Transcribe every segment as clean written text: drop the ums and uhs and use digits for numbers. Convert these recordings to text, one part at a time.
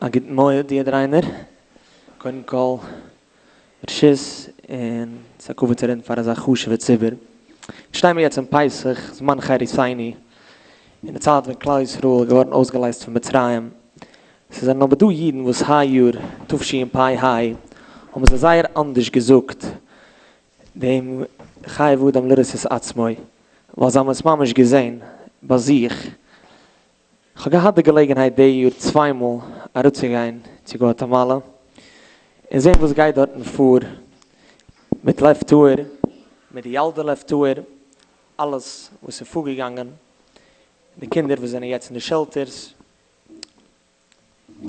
א גוטן מועד יעדער איינער. קודם כל ברשות און ס'איז א כבוד צו רעדן פאר אזא חשוב'ע ציבור. שטיי מיר יעצט אין פסח, זמן חירותינו, אין די צייט ווען כלל ישראל איז געווארן אויסגעלייזט פון מצרים. ס'זענען אבער דא אידן וואס היי יאר תשפ"ה האבן זיי זייער אנדערש געזאגט דעם חייב אדם לראות את עצמו, ווייל זיי האבן עס ממש געזען ביי זיך. כ'האב געהאט די געלעגנהייט די יאר צוויי מאל אראפצוגיין צו גואטעמאלע און זען וואס גייט דארטן פאר מיט לב טהור, מיט די ילדי לב טהור, אלעס וואס איז פארגעגאנגען, די קינדער וואס זענען יעצט אין די shelters,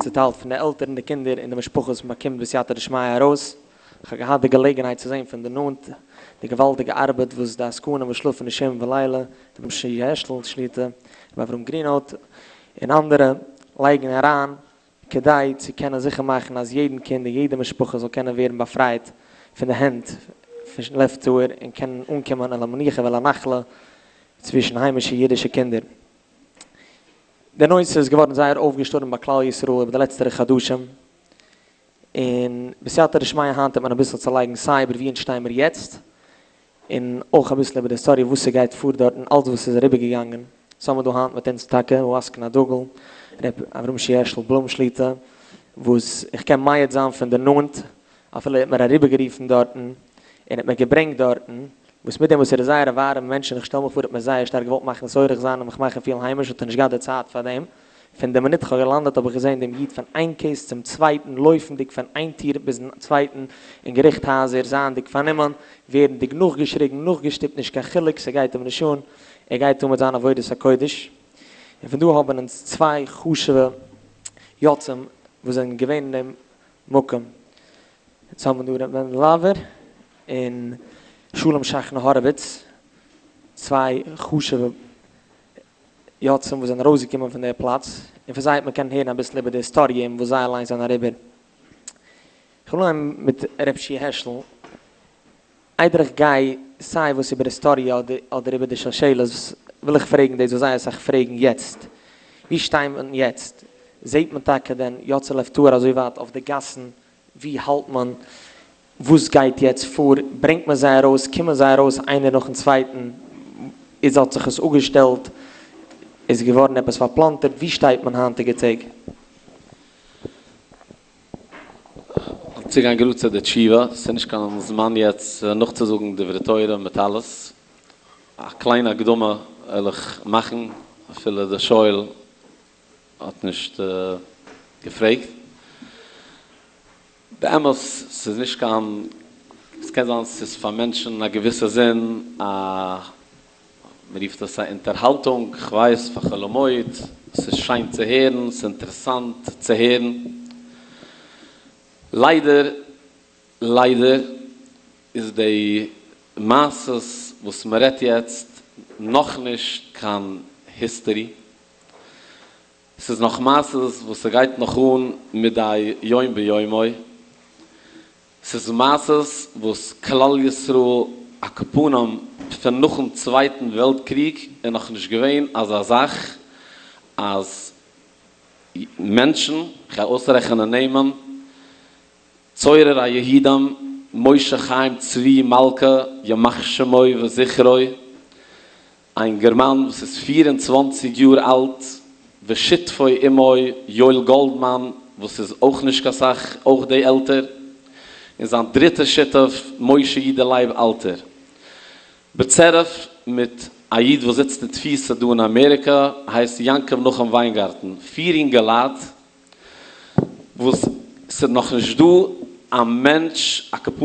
צוטיילט פון די עלטערן, די קינדער און די משפחות מ'באקומט בסייעתא דשמיא ארויס. כ'האב געהאט די געלעגנהייט צו זען פון די נאנט די געוואלדיגע ארבעט וואס די עסקנים וואס שלאפן נישט יום ולילה, רבי משה העשל שליט"א, רבי אברהם גרינהוט און אנדערע לייגן אריין כדי צו קענען זיכער מאכן אז יעדן קינד און יעדע משפחה זאל קענען ווערן באפרייט פון די הענט פון לב טהור און קענען אנקומען אל המנוחה ואל הנחלה צווישן היימישע אידישע קינדער. די נושא איז געווארן זייער אויפגעשטורעמט ביי כלל ישראל איבער די לעצטערע חדשים, און בסייעתא דשמיא היינט וועט מען אביסל צולייגן סיי איבער ווי אונז שטיי מיר יעצט, און אויך אביסל איבער די היסטאריע וואס ס'גייט פאר דארט און אלץ וואס איז אריבערגעגאנגען. סאו האמיר דא היינט מיט אונז טאקע העסקן הדגול ר' אברהם שי' העשל בלום שליט"א, וואס איך קען מעיד זיין פון די נאנט, אפילו ער האט מיר אריבערגערופן דארטן און האט מיר געברענגט דארטן, וואס מיט דעם וואס ער איז זייער א ווארעמע מענטש און איך שטעל מיך פאר ער האט מיר זייער שטארק געוואלט מכניס אורח זיין און מיך מאכן פילן היימיש האט ער נישט געהאט די צייט פאר דעם, פון די מינוט כ'האב געלאנדעט האב איך געזען דעם איד פון איין case צום צווייטן לויפנדיג פון איין טיר ביזן צווייטן אין געריכט הייזער זייענדיג פארנומען, ווערנדיג נאכגעשריגן נאכגעשטופט נישט קיין חילוק ס'גייט אים נישט אן ער גייט אן מיט זיין עבודת הקודש. און פון דא האבן אונז צוויי חשוב'ע יוצאים וואס זענען געווען אין דעם מקום. אונז האבן דא ר' מענדל לאווער און שלום שכנא האראוויץ, צוויי חשוב'ע יוצאים וואס זענען ארויסגעקומען פון דער פלאץ, און פון זיי וועט מען קענען הערן אביסל איבער די היסטאריע און וואס זיי אליינס זענען אריבער. כ'וויל אנהייבן מיט ר' שי' העשל. איידער איך גיי סיי וואס איבער היסטאריע אדער איבער די שלשלת, וויל איך פרעגן דאס וואס זייער אסאך פרעגן יעצט, ווי שטייט מען יעצט? זעט מען טאקע דען יוצאי לב טהור אזוי ווייט אויף די גאסן? ווי האלט מען? וואס גייט יעצט פאר? ברענגט מען זיי ארויס? קומען זיי ארויס איינער נאכן צווייטן? איז האט זיך עס אפגעשטעלט? איז געווארן עפעס פארפלאנטערט? ווי שטייט מען היינטיגע טעג? צוגיין גראד צו די תשובה, ס'איז נישט קיין זמן יעצט נאכצוזאגן דברי תורה מיט אלעס, א קליינע הקדמה וועל איך מאכן אפילו די שואל האט נישט געפרעגט. באמת ס'איז נישט קיין, ס'קען זיין ס'איז פאר מענטשן אין א געוויסע זין א, מ'רופט עס א אונטערהאלטונג, כ'ווייס פאר חול המועד, ס'איז שיין צו הערן, ס'איז אינטערעסאנט צו הערן. ליידער ליידער איז די מעשות וואס מ'רעדט יעצט נאכנישט קיין history, ס'איז נאך מעשות וואס ס'גייט נאך אן מדי יום ביומו, ס'איז מעשות וואס כלל ישראל עכ"פ פון נאכן צווייטן וועלט קריג איז נאך נישט געווען אזא זאך אז מענטשן, כ'גיי אויסרעכענען נעמען, צורר היהודים, משה חיים צבי מלכה, ימח שמו וזכרו, א אינגערמאן וואס איז 24 יאר אלט, ושותפו עמו יואל גאלדמאן וואס איז אויך נישט קיין סאך אויך די עלטער, און זיין דריטע שותף משה יודא לייב אלתר. בצירוף מיט א איד וואס זיצט אין תפיסה דא אין אמעריקא הייסט יעקב נחום וויינגארטן, פיר אינגעלייט וואס ס'איז נאך נישט דא א מענטש עכ"פ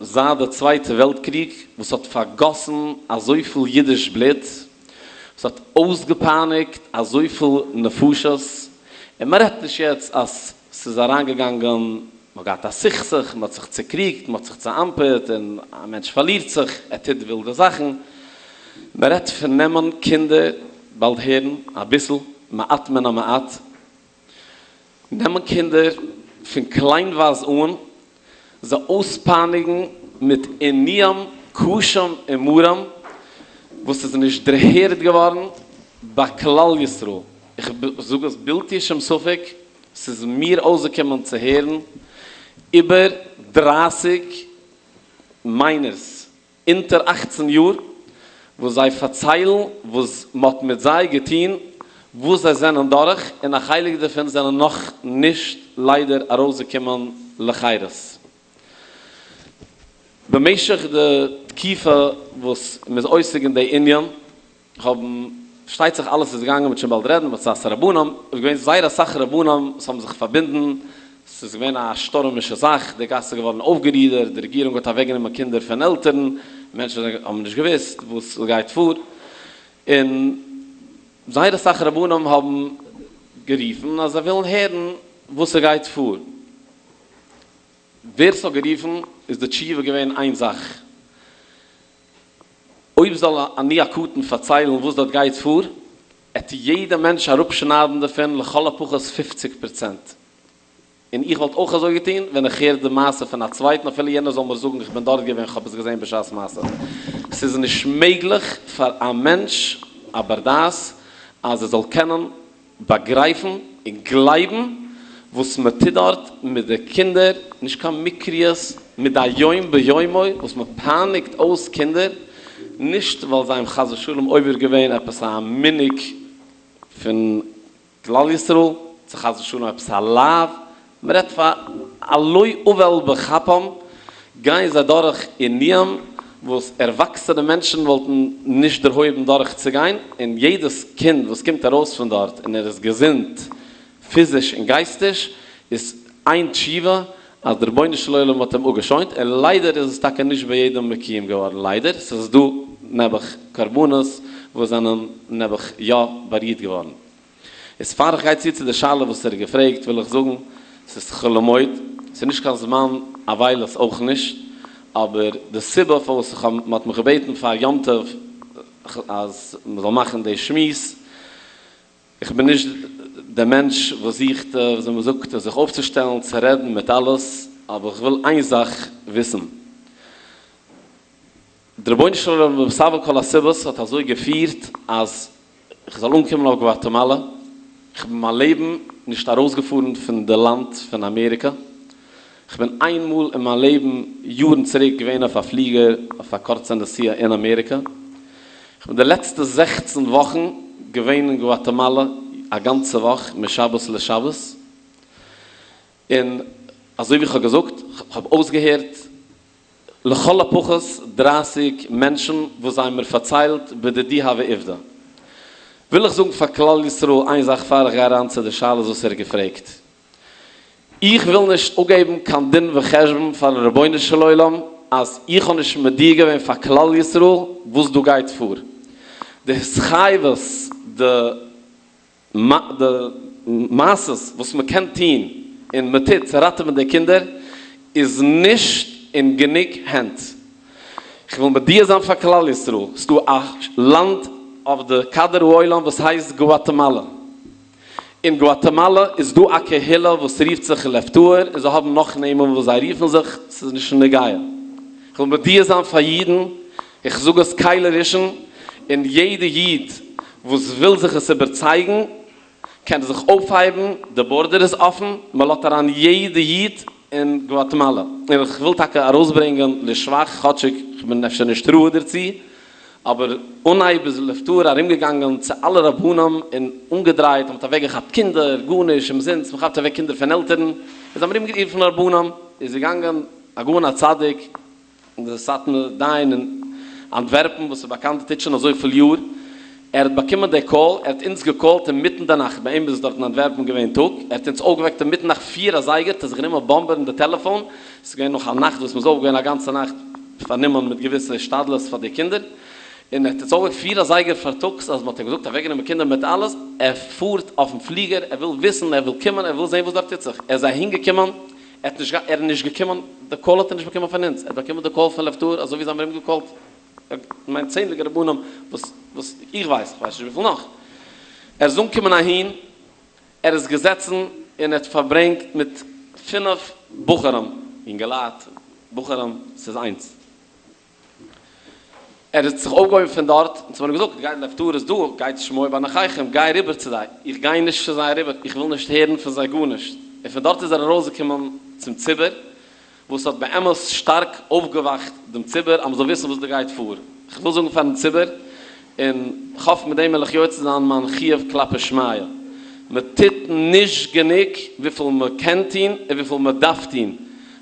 זייט די צווייטע וועלט קריג וואס האט פארגאסן אזויפיל אידיש בלוט, וואס האט אויסגעפייניגט אזויפיל נפשות, און מ'רעדט נישט יעצט אז ס'איז אריינגעגאנגען, מ'האט געהאט א סכסוך, מ'האט זיך צוקריגט, מ'האט זיך צואמפערט, און א מענטש פארלירט זיך, ער טוט ווילדע זאכן, מ'רעדט פון נעמען קינדער, באלד הערן אביסל, מעט מן המעט, נעמען קינדער פון קליינווייז אן, זיי אויספייניגן מיט עינויים קשים ומרים וואס איז נישט דערהערט געווארן ביי כלל ישראל, איך זאג עס בלתי שום ספק. ס'איז מיר אויסגעקומען צו הערן איבער דרייסיג מיינערס אונטער אכצן יאר וואס זיי פארציילן וואס מ'האט מיט זיי געטון, וואס זיי זענען דורך, און א חלק דערפון זענען נאך נישט ליידער ארויסגעקומען לחירות. במשך די תקופה וואס מ'איז עוסק אין די ענין האבן, פארשטייט זיך אלעס איז געגאנגען מ'וועט שוין באלד רעדן מצד הרבנים, איז געווען זייער אסאך רבנים וואס האבן זיך פארבינדן, ס'איז געווען א שטורמישע זאך, די גאס איז געווארן אויפגערודערט, די רעגירונג האט אוועקגענומען קינדער פון עלטערן, מענטשן האבן נישט געוואוסט וואס גייט פאר, און זייער אסאך רבנים האבן גערופן אז זיי ווילן הערן וואס ס'גייט פאר. ווער ס'האט גערופן איז די תשובה געווען איין זאך, אויב זאל אני הקטן פארציילן וואס דארט גייט פאר, עט יעדע מענטש אראפשניידן דערפון לכל הפחות פופציג פראצענט. און איך וואלט אויך אזוי געטון ווען איך הער די מעשה פון א צווייטן אפילו יענער זאל מיר זאגן איך בין דארט געווען כ'האב עס געזען בשעת מעשה. ס'איז נישט מעגליך פאר א מענטש א בר דעת אז ער זאל קענען באגרייפן און גלייבן וואס מען טוט דארט מיט די קינדער, נישט קיין מקריות מדי יום ביומו וואס מען פייניגט אויס קינדער, נישט ווייל זיי האבן חס ושלום עובר געווען עפעס א מנהג פון כלל ישראל, צו חס ושלום עפעס א לאו, מען רעדט פאר על לא עוול בכפם, גייען זיי דורך עינויים וואס ערוואקסענע מענטשן וואלטן נישט דערהויבן דורך צו גיין, און יעדעס קינד וואס קומט ארויס פון דארט און ער איז געזונט פיזיש און גייסטיש איז איין תשובה אז דער רבונו של עולם האט אים אפגעשוינט, און ליידער איז עס טאקע נישט ביי יעדעם מקוים געווארן, ליידער, ס'איז דא נעבעך קרבנות וואס זענען נעבעך יא בארירט געווארן. איז פאר איך גיי צו צו די שאלה וואס ער האט געפרעגט וויל איך זאגן, ס'איז חול המועד, ס'איז נישט קיין זמן אבילות אויך נישט, אבער די סיבה פארוואס איך האב, מ'האט מיך געבעטן פאר יום טוב אז מ'זאל מאכן די שמועס, איך בין נישט דער מענטש וואס זוכט וויאזוי מ'זאגט זיך אויפצושטעלן צו רעדן מיט אלעס, אבער איך וויל איין זאך וויסן, דער רבונו של עולם מסבב כל הסיבות האט אזוי געפירט אז איך זאל אנקומען אויף גוואטעמאלע, איך בין מיין לעבן נישט ארויסגעפארן פון די לאנד פון אמעריקע, איך בין איין מאל אין מיין לעבן יארן צוריק געווען אויף א פליגער אויף א קורצע נסיעה אין אמעריקע, איך בין די לעצטע זעכצן וואכן געווען אין גוואטעמאלע א גאנצע וואך משבת לשבת, און אזוי ווי איך האב געזאגט, איך האב אויסגעהערט לכל הפחות דרייסיג מענטשן וואס זיי האבן מיר פארציילט בדידי הוה עובדא. וויל איך זאגן פאר כלל ישראל איין זאך פאר איך גיי אריין צו די שאלות וואס ער האט געפרעגט. איך וויל נישט אפגעבן קיין דין וחשבון פארן רבונו של עולם אז איך האב נישט מודיע געווען פאר כלל ישראל וואס דא גייט פאר. די התחייבות, די. די מעשות וואס מען קען טון און מען טוט צו ראטעווען די קינדער איז נישט אין גענוג הענט. איך וויל מודיע זיין פאר כלל ישראל, ס'דא א לאנד אויף די כדור העולם וואס הייסט גואטעמאלע. אין גואטעמאלע איז דא א קהילה וואס רופט זיך לב טהור און זיי האבן נאך נעמען וואס זיי רופן זיך, ס'איז נישט נוגע. איך וויל מודיע זיין פאר אידן, איך זאג עס כלי ראשון, און יעדע איד וואס וויל זיך עס איבערצייגן קען זיך אויפהייבן, די border איז אפן, מען לאזט אריין יעדע איד אין גוואטעמאלע, און איך וויל טאקע ארויסברענגען לשבח, כאטשיג איך בין אפשר נישט ראוי דערצו, אבער אנהייב איז לב טהור ארומגעגאנגען צו אלע רבנים און אנגעדרייט אז מען האט אוועקגעכאפט קינדער, גארנישט, אומזינסט, מען כאפט אוועק קינדער פון עלטערן, און זיי האבן ארומגערופן רבנים, איז געגאנגען הגאון הצדיק דער סאטמאר דיין אין אנטווערפן וואס איז באקאנט טוט שוין אזויפיל יאר, ער האט באקומען די call, ער האט אונז געקאלט אינמיטן די נאכט, ביי אים איז עס דארט אין אנטווערפן געווען טאג, ער האט אונז אויפגעוועקט אינמיטן נאכט פיר אזייגער, האט ער זיך גענומען באמבערן די טעלעפאן, עס איז געווען נאך א נאכט וואס מען איז אויף געווען א גאנצע נאכט פארנומען מיט געוויסע השתדלות פאר די קינדער, און ער האט אונז אויפגעוועקט פיר אזייגער פארטאגס אז מען האט אים געזאגט אוועקגענומען קינדער מיט אלעס, ער פארט אויפן פליגער, ער וויל וויסן, ער וויל קומען, ער וויל זען וואס דארט טוט זיך, ער איז אהינגעקומען, ער האט נישט ער איז נישט געקומען, די call האט ער נישט באקומען פון אונז, ער האט באקומען די call פון לב טהור אזוי ווי זיי האבן ארום געקאלט כ'מיין צענדליגע רבנים וואס וואס איך ווייס, איך ווייס נישט וויפיל נאך. ער איז אנגעקומען אהין, ער איז געזעצן און ער האט פארברענגט מיט פינף בחורים, אינגעלייט, בחורים, ס'איז איינס. ער האט זיך אויפגעהויבן פון דארט, אונז האבן אים געזאגט, גיי לב טהור איז דא, גייט שמעו בין אחיכם, גיי אריבער צו זיי, איך גיי נישט צו זיי אריבער, איך וויל נישט הערן פון זיי גארנישט, און פון דארט איז ער ארויסגעקומען צום ציבור, וואס האט באמת שטארק אויפגעוואכט דעם ציבור אז מ'זאל וויסן וואס דא גייט פאר. איך וויל זאגן פארן ציבור, און כ'האף מיט דעם וועל איך יוצא זיין מיין חיוב כלפי שמיא, מ'טוט נישט גענוג וויפיל מ'קען טון און וויפיל מ'דארף טון.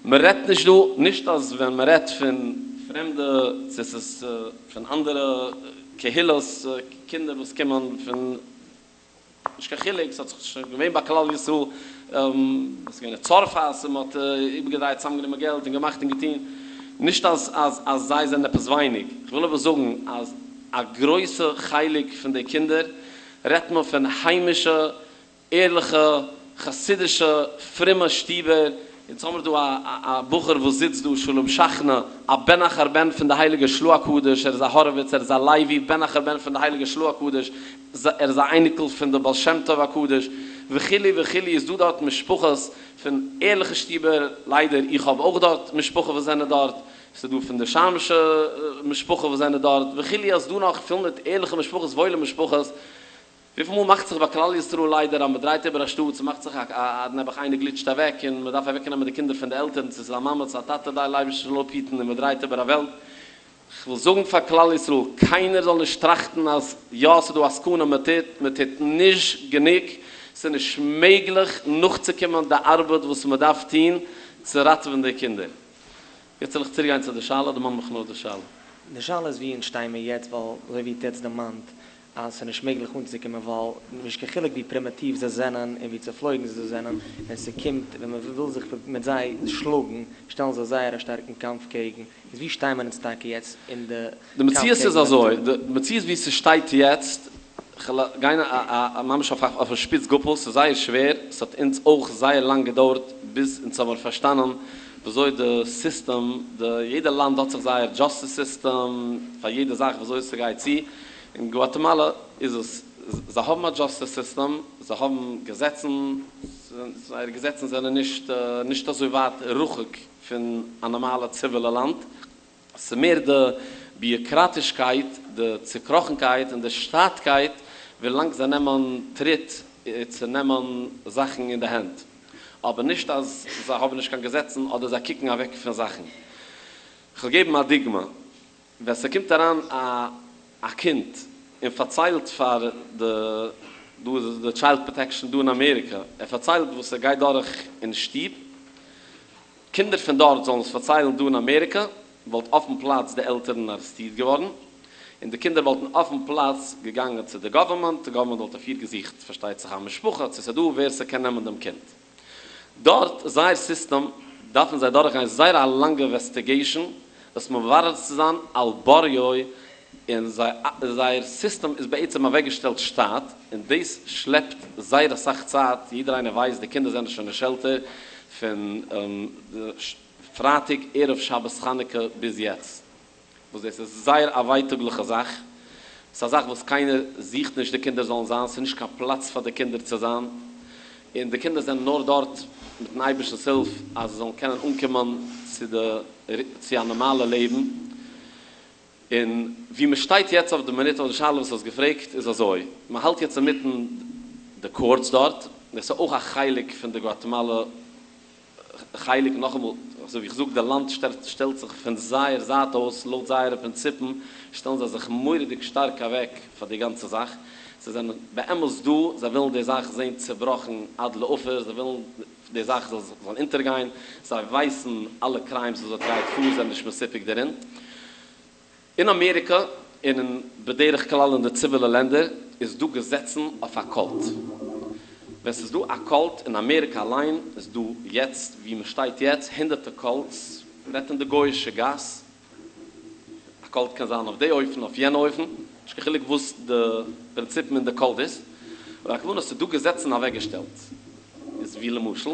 מ'רעדט נישט דא, נישט אז ווען מ'רעדט פון פרעמדע, צו ס'איז פון אנדערע קהילות, קינדער וואס קומען פון. נישט קיין חילוק, ס'האט זיך שוין געווען ביי כלל ישראל, ס'איז געווען אין צרפת און מ'האט איבערגעדרייט צוזאמגענומען געלט און געמאכט און געטון, נישט אז אז אז זיי זענען עפעס ווייניג, כ'וויל אבער זאגן אז א גרויסע חלק פון די קינדער רעדט מען פון היימישע ערליכע חסידישע פרומע שטיבער, אונז האמיר דא א א בחור וואס זיצט דא, שלום שכנא, א בן אחר בן פון די הייליגע של"ה הקדוש, ער איז א האראוויץ, ער איז א לוי, בן אחר בן פון די הייליגע של"ה הקדוש, ער איז א אייניקל פון די בעל שם טוב הקדוש, וכו' וכו', איז דא דארט משפחות פון ערליכע שטיבער, ליידער איך האב אויך דארט משפחה וואס זענען דארט, ס'איז דא פון די שארמשע משפחה וואס זענען דארט, וכו', אז דא נאך פיל מיט ערליכע משפחות, וואוילע משפחות, וויפיל מאל מאכט זיך ביי כלל ישראל ליידער אז מ'דרייט איבער א שטאט, ס'מאכט זיך א נעבעך איינער גליטשט אוועק און מ'דארף אוועקנעמען די קינדער פון די עלטערן, צו ס'איז א מאמע צו א טאטע דער אייבערשטער זאל אפהיטן און מ'דרייט איבער א וועלט. כ'וויל זאגן פאר כלל ישראל, קיינער זאל נישט טראכטן אז יא ס'דא א סכנה מ'טוט, מ'טוט נישט גענוג, ס'איז נישט מעגליך נאכצוקומען די ארבעט וואס מ'דארף טון צו ראטעווען די קינדער. יעצט זאל איך צוריקגיין צו די שאלה, דערמאן מיך נאר די שאלה. די שאלה איז ווי אונז שטיי מיר יעצט ווייל אזוי ווי איר האט יעצט דערמאנט אז ס'איז נישט מעגליך אנצוקומען ווייל נישט קיין חילוק ווי פרימיטיוו זיי זענען און ווי צופלויגן זיי זענען, ווען ס'קומט ווען מ'וויל זיך מיט זיי שלאגן שטעלן זיי זייער א שטארקן קאמף קעגן, איז ווי שטיי מיר אונז טאקע יעצט אין די די קאמף מציאות קעגן איז אזוי, לב די טהור? מציאות ווי ס'שטייט יעצט, כ'על גיין א ממש אויפן שפיץ גאפל, ס'איז זייער שווער, ס'האט אונז אויך זייער לאנג געדויערט ביז אונז האמיר פארשטאנען וויאזוי די סיסטעם, די יעדע לאנד האט זיך זייער דזשאסטיס סיסטעם פאר יעדע זאך וויאזוי ס'גייט צו, אין גואטעמאלע איז עס, זיי האבן א דזשאסטיס סיסטעם, זיי האבן געזעצן, זייערע געזעצן זענען נישט נישט אזוי ווייט רחוק פון א נארמאלע ציווילע לאנד, ס'איז מער די ביוקראטישקייט, די צוקראכנקייט און די שטאטקייט ווילאנג זיי נעמען טריט צו נעמען זאכן אין די הענט, אבער נישט אז זיי האבן נישט קיין געזעצן אדער זיי קוקן אוועק פון זאכן. כ'וועל געבן א דוגמא. ווען ס'קומט אריין א א קינד און פארציילט פאר די דא איז די טשיילד פראטעקשאן דא אין אמעריקא, ער פארציילט וואס ער גייט דורך אין שטוב, קינדער פון דארט זאלן עס פארציילן דא אין אמעריקא, וואלט אויפן פלאץ די עלטערן ארעסטירט געווארן, און די קינדער וואלטן אויפן פלאץ געגאנגען צו די גאווערמענט, די גאווערמענט וואלט אפירגעזוכט פארשטייט זיך א משפחה צו ס'דא ווער ס'קען נעמען דעם קינד. דארט, זייער סיסטעם, דארפן זיי דורכגיין זייער א לאנגע אינוועסטיגעישן עס מברר צו זיין על בוריו, און זייער סיסטעם איז בעצם אוועקגעשטעלט שטאט, און דאס שלעפט זייער אסאך צייט, יעדער איינער ווייסט די קינדער זענען שוין אין שעלטער פון פרייטאג ערב שבת חנוכה ביז יעצט. וואס דאס איז זייער א ווייטאגליכע זאך, ס'איז א זאך וואס קיינער זוכט נישט די קינדער זאלן זיין, ס'איז נישט קיין פלאץ פאר די קינדער צו זיין, און די קינדער זענען נאר דארט מיטן אייבערשטנ'ס הילף אז זיי זאלן קענען אנקומען צו די צו א נארמאלע לעבן, און ווי מען שטייט יעצט אויף די מינוט אויף די שאלה וואס האסט געפרעגט איז אזוי, מען האלט יעצט אינמיטן די קאורטס דארט, דאס איז אויך א חלק פון די גואטעמאלע חלק, נאכאמאל, אזוי ווי איך זאג, די לאנד שטעלט זיך פון זייער זייט אויס, לויט זייערע פרינציפן, שטעלן זיי זיך מורא'דיג שטארק אוועק פאר די גאנצע זאך, זיי זענען באמת דא, זיי ווילן די זאך זען צובראכן עד לעפר, זיי ווילן די זאך זאל זאל אונטערגיין, זיי ווייסן אלע קריימס וואס דארט גייט פאר, זיי זענען נישט מסופק דערין. אין אמעריקא און אין בדרך כלל אין די ציווילע לענדער איז דא געזעצן אויף א קולט. ווען ס'איז דא א קולט אין אמעריקא אליין איז דא יעצט ווי מ'שטייט יעצט הונדערטע קולטס, מ'רעדט אין די גויאישע גאס, א קולט קען זיין אויף די אופן אויף יענע אופן, נישט קיין חילוק וואס די פרינציפן אין די קולט איז, אבער הכוונה ס'איז דא געזעצן אוועקגעשטעלט איז ווי למשל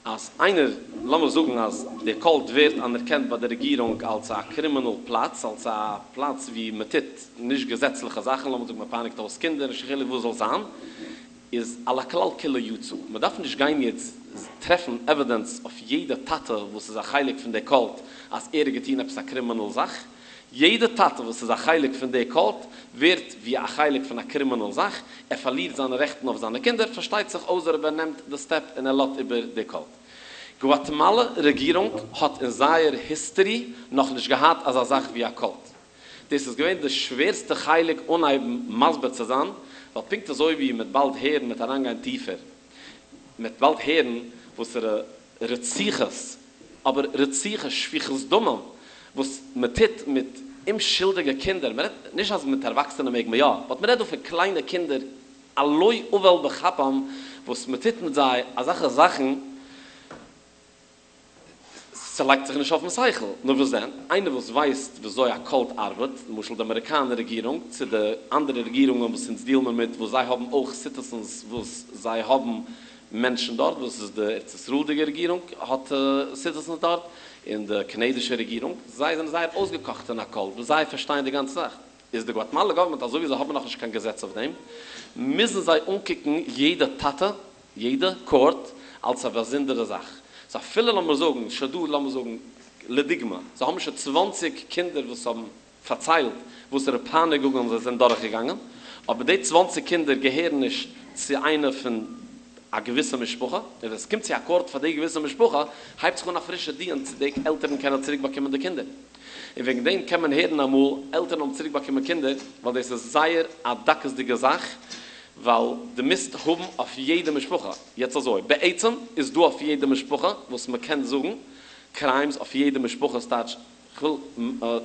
אז איינער, לאמיר זאגן אז די קולט ווערט אנערקענט ביי די רעגירונג אלס א קרימינאל פלאץ, אלס א פלאץ ווי מען טוט נישט געזעצליכע זאכן, לאמיר זאגן מען פייניגט אויס קינדער, נישט קיין חילוק וואס זאל זיין, איז על הכלל כולו יצא. מען דארף נישט גיין יעצט טרעפן עווידענס אויף יעדע טאטע וואס איז א חלק פון די קולט אז ער האט געטון עפעס א קרימינאל זאך. יעדע טאטע וואס איז א חלק פון די קולט ווערט ווי א חלק פון א קרימינעל זאך, ער פארלירט זיינע רעכטן אויף זיינע קינדער, פארשטייט זיך אויסער אויב ער נעמט די סטעפ און ער לאזט איבער די קולט. גוואטעמאלע רעגירונג האט אין זייער היסטערי נאכנישט געהאט אזא זאך ווי א קולט. דאס איז געווען די שווערסטע חלק אנהייבן מסביר צו זיין, ווייל פונקט אזוי ווי מ'עט באלד הערן מ'עט אריינגיין טיפער, מ'עט באלד הערן וואסערע רציחות, אבער רציחה, שפיכות דמים, וואס מ'טוט מיט אומשולדיגע קינדער, מ'רעדט נישט אז מיט ערוואקסענע מעג מען יא, באט מ'רעדט דא פון קליינע קינדער על לא עוול בכפם, וואס מ'טוט מיט זיי אזעלכע זאכן, ס'לייגט זיך נישט אויפן שכל. נאר וואס דען? איינער וואס ווייסט וויאזוי א קולט ארבעט, למשל די אמעריקאנער רעגירונג, צו די אנדערע רעגירונגען וואס אונז דיעל מיר מיט, וואס זיי האבן אויך סיטיזענס וואס זיי האבן מענטשן דארט, וואס איז די ארץ ישראל'דיגע רעגירונג האט סיטיזענס דארט, און די קאנאדישע רעגירונג, זיי זענען זייער אויסגעקאכט אין א קולט, וואס זיי פארשטייען די גאנצע זאך. איז די גואטמאלע גאווערמענט אזוי ווי זיי האבן נאכנישט קיין געזעץ אויף דעם, מוזן זיי אנקוקן יעדע טאטע, יעדע קאורט, אלס א באזונדערע זאך. סאו אפילו לאמיר זאגן שוין דא לאמיר זאגן לדוגמא זיי האבן שוין צוואנציג קינדער וואס האבן פארציילט וואסערע פייניגונגען זיי זענען דורכגעגאנגען, אבער די צוואנציג קינדער געהערן נישט צו איינע פון א געוויסע משפחה, און ווען עס קומט צו א קאורט פאר די געוויסע משפחה הייבט זיך אן א פרישע דיון צו די עלטערן קענען צוריק באקומען די קינדער. און וועגן דעם קען מען הערן אמאל עלטערן האבן צוריק באקומען קינדער, ווייל דאס איז זייער א דקות'דיגע זאך, ווייל דו מוזט האבן אויף יעדע משפחה, יעצט אזוי, בעצם איז דא אויף יעדע משפחה וואס מען קען זאגן קריימס אויף יעדע משפחה, ס'טייטש, כ'וויל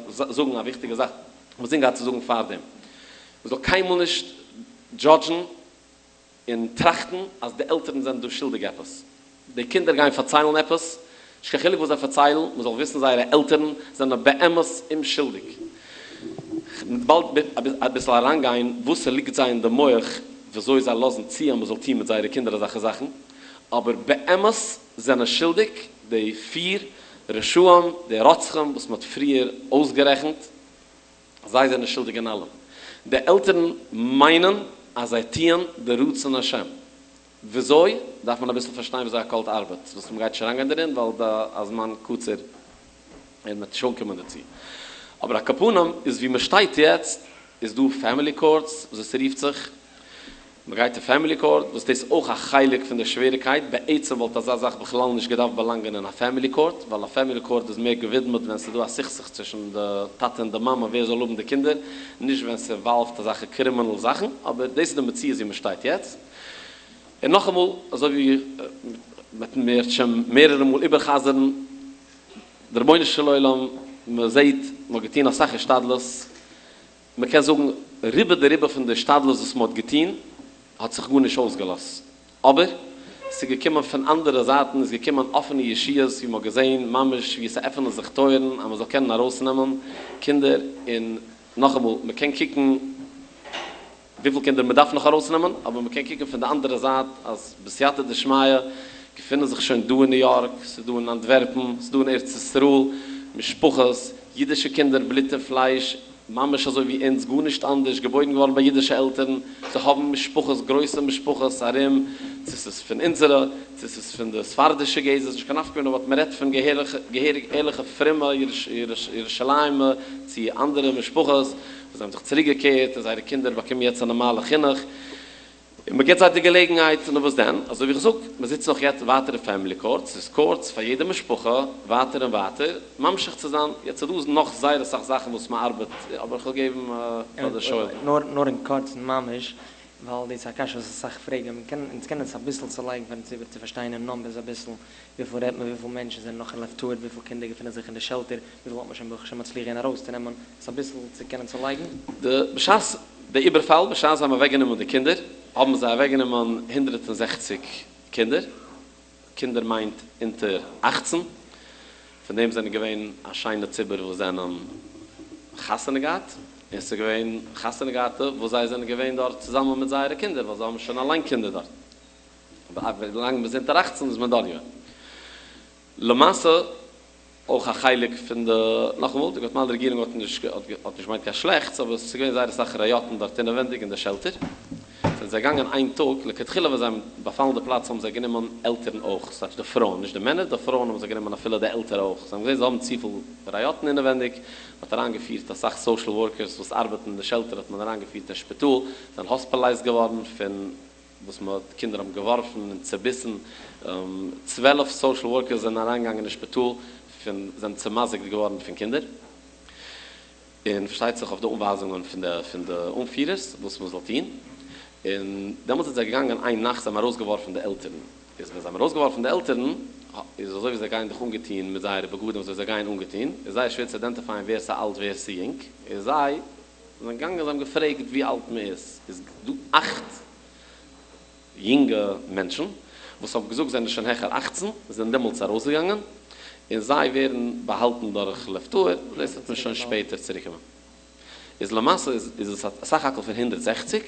זאגן א וויכטיגע זאך וואס כ'האב געהאט צו זאגן פארדעם, מ'זאל קיינמאל נישט דזשאדזשן און טראכטן אז די עלטערן זענען דא שולדיג עפעס. די קינדער גייען פארציילן עפעס, נישט קיין חילוק וואס זיי פארציילן, מען זאל וויסן זייערע עלטערן זענען באמת אומשולדיג. מ'וועט באלד אביסל אריינגיין וואס ס'ליגט זיי אין די מח וויאזוי זיי לאזן צו אז מ'זאל טון מיט זייערע קינדער אזעלכע זאכן, אבער באמת זענען שולדיג די פיר רשעים, די רוצחים וואס מ'האט פריער אויסגערעכנט. זיי זענען שולדיג אין אלעם. די עלטערן מיינען אז זיי טוען די רצון השם. וויאזוי? דארף מען אביסל פארשטיין וויאזוי א קולט ארבעט, וואס מ'גייט נישט אריינגיין דערין ווייל די הזמן קצר און מ'וועט נישט אנקומען דערצו. אבער על כל פנים איז ווי מ'שטייט יעצט איז דא פעמילי קאורטס וויאזוי ס'רופט זיך, מ'גייט אין פעמילי קאורט, וואס דאס איז אויך א חלק פון די שוועריקייט, בעצם וואלט אזא זאך בכלל נישט געדארפט באלאנגען אין א פעמילי קאורט, ווייל א פעמילי קאורט איז מער געווידמעט ווען ס'איז דא א סכסוך צווישן די טאטע און די מאמע ווער זאל האבן די קינדער, נישט ווען ס'אינוואלווד אזעלכע קרימינעל זאכן, אבער דאס איז די מציאות ווי מ'שטייט יעצט. און נאכאמאל, אזוי ווי מ'וועט אם ירצה השם מערערע מאל איבער'חזר'ן, די רבונו של עולם, מ'זעט מ'האט געטון אסאך השתדלות, מען קען זאגן רובא דרובא פון די השתדלות וואס מען האט געטון האט זיך גארנישט אויסגעלאזט, אבער ס'איז געקומען פון אנדערע זייטן איז געקומען אפענע ישועות ווי מען האט געזען ממש ווי ס'עפענען זיך טויערן אז מען זאל קענען ארויסנעמען קינדער, און נאכאמאל מען קען קוקן וויפיל קינדער מען דארף נאך ארויסנעמען, אבער מען קען קוקן פון די אנדערע זייט אז בסייעתא דשמיא געפינען זיך שוין דא אין ניו יארק, ס'איז דא אין אנטווערפן, ס'איז דא אין ארץ ישראל, משפחות, אידישע קינדער בלוט און פלייש, ממש אזוי ווי אונז, גארנישט אנדערש, געבוירן געווארן ביי אידישע עלטערן, זיי האבן משפחות, גרויסע משפחות ארום, צו ס'איז פון אונזערע, צו ס'איז פון די ספרדישע גזע, איז נישט קיין נפקא מינה, באט מען רעדט פון געהעריג ערליכע פרומע ירושלימ'ע צו אנדערע משפחות, וואס זיי האבן זיך צוריק געקערט און זייערע קינדער באקומען יעצט א נארמאלע חינוך, און מען גיבט זיי די געלעגנהייט, נו וואס דען, אזוי ווי איך זאג, מען זיצט נאך יעצט ווייטער אין פעמילי קאורטס, ס'איז קאורטס פאר יעדע משפחה, ווייטער און ווייטער, ממשיך צו זיין, יעצט איז דא נאך זייער אסאך זאכן וואס מען ארבעט, אבער איך וועל געבן פאר די שואל. נאר אין קורצן ממש, ווייל דאס איז א קשיא וואס אסאך פרעגן, מען קען, אונז קענען עס אביסל צולייגן פארן ציבור צו פארשטיין אין נאמבערס אביסל, וויפיל רעדט מען, וויפיל מענטשן זענען נאך אין לב טהור, וויפיל קינדער געפינען זיך אין די שעלטער, וויפיל האט מען שוין ברוך השם מצליח געווען ארויסצונעמען, עס אביסל צו קענען צולייגן. די בשעת די איבערפאל, בשעת זיי האבן אוועקגענומען די קינדער, האבן זיי אוועקגענומען 160 קינדער, קינדער מיינט אונטער אכצן, פון דעם זענען געווען א שיינע ציבור וואס זענען חתונה געהאט, און ס'איז געווען חתונה געהאטע וואס זיי זענען געווען דארט צוזאמען מיט זייערע קינדער ווייל זיי האבן שוין אליין קינדער דארט, אבער ווילאנג מ'איז אונטער אכצן איז מען דארט געווען. למעשה אויך א חלק פון די, נאכאמאל, די גואטעמאלע רעגירונג האט נישט האט נישט געמיינט קיין שלעכטס, אבער עס איז געווען זייער אסאך ראיאטן דארט אינעווענדיג אין די שעלטער, זענען. זענען זיי געגאנגען איין טאג, לכתחילה ווען זיי האבן באפאלן די פלאץ האבן זיי גענומען עלטערן אויך, ס'טייטש די פרויען, נישט די מענער, די פרויען האבן זיי גענומען אפילו די עלטערע אויך, זיי האבן געזען זיי האבן צופיל ראיאטן אינעווענדיג, מ'האט אריינגעפירט אסאך סאושעל ווארקערס וואס ארבעטן אין די שעלטער האט מען אריינגעפירט אין שפיטאל, זענען האספעלייזד געווארן פון וואס מ'האט קינדער האבן געווארפן און צעביסן, 12 סאושעל ווארקערס זענען אריינגעגאנגען אין שפיטאל פון זענען צעמזיקט געווארן פון קינדער. און פארשטייט זיך אויף די אנווייזונגען פון די פון די אנפירערס וואס מען זאל טון, און דעמאלטס זענען זיי געגאנגען איין נאכט זיי האבן ארויסגעווארפן די עלטערן, איז ווען זיי האבן ארויסגעווארפן די עלטערן איז אזוי ווי זיי גייען דאך אנגעטון מיט זייערע בגדים אזוי זיי גייען אנגעטון איז זייער שווער צו אידענטיפייען ווער ס'איז אלט ווער ס'איז יונג, איז זיי זענען געגאנגען זיי האבן געפרעגט ווי אלט מען איז, איז דא אכט יונגע מענטשן וואס האבן געזאגט זענען שוין העכער אכצן, זענען דעמאלטס ארויסגעגאנגען, און זיי ווערן באהאלטן דורך לב טהור, דאס וועט מען שוין שפעטער צוריקקומען. איז למעשה איז עס א סך הכל פון 160,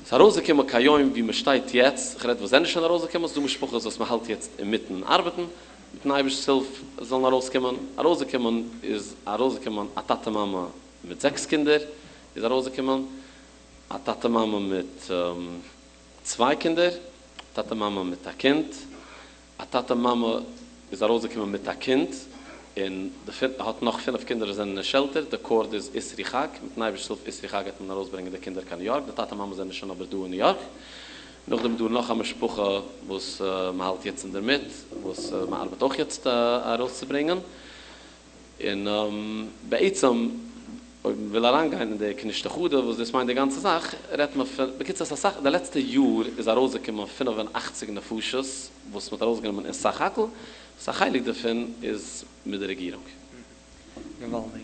ס'איז ארויסגעקומען כהיום ווי מען שטייט יעצט, כ'רעד וואס זענען שוין ארויסגעקומען, ס'דא משפחות וואס מען האלט יעצט אינמיטן ארבעטן, מיטן אייבערשט'ס הילף זאלן ארויסקומען, ארויסגעקומען איז ארויסגעקומען א טאטע מאמע מיט זעקס קינדער איז ארויסגעקומען, א טאטע מאמע מיט צוויי קינדער, טאטע מאמע מיט א קינד, א טאטע מאמע איז ארויסגעקומען מיט א קינד און האט נאך פינף קינדער וואס זענען אין שעלטער, די קאורט איז אסרו חג, מיטן אייבערשט'ס הילף אסרו חג גייט מען ארויסברענגען די קינדער קיין ניו יארק, די טאטע מאמע זענען שוין אבער דא אין ניו יארק. נאכדעם איז דא נאך א משפחה וואס מען האלט יעצט אינדערמיט, וואס מען ארבעט אויך יעצט ארויסצוברענגען. און בעצם אויב מען וויל אריינגיין אין די כנישתא חדא וואס דאס מיינט די גאנצע זאך, רעדט מען פון, בקיצור ס'איז אסאך, די לעצטע יאר איז ארויסגעקומען 85 נפשות וואס מ'האט ארויסגענומען אין סך הכל, וואס א חלק דערפון איז מיט די רעגירונג. געוואלדיג.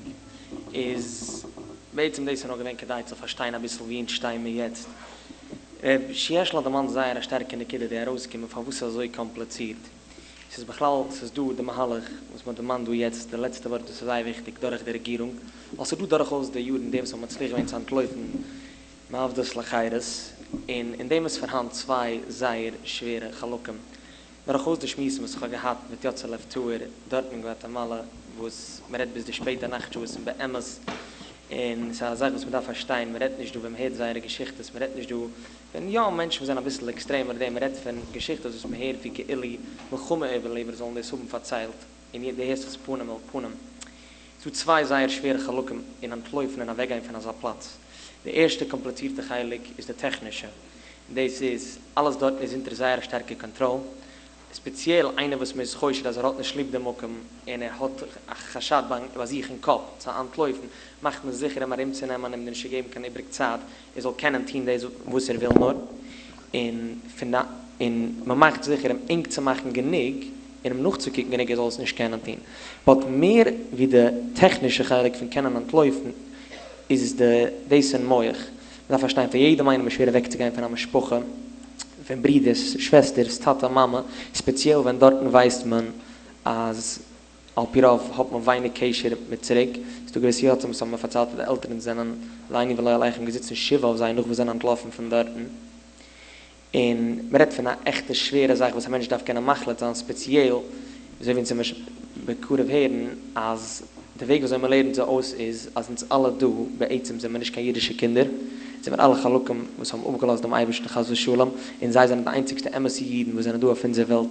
איז בעצם דאס איז נאר געווען כדאי צו פארשטיין אביסל ווי אונז שטייען מיר יעצט. ר' שיעשל האט דערמאנט זייער א שטארקע נקודה די ארויסקומען פארוואס ס'איז אזוי קאמפליצירט. ס'איז בכלל, ס'איז דא די מהלך וואס מ'האט דערמאנט דא יעצט, די לעצטע ווארט וואס איז זייער וויכטיג, דורך די רעגירונג, ווייל ס'איז דא דורכאויס די יארן די וואס האבן מצליח געווען צו אנטלויפן מעבדות לחירות, און אין דעם איז פארהאן צוויי זייער שווערע חלקים. דורכאויס די שמועסן וואס איך האב געהאט מיט יוצאי לב טהור דארטן אין גואטעמאלע, וואס מ'רעדט ביז די שפעטע נאכט שעות און באמת, און ס'איז א זאך וואס מ'דארף פארשטיין, מ'רעדט נישט דא ווען מ'הערט זייערע געשיכטעס, מ'רעדט נישט דא פון יא מענטשן וואס זענען אביסל עקסטרעם אדער דעם, מ'רעדט פון געשיכטעס וואס מ'הערט ווי כאילו מלחמה איבערלעבער זאלן דאס האבן פארציילט, און דו הערסט עס פנים אל פנים. ס'דא צוויי זייער שווערע חלקים אין אנטלויפן און אוועקגיין פון אזא פלאץ. די ערשטע קאמפליצירטע חלק איז די טעכנישע, און דאס איז, אלעס דארטן איז אונטער זייער א שטארקע קאנטראל, ספעציעל איינער וואס מ'איז חושד אז ער האט נישט ליב די מקום און ער האט א חשד ביי זיך אין קאפ צו אנטלויפן, מאכט מען זיכער אים ארומצונעמען אים נישט צו געבן קיין איבריג צייט ער זאל קענען טון דאס וואס ער וויל נאר, און פון די און מ'מאכט זיכער אים ענג צו מאכן גענוג און אים נאכצוקוקן גענוג ער זאל עס נישט קענען טון. באט מער ווי די טעכנישע חלק פון קענען אנטלויפן איז די דאס אין מח. מ'דארף פארשטיין פאר יעדעם איינעם איז שווער אוועקצוגיין פון א משפחה, פון ברידערס, שוועסטערס, טאטע מאמע, ספעציעל ווען דארטן ווייסט מען אז על פי רוב האט מען ווייניג קשר מיט צוריק, ס'דא געוויסע יוצאים וואס האבן מיר פארציילט אז די עלטערן זענען לא עלינו ולא עליכם געזיצן שבעה אויף זיי נאך וואס זענען אנטלאפן פון דארטן, און מ'רעדט פון א עכטע שווערע זאך וואס א מענטש דארף קענען מחליט זיין, ספעציעל אזוי ווי אונז וועמיר בקרוב הערן אז די וועג וויאזוי מ'לערנט זיי אויס איז אז אונז אלע דא בעצם זעמיר נישט קיין אידישע קינדער, אונז זעמיר אלע חלקים וואס האבן אפגעלאזט דעם אייבערשטן חס ושלום, און זיי זענען די איינציגסטע אמת'ע אידן וואס זענען דא אויף אונזער וועלט.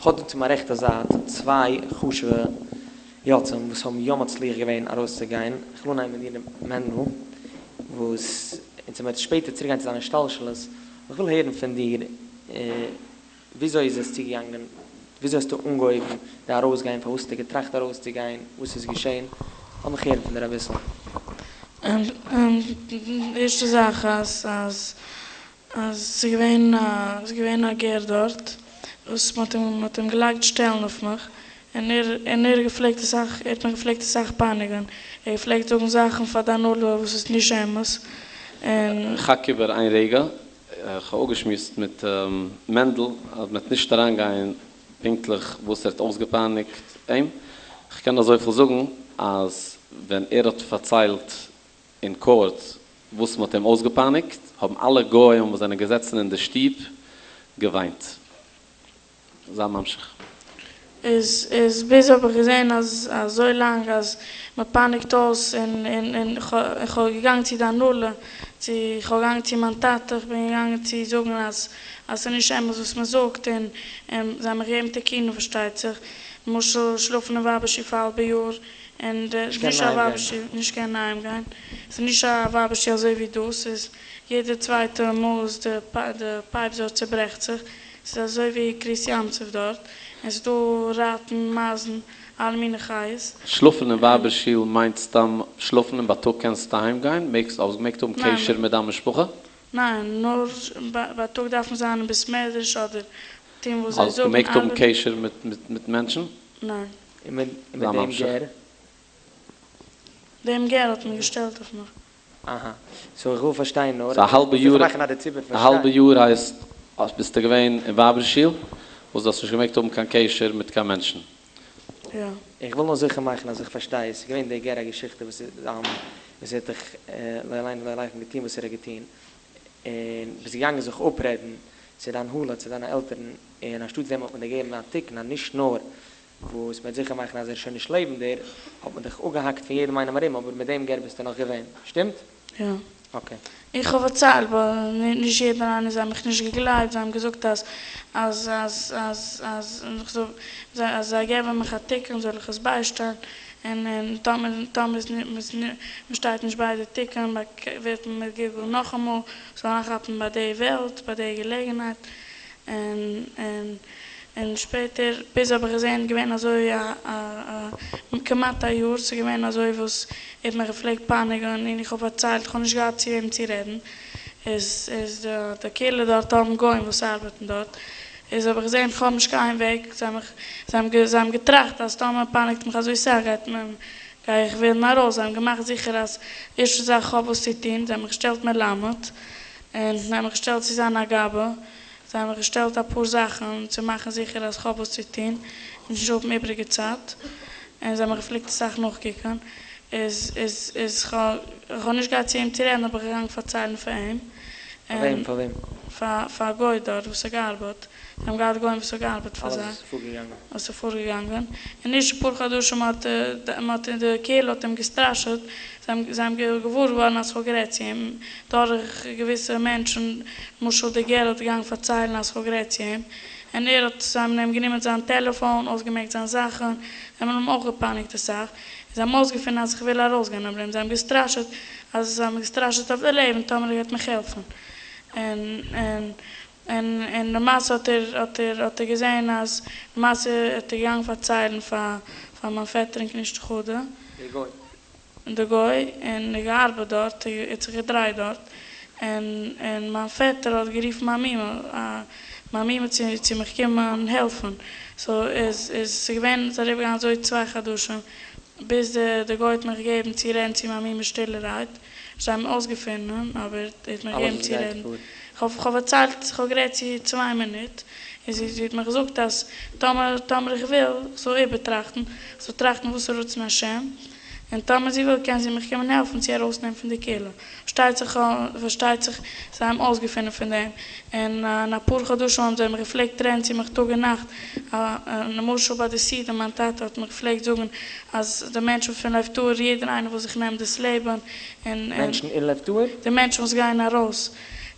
כ'האב דא צו מיין רעכטע זייט צוויי חשוב'ע יוצאים וואס האבן יא מצליח געווען ארויסצוגיין, כ'וויל אנהייבן מיט דיר מענדל, וואס אונז וועמיר שפעטער צוריקגיין צו דיין השתלשלות, אבער כ'וויל הערן פון דיר וויאזוי איז עס צוגעגאנגען, וויאזוי האסטו אנגעהויבן די ארויסגיין, פארוואס האסטו געטראכט ארויסצוגיין, וואס איז געשען, לאמיך הערן פון דיר אביסל. די ערשטע זאך אז אז אז ס'איז געווען א ס'איז געווען א גר דארט וואס מ'האט אים מ'האט אים געלייגט שטעלן אויף מיך און ער און ער האט געפלעגט אסאך ער האט מיך געפלעגט אסאך פייניגען ער האט געפלעגט זאגן זאכן פאר די הנהלה וואס איז נישט אמת און. כ'האק איבער איין רגע, כ'האב אפגעשמועסט מיט מענדל אז מ'וועט נישט אריינגיין פונקטליך וואס ער האט אויסגעפייניגט אים, כ'קען אזויפיל זאגן אז ווען ער האט פארציילט אין קאורט וואס מ'האט אים אויסגעפייניגט, האבן אלע גוים וואס זענען געזעצן אין די שטוב געוויינט. זיי ממשיך. איז איז ביז האב איך געזען אז אזוי לאנג אז מ'פייניגט אויס און און און כ'האב געגאנגען צו די הנהלה. צו איך האב געגאנגען צו מיין טאטע איך בין געגאנגען צו זאגן אז אז ס'איז נישט אמת וואס מען זאגט און און זיי האבן מיך געגעבן תיקונים פארשטייט זיך למשל שלאפן אין ווייבער שול פאר א האלבע יאר און די נישט נישט קענען א אהיים ווייבער גיין. שול נישט קענען אהיים גיין ס'איז נישט א ווייבער שול אזוי ווי דא ס'איז יעדע צווייטע מאל איז די די פייפ דארט צוברעכט זיך ס'איז אזוי ווי קריעת ים סוף דארט און ס'איז דא ראטן מייזן אלע מיני חיות. שלאפן אין און ווייבער שול מיינט סתם שלאפן און בייטאג קענסטו אהיים גיין? מעגסט האסט געמעגט האבן ניין קשר מיט דיין משפחה? ניין נאר בייטאג דארף מען זיין אין בית מדרש אדער טון וואס זיי האסט זאגן געמעגט האבן ארבעטן. קשר מיט מיט מענטשן? ניין. און מיט זיי דעם ממשיך. גר? דעם גר האט מען געשטעלט אויף מיך. אהא. סאו איך וויל פארשטיין נאר, סאו א איך האלבע וויל זיכער יאר, מאכן אז די ציבור א האלבע פארשטייט. יאר הייסט אז ביסטו געווען אין ווייבער שול וואס דו האסט נישט געמעגט האבן קיין קשר מיט קיין מענטשן. יא. איך וויל נאר זיכער מאכן אז איך פארשטיי, עס איז געווען די גר א געשיכטע וואס וואס ער האט דיך לא עלינו ולא עליכם געטון וואס ער האט געטון, און ביסט געגאנגען זיך אפרעדן צו דיין הנהלה, צו דיינע עלטערן, און אנשטאטס דעם האט מען דיר געגעבן א תיקון אז נישט נאר וואס מ'וועט זיכער מאכן אז ער איז שוין נישט לעבן דיר, האט מען דיך אפגעהאקט פון יעדעם איינעם ארום, אבער מיט דעם גר ביסטו נאך געווען. שטימט? יא. אקעי. איך האב פארציילט באט נישט יעדער איינער זיי האבן מיך נישט געגלייבט זיי האבן געזאגט אז אז אז אז אז איך זאל זיי אז זיי געבן מיך א תיקון זאל איך עס ביישטיין און און טאמער טאמער איז מ'שטייט נישט ביי די תיקון ווערט מען מגולגל נאכאמאל זאל אריינכאפן ביי די וועלט ביי די געלעגנהייט און און און שפעטער ביז האב איך געזען געווען אזוי א א א כמעט א יאר ס'איז געווען אזוי וואס ער האט מיך געפלעגט פייניגען און איך האב פארציילט איך האב נישט געהאט צו וועם צו רעדן איז איז די די קהילה דארט האבן גוים וואס ארבעטן דארט איז האב איך געזען איך האב נישט קיין וועג זיי האבן מיך זיי האבן זיי האבן געטראכט אז טאמער פייניגט מיך אזוי סאך גייט מען גיי איך וועלן ארויס זיי האבן געמאכט זיכער אז ערשטע זאך איך האב וואס צו טון זיי האבן מיך געשטעלט מלמד און זיי האבן מיך געשטעלט צו זיין א גבאי זיי האבן מיך געשטעלט אפאר זאכן צו מאכן זיכער אז כ'האב וואס צו טון און נישט האבן איבריגע צייט, און זיי האבן מיך געפלעגט אסאך נאכקוקן, איז איז איז כ'האב נישט געהאט צו וועם צו רעדן האב איך געגאנגען פארציילן פאר אים, פאר וועם? און פאר וועם? פאר פאר א גוי דארט וואס האט געארבעט, זיי האבן געהאט גוים וואס האט געארבעט פאר אלעס זיי. וואס איז פארגעגאנגען. וואס איז פארגעגאנגען, און נישט אפאר חדשים האט האט די קהילה האט אים געסטראשעט, זיי האבן זיי האבן געוואר געווארן אז כ'האב גערעדט צו אים, דורך געוויסע מענטשן, למשל די גר האט געגאנגען פארציילן אז כ'האב גערעדט צו אים, און ער האט, זיי האבן אים גענומען זיין טעלעפאון, אויסגעמעקט זיין זאכן, זיי האבן אים אויך געפייניגט אסאך, און זיי האבן אויסגעפונען אז כ'וויל ארויסגיין אבער אים זיי האבן געסטראשעט אז זיי האבן געסטראשעט אויף די לעבן טאמער ער גייט מיך העלפן, און און און און למעשה האט ער האט ער האט ער געזען אז למעשה האט ער געגאנגען פארציילן פאר פאר מיין פעטער אין כנישתא חדא. דער גוי. די גוי, און ער געארבעט דארט, ער האט זיך געדרייט דארט, און און מיין פעטער האט גערופן מיין מומע, מיין מומע צו צו מיך קומען העלפן, סאו איז איז ס'איז געווען ס'איז אריבערגעגאנגען אזוי צוויי חדשים, ביז די די גוי האט מיך געגעבן צו רעדן צו מיין מומע שטילערהייט, זיי האבן אויסגעפונען, אבער ער האט מיך אלעס געגעבן וואס צו גייט רעדן, פאר. כ'האב כ'האב פארציילט, כ'האב גערעדט צו איר צוויי מינוט, און זי זי האט מיך געזאגט אז טאמער טאמער איך וויל, איך זאל איבערטראכטן, איך זאל טראכטן וואס איז רצון השם, און טאמער זי וויל קען זי מיך קומען העלפן צו ארויסנעמען פון די קהילה. פארשטייט זיך פארשטייט זיך זיי האבן אויסגעפונען פון דעם, און אין אפאר חדשים האבן זיי מיך געפלעגט רעדן צו מיך טאג און נאכט, למשל ביי די סעודה מיין טאטע האט מיך געפלעגט זאגן אז די מענטשן פון לב טהור יעדער איינער וויל זיך נעמען דאס לעבן, און מענטשן אין לב טהור? די מענטשן וואס גייען ארויס,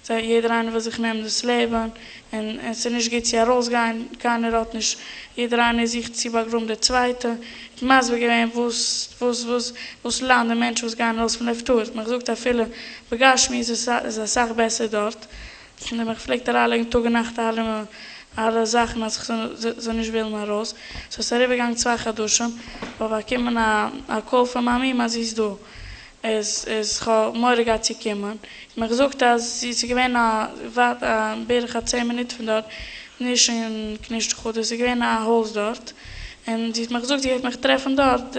זיי יעדער איינער וויל זיך נעמען דאס לעבן, און און ס'איז נישט גוט צו ארויסגיין, קיינער האט נישט, יעדער איינער זוכט צו באגראבן די צווייטע, האט מסביר געווען וואס וואס וואס וואס ליידן די מענטשן וואס גייען ארויס פון לב טהור, האט מיר געזאגט אפילו בגשמיות איז איז אסאך בעסער דארט, און מיך געפלעגט אריינלייגן טאג און נאכט אלע אלע זאכן אז איך זאל נישט ווילן ארויס, סאו ס'איז אריבערגעגאנגען צוויי חדשים, האב איך באקומען א א קאל פון מיין מומע אז זי איז דא, איז איז כ'האב מורא געהאט צו קומען, האט מיר געזאגט אז זי ס'איז געווען א ווייט א בערך א צען מינוט פון דארט, נישט אין כנישתא חדא, ס'איז געווען א הויז דארט, און זי האט מיך געזאגט זי גייט מיך טרעפן דארט,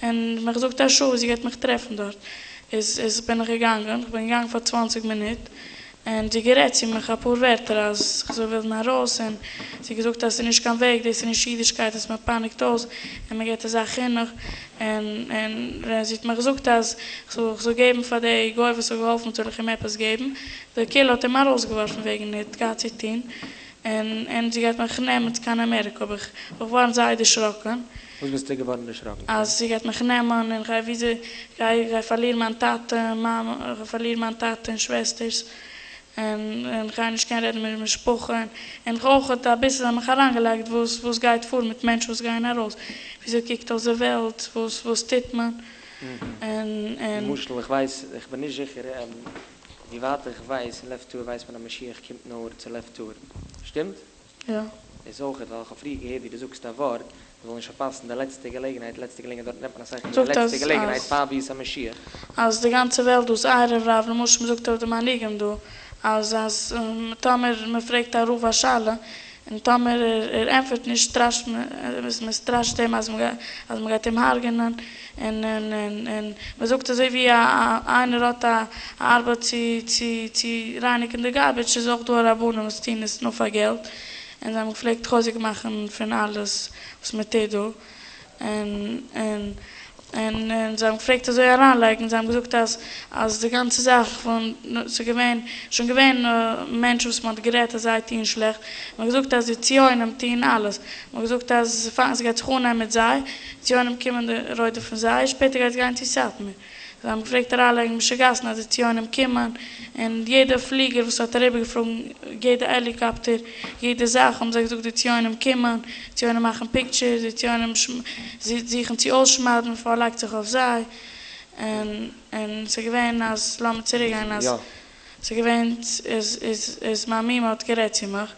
און מיך געזאגט א שעה זי גייט מיך טרעפן דארט, איז איז בין איך געגאנגען, כ'בין געגאנגען פאר צוואנציג מינוט, און זי גערעדט צו מיך אפאר ווערטער אז כ'זאל ווילן ארויס, און זי געזאגט אז ס'איז נישט קיין וועג, דאס איז נישט אידישקייט אז מ'פייניגט אויס און מ'געבט אזא חינוך, און און זי האט מיך געזאגט אז כ'זאל כ'זאל געבן פאר די גוי וואס האט געהאלפן זאל איך אים עפעס געבן, די קהילה האט אים ארויסגעווארפן וועגן ער האט געהאט צו טון. און און זי גייט מיך נעמען קיין אמעריקא האב איך געווארן זייער דערשראקן. וואס ביסטו געווארן דערשראקן פון? אז זי גייט מיך נעמען און כ'גיי וויאזוי גיי גיי פארלירן מיין טאטע און מאמע כ'גיי פארלירן מיין טאטע און שוועסטערס און און כ'גיי נישט קענען רעדן מיט די משפחה און און אויך אביסל זיי האבן מיך אריינגעלייגט וואס וואס גייט פאר מיט מענטשן וואס גייען ארויס וויאזוי קוקט אויס די וועלט וואס וואס טוט מען און און. למשל איך ווייס איך בין נישט זיכער ווי ווייט איך ווייס אין לב טהור ווייסט מען אז משיח קומט נאר צו לב טהור. שטימט? יא. דאס אויכעט ווייל איך האב פריער געהערט ווי דו זאגסט א ווארט מען זאל נישט פארפאסן די לעצטע געלעגנהייט, לעצטע געלעגנהייט דארט נעמט מען אסאך די זאגט לעצטע אז געלעגנהייט אז פאר ביאת המשיח. אז די גאנצע וועלט דא איז ערב רב, למשל מען זאגט אויף די מנהיגים דא אז אז טאמער מען פרעגט א רב א שאלה און טאמער ער ענפערט נישט סטראשט מען מען סטראשט אים אז אז מען גייט אים הרג'נען און און און און מען זאגט אזוי ווי א איינער האט א ארבעט צו צו צו רייניגן די גארביטש איז אויך דא רבנים וואס טוהן עס נאר פאר געלט און זיי האבן געפלעגט חוזק מאכן פון אלעס וואס מען טוט דא און און און און זיי האבן געפלעגט אזוי אריינלייגן, זיי האבן געזאגט אז אז די גאנצע זאך פון ס'איז געווען שוין געווען מענטשן וואס מ'האט גערעדט אז זיי טוען שלעכט, מ'האט געזאגט אז די ציונים טוען אלעס, מ'האט געזאגט אז ס'גייט זיך אנהייבן מיט זיי, ציונים קומען די רודפ'ן זיי, שפעטער גייט עס גיין צו סאטמאר. זיי האבן געפלעגט אריינלייגן משוגעת'ן אז די ציונים קומען, און יעדע פליגער וואס האט אריבערגעפלאגן, יעדע העליקאפטער, יעדע זאך האבן זיי געזאגט די ציונים קומען, ציונים מאכן פיקטשערס, די ציונים זוכן צו אויסשמד'ן, מ'פארלייגט זיך אויף זיי, און און ס'איז געווען אז לאמיר צוריק גיין אז. ס'איז געווען איז איז איז מיין מומע האט גערעדט צו מיך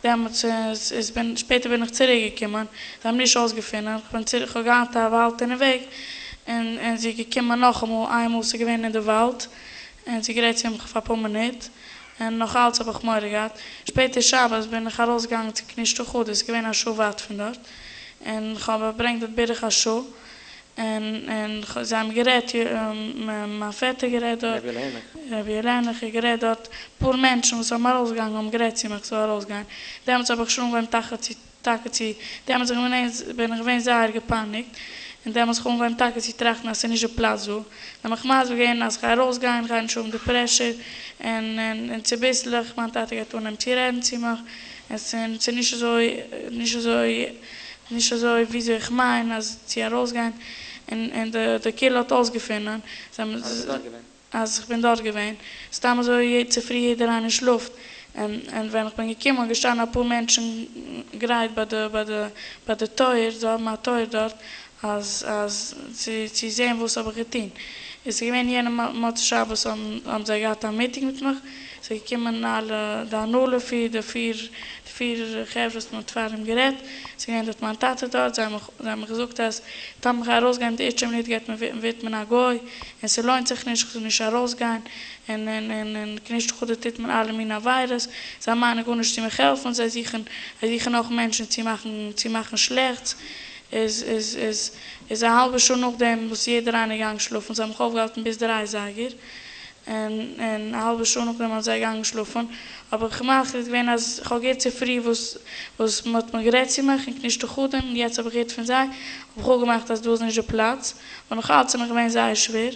דעמאלטס איז איז בין שפעטער בין איך צוריק געקומען זיי האבן נישט אויסגעפונען כ'בין צוריק כ'האב געהאט א באהאלטענע וועג און און זי איז געקומען נאכאמאל איינמאל ס'איז געווען אין די וואלד און זי האט גערעדט צו מיך פאר אפאר מינוט און נאך אלץ האב איך מורא געהאט שפעטער שבת בין איך ארויס געגאנגען צו כנישתא חדא ס'איז געווען א שעה ווייט פון דארט און כ'האב פארברענגט דארט בערך א שעה און און זיי האבן גערעדט, מיין פעטער גערעדט דארט, רבי יואל העניך האט גערעדט דארט, אפאר מענטשן וואס האבן ארויסגעגאנגען האבן גערעדט צו מיך איך זאל ארויסגיין, דעמאלטס האב איך שוין אנגעהויבן טאקע צו טאקע צו, דעמאלטס בין איך געווען זייער געפייניגט, און דעמאלטס האב איך אנגעהויבן טאקע צו טראכטן אז ס'איז נישט די פלאץ דא, זיי האבן מיך מסביר געווען אז כ'גיי ארויסגיין, כ'גיי נישט האבן די פרעשור, און און און צוביסלעך מיין טאטע גייט אנהייבן צו רעדן צו מיך, און ס'איז נישט אזוי נישט אזוי נישט אזוי וויאזוי איך מיין אז צו ארויסגיין און און די די קהילה האט אויסגעפונען זיי האבן אז ביסט דארט געווען. אז איך בין דארט געווען. סתם אזוי יעדע צופרי יעדער איינער שלאפט און און ווען איך בין געקומען געשטאנען אפאר מענטשן גרייט ביי די ביי די ביי די טויער זיי האבן א טויער דארט אז אז צו צו זעהן וואס האב איך געטון. איז געווען יענע מוצאי שבת האבן האבן זיי געהאט א מיטינג מיט מיך, ס'איז געקומען אלע די הנהלה פיר די פיר די פיר חברה וואס מ'האט פאר אים גערעדט, ס'איז געווען דארט מיין טאטע דארט, זיי האבן מיך זיי האבן מיך געזאגט אז טאמער כ'גיי ארויסגיין די ערשטע מינוט גייט מען ווערט מען א גוי, און ס'לוינט זיך נישט כ'זאל נישט ארויסגיין, און און און אין כנישתא חדא טוט מען אלע מיני עבירות, זיי מיינען גארנישט צו מיך העלפן, זיי זוכן זיי זוכן נאך מענטשן צו מאכן צו מאכן שלעכטס, איז איז איז איז א האלבע שעה נאכדעם וואס יעדער איינער געגאנגען שלאפן, זיי האבן מיך אויפגעהאלטן ביז דריי אזייגער, און און א האלבע שעה נאכדעם האבן זיי געגאנגען שלאפן, האב איך מחליט געווען אז איך האב געהערט צופרי וואס וואס מען האט מיר גערעדט צו מיך אין כנישתא חדא, און יעצט האב איך געהערט פון זיי, האב איך אפגעמאכט אז דא איז נישט די פלאץ, אבער נאך אלץ איז מיר געווען זייער שווער,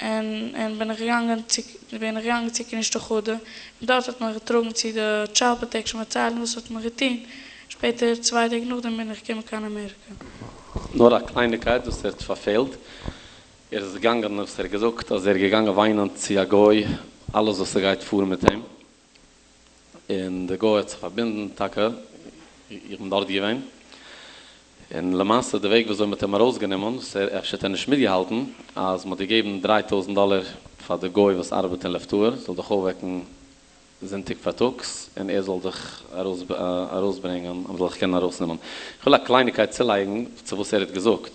און און בין איך געגאנגען צו בין איך געגאנגען צו כנישתא חדא, פון דארט האט מען מיך געטראגן צו די טשיילד פראטעקשאן פארציילן וואס האט מען געטון, שפעטער צוויי טעג נאכדעם בין איך געקומען קיין אמעריקע. נאר א קלייניקייט וואס ער האט פארפעלט, ער איז געגאנגען וואס ער האט געזאגט אז ער איז געגאנגען וויינען צו א גוי אלעס וואס ס'גייט פאר מיט אים, און די גוי האט זיך פארבינדן טאקע, איך בין דארט געווען, און למעשה די וועג וויאזוי מ'האט אים ארויסגענומען, וואס ער אפשר האט ער נישט מיטגעהאלטן, אז מ'האט געגעבן דריי טויזנט דאלער פאר די גוי וואס ארבעט אין לב טהור זאל דיך אויפוועקן זונטאג פארטאגס און ער זאל דיך ארויסברענגען אז מ'זאל דיך קענען ארויסנעמען. איך וויל א קלייניקייט צולייגן צו וואס ער האט געזאגט.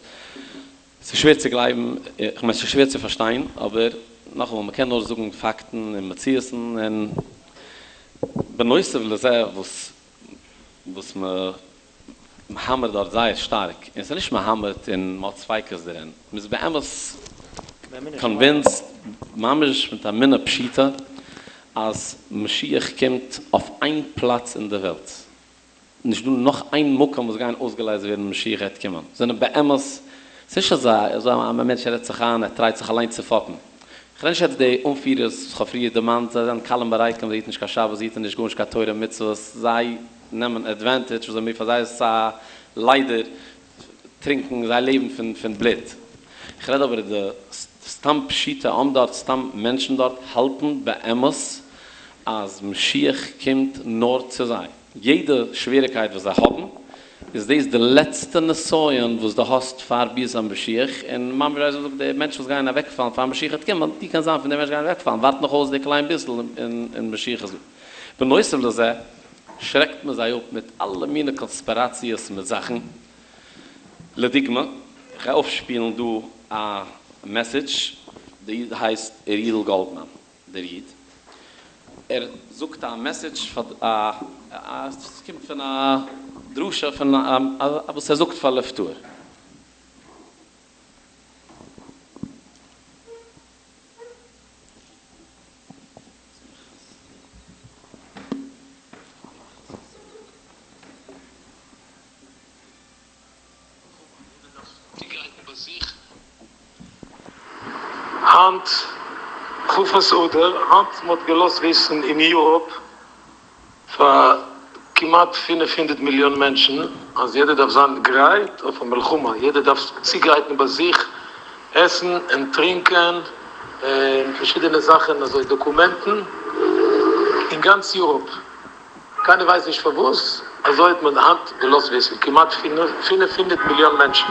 ס'איז שווער צו גלייבן, איך מיין ס'איז שווער צו פארשטיין, אבער נאכאמאל מ'קען נאר זאגן פאקטן און מציאות'ן, און בנוסף לזה וואס וואס מ'האמערט דארט זייער שטארק, און ס'איז נישט מ'האמערט און מ'האט ספיקות דערין, מ'איז באמת קאנווינסד, ממש מיט אמונה פשוטה, אז משיח קומט אויף איין פלאץ אין די וועלט, נישט דא נאך איין מקום וואס גייען אויסגעלייזט ווערן משיח גייט קומען, זענען באמת, ס'נישט אזא אזא א מענטש רעדט זיך איין ער טרייט זיך אליין צו פאפן. כ'רעד נישט יעצט די אנפירערס וואס כ'האב פריער דערמאנט, זיי זענען קלים וריקים, זיי היטן נישט קיין שבת, זיי היטן נישט גארנישט קיין תורה ומצוות, זיי נעמען עדווענטעדזש וואס זיי פאר זיי איז עס א ליידער טרינקן, זיי לעבן פון פון בלוט. כ'רעד אבער די סתם פשוטע עם דארט, סתם מענטשן דארט האלטן באמת אז משיח קומט נאר צו זיי. יעדע שוועריקייט וואס זיי האבן איז דאס די לעצטע נסיון וואס דו האסט פאר ביאת המשיח, און ממש ווי אזוי מ'זאגט די מענטשן וואס גייען אוועקפאלן פאר משיח וועט קומען, דו קענסט זיין פון די מענטשן גייען אוועקפאלן, ווארט נאך אויס די קליין ביסל און משיח איז דא. בנוסף לזה שרעקט מען זיי אפ מיט אלע מיני קאנספיראציעס מיט זאכן, לדוגמא, איך גיי אויפשפילן דא א מעסעדזש, די איד הייסט ר' יודל גאלדמאן, דער איד, ער זאגט א מעסעדזש פאר א, עס קומט פון א דרשה פון א וואס ער זאגט פאר לב טהור. יעדער דארף צוגרייטן ביי זיך היינט כ"ח אדר, היינט מען האט געלאזט וויסן אין יוראפ פאר כמעט 500 מיליאן מענטשן אז יעדער דארף זיין גרייט אויף א מלחמה, יעדער דארף צוגרייטן ביי זיך עסן און טרינקען און פארשידענע זאכן אזוי דאקומענטן אין גאנץ יוראפ. קיינער ווייסט נישט פארוואס, אזוי האט מען היינט געלאזט וויסן כמעט 500 מיליאן מענטשן.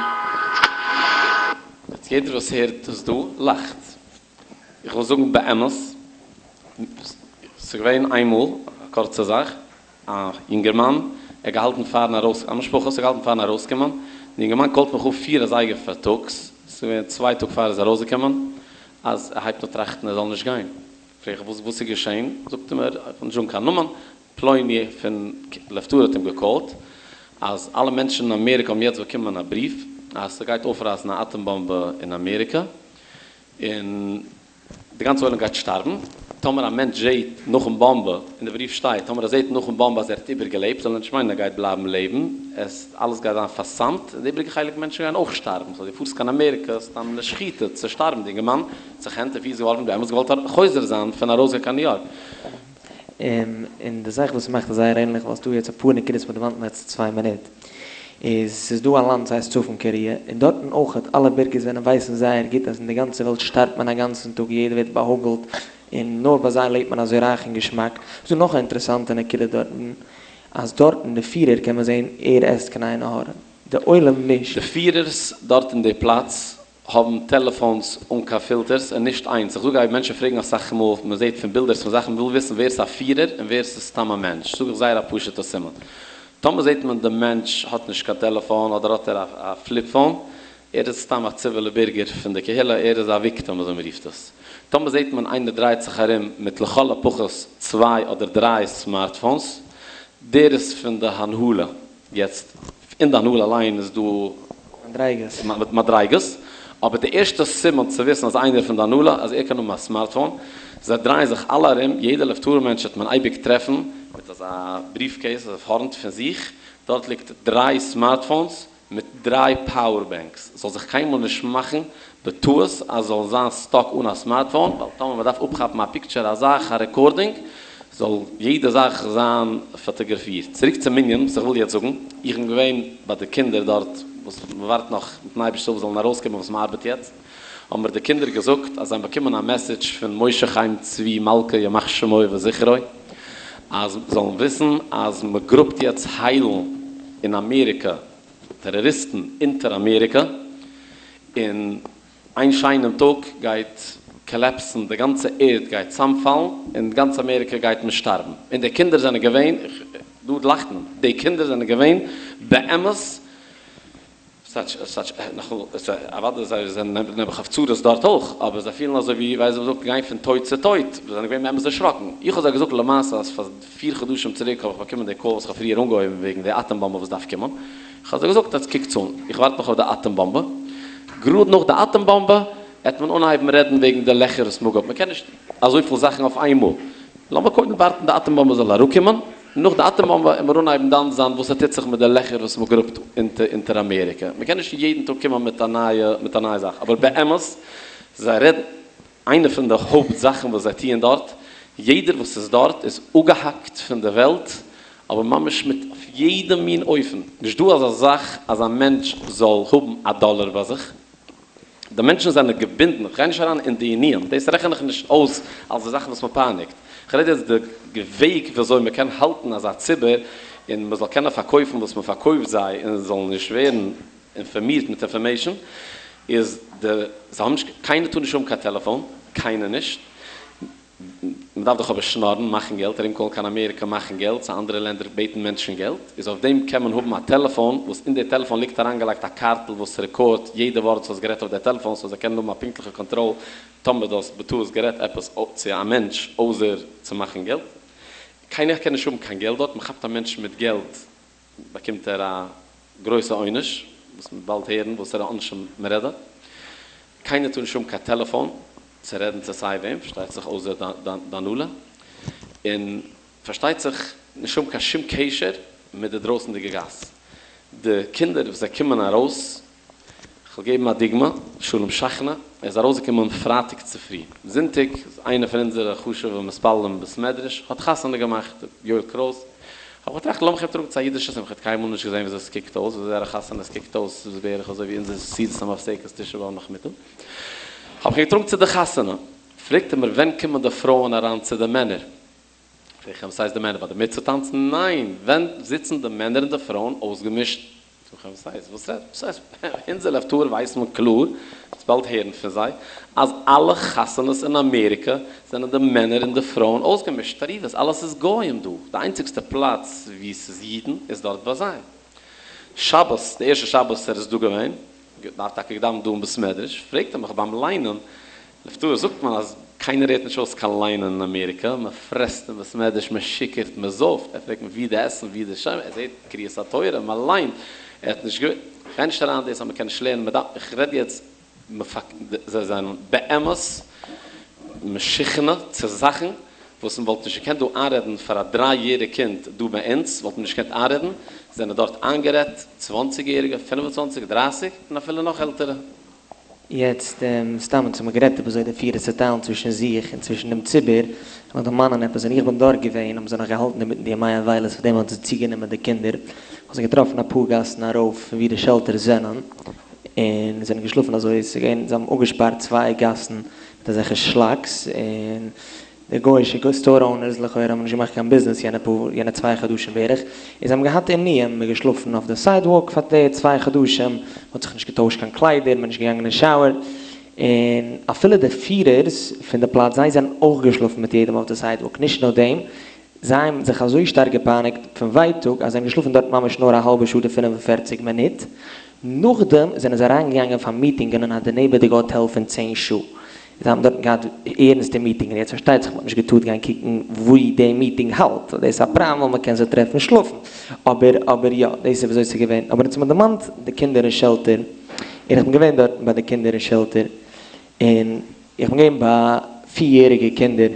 יעצט יעדער וואס הערט דאס דא לאכט. איך וויל זאגן באמת, ס'איז געווען איינמאל, א קורצע זאך, א יונגערמאן, ער האט געהאלטן פארן ארויס, א משפחה, ס'האט געהאלטן פארן ארויסקומען, די יונגערמאן קאלט מיך אפ פיר אזייגער פארטאגס, ס'איז געווען צוויי טאג פאר ער איז ארויסגעקומען, אז ער הייבט אן טראכטן ער זאל נישט גיין. פרעג איך וואס וואס איז געשען, זאגט ער מיר, איך וויל נישט זאגן קיין נאמען, פלוני פון לב טהור האט אים געקאלט אז אלע מענטשן אין אמעריקע האבן יעצט באקומען א בריוו אז ס'גייט אויפרייסן א אטאם באמבע אין אמעריקע און די גאנצע עולם גייט שטארבן, טאמער א מענטש זעהט נאכן באמבע, אין די בריוו שטייט, טאמער ער זעהט נאכן באמבע אז ער האט איבערגעלעבט זאל ער נישט מיינען ער גייט בלייבן לעבן, עס אלעס גייט זיין פארסאמט און די איבריגע חלק מענטשן גייען אויך שטארבן, סאו דו פארסט קיין אמעריקע סתם לשחיטה צו שטארבן, די אינגערמאן זיך הענט און פיס געווארפן באמת געוואלט חוזר זיין פון ארויסגיין קיין ניו יארק. און די זאך וואס מאכט עס זייער ענליך ווייל ס'דא יעצט אפאר נקודות מ'האט דערמאנט אין די לעצטע צוויי מינוט איז ס'איז דא א לאנד ס'הייסט צפון קאריע און דארטן אויכעט אלע בירגער זענען ווייסן זייער גוט אז אין די גאנצע וועלט שטארבט מען א גאנצן טאג יעדער ווערט באהאגלט און נאר ביי זיי לעבט מען אזוי רייך און געשמאק ס'דא נאך א אינטערעסאנטע נקודה דארטן אז דארטן די פירער קען מען זעהן ער עסט קיין עין הרע די עולם נישט. די פירערס דארט אין די פלאץ האבן טעלעפאונס אן קיין פילטערס און נישט איינס, איך זאג אייביג מענטשן פרעגן אסאך מאל מען זעט פון בילדערס פון זאכן מען וויל וויסן ווער ס'איז א פירער און ווער ס'איז סתם א מענטש זאג איך זייער א פשוטע סימן טאמער זעט מען די מענטש האט נישט קיין טעלעפאון אדער האט ער א פליפ פאון ער איז סתם א ציווילע בירגער פון די קהילה ער איז א וויקטעם אזוי מען רופט עס טאמער זעט מען איינער דרייט זיך ארום מיט לכל הפחות צוויי אדער דריי סמארטפאונס דער איז פון די הנהלה יעצט, אין די הנהלה אליין איז דא מדריגות. מדריגות, אבער די ערשטע סימן צו וויסן אז איינער פון די הנהלה אז ער קען האבן א סמארטפאון, זיי דרייען זיך אלע ארום, יעדע לב טהור מענטש וועט מען אייביג טרעפן מיט אזא בריעף קעיס אויף פארנט פון זיך, דארט ליגט דריי סמארטפאונס מיט דריי פאוער בענקס, זאל זיך קיינמאל נישט מאכן בטעות אז זאלן זיין סטאק אן א סמארטפאון, ווייל טאמער מען דארף אפכאפן א פיקטשער א זאך א רעקארדינג, זאל יעדע זאך זיין פאטאגראפירט. צוריק צום ענין וואס איך וויל יעצט זאגן, איך בין געווען ביי די קינדער דארט וואס מען ווארט נאך מיטן אייבערשטנ'ס הילף זאלן ארויסקומען וואס מען ארבעט יעצט, האבן מיר די קינדער געזאגט אז זיי האבן באקומען א מעסעדזש פון משה חיים צבי מלכה ימח שמו וזכרו אז זאלן וויסן אז מען גראבט יעצט היילן אין אמעריקע, טעראריסטן אונטער אמעריקע, און איין שיינעם טאג גייט קאלעפסן די גאנצע ערד גייט צאמפאלן און גאנץ אמעריקע גייט מען שטארבן, און די קינדער זענען געווען, דא לאכט מען, די קינדער זענען געווען באמת ס'טייטש, ס'טייטש, נאכאמאל, אוודאי זיי זענען נעבעך אויף צרות דארט אויך, אבער זיי פילן אזוי ווי, ווייסט ווי מ'זאגט, גיין פון טויט צו טויט, זיי זענען געווען באמת דערשראקן. איך האב זיי געזאגט למעשה אז פאר פיר חדשים צוריק האב איך באקומען די קאל וואס איך האב פריער אנגעהויבן וועגן די אטאם באמבע וואס דארף קומען, איך האב זיי געזאגט אז קוקטס אן, איך ווארט נאך אויף די אטאם באמבע, גראד נאך די אטאם באמבע העט מען אנהייבן רעדן וועגן די לעכער וואס מ'גראבט, מ'קען נישט אזויפיל זאכן אויף איינמאל, לאמיר קודם ווארטן די אטאם באמבע זאל אראפקומען, נאך די אטאם באמבע וועט מען אנהייבן דן זיין וואס ס'טוט זיך מיט די לעכער וואס מ'גראבט אונטער אמעריקע, מ'קען נישט יעדן טאג קומען מיט א נייע מיט א נייע זאך, אבער באמת זיי רעדן. איינע פון די הויפט זאכן וואס זיי טוען דארט, יעדער וואס איז דארט איז אפגעהאקט פון די וועלט, אבער ממש מיט אויף יעדע מין אופן, נישט דא אזא זאך אז א מענטש זאל האבן א דאלער ביי זיך, די מענטשן זענען געבינדן, איך גיי נישט אריין אין די ענינים, דאס רעכן איך נישט אויס אלס די זאכן וואס מען פייניגט, איך רעד יעצט די וועג ווי אזוי מען קען האלטן אזא ציבור און מען זאל קענען פארקויפן וואס מען פארקויפט זיי און זאלן נישט ווערן אינפארמירט מיט אינפארמעישן, איז די זיי האבן נישט קיינער טאר נישט האבן קיין טעלעפאן, קיינער נישט, מען דארף דאך אבער שנארן, מאכן געלט, ארומקאלן קיין אמעריקא מאכן געלט, צו אנדערע לענדער בעטן מענטשן געלט, איז אויף דעם קען מען האבן א טעלעפאן, וואס אין די טעלעפאן ליגט אריינגעלייגט א קארטל וואס רעקארדט יעדע ווארט וואס האסט גערעדט אויף די טעלעפאן, סאו זיי קענען האבן א פונקטליכע קאנטראל טאמער דו האסט בטעות גערעדט עפעס צו א מענטש אויסער צו מאכן געלט. קיינער קען נישט האבן קיין געלט דארט, מען כאפט א מענטש מיט געלט באקומט ער א גרויסע עונש, וואס מ'וועט באלד הערן וואסערע עונשים מ'רעדט דארט. קיינער טאר נישט האבן קיין טעלעפאן צו רעדן צו סיי וועם, פארשטייט זיך אויסער די הנהלה, און פארשטייט זיך נישט האבן קיין שום קשר מיט די דרויסנדיגע גאס. די קינדער וואס זיי קומען ארויס כ'וועל געבן א דוגמא, שלום שכנא, ער איז ארויסגעקומען פרייטאג צופרי, זונטאג איז איינער פון אונזערע חשוב'ע מתפללים אין בית מדרש האט חתונה געמאכט, יואל קרויס, האב איך געטראכט לאמיך אים טראגן צו א אידישע שמחה, כ'האב קיינמאל נישט געזען וויאזוי עס קוקט אויס, וויאזוי זייערע חתונות קוקט אויס, ס'איז בערך אזוי ווי אונזער סעודת המפסקת תשעה באב נאכמיטאג, האב איך אים געטראגן צו די חתונה, פרעגט ער מיר ווען קומען די פרויען אריין צו די מענער? פרעג איך אים וואס הייסט די מענער ביי די מצוה טאנצן? ניין, ווען זיצן די מענער און די פרויען אויסגעמישט? זאג איך אים וואס הייסט? וואס רעדסט? וואס הייסט? אונזער לב טהור ווייסט מען קלאר, וועסט באלד הערן פון זיי, אז אלע חתונות אין אמעריקע זענען די מענער און די פרויען אויסגעמישט, תערובות, אלעס איז גוים דא, די איינציגסטע פלאץ וואו ס'איז אידן איז דארט ביי זיי. שבת, די ערשטע שבת ער איז דא געווען, האט טאקע געדאווענט דא אין בית מדרש, פרעגט ער מיך ביים ליינען, לב טהור זאגט מען אז קיינער הערט נישט אויס קיין ליינען אין אמעריקא, מען פרעסט אין בית מדרש, מען שיכור'ט, מען זויפט, ער פרעגט מיך ווי די עסן, ווי די שומר, ער זעט קריאת התורה, מען ליינט, ער האט נישט געוואוסט, איך גיי נישט אריין דאס אז מען קען נישט לערנען, מען דארף, איך רעד יעצט, זיי זענען באמת משוכנע צו זאכן וואס מען וואלט נישט געקענט דא איינרעדן פאר א דריי יעריג קינד דא ביי אונז וואלט מען נישט געקענט איינרעדן, זענען דארט איינגערעדט צוואנציג יעריגע, פינף און צוואנציג, דרייסיג, און אפילו נאך עלטערע. יעצט, סתם אונז האמיר גערעדט איבער אזוי די פירער צעטיילן צווישן זיך און צווישן דעם ציבור, לאמיך דערמאנען עפעס, ווען איך בין דארט געווען האבן זיי נאך געהאלטן אינמיטן די ימי אבילות פאר דעם האבן זיי צוגענומען די קינדער, כ'האב זיי געטראפן אפאר גאסן ארויף פון ווי די שעלטערס זענען, און זענען געשלאפן אזוי, ס'איז געווען זיי האבן אפגעשפארט צוויי גאסן מיט אזעלכע שלאקס, און די גויאישע סטאר אונערס לכאורה האבן נישט געמאכט קיין ביזנעס יענע פאר יענע צוויי חדשים בערך, און זיי האבן געהאט עינויים, מ'איז געשלאפן אויף די סיידוואלק פאר די צוויי חדשים, מען האט זיך נישט געטוישט קיין קליידער, מען איז נישט געגאנגען אין שאוער, און אפילו די פירערס פון די פלאץ זיי זענען אויך געשלאפן מיט יעדעם אויף די סיידוואלק, נישט נאר דעם, זיי האבן זיך אזוי שטארק געפייניגט פון ווייטאג אז זיי האבן געשלאפן דארט ממש נאר א האלבע שעה אדער 45 מינוט, נאכדעם זענען זיי אריינגעגאנגען פאר מיטינגען אין א דערנעבעדיגע האטעל פון צען שעה, זיי האבן דארטן געהאט ערנסטע מיטינגען, יעצט פארשטייט זיך מען האט נישט געטארט גיין קוקן וואו די מיטינג האלט, דאס איז א פראבלעם ווייל מען קען זיי טרעפן שלאפן, אבער אבער יא דאס איז וויאזוי ס'איז געווען, אבער יעצט האט מען דערמאנט די קינדער אין שעלטער, און איך בין געווען דארטן ביי די קינדער אין שעלטער, און איך בין געווען ביי פיר יעריגע קינדער,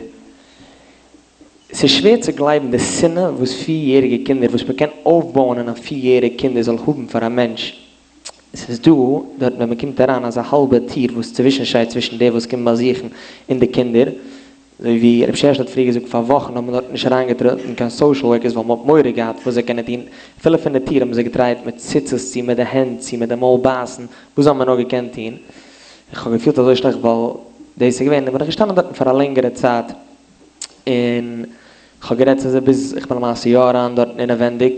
ס'איז שווער צו גלייבן די שנאה וואס פיר יעריגע קינדער וואס מ'קען אויפבויען אין א פיר יעריג קינד זאל האבן פאר א מענטש. ס'איז דא דארט ווען מ'קומט אריין אזא האלבע טיר וואס צווישנשייד צווישן די וואס קומט באזוכן און די קינדער. אזוי ווי רב שרשת האט פריער געזאגט פאר וואכן האט מען דארט נישט אריינגעטראטן קיין סאושעל ווארקערס ווייל מ'האט מורא געהאט וואס זיי קענען טון. אפילו פון די טיר האבן זיי געטרייט מיט ציצית צו מיט די הענט צו מיט די מויל בייסן וואס האבן מיר נאר געקענט טון. איך האב געפילט אזוי שלעכט ווייל דאס איז געווען. בין איך געשטאנען דארטן פאר א לענגערע צייט. און כ'האב גערעדט צו זיי ביז איך בין למעשה יא אריין דארטן אינעווענדיג,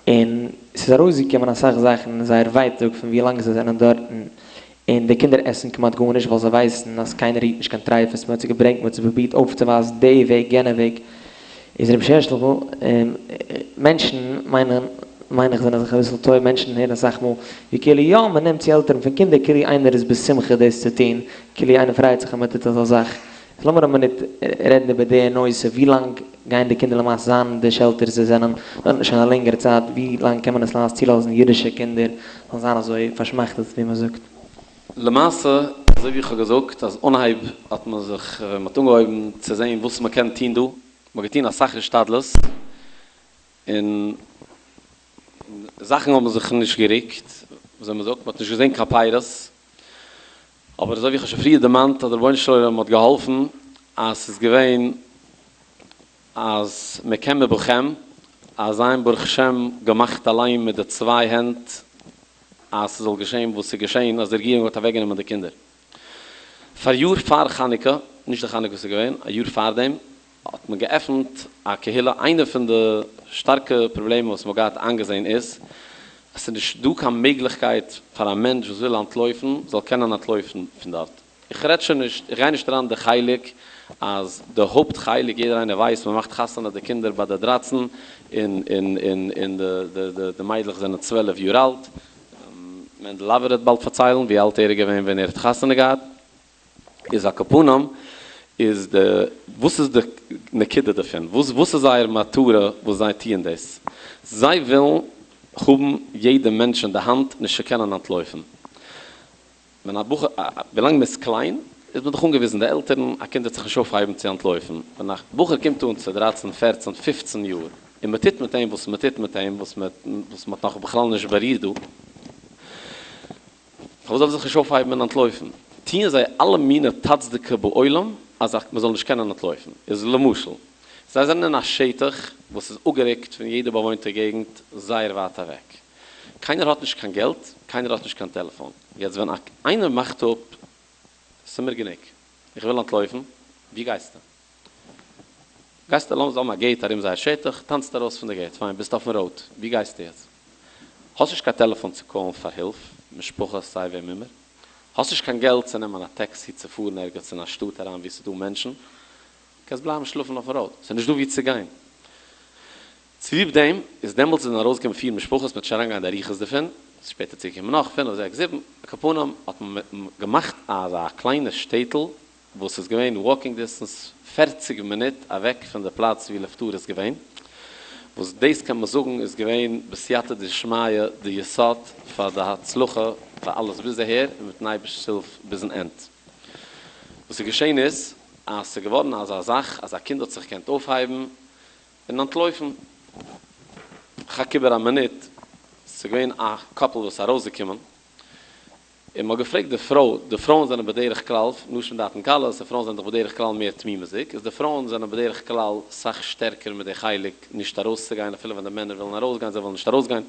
און ס'איז ארויסגעקומען אסאך זאכן, זייער ווייטאג פון ווי לאנג זיי זענען דארטן, און די קינדער עסן כמעט גארנישט ווייל זיי ווייסן אז קיינער רירט נישט קיין טרייפות, מ'האט זיי געברענגט, מ'האט זיי פרובירט אויפצואווייזן די וועג יענע וועג, איז רבי הערשל, מענטשן מיינען מיין איך זענען זיך אביסל טועה, מענטשן הערן אסאך מאל ווי כאילו יא מ'נעמט צו עלטערן פון קינדער כאילו איינער איז בשמחה דאס צו טון, כאילו איינער פרייט זיך אז מ'טוט אזא זאך, איז לאמיר א מינוט רעדן איבער די נושא, ווי לאנג גייען די קינדער למעשה זיין אין די שעלטערס, זיי זענען דארט שוין א לענגערע צייט, ווי לאנג קען מען עס למעשה צולאזן אידישע קינדער זאלן זיין אזוי פארשמאכטעט ווי מען זאגט? למעשה אזוי ווי איך האב געזאגט אז אנהייב האט מען זיך ווען מען האט אנגעהויבן צו זען וואס מען קען טון דא, מען האט געטון אסאך השתדלות און זאכן האבן זיך נישט גערוקט, וויאזוי מען זאגט, מען האט נישט געזען קיין פירות. אבער אזוי ווי איך האב שוין פריער דערמאנט אז דער רבונו של עולם האט געהאלפן אז ס'איז געווען אז מכם ובכם אז זיי האבן ברוך השם געמאכט אליין מיט די צוויי הענט אז ס'זאל געשען וואס ס'איז געשען אז די רעגירונג האט אוועקגענומען די קינדער. פאריאר פאר חנוכה, נישט די חנוכה וואס איז געווען, א יאר פארדעם, האט מען געעפנט א קהילה, איינע פון די שטארקע פראבלעמען וואס מ'האט געהאט איינגעזען איז אז ס'איז נישט דא קיין מעגליכקייט פאר א מענטש וואס וויל אנטלויפן זאל קענען אנטלויפן פון דארט, איך רעד שוין נישט, איך גיי נישט אריין די חלק אז די הויפט חלק יעדער איינער ווייסט מ'מאכט חתונה די קינדער ביי די דרייצן און און און און די די די מיידלעך זענען צוועלף יאר אלט, מענדל לאווער וועט באלד פארציילן ווי אלט ער איז געווען ווען ער האט חתונה געהאט. איז על כל פנים איז די וואס איז די נקודה דערפון? וואס וואס איז זייער מטרה וואס זיי טוען דאס? זיי ווילן האבן יעדע מענטש אין די האנט נישט צו קענען אנטלויפן. ווען א בחור ווילאנג מען איז קליין איז מען דאך אנגעוויזן די עלטערן א קינד וועט זיך נישט אויפהייבן צו אנטלויפן. ווען א בחור קומט אן צו דרייצן פערצן פופצן יאר און מען טוט מיט אים וואס מען טוט מיט אים וואס מען וואס מען האט נאך בכלל נישט בארירט דא, פארוואס זאל ער זיך נישט אויפהייבן און אנטלויפן? טוען זיי אלע מיני טצדקה בעולם אז מען זאל נישט קענען אנטלויפן. איז למשל, זיי זענען אין א שטח וואס איז אפגערוקט פון יעדע באוואוינטע געגנט זייער ווייט אוועק. קיינער האט נישט קיין געלט, קיינער האט נישט קיין טעלעפאן. יעצט ווען איינער מאכט אפ, ס'מיר גענוג, איך וויל אנטלויפן, וואו גייסטו? גייסטו לאמיר זאגן א געיט ארום זייער שטח, טאנצט ארויס פון די געיט, פיין, ביסט אויפן ראוד, וואו גייסטו יעצט? האסט נישט קיין טעלעפאן צו קאלן פאר הילף, משפחה, סיי וועם אימער, האסט נישט קיין געלט צו נעמען א טעקסי צו פארן ערגעץ אין א שטאט אריין וואו ס'איז דא מענטשן, קענסט בלייבן שלאפן אויפן ראוד, ס'איז נישט דא וואו צו גיין. צוליב דעם איז דעמאלטס זענען ארויסגעקומען פיר משפחות, מ'וועט נישט אריינגיין אין די אריכות דערפון, ס'איז שפעטער צוגעקומען נאך פינף זעקס זיבן, על כל פנים האט מען געמאכט אזא קליינע שטעטל וואס איז געווען וואקינג דיסטענס פערציג מינוט אוועק פון די פלאץ ווי לב טהור איז געווען, וואס דאס קען מען זאגן איז געווען בסייעתא דשמיא די יסוד פאר די הצלחה פאר אלעס ביז אהער און מיטן אייבערשט'ס הילף ביזן ענד. וואס איז געשען איז אז ס'איז געווארן אזא זאך אז א קינד האט זיך געקענט אויפהייבן און אנטלויפן. כ'האק איבער א מינוט, ס'איז געווען א קאפל וואס איז ארויסגעקומען און מ'האט געפרעגט די פרוי, די פרויען זענען בדרך כלל, נשים דעתן קלות, די פרויען זענען דאך בדרך כלל מער תמימות'דיג, איז די פרויען זענען בדרך כלל סאך שטערקער מיט די חלק נישט ארויסצוגיין אפילו ווען די מענער ווילן ארויסגיין, זיי ווילן נישט ארויסגיין,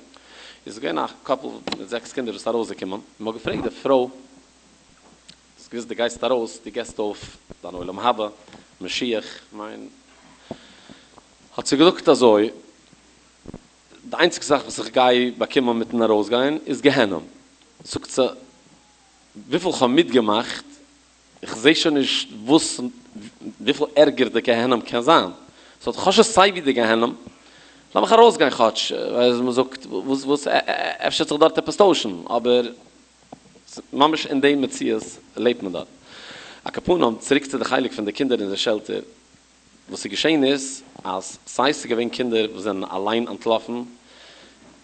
איז געווען א קאפל מיט זעקס קינדער וואס איז ארויסגעקומען, און מ'האט געפרעגט די פרוי, האסט געוואוסט דו גייסט ארויס, דו געסט אויף דיין עולם הבא, משיח, כ'מיין, האט זי געזאגט אזוי, די איינציגסטע זאך וואס איך גיי באקומען מיטן ארויסגיין איז גיהנום. זאגט זי, וויפיל כ'האב מיטגעמאכט, איך זע שוין נישט וואס וויפיל ערגער די גיהנום קען זיין. סאו כ'האב שוין סייווי די גיהנום, לאמיך ארויסגיין כאטש, ווי מ'זאגט, וואס וואס אפשר וועט זיך דארט עפעס טוישן, אבער ממש אין די מציאות לעבט מען דארט. על כל פנים, צוריק צו די חלק פון די קינדער אין די שעלטער, וואס איז געשען איז אז סיי ס'איז געווען קינדער וואס זענען אליין אנטלאפן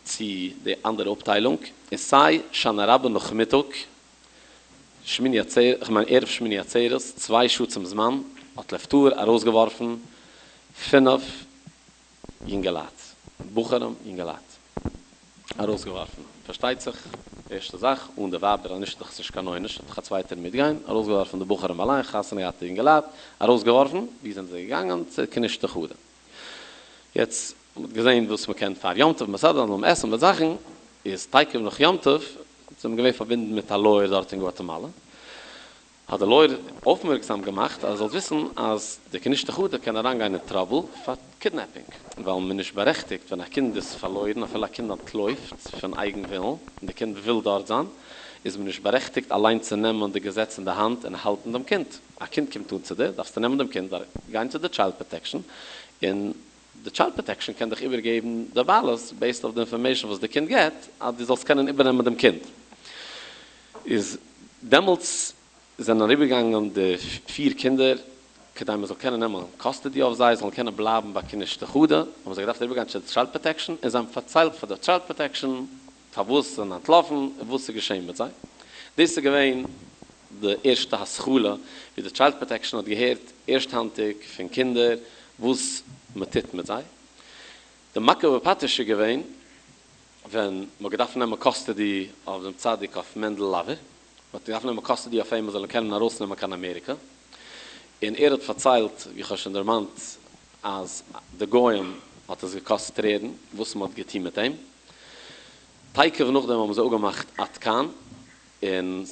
צו די אנדערע אפטיילונג, און סיי הושענא רבה נאכמיטאג שמיני עצרת, כ'מיין ערב שמיני עצרת, צוויי שעה צום זמן, האט לב טהור ארויסגעווארפן פינף יונגעלייט, בחורים יונגעלייט. ארויסגעווארפן. פארשטייט זיך, ערשטע זאך, אן די ווייבער, אז נישט איז דאך עס נישט קיין עונש, וועט דאך א צווייטער מיטגיין, ארויסגעווארפן די בחורים אליין, חתונה געהאטע יונגעלייט, ארויסגעווארפן, וואו זענען זיי געגאנגען? צו כנישתא חדא. יעצט, מען האט געזען וואס מען קען פאר יום טוב מסדר זיין, עסן מיט זאכן, איז תיכף נאך יום טוב, זענען מיר געווען פארבינדן מיט א לויער דארט אין גואטעמאלע, האט די לויער אויפמערקזאם געמאכט אז זאלסט וויסן אז די כנישתא חדא קען אריינגיין אין טראבל פאר קידנעפינג ווייל מען איז נישט בארעכטיגט ווען א קינד איז פארלוירן אפילו א קינד אנטלויפט פון אייגן ווילן און די קינד וויל דארט זיין איז מען נישט בארעכטיגט אליין צו נעמען די געזעץ אין די האנט און האלטן דעם קינד. א קינד קומט אן צו דיר דארפסטו נעמען דעם קינד גיין צו די טשיילד פראטעקשאן און די טשיילד פראטעקשאן קען דיך איבערגעבן די בעלות בעיסד אויף די אינפארמעישאן וואס די קינד געבט אז דו זאלסט קענען איבערנעמען דעם קינד. איז דעמאלטס זענען אריבערגעגאנגען די פיר קינדער כדי מען זאל קענען נעמען קאסטעדי אויף זיי, זאלן קענען בלייבן ביי כנישתא חדא, האבן זיי געדארפט אריבערגיין צו די טשיילד פראטעקשאן און זיי האבן פארציילט פאר די טשיילד פראטעקשאן פארוואס זיי זענען אנטלאפן און וואס איז געשען מיט זיי. דאס איז געווען די ערשטע התחלה ווי די טשיילד פראטעקשאן האט געהערט ערשטהאנטיג פון קינדער וואס מען טוט מיט זיי. די מכה בפטיש איז געווען ווען מען האט געדארפט נעמען קאסטעדי אויף דעם צדיק אויף מענדל לאווער. מ'האט געדארפט נעמען קאסטעדי אויף אים מ'זאל אים קענען ארויסנעמען קיין אמעריקע, און ער האט פארציילט, ווי כ'האב שוין דערמאנט, אז די גוים האט עס געקאסט טרערן וואס מ'האט געטון מיט אים. תיכף נאכדעם האבן זיי אפגעמאכט עד כאן, און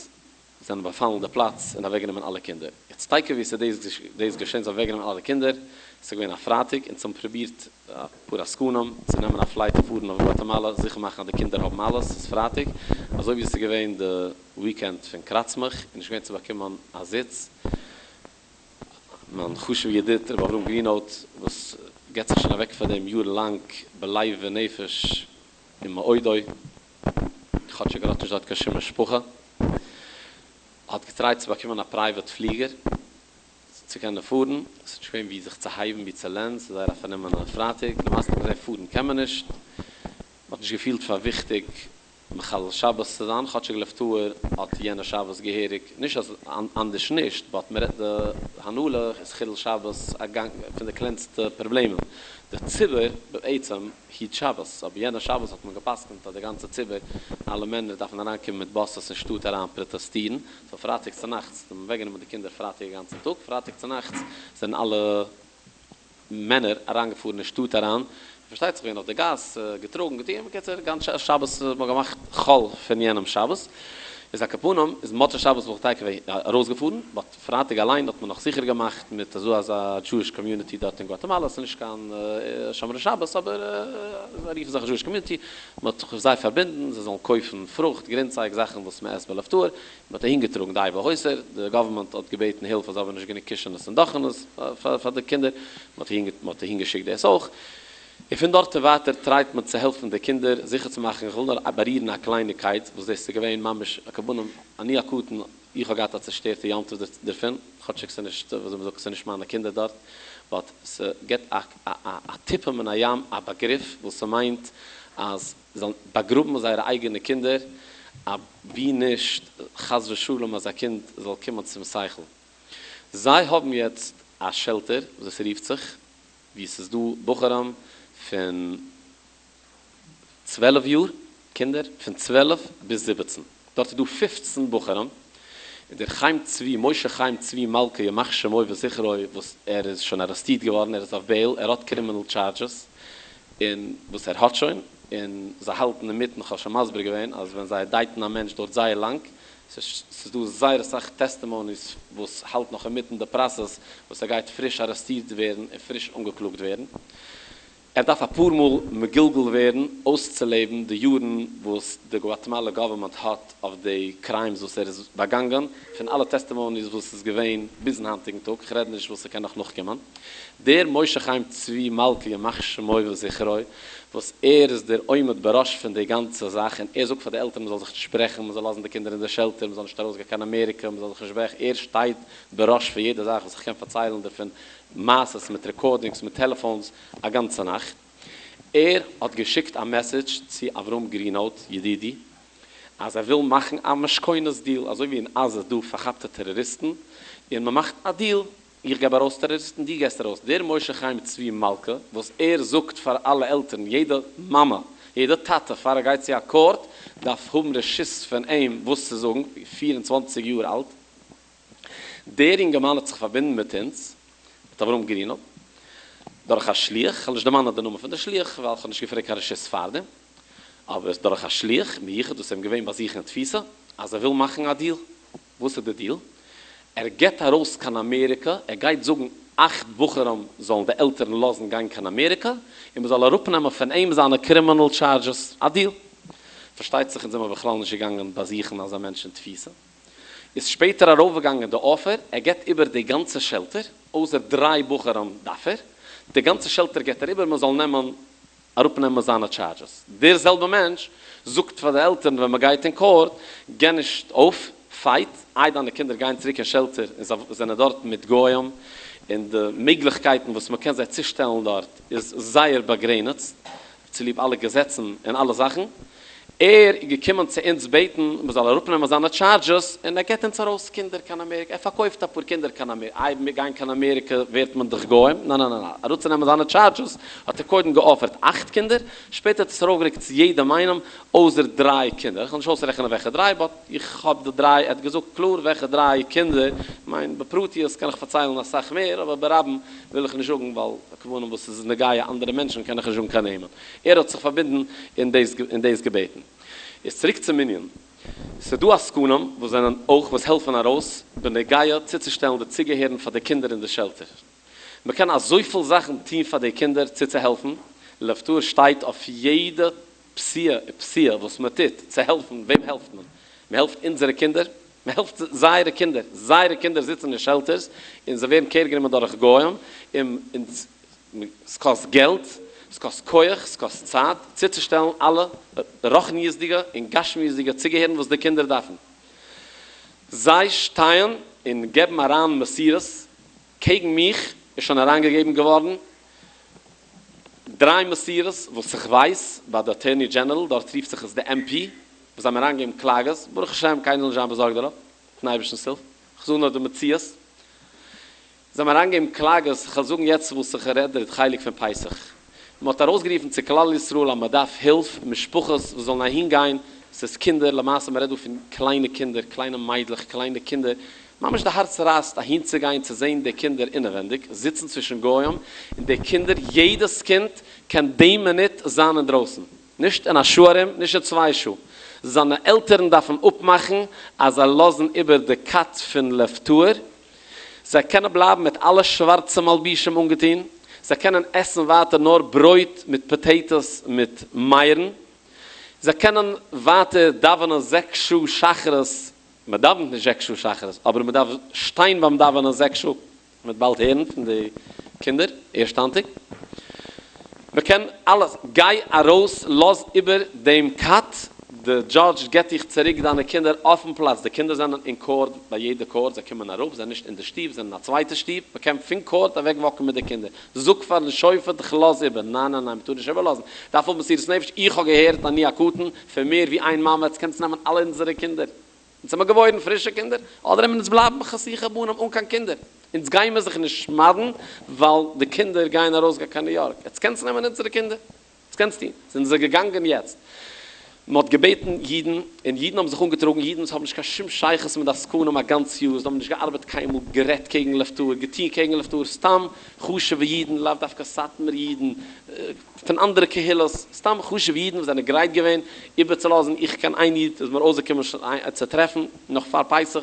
זענען באפאלן די פלאץ און אוועקגענומען אלע קינדער. יעצט תיכף ווי ס'איז דאס געשען, זיי האבן אוועקגענומען אלע קינדער, ס'איז געווען א פרייטאג, אונז האבן פרובירט אפאר עסקנים צו נעמען א פלייט און פארן אויף גואטעמאלא זיכער מאכן אז די קינדער האבן אלעס, ס'איז פרייטאג, אזוי ווי עס איז געווען די וויקענד פון קראצמעך, איז נישט געווען צו באקומען א זיץ, מיין חשוב'ע ידיד ר' אברהם גרינהוט וואס געבט זיך שוין אוועק פאר דעם יארן לאנג בלב ונפש ומאודו, כאטשיג ער האט נישט דארט קיין שום משפחה, האט געטרייט צו באקומען א פרייוועט פליגער צו קענען פארן, עס איז נישט געווען וואו זיך צו הייבן וואו צו לענדן, ס'איז זייער א פארנומענע פרייטאג, למעשה האט מען געזען פארן קען מען נישט, מען האט נישט געפילט פאר וויכטיג מחלל שבת צו זיין, כאטשיג לב טהור האט יענע שבת געהעריג, נישט אז אנדערש נישט, באט מען רעדט די הנהלה איז חילול שבת א גאנג פון די קלענסטע פראבלעמען, די ציבור בעצם היט שבת, אבער יענע שבת האט מען גע'פסק'נט אז די גאנצע ציבור, אלע מענער דארפן אריינקומען מיט באסעס אין שטאט אריין פראטעסטירן, סאו פרייטאג צונאכטס האט מען אוועקגענומען די קינדער פרייטאג א גאנצן טאג, פרייטאג צונאכטס זענען אלע מענער אריינגעפארן אין שטאט אריין, און פארשטייט זיך געווען אויף די גאס, געטראגן, געטון, בקיצור גאנץ שבת האט מען געמאכט חול פון יענעם שבת, איז על כל פנים איז מוצאי שבת בין איך תיכף ארויסגעפארן, באט פרייטאג אליין האט מען נאך זיכער געמאכט מיט אזא אזא דזשואיש קאמיוניטי דארט אין גואטעמאלא, ס'איז נישט קיין שומרי שבת אבער זיי רופן זיך דזשואיש קאמיוניטי, מען האט זיך אויף זיי פארבינדן זיי זאלן קויפן פרוכט, גרינצייג, זאכן וואס מען עסט בלב טהור, מען האט אהין געטראגן די והותר, די גאווערמענט האט געבעטן הילף אז זיי האבן נישט גענוג קישענעס און דאכענעס פאר די קינדער, מען האט אהין געשיקט דאס אויך, און פון דארט און ווייטער טרייט מען צו העלפן די קינדער זיכער צו מאכן, איך וויל נאר בארירן א קלייניקייט וואס דאס איז געווען ממש על כל פנים אני הקטן, איך האב געהאט א צושטערטע יום טוב דערפון, כאטשיג ס'איז נישט, וויאזוי מ'זאגט, ס'איז נישט מיינע קינדער דארט, באט ס'גיבט א א טיפה מן הים א באגריף וואס ס'מיינט אז זאלן באגראבן זייערע אייגענע קינדער, אבי נישט חס ושלום אז א קינד זאל קומען צום שכל. זיי האבן יעצט א שעלטער, וויאזוי ס'רופט זיך, וואו ס'איז דא בחורים פון 12 יאר, קינדער פון 12 ביז 17, דארט איז דא 15 בחורים, און דער חיים צבי, משה חיים צבי מלכה ימח שמו וזכרו, וואס ער איז שוין ארעסטירט געווארן, ער איז אויף בעיל, ער האט קרימינעל טשארדזשעס, און וואס ער האט שוין, און זיי האלטן אינמיטן, כ'האב שוין מסביר געווען אז ווען זיי אינדייטן א מענטש דויערט זייער לאנג, ס'איז דא זייער אסאך טעסטימאניס וואס האלט נאך אינמיטן די פראסעס וואס ער גייט פריש ארעסטירט ווערן און פריש אנגעקלאגט ווערן. ער דארף אפאר מאל מגולגל ווערן אויסצולעבן די יארן וואס די גואטעמאלע גאווערמענט האט אויף די קריימס וואס ער איז באגאנגען, פון אלע טעסטימאניס וואס איז געווען ביזן היינטיגן טאג, כ'רעד נישט וואס ס'קען נאך נאכקומען. דער משה חיים צבי מלכה ימח שמו וזכרו וואס ער איז דער עומד בראש פון די גאנצע זאך און ער זאגט פאר די עלטערן מ'זאל זיך נישט ברעכן, מ'זאל לאזן די קינדער אין די שעלטער, מ'זאל נישט ארויסגיין קיין אמעריקע, מ'זאל זיך נישט ברעכן, ער שטייט בראש פון יעדע זאך וואס איך קען פארציילן דערפון מעשות מיט רעקארדינגס מיט טעלעפאונס א גאנצע נאכט. ער האט געשיקט א מעסעדזש צו אברהם גרינהוט ידידי אז ער וויל מאכן א משכונות דיעל אזוי ווי אין עזה דא פארכאפטע טעראריסטן און מען מאכט א דיעל איך געב ארויס טעראריסטן דו געסט ארויס דער משה חיים צבי מלכה וואס ער זאגט פאר אלע עלטערן יעדע מאמע יעדע טאטע פאר ער גייט צו א קאורט דארף האבן רשות פון אים וואס צו זאגן 24 יאר אלט דער אינגערמאן האט זיך פארבינדן מיט אונז, מיט אברהם גרינהוט, דורך א שליח, כ'וועל נישט דערמאנען די נאמען פון די שליח, ווייל כ'האב נישט געפרעגט קיין רשות פארדעם, אבער דורך א שליח מיוחד וואס איז אים געווען ביי זיך אין תפיסה, אז ער וויל מאכן א דיעל. וואס איז די דיעל? ער געט ארויס קיין אמעריקא, ער גייט זאגן אכט בחורים זאלן די עלטערן לאזן גיין קיין אמעריקא, און מ'זאל אראפנעמען פון אים זיינע קרימינאל טשארדזשעס. א דיעל. פארשטייט זיך אונז זעמער בכלל נישט געגאנגען באזוכן אזא מענטש אין תפיסה. איז שפעטער ארויפגעגאנגען די אפער, ער געט איבער די גאנצע שעלטער, אויסער דריי בחורים דארף ער, די גאנצע שעלטער געט ער איבער מען זאל נעמען אראפנעמען זיינע טשארדזשעס, דער זעלבע מענטש זאגט פאר די עלטערן ווען מען גייט אין קאורט, גיי נישט אויף, פייט, איי דיינע קינדער גייען צוריק אין שעלטער און זיי זענען דארט מיט גוים, און די מעגליכקייטן וואס מען קען זיי צושטעלן דארט איז זייער באגרעניצט, צוליב אלע געזעצן און אלע זאכן. ער איז געקומען צו אונז בעטן מען זאל אראפנעמען זיינע טשארדזשעס, און ער געט אונז ארויס קינדער קיין אמעריקע, ער פארקויפט אפאר קינדער קיין אמעריקע, איי מיר גייען קיין אמעריקע ווערט מען דאך גוים, ניין ניין ניין, אראפצונעמען זיינע טשארדזשעס האט ער קודם געאפערט אכט קינדער, שפעטער האט עס ארויפגערוקט צו יעדעם איינעם אויסער דריי קינדער, איך וועל נישט אויסרעכענען וועלכע דריי, באט איך האב די דריי, ער האט געזאגט קלאר וועלכע דריי קינדער, כ'מיין בפרטיות קען איך פארציילן אסאך מער, אבער ברבים וויל איך נישט זאגן ווייל כמובן וואס איז נוגע אנדערע מענטשן קען איך נישט זאגן קיין נעמען. ער האט זיך פארבינדן און דאס און דאס געבעטן. איז צוריק צום ענין. ס'איז דא עסקנים וואס זענען אויך וואס העלפן ארויס בנוגע צוצושטעלן די צוגעהערן פאר די קינדער אין די שעלטער. מ'קען אזויפיל זאכן טון פאר די קינדער צוצוהעלפן, לב טהור שטייט אויף יעדע פסיעה ופסיעה וואס מ'טוט צו העלפן, וועם העלפט מען? מ'העלפט אונזערע קינדער? מ'העלפט זייערע קינדער, זייערע קינדער זיצן אין שעלטערס און זיי ווערן קעיר גענומען דורך גוים, און ס'קאסט געלט, ס'קאסט כח, ס'קאסט צייט צוצושטעלן אלע רוחניות'דיגע און גשמיות'דיגע צוגעהערן וואס די קינדער דארפן. זיי שטייען און געבן אריין מסירות, קעגן מיך איז שוין אריינגעגעבן געווארן דריי מסירות וואס איך ווייס ביי די אטערני דזשענערל, דארט רופט זיך עס די MP, וואס זיי האבן אריינגעגעבן קלאגעס, ברוך השם קיינער זאל נישט זיין באזארגט דערויף, מיטן אייבערשטנ'ס הילף, כ'זאג נאר די מציאות. זיי האבן אריינגעגעבן קלאגעס, כ'וועל זאגן יעצט וואס איך רעד די חלק פון פסח, מען האט ארויסגערופן צו כלל ישראל אז מען דארף הילף, משפחות וואס זאלן אהין גיין, ס'איז קינדער, למעשה מען רעדט דא פון קליינע קינדער, קליינע מיידלעך, קליינע קינדער, ממש די הארץ רייסט אהינצוגיין צו זען די קינדער אינעווענדיג, זיצן צווישן גוים, און די קינדער, יעדעס קינד קען די מינוט זיין אינדרויסן, נישט אין א שעה ארום, נישט אין צוויי שעה. זיינע עלטערן דארפן אפמאכן אז זיי לאזן איבער די כת פון לב טהור, זיי קענען בלייבן מיט אלע שווארצע מלבישים אנגעטון, זיי קענען עסן ווייטער נאר ברויט מיט פאטעיטאס מיט מייערן, זיי קענען ווייטער דאווענען זעקס שעה שחרית, מען דאווענט נישט זעקס שעה שחרית, אבער מען דארף שטיין ביים דאווענען זעקס שעה. מ'וועט באלד הערן פון די קינדער ערשטהאנטיג. מ'קען אלעס. גיי ארויס לאז איבער דעם כת, די דזשאדזש געט דיך צוריק דיינע קינדער אויפן פלאץ, די קינדער זענען אין קאורט ביי יעדע קאורט, זיי קומען אראפ, זענען נישט אין די שטוב, זענען אין א צווייטע שטוב, מ'קען פון קאורט אוועק וואקן מיט די קינדער, זאג פארן שופט כ'לאז איבער, ניין ניין ניין מ'טאר נישט איבערלאזן, דארף האבן מסירות נפש, איך האב געהערט אני הקטן פון מער ווי איין מאמע, עטס קענטס נעמען אלע אונזערע קינדער. אונז האמיר געבוירן פרישע קינדער, אדער עמיר אונז בלייבן חשוכי בנים אן קיין קינדער? אונז גיימיר זיך נישט שמד'ן ווייל די קינדער גייען ארויסגיין קיין ניו יארק. עטס קענטס נעמען אונזערע קינדער, עטס קענטס טון. זענען זיי געגאנגען יעצט, מען האט געבעטן אידן, און אידן האבן זיך אנגעטראגן, אידן וואס האבן נישט קיין שום שייכות מיט די עסקנים א גאנץ יאר, זיי האבן נישט געארבעט קיינמאל, גערעדט קעגן לב טהור, געטון קעגן לב טהור, סתם חשוב'ע אידן, לאו דווקא סאטמאר אידן, פון אנדערע קהילות, סתם חשוב'ע אידן וואס זענען גרייט געווען איבערצולאזן, איך קען איין איד איז מיר אויסגעקומען צו טרעפן נאך פאר פסח,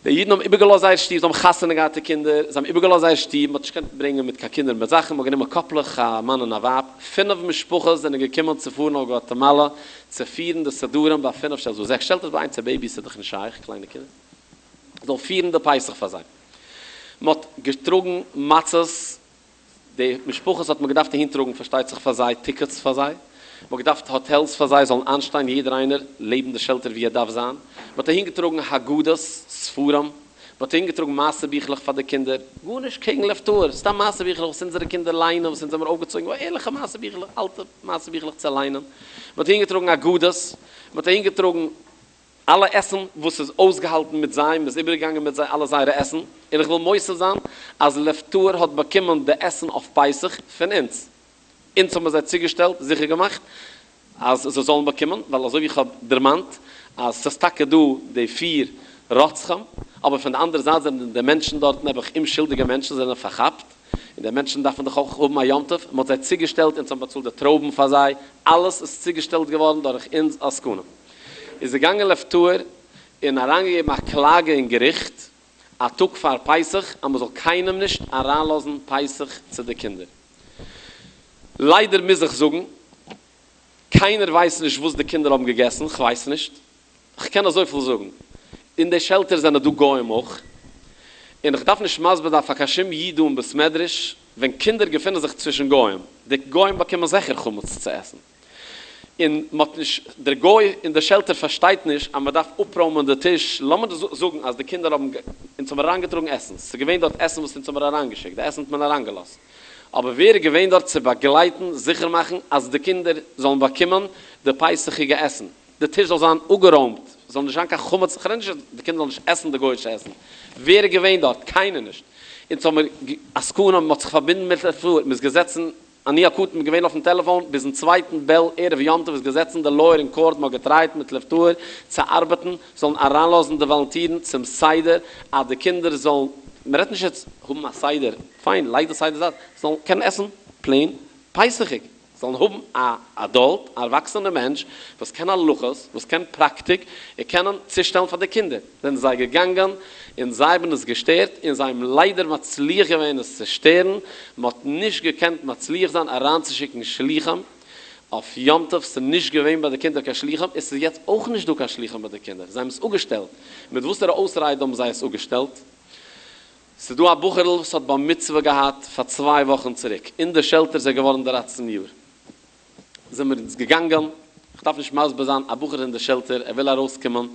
די אידן האבן איבערגעלאזט זייער שטוב, זיי האבן חתונה געהאט די קינדער, זיי האבן איבערגעלאזט זייער שטוב, מען האט נישט געקענט ברענגען מיט קיין קינדער מיט זאכן, מען האט גענומען קאפלעך א מאן און א ווייב, פינף משפחות זענען געקומען צו פארן אויף גואטעמאלא צו פירן די סדרים ביי פינף שעלטערס, זעקס שעלטערס ביי איינס א בעיבי ס'איז דאך נישט שייך, קליינע קינדער, זאל פירן די פסח פאר זיי, מען האט געטראגן מצות די משפחות האט מען געדארפט אהין טראגן פארשטייט זיך פאר זיי טיקעטס פאר זיי, מען האט געדארפט האטעלס פאר זיי זאלן איינשטיין יעדער איינער לעבן די שעלטער ווי ער דארף זיין, מען האט אהין געטראגן הגדות, ספרים, מען האט אהין געטראגן מעשה ביכלעך פאר די קינדער, גארנישט קעגן לב טהור, סתם מעשה ביכלעך וואס אונזערע קינדער ליינען, וואס אונז האמיר אויפגעצויגן, ערליכע מעשה ביכלעך, אלטע מעשה ביכלעך צו ליינען, מען האט אהין געטראגן הגדות, מען האט אהין געטראגן. אלע עסן וואס איז אויסגעהאלטן מיט זיי, מ'איז איבערגעגאנגען מיט זיי אלע זייערע עסן, און איך וויל מוסיף זיין אז לב טהור האט באקומען די עסן אויף פסח פון אונז, אונז האבן מיר זיי צוגעשטעלט, זיכער געמאכט אז זיי זאלן באקומען, ווייל אזוי ווי איך האב דערמאנט אז ס'איז טאקע דא די פיר רוצחים, אבער פון די אנדערע זייט זענען די מענטשן דארט נעבעך אומשולדיגע מענטשן זענען פארכאפט, און די מענטשן דארפן דאך אויך האבן א יום טוב, מ'האט זיי צוגעשטעלט, אונז האבן באצאלט די טרויבן פאר זיי, אלעס איז צוגעשטעלט געווארן דורך אונז עסקנים. איז געגאנגען לב טהור און אריינגעגעבן א קלאגע אין געריכט א טאג פאר פסח אז מ'זאל קיינעם נישט אריינלאזן פסח צו די קינדער. ליידער מוז איך זאגן, קיינער ווייסט נישט וואס די קינדער האבן געגעסן, כ'ווייס נישט, כ'קען אזויפיל זאגן, אין די שעלטער זענען דא גוים אויך, און כ'דארף נישט מסביר זיין פאר קיין שום איד דא אין בית מדרש, ווען קינדער געפינען זיך צווישן גוים, די גוים באקומען זיכער חמץ צו עסן. און מען האט נישט, דער גוי אין די שעלטער פארשטייט נישט אז מען דארף אפרוימען די טיש, לאמיר זאגן אז די קינדער האבן, אונז האבן אריינגעטראגן עסן, ס'איז געווען דארט עסן וואס אונז האבן אריינגעשיקט, די עסן האט מען אריינגעלאזט, אבער ווער איז געווען דארט צו באגלייטן, זיכער מאכן אז די קינדער זאלן באקומען. די פסח'יגע עסן, די טיש זאל זיין אפגערוימט, ס'זאל נישט זיין קיין חמץ, כ'רעד נישט אז די קינדער זאלן נישט עסן די גוי'אישע עסן, ווער איז געווען דארט? קיינער נישט, אונז האמיר עסקנים, מ'האט זיך פארבינדן מיט לב טהור, מ'איז געזעצן אני הקטן בין געווען אויפן טעלעפאון ביזן צווייטן בעל ערב יום טוב איז געזעצן די לויער אין קאורט מ'האט געטרייט מיט לב טהור צו ארבעטן זאלן אריינלאזן די וואלונטירן צום סדר אז די קינדער זאלן מ'רעדט נישט יעצט האבן א סדר פיין לייג די סדר זייט זאלן קענען עסן פלעין פסח'יג זאלן האבן א אדאלט א ערוואקסענע מענטש וואס קען הלכות וואס קען פראקטיק און קענען צושטעלן פאר די קינדער זענען זיי געגאנגען און זיי האבן עס געשטערט און זיי האבן ליידער מצליח געווען עס צו שטערן, מען האט נישט געקענט מצליח זיין אריינצושיקן שלוחים אויף יום טוב, ס'איז נישט געווען ביי די קינדער קיין שלוחים, און ס'איז יעצט אויך נישט דא קיין שלוחים ביי די קינדער, זיי האבן עס אפגעשטעלט, מיט וואסערע אויסרייד האבן זיי עס אפגעשטעלט? ס'איז דא א בחור'ל וואס האט בר מצוה געהאט פאר צוויי וואכן צוריק, אין די שעלטער איז ער געווארן דרייצן יאר, זעמיר אונז געגאנגען, איך דארף נישט מסביר זיין, א בחור אין די שעלטער, ער וויל ארויסקומען,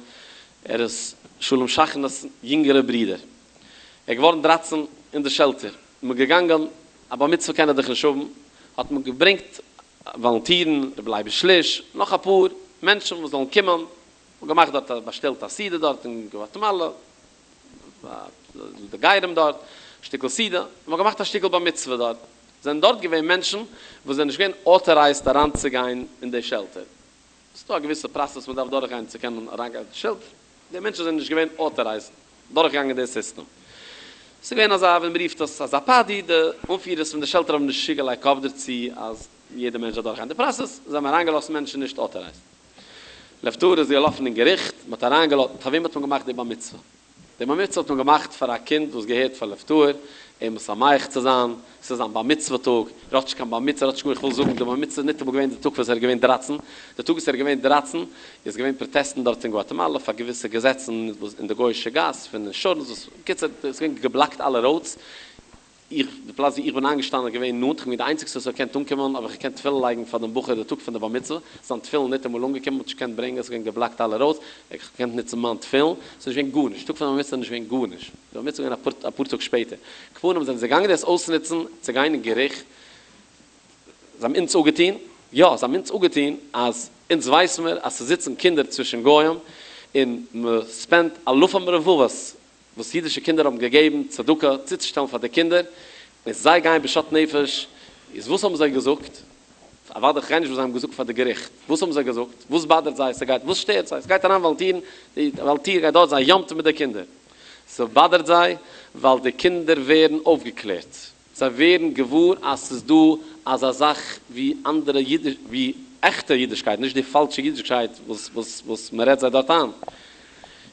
ער איז שלום שכנא'ס יונגערע ברודער, ער איז געווארן דרייצן אין די שעלטער, מ'איז געגאנגען, א בר מצוה קען ער דאך נישט האבן, האט מען געברענגט וואלונטירן, רבי לייביש שליש, נאך אפאר מענטשן וואס זאלן קומען, מ'האט געמאכט דארט א באשטעלט א סעודה דארט אין גוואטעמאלע, די גרים דארט, שטיקל סעודה, און מ'האט געמאכט א שטיקל בר מצוה דארט. זענען דארט געווען מענטשן וואס זענען נישט געווען authorized אריינצוגיין אין די שעלטער. ס'איז דא א געוויסע פראסעס וואס מ'דארף דורכגיין צו קענען אריינגיין אין די שעלטער. די מענטשן זענען נישט געווען authorized דורכגעגאנגען די סיסטעם. ס'איז געווען אזא, ווי מ'רופט עס, אזא פארטי. די אנפירערס פון די שעלטער האבן נישט צוגעלייגט קאפ דערצו אז יעדער מענטש זאל דורכגיין די פראסעס. זיי האבן אריינגעלאזט מענטשן נישט authorized. לב טהור איז געלאפן אין געריכט, מ'האט אריינגעלאזט, פאר וועם האט מען געמאכט די בר מצוה? די בר מצוה האט מען געמאכט פאר א קינד וואס געהערט פאר לב טהור, אים משמח צו זיין, ס'איז זיין בר מצוה טאג, ער האט נישט קיין בר מצוה, ער האט נישט גארנישט, איך וויל זאגן, די בר מצוה איז ניטאמאל געווען די טאג וואס ער איז געווען דרייצן, די טאג וואס ער איז געווען דרייצן איז געווען פראטעסטן דארט אין גואטעמאלע פאר געוויסע געזעצן וואס אין די גוי'אישע גאס פון אינשורענס וואס, בקיצור, ס'איז געווען געבלאקט אלע roads, איך, די פלאץ ווי איך בין איינגעשטאנען איז געווען נאנט, איך בין געווען די איינציגסטע וואס האט געקענט אנקומען, האב איך געקענט תפילין לייגן פאר דעם בחור די טאג פון די בר מצוה, זיין תפילין ניטאמאל אנגעקומען, מ'האט נישט געקענט ברענגען, ס'איז געווען געבלאקט אלע roads, איך האב געקענט נוצן מיין תפילין, ס'איז נישט געווען גארנישט, טאג פון די בר מצוה איז נישט געווען גארנישט, די בר מצוה איז געווען אפאר אפאר טאג שפעטער, כפנים זענען זיי געגאנגען דאס אויסנוצן צו גיין אין געריכט, זיי האבן אונז אפגעטון, יא זיי האבן אונז אפגעטון אז אונז ווייס מיר אז ס'זיצן קינדער צווישן גוים און מ'ספענדט אלפים רבבות וואס אידישע קינדער האבן געגעבן צדקה צוצושטעלן פאר די קינדער, און זיי גייען בשאט נפש, איז וואס האבן זיי געזאגט? אוודאי כ'גיי נישט וואס זיי האבן געזאגט פאר די געריכט, וואס האבן זיי געזאגט? וואס באדערט זיי ס'גייט? וואס שטערט זיי? ס'גייט אריין וואלונטירן, די וואלונטיר גייט דארט זיין יום טוב מיט די קינדער, ס'באדערט זיי ווייל די קינדער ווערן אויפגעקלערט, זיי ווערן געוואר אז ס'איז דא אזא זאך ווי אנדערע אידיש, ווי עכטע אידישקייט, נישט די פאלשע אידישקייט וואס וואס וואס מ'רעדט זיי דארט איין.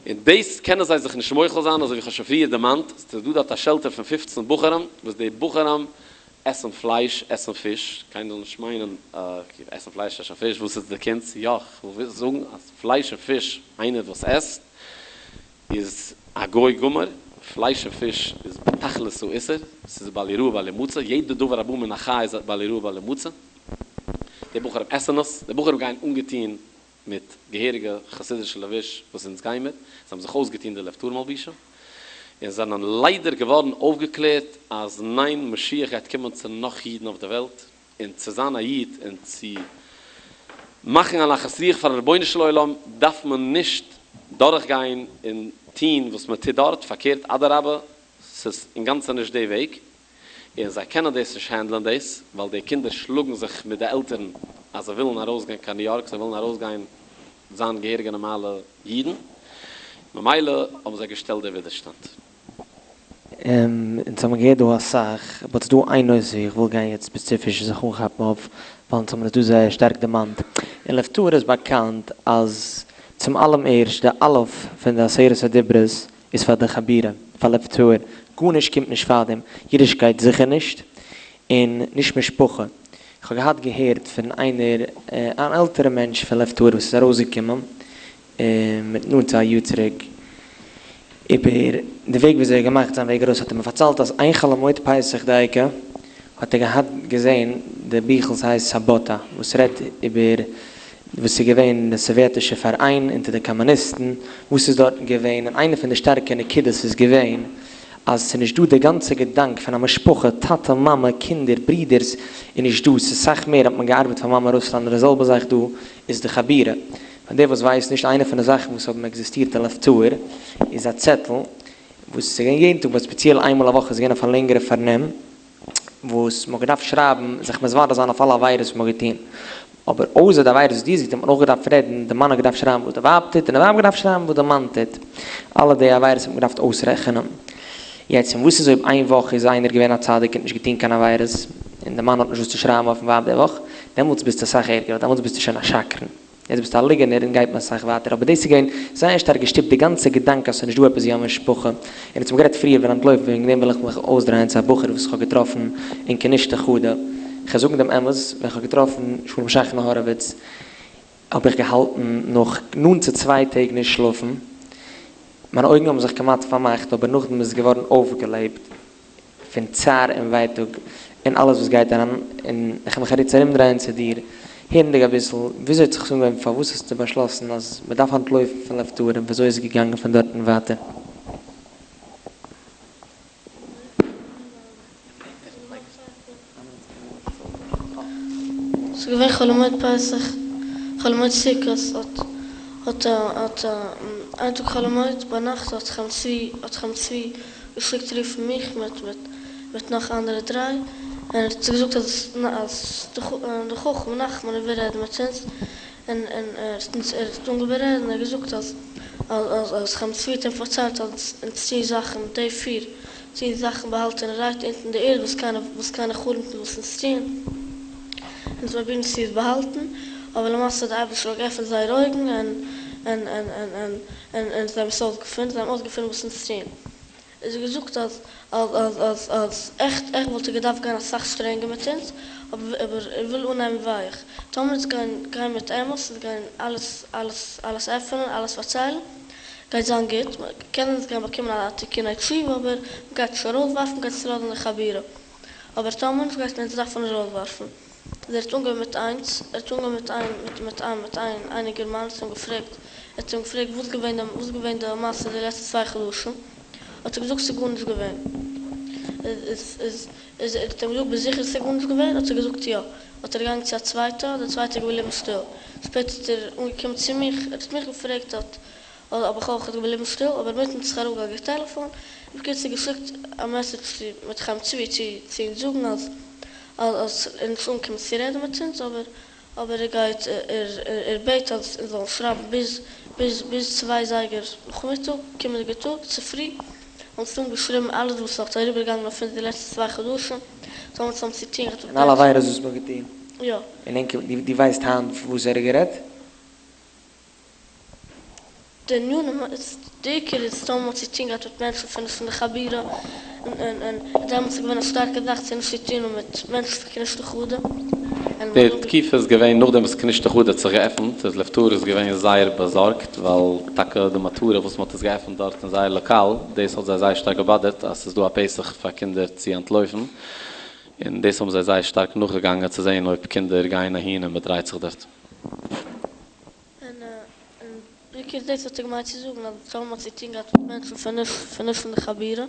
און דאס קענען זיי זיך נישט מוחל זיין, אזוי ווי כ'האב שוין פריער דערמאנט, ס'איז דא דארט א שעלטער פון פופצן בחורים, וואס די בחורים עסן פלייש, עסן פיש, קיינער זאל נישט מיינען עסן פלייש, עסן פיש, וואס איז די קונץ? יא, כ'וויל זאגן אז פלייש און פיש, איינער וואס עסט, איז א גוי גמור, פלייש און פיש איז בתכלית האיסור, ס'איז בל יראה ובל ימצא, יעדע דבר הבא מן החי איז בל יראה ובל ימצא, די בחורים עסן עס, די בחורים גייען אנגעטוהן מיט געהעריגע חסידישע לבוש וואס אונז גיימער, זיי האבן זיך אויסגעטוהן די לב טהור מלבושים, און זענען ליידער געווארן אויפגעקלערט אז ניין משיח גייט קומען צו נאך אידן אויף די וועלט, און צו זיין א איד און צו מאכן א נחת רוח פארן רבונו של עולם דארף מען נישט דורך גיין און טוהן וואס מען טוט דארט, פארקערט אדרבה ס'איז אינגאנצען נישט די וועג, און זיי קענען דאס נישט הענדלען דאס ווייל די קינדער שלאגן זיך מיט די עלטערן אז זיי ווילן ארויסגיין קיין ניו יארק, זיי ווילן ארויסגיין זיין געהעריגע נארמאלע אידן, ממילא האבן זיי געשטעלט די ווידערשטאנד. אונז האבן געהערט דא אסאך, but ס'דא איין נושא ווי איך וויל גיין יעצט ספעציפיש זיך אנכאפן אויף, ווייל אונז האבן עס דא זייער שטארק דערמאנט. אין לב טהור איז באקאנט אז צום אלעם ערשט די אלף פון די עשרת הדיברות איז פאר די חבורה, פאר לב טהור, גארנישט קומט נישט פאר דעם, אידישקייט זיכער נישט, און נישט משפחה. איך האב געהאט געהערט פון איינער אן עלטערע מענטש פון לב טהור וואס איז ארויסגעקומען, מיט נאנט צו א יאר צוריק, איבער די וועג וויאזוי ער האט געמאכט זיין וועג ארויס האט ער מיר פארציילט אז איין חול המועד פסח דייקא האט ער געהאט געזען די ביכל ס'הייסט סאבאטא וואס רעדט איבער וואס איז געווען אין די סאוועטישע פאראיין אונטער די קאמוניסטן וואס איז דארטן געווען און איינע פון די שטארקע נקודות איז געווען. אז ס'איז נישט דא די גאנצע געדאנק פון א משפחה, טאטע מאמע קינדער ברידערס איז נישט דא, ס'איז סאך מער האט מען געארבעט פאר מאמע רוסלאנד און די זעלבע זאך דא איז די חבורה. פאר דער וואס ווייסט נישט, איינע פון די זאכן וואס האבן עקזיסטירט אין לב טהור איז א צעטל וואס איז געווען יעדן טאג באט ספעציעל איינמאל א וואך איז געווען אויף א לענגערע פארנעם וואס מ'האט געדארפט שרייבן זיך מתוודה זיין אויף אלע עבירות וואס מ'האט געטון. אבער אויסער די עבירות וואס דו האסט געטון האט מען אויך געדארפט רעדן, די מאן האט געדארפט שרייבן וואס די ווייב טוט און די ווייב האט געדארפט שרייבן וואס די מאן טוט. אלע די עבירות האט מען געדארפט אויסרעכענען. יעצט און וואס איז אויב איין וואך איז איינער געווען א צדיק און האט נישט געטון קיין עבירות און די מאן האט נישט וואס צו שרייבן אויפן ווייב די וואך, דעמאלטס ביסטו אסאך ערגער ווייל דעמאלטס ביסטו שוין א שקרן. יעצט ביסטו א ליגענער און גייט מען אסאך ווייטער, אבער דאס איז געווען זייער שטארק געשטופט די גאנצע געדאנק אז ס'איז נישט דא עפעס ווי א משפחה, און אונז האבן גערעדט פריער ווען אנטלויפן וועגן דעם וויל איך מיך אויסדרייען צו א בחור וואס איך האב געטראפן אין כנישתא חדא, כ'וועל זאגן דעם אמת, ווען כ'האב געטראפן שלום שכנא האראוויץ האב איך געהאלטן נאך נאנט צו צוויי טעג נישט שלאפן, מיינע אויגן האבן זיך כמעט פארמאכט אבער נאכדעם איז עס געווארן אויפגעלעבט. פון צער און ווייטאג און אלעס וואס גייט אריין, און איך וועל מיך איצט ארומדרייען צו דיר, הערנדיג אביסל וויאזוי האט זיך עס אנגעהויבן, פארוואס האסטו באשלאסן אז מען דארף אנטלויפן פון לב טהור און וויאזוי איז עס געגאנגען פון דארטן ווייטער? ס'איז געווען חול המועד פסח, חול המועד סוכות, האט האט האט איין טאג חול המועד ביינאכט האט חיים צבי האט חיים צבי געשיקט רופן מיך מיט מיט מיט נאך אנדערע דריי, און ער האט געזאגט אז אז די חכם נחמן וויל רעדן מיט אונז, און און ער האט אונז ער האט אנגעהויבן רעדן און ער האט געזאגט אז אז אז חיים צבי האט אים פארציילט אז אונז טוהן זאכן די פיר טוהן זאכן באהאלטענערהייט אונטן די ערד וואס קיינער וואס קיינער חלומ'ט נישט וואס אונז טוהן, אונז פרובירן צו עס באהאלטן, אבער למעשה האט די אייבערשטער געעפנט זייער אויגן און און און און און און און זיי האבן עס אויסגעפונען, זיי האבן אויסגעפונען וואס אונז טוהן. איז ער געזאגט אז אז אז אז אז עכט עכט וואלט ער געדארפט גיין אסאך שטרענגער מיט אונז, אבער אבער ער וויל אנהייבן ווייך, טאמער אונז גייען גיין מיט אמת, אונז גייען אלעס אלעס אלעס עפענען, אלעס פארציילן, גייט זיין גוט, קען אונז גיין באקומען א תיקוני תשובה אבער מ'גייט נישט ארויסווארפן מ'גייט עס לאזן אין חבורה אבער טאמער נישט גייט מען אונז דארפן ארויסווארפן. איז ער האט אנגעהויבן מיט איינס, ער האט אנגעהויבן מיט איין מיט מיט איין מיט איין איין אינגערמאן האט אים געפרעגט, ער האט אים געפרעגט וואס געווען די וואס געווען די מעשה די לעצטע צוויי חדשים, האט ער געזאגט ס'איז גארנישט געווען. איז איז איז ער האט אים געזאגט ביסט זיכער ס'איז גארנישט געווען? האט ער געזאגט יא. האט ער געגאנגען צו א צווייטע, די צווייטע איז געבליבן שטיל. שפעטער איז ער אנגעקומען צו מיך, ער האט מיך געפרעגט האט האב איך אויך געבליבן שטיל, אבער אינמיטן האט זיך אראפגעלייגט די טעלעפאן, בקיצור געשיקט א מעסעדזש צו מיט חיים צבי צו צו אונז זאגן אז אז אז ער איז נישט אנגעקומען צו רעדן מיט אונז אבער אבער ער גייט ער ער בעט אז אונז זאלן שרייבן ביז ביז ביז צוויי זייגער נאכמיטאג קומענדיגע טאג צופרי האבן אונז געשריבן אלעס וואס האט אריבערגעגאנגען אויף אונז די לעצטע צוויי חדשים טאמער אונז האבן צו טוהן געהאט און אלע עבירות וואס מ'האט געטוהן. יא. און ענק דו ווייסט היינט וואס ער האט גערעדט? די ענינים איז די עיקר איז טאמער מ'האט צו טוהן געהאט מיט מענטשן פון פון די חבורה און און און דעמאלטס איז געווען א שטארקע זאך צו נישט צו טוהן מיט מענטשן פון כנישתא חדא און די תקופה איז געווען נאכדעם וואס כנישתא חדא האט זיך געעפנט איז לב טהור איז געווען זייער באזארגט ווייל טאקע די מטרה וואס מ'האט עס געעפנט דארט אין זייער לאקאל דאס האט זיי זייער שטארק געבאדערט אז ס'איז דא א פתח פאר קינדער צו אנטלויפן און דאס האבן זיי זייער שטארק נאכגעגאנגען צו זען אויב קינדער גייען אהין און מ'דרייט זיך דארט. און און בעיקר דאס האט ער געמיינט צו זאגן אז טאמער מ'האט צו טון געהאט מיט מענטשן פון נישט פון נישט פון די חבורה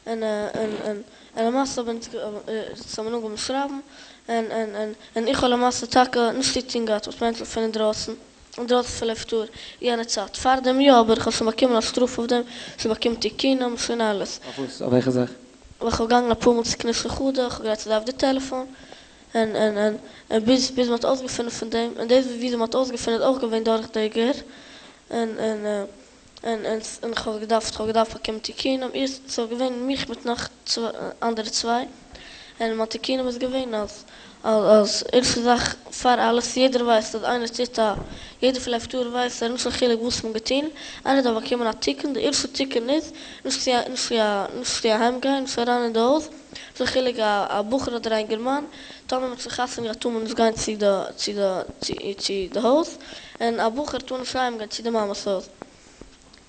און און און און למעשה האבן אונז אונז האבן אנגעהויבן שרייבן און און און און איך האב למעשה טאקע נישט צו טון געהאט מיט מענטשן פון אינדרויסן אינדרויסן פון לב טהור יענע צייט פארדעם יא אבער איך האב שוין באקומען א שטראף אויף דעם שוין באקומען תיקונים שוין אלעס. אויף וואס? אויף וועלכע זאך? ווייל איך האב געגאנגען אפאר מאל צו כנישתא חדא איך האב גערעדט צו זיי אויף די טעלעפאן און און און און ביז ביז מ'האט אויסגעפונען פון דעם, און דאס וויאזוי מ'האט אויסגעפונען איז אויך געווען דורך די גר, און און און און און כ'האב געדארפט כ'האב געדארפט באקומען תיקונים, איך ס'איז געווען מיך מיט נאך צוויי אנדערע צוויי, און מיין תיקונים איז געווען אז אז אז ערשטע זאך פאר אלעס יעדער ווייסט אז איינער טוט א יעדער פון לב טהור ווייסט אז נישט קיין חילוק וואס מ'האט געטון, איינער דארף באקומען א תיקון, די ערשטע תיקון איז נישט צו נישט צו נישט צו אהיים גיין נישט אריין אין די הויז, נישט קיין חילוק א בחור אדער א אינגערמאן, טאמער מ'האט שוין חתונה געהאט טאר מען נישט גיין צו די צו די צו די הויז, און א בחור טאר נישט אהיים גיין צו די מאמע'ס הויז.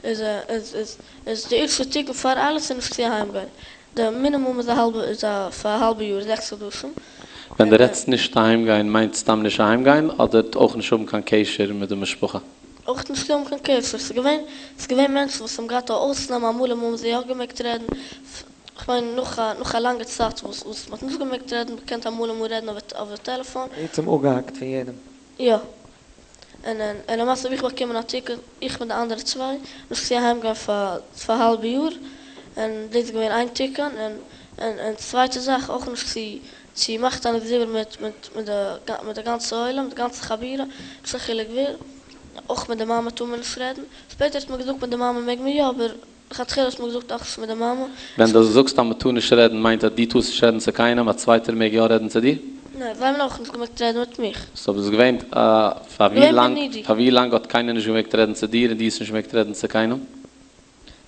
איז איז איז איז די ערשטע תיקון פאר אלעס איז נישט צו אהיים גיין. די מינימום איז א האלבע איז א פאר א האלבע יאר זעקס חדשים. ווען דו רעדסט נישט אהיים גיין מיינט סתם נישט אהיים גיין אדער אויך נישט האבן קיין קשר מיט די משפחה? אויך נישט צו האבן קיין קשר, ס'איז געווען ס'איז געווען מענטשן וואס האבן געהאט א אויסנאם אמאל אמאל האבן זיי יא געמעגט רעדן, כ'מיין נאך א נאך א לאנגע צייט וואס וואס מ'האט נישט געמעגט רעדן מ'קען אמאל אמאל רעדן אויף די טעלעפאן. בעצם אפגעהאקט פון יעדעם. יא. און און למעשה האב איך באקומען א תיקון, איך מיט די אנדערע צוויי, נישט צו אהיים גיין פאר פאר א האלבע יאר, און דאס איז געווען איין תיקון, און און און צווייטע זאך אויך נישט צו צו מאכן תענית דיבור מיט מיט מיט די מיט די גאנצע עולם, די גאנצע חבורה, נישט קיין חילוק ווער, אויך מיט די מאמע טאר מען נישט רעדן, שפעטער האט מען געזאגט מיט די מאמע מעג מען יא, אבער לכתחילה האט מען געזאגט אויך נישט מיט די מאמע. ווען דו זאגסט אז מ'טאר נישט רעדן מיינט אז דו טארסט נישט רעדן צו קיינעם, א צווייטער מעג יא רעדן צו דיר? ניין, זיי האבן אויך נישט געמעגט רעדן מיט מיך. סאו ביסט געווען פאר ווי לאנג פאר ווי לאנג האט קיינער נישט געמעגט רעדן צו דיר און דו האסט נישט געמעגט רעדן צו קיינעם?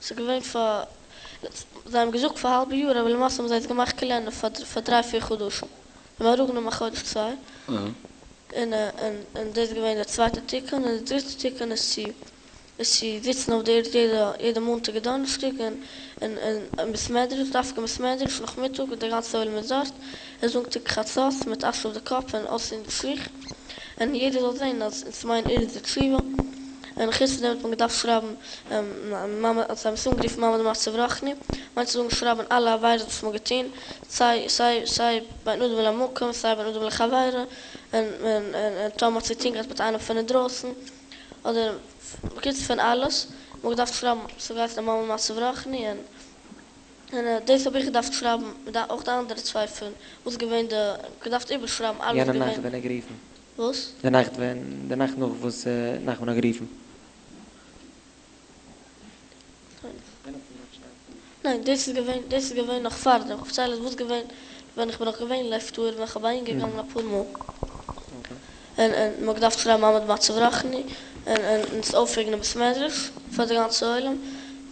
ס'איז געווען פאר, זיי האבן געזאגט פאר א האלבע יאר אבער למעשה האבן זיי עס געמאכט קלענער פאר פאר דריי פיר חדשים. זיי האבן אראפגענומען א חודש צוויי. און און דאס איז געווען דער צווייטער תיקון און די דריטע תיקון איז צו איז צו זיצן אויף די ערד יעדע יעדע מאנטאג און דאנערשטאג און און אין בית מדרש, דווקא אין בית מדרש נאכמיטאג ווען די גאנצע עולם איז דארט, און זאגן תיקון חצות מיט אש אויף די קאפ און אויסטון די שיך, און יעדער זאל זען אז אונז מיינען ערנסט די תשובה, און חוץ פון דעם האט מען געדארפט שרייבן מעמד, זיי האבן עס אנגערופן מעמד מצב רוחני, מיינט צו זאגן שרייבן אלע עבירות וואס מען האט געטון, סיי סיי סיי בין אדם למקום סיי בין אדם לחבירו, און און און טאמער מען האט צוטון געהאט מיט איינעם פון אינדרויסן. אדער בקיצור פון אלעס, מ'האט געדארפט שרייבן ס'האט געהייסן א מעמד מצב רוחני און און דאס האב איך געדארפט שרייבן מיט די אויך די אנדערע צוויי פון וואס איז געווען די געדארפט איבערשרייבן אלעס יענע נאכט ווען ער גערופן. וואס? די נאכט ווען די נאכט נאך וואס נחמן האט גערופן. ניין דאס איז געווען דאס איז געווען נאך פארדעם, איך פארצייל עס וואס געווען ווען איך בין נאך געווען לב טהור ווען כ'בין אהין געגאנגען אפאר מאל און און מ'האט געדארפט שרייבן מעמד מצב רוחני און און און עס אויפהענגען אין בית מדרש פאר די גאנצע עולם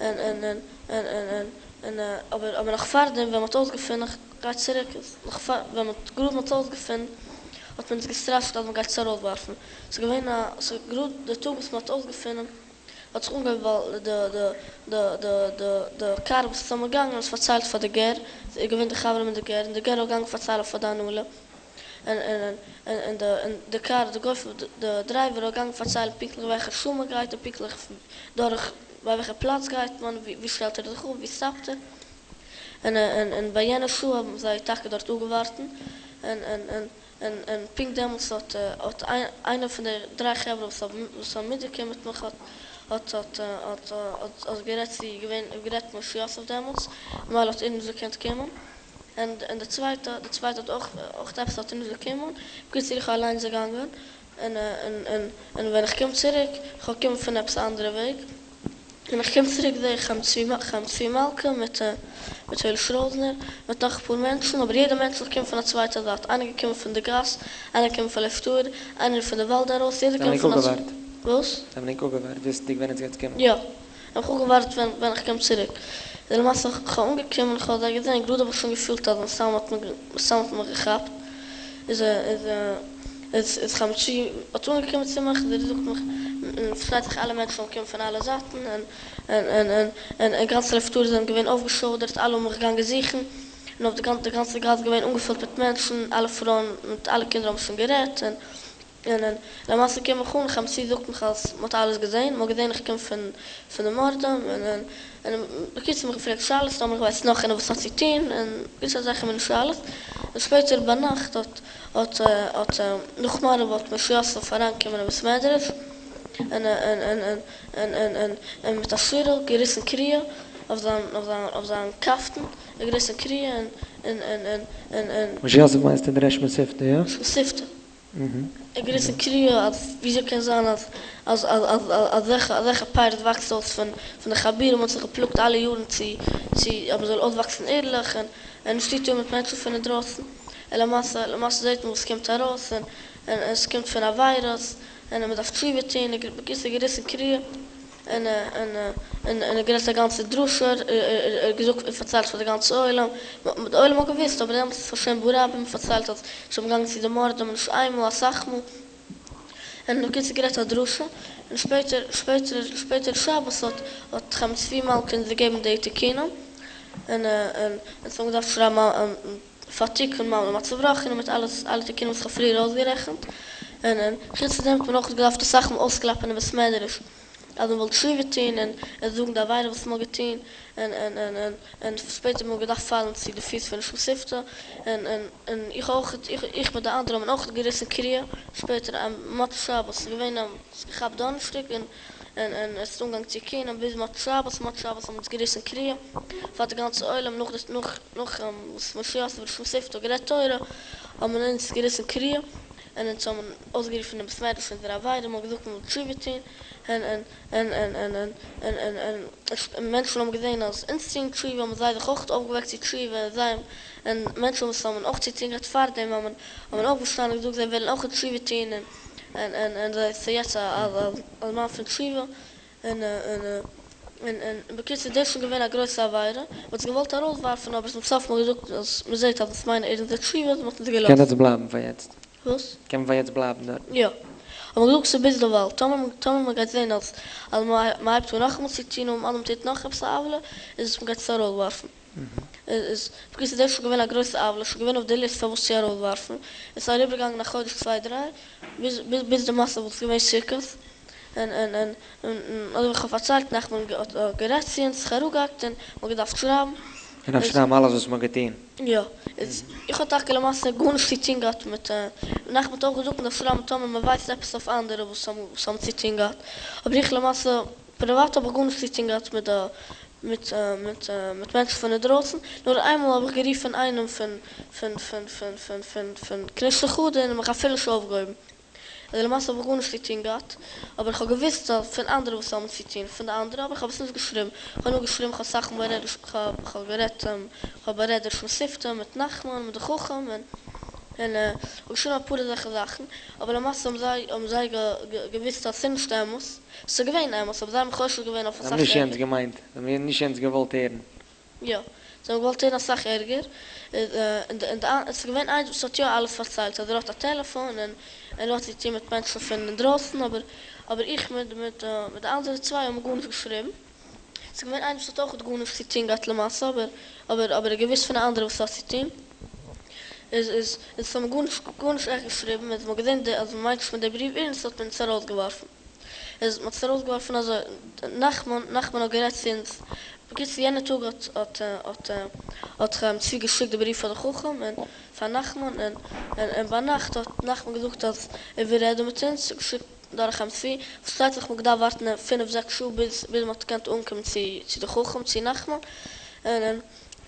און און און און און און און אבער אבער נאך פארדעם ווען מ'האט אויסגעפונען איך גיי צוריק איז נאך פאר ווען מ'האט גראד מ'האט אויסגעפונען האט מען אונז געסטראשעט אז מ'גייט אונז ארויסווארפן ס'איז געווען א ס'איז גראד די טאג וואס מ'האט אויסגעפונען האט זיך אנגעהויבן ווייל די די די די די די קאר וואס איז צוזאמען געגאנגען האט עס פארציילט פאר די גר, איז געווען די חברים אין די גר, און די גר האט געגאנגען פארציילען פאר די הנהלה, און און און און די און די קאר די גוי די דרייווער האט געגאנגען פארציילן פונקטליך וועלכע שעה מען גייט און פונקטליך דורך ביי וועלכע פלאץ גייט מען ווי שטעלט ער זיך אפ ווי סטאפט ער, און און און ביי יענע שעה האבן זיי טאקע דארט אפגעווארטן, און און און. און און פונקט דעמאלטס האט האט איינער פון די דריי חברה וואס האבן וואס האבן מיטגעקומען מיט מיך האט האט האט האט האט האט גערעדט צו געווען גערעדט משה יוסף דעמאלטס ממילא האט ער נישט געקענט קומען און און די צווייטע די צווייטע האט אויך אויך עפעס האט ער נישט געקומען בקיצור איך האב אליינס געגאנגען און און און און ווען איך קום צוריק איך האב געקומען פון עפעס א אנדערע וועג. ווען איך קום צוריק זעה איך חיים צבי מלכה מיט מיט הערש ראזנער מיט נאך אפאר מענטשן אבער יעדע מענטש איז געקומען פון א צווייטע זייט איינער געקומען פון די גאס איינער געקומען פון לב טהור איינער פון די וואלד ארויס יעדער זיי האבן געקומען ענק פון א אפגעווארט. וואס? זיי האבן ענק אפגעווארט וויסנדיג ווען עטס גייטס קומען. יא. האבן מיך אפגעווארט ווען ווען איך קום צוריק. איז למעשה איך האב אנגעקומען איך האב זיי געזען גראדע האב איך שוין געפילט אז מסתם האט מען מסתם האט מען מיך געכאפט איז איז איז איז חיים צבי האט אנגעקומען צו מיך ער זאגט מיך און פארשטייט זיך אלע מענטשן האבן געקומען פון אלע זייטן און און און און און און גאנץ לב טהור זענען געווען אויפגעשוידערט אלע האבן מיך געגאנגען זוכן און אויף די גאנצע די גאנצע גאס געווען אנגעפולט מיט מענטשן אלע פרויען מיט אלע קינדער האבן שוין גערעדט און און און למעשה קום איך אן, חיים צבי זאגט מיך אז מ'האט אלעס געזען, מ'האט געזען איך קום פון פון די מורדים, און און און בקיצור מיך געפרעגט שאלות, טאמער איך ווייס נאך איינער וואס האט צו טון, און בקיצור אזעלכע מיני שאלות, און שפעטער ביינאכט האט האט האט נאך מעריב האט משה יוסף אריינגעקומען אין בית מדרש, און און און און און און און און מיט א סוויטער געריסן קריעה אויף זיין אויף זיין אויף זיין קאפטן, ער געריסן קריעה און און און און און און. משה יוסף מיינסטו דער ריש מתיבתא, יא? ריש מתיבתא. ער געריסן קריעה אז וויאזוי קען זיין אז אז אז אז אזעלכע אזעלכע פירות וואקסט אויס פון פון די חבורה מ'האט זיך געפלאגט אלע יארן צו צו אז מ'זאל אויסוואקסן ערליך און און נישט צו טון מיט מענטשן פון אינדרויסן און למעשה למעשה זעט מען וואס קומט ארויס און און עס קומט פון עבירות און מ'דארף תשובה טון בקיצור געריסן קריעה. און און און און ער גערעדט א גאנצע דרשה, ער ער האט געזאגט און פארציילט פאר די גאנצע עולם, די עולם האט געוואוסט אבער דעמאלטס איז פארשעמט ברבים פארציילט אז שוין געגאנגען צו די מורדים נישט איינמאל אסאך מאל, און בקיצור גערעדט א דרשה, און שפעטער שפעטער שפעטער שבת האט האט חיים צבי מלכה אונז געגעבן די תיקונים, און און אונז האבן געדארפט שרייבן א פאר תיקון מעמד מצב רוחני מיט אלעס אלע תיקונים וואס כ'האב פריער אויסגערעכנט. און און חוץ פון דעם האט מען אויך געדארפט אסאך מאל אויסקלאפן אין בית מדרש אז מען וויל תשובה טון און און זאגן די עבירה וואס מען האט געטון און און און און און שפעטער האט מען געדארפט פאלן צו די פיס פון ריש מתיבתא און און און איך אויך איך איך מיט די אנדערע האבן אויך געריסן קריעה שפעטער מוצאי שבת ס'איז געווען ס'איז געכאפט דאנערשטאג און און און עס איז אנגעגאנגען תיקונים ביז מוצאי שבת, מוצאי שבת האבן אונז געריסן קריעה פאר די גאנצע עולם, נאך די נאך נאך וואס משה יוסף ריש מתיבתא האט גערעדט תורה האבן אונז געריסן קריעה, און אונז האבן אויסגערופן אין בית מדרש אונזערע עבירה, מ'האט געזאגט מ'וויל תשובה טון, און און און און און און און און און און מענטשן האבן געזען אז אונז טוען תשובה האבן זיי זיך אויך אויפגעוועקט צו תשובה, און זיי און מענטשן וואס האבן אויך צו טון געהאט פארדעם האבן האבן אויפגעשטאנען און געזאגט זיי ווילן אויך תשובה טון, און און און און ס'איז יעצט א א זמן פון תשובה, און און און און בקיצור דאס איז שוין געווען א גרויסע עבירה, מ'האט עס געוואלט ארויסווארפן אבער צום סוף האט מען געזאגט אז מ'זעט אז עס מיינט ערנסט די תשובה און מ'האט אונז קען געלאזט. יעצט בלייבן פאר יעצט. וואס? קען מען פאר יעצט בלייבן דארט? יא. האט מען געזאגט ס'איז ביזדערווייל, טאמער טאמער מ'גייט זען אז אז מ'הייבט אן נאכאמאל צו טון און אדער מ'טוט נאך עפעס א עוולה, איז עס מ'גייט עס ארויסווארפן. איז בקיצור דאס איז שוין געווען א גרויסע עוולה, שוין געווען אויף די ליסט פארוואס צו ארויסווארפן, עס איז אריבערגעגאנגען א חודש צוויי דריי, ביז ביז די מעשה וואס איז געווען סוכות, און און און און אזוי ווי איך האב פארציילט נחמן האט גערעדט צו אונז זיך אראפגעהאקט און מ'האט געדארפט שרייבן. מען דארף שרייבן אלעס וואס מ'האט געטון. יא, איז איך האב טאקע למעשה גארנישט צו טון געהאט מיט נחמן האט אויך געזאגט מ'דארף שרייבן טאמער מ'ווייסט עפעס אויף אנדערע וואס האבן וואס האבן צו טון געהאט, אבער איך למעשה פריוואט האב איך גארנישט צו טון געהאט מיט די מיט מיט מיט מענטשן פון אינדרויסן, נאר איינמאל האב איך גערופן איינעם פון פון פון פון פון פון פון כנישתא חדא און מיך אפילו נישט אויפגעהויבן, און למעשה האב איך גארנישט צו טון געהאט, אבער איך האב געוואוסט פון אנדערע וואס האבן צו טון פון די אנדערע, אבער איך האב עס נישט געשריבן, איך האב נאר געשריבן איך האב אסאך מאל בארעדט איך האב גערעדט איך האב בארעדט ריש מתיבתא מיט נחמן מיט די חכם און און איך האב געשריבן אפאר אזעלכע זאכן, אבער למעשה האבן זיי האבן זיי געוואוסט אז ס'איז נישט אמת. ס'איז געווען אמת, אבער זיי האבן חושד געווען אויף זיי האבן אסאך נישט יענץ ערגער. געמיינט, זיי האבן נישט יענץ געוואלט הערן. יא, זיי האבן געוואלט הערן אסאך ערגער, און די עס איז געווען איינס וואס האט יא אלעס פארציילט אז ער האט א טעלעפאן און ער האט צו טון מיט מענטשן פון אינדרויסן, אבער אבער איך מיט מיט מיט די אנדערע צוויי האבן גארנישט געשריבן. ס'איז געווען איינער וואס האט אויך גארנישט צו טון געהאט למעשה, אבער אבער אבער ער האט געוואוסט פון א אנדערע וואס האט צו טון, איז איז איז האבן גארנישט גארנישט עכט געשריבן, איז מ'האט געזען די אז מ'מיינט נישט מיט די בריוו ערנסט האט מען אונז ארויסגעווארפן. איז מ'האט אונז ארויסגעווארפן אזוי, נחמן, נחמן האט גערעדט צו אונז, בקיצור יענע טאג האט האט האט האט חיים צבי געשיקט די בריוו פאר די חכם און פאר נחמן און און און ביינאכט האט נחמן געזאגט אז ער וויל רעדן מיט אונז, געשיקט דורך חיים צבי, פארשטייט זיך מ'האט געדארפט ווארטן פינף זעקס שעה ביז ביז מ'האט געקענט אנקומען צו צו די חכם צו נחמן, און און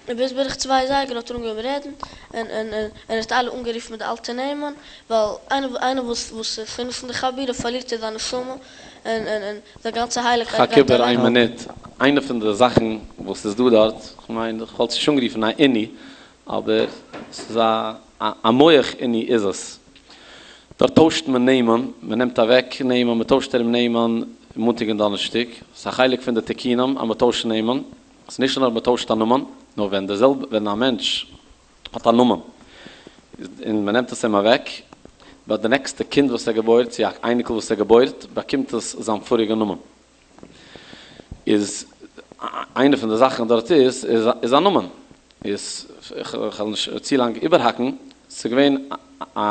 און ביז בערך צוויי אזייגער האט ער אנגעהויבן רעדן, און און און ער האט אלע אנגערופן מיט די אלטע נעמען, ווייל איינער איינער וואס וואס איז שוין נישט אין די חבורה פארלירט ער זיין נשמה, און און און זיין גאנצע הייליגקייט כ'האק גייט איבער אוועק. איין מינוט, איינע פון די זאכן וואס איז דא דארט, כ'מיין כ'וואלט עס נישט אנגערופן א עינוי, אבער ס'איז א א מח עינוי איז עס. דארט טוישט מען נעמען, מען נעמט אוועק נעמען, מען טוישט ארום נעמען מאנטאג און דאנערשטאג, ס'איז א חלק פון די תיקונים אז מען טוישט נעמען, ס'איז נישט נאר מ'טוישט א נאמען, נאר ווען די זעלבע ווען א מענטש האט א נאמען און מ'נעמט עס אים אוועק, ביי די נעקסטע קינד וואס ער געבוירט צו א אייניקל וואס ער געבוירט באקומט עס זיין פאריגע נאמען. איז איינע פון די זאכן דארט איז איז א נאמען. איז כ'וועל נישט צו לאנג איבערהאקן, ס'איז געווען א.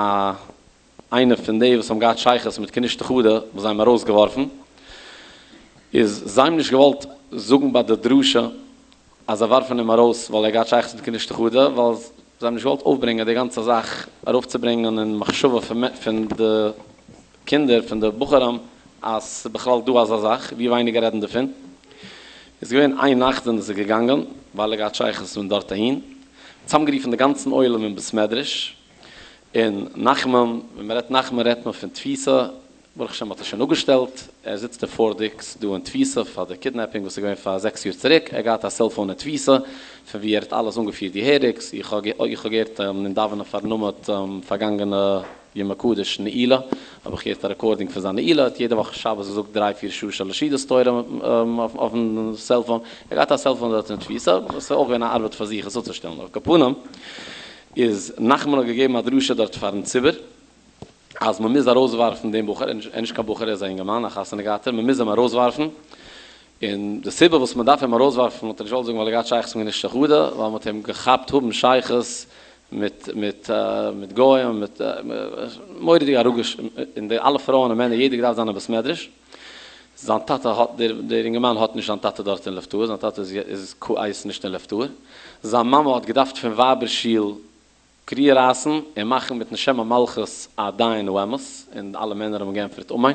איינער פון די וואס האבן געהאט שייכות מיט כנישתא חדא וואס זיי האבן ארויסגעווארפן, איז זיי האבן נישט געוואלט זאגן ביי די דרשה אז זיי ווארפן אים ארויס ווייל ער האט געהאט שייכות מיט כנישתא חדא, ווייל זיי האבן נישט געוואלט אויפברענגען די גאנצע זאך ארויפצוברענגען אין מחשבה פון די קינדער פון די בחורים אז ס'איז בכלל דא אזא זאך, ווי ווייניגער רעדן דערפון. איז געווען איין נאכט זענען זיי געגאנגען, ווייל ער האט געהאט שייכות פון דארט אהין, צוזאמגערופן די גאנצן עולם אין בית מדרש, און נחמן, ווען מען רעדט נחמן רעדט מען פון תפיסה, ברוך השם האט ער שוין אפגעשטעלט, ער זיצט אין פארט דיקס דא אין תפיסה פאר די קידנעפינג וואס איז געווען פאר זעקס יאר צוריק, ער האט געהאט א סעלפאון אין תפיסה פון ווי ער האט אלעס אנגעפירט געהעריג, איך האב איך האב געהערט אים דאווענען פארן עמוד פארגאנגענע יום הקדוש נעילה, האב איך געהערט א רעקארדינג פון זיין נעילה, ער האט יעדע וואך שבת געזאגט דריי פיר שעה שלש סעודות תורה אויפן סעלפאון, ער האט געהאט א סעלפאון דארט אין תפיסה, עס איז אויך געווען א ארבעט פאר זיך עס אפצושטעלן, על כל פנים. איז נחמן האט געגעבן א דרשה דארט פארן ציבור אז מען מוז ארויסווארפן דעם בחור, ער איז נישט קיין בחור ער איז א אינגערמאן א חתונה געהאטער, מען מוז אים ארויסווארפן, און די סיבה וואס מען דארף אים ארויסווארפן האט ער נישט געוואלט זאגן ווייל ער האט געהאט שייכות מיט כנישתא חדא, ווייל מען האט אים געכאפט האבן שייכות. מיט מיט מיט גוים מיט מורא'דיג אראפגעש און די אלע פרויען און מענער יעדער געדארפט זיין אין בית מדרש, זיין טאטע האט דער דער אינגערמאן האט נישט זיין טאטע דארט אין לב טהור, זיין טאטע איז איז כעת נישט אין לב טהור, זיין מאמע האט געדארפט פון ווייבער שול קריעה רייסן און מאכן מיטן שם המלכות א דיין האמת, און אלע מענער האבן געענטפערט אמן,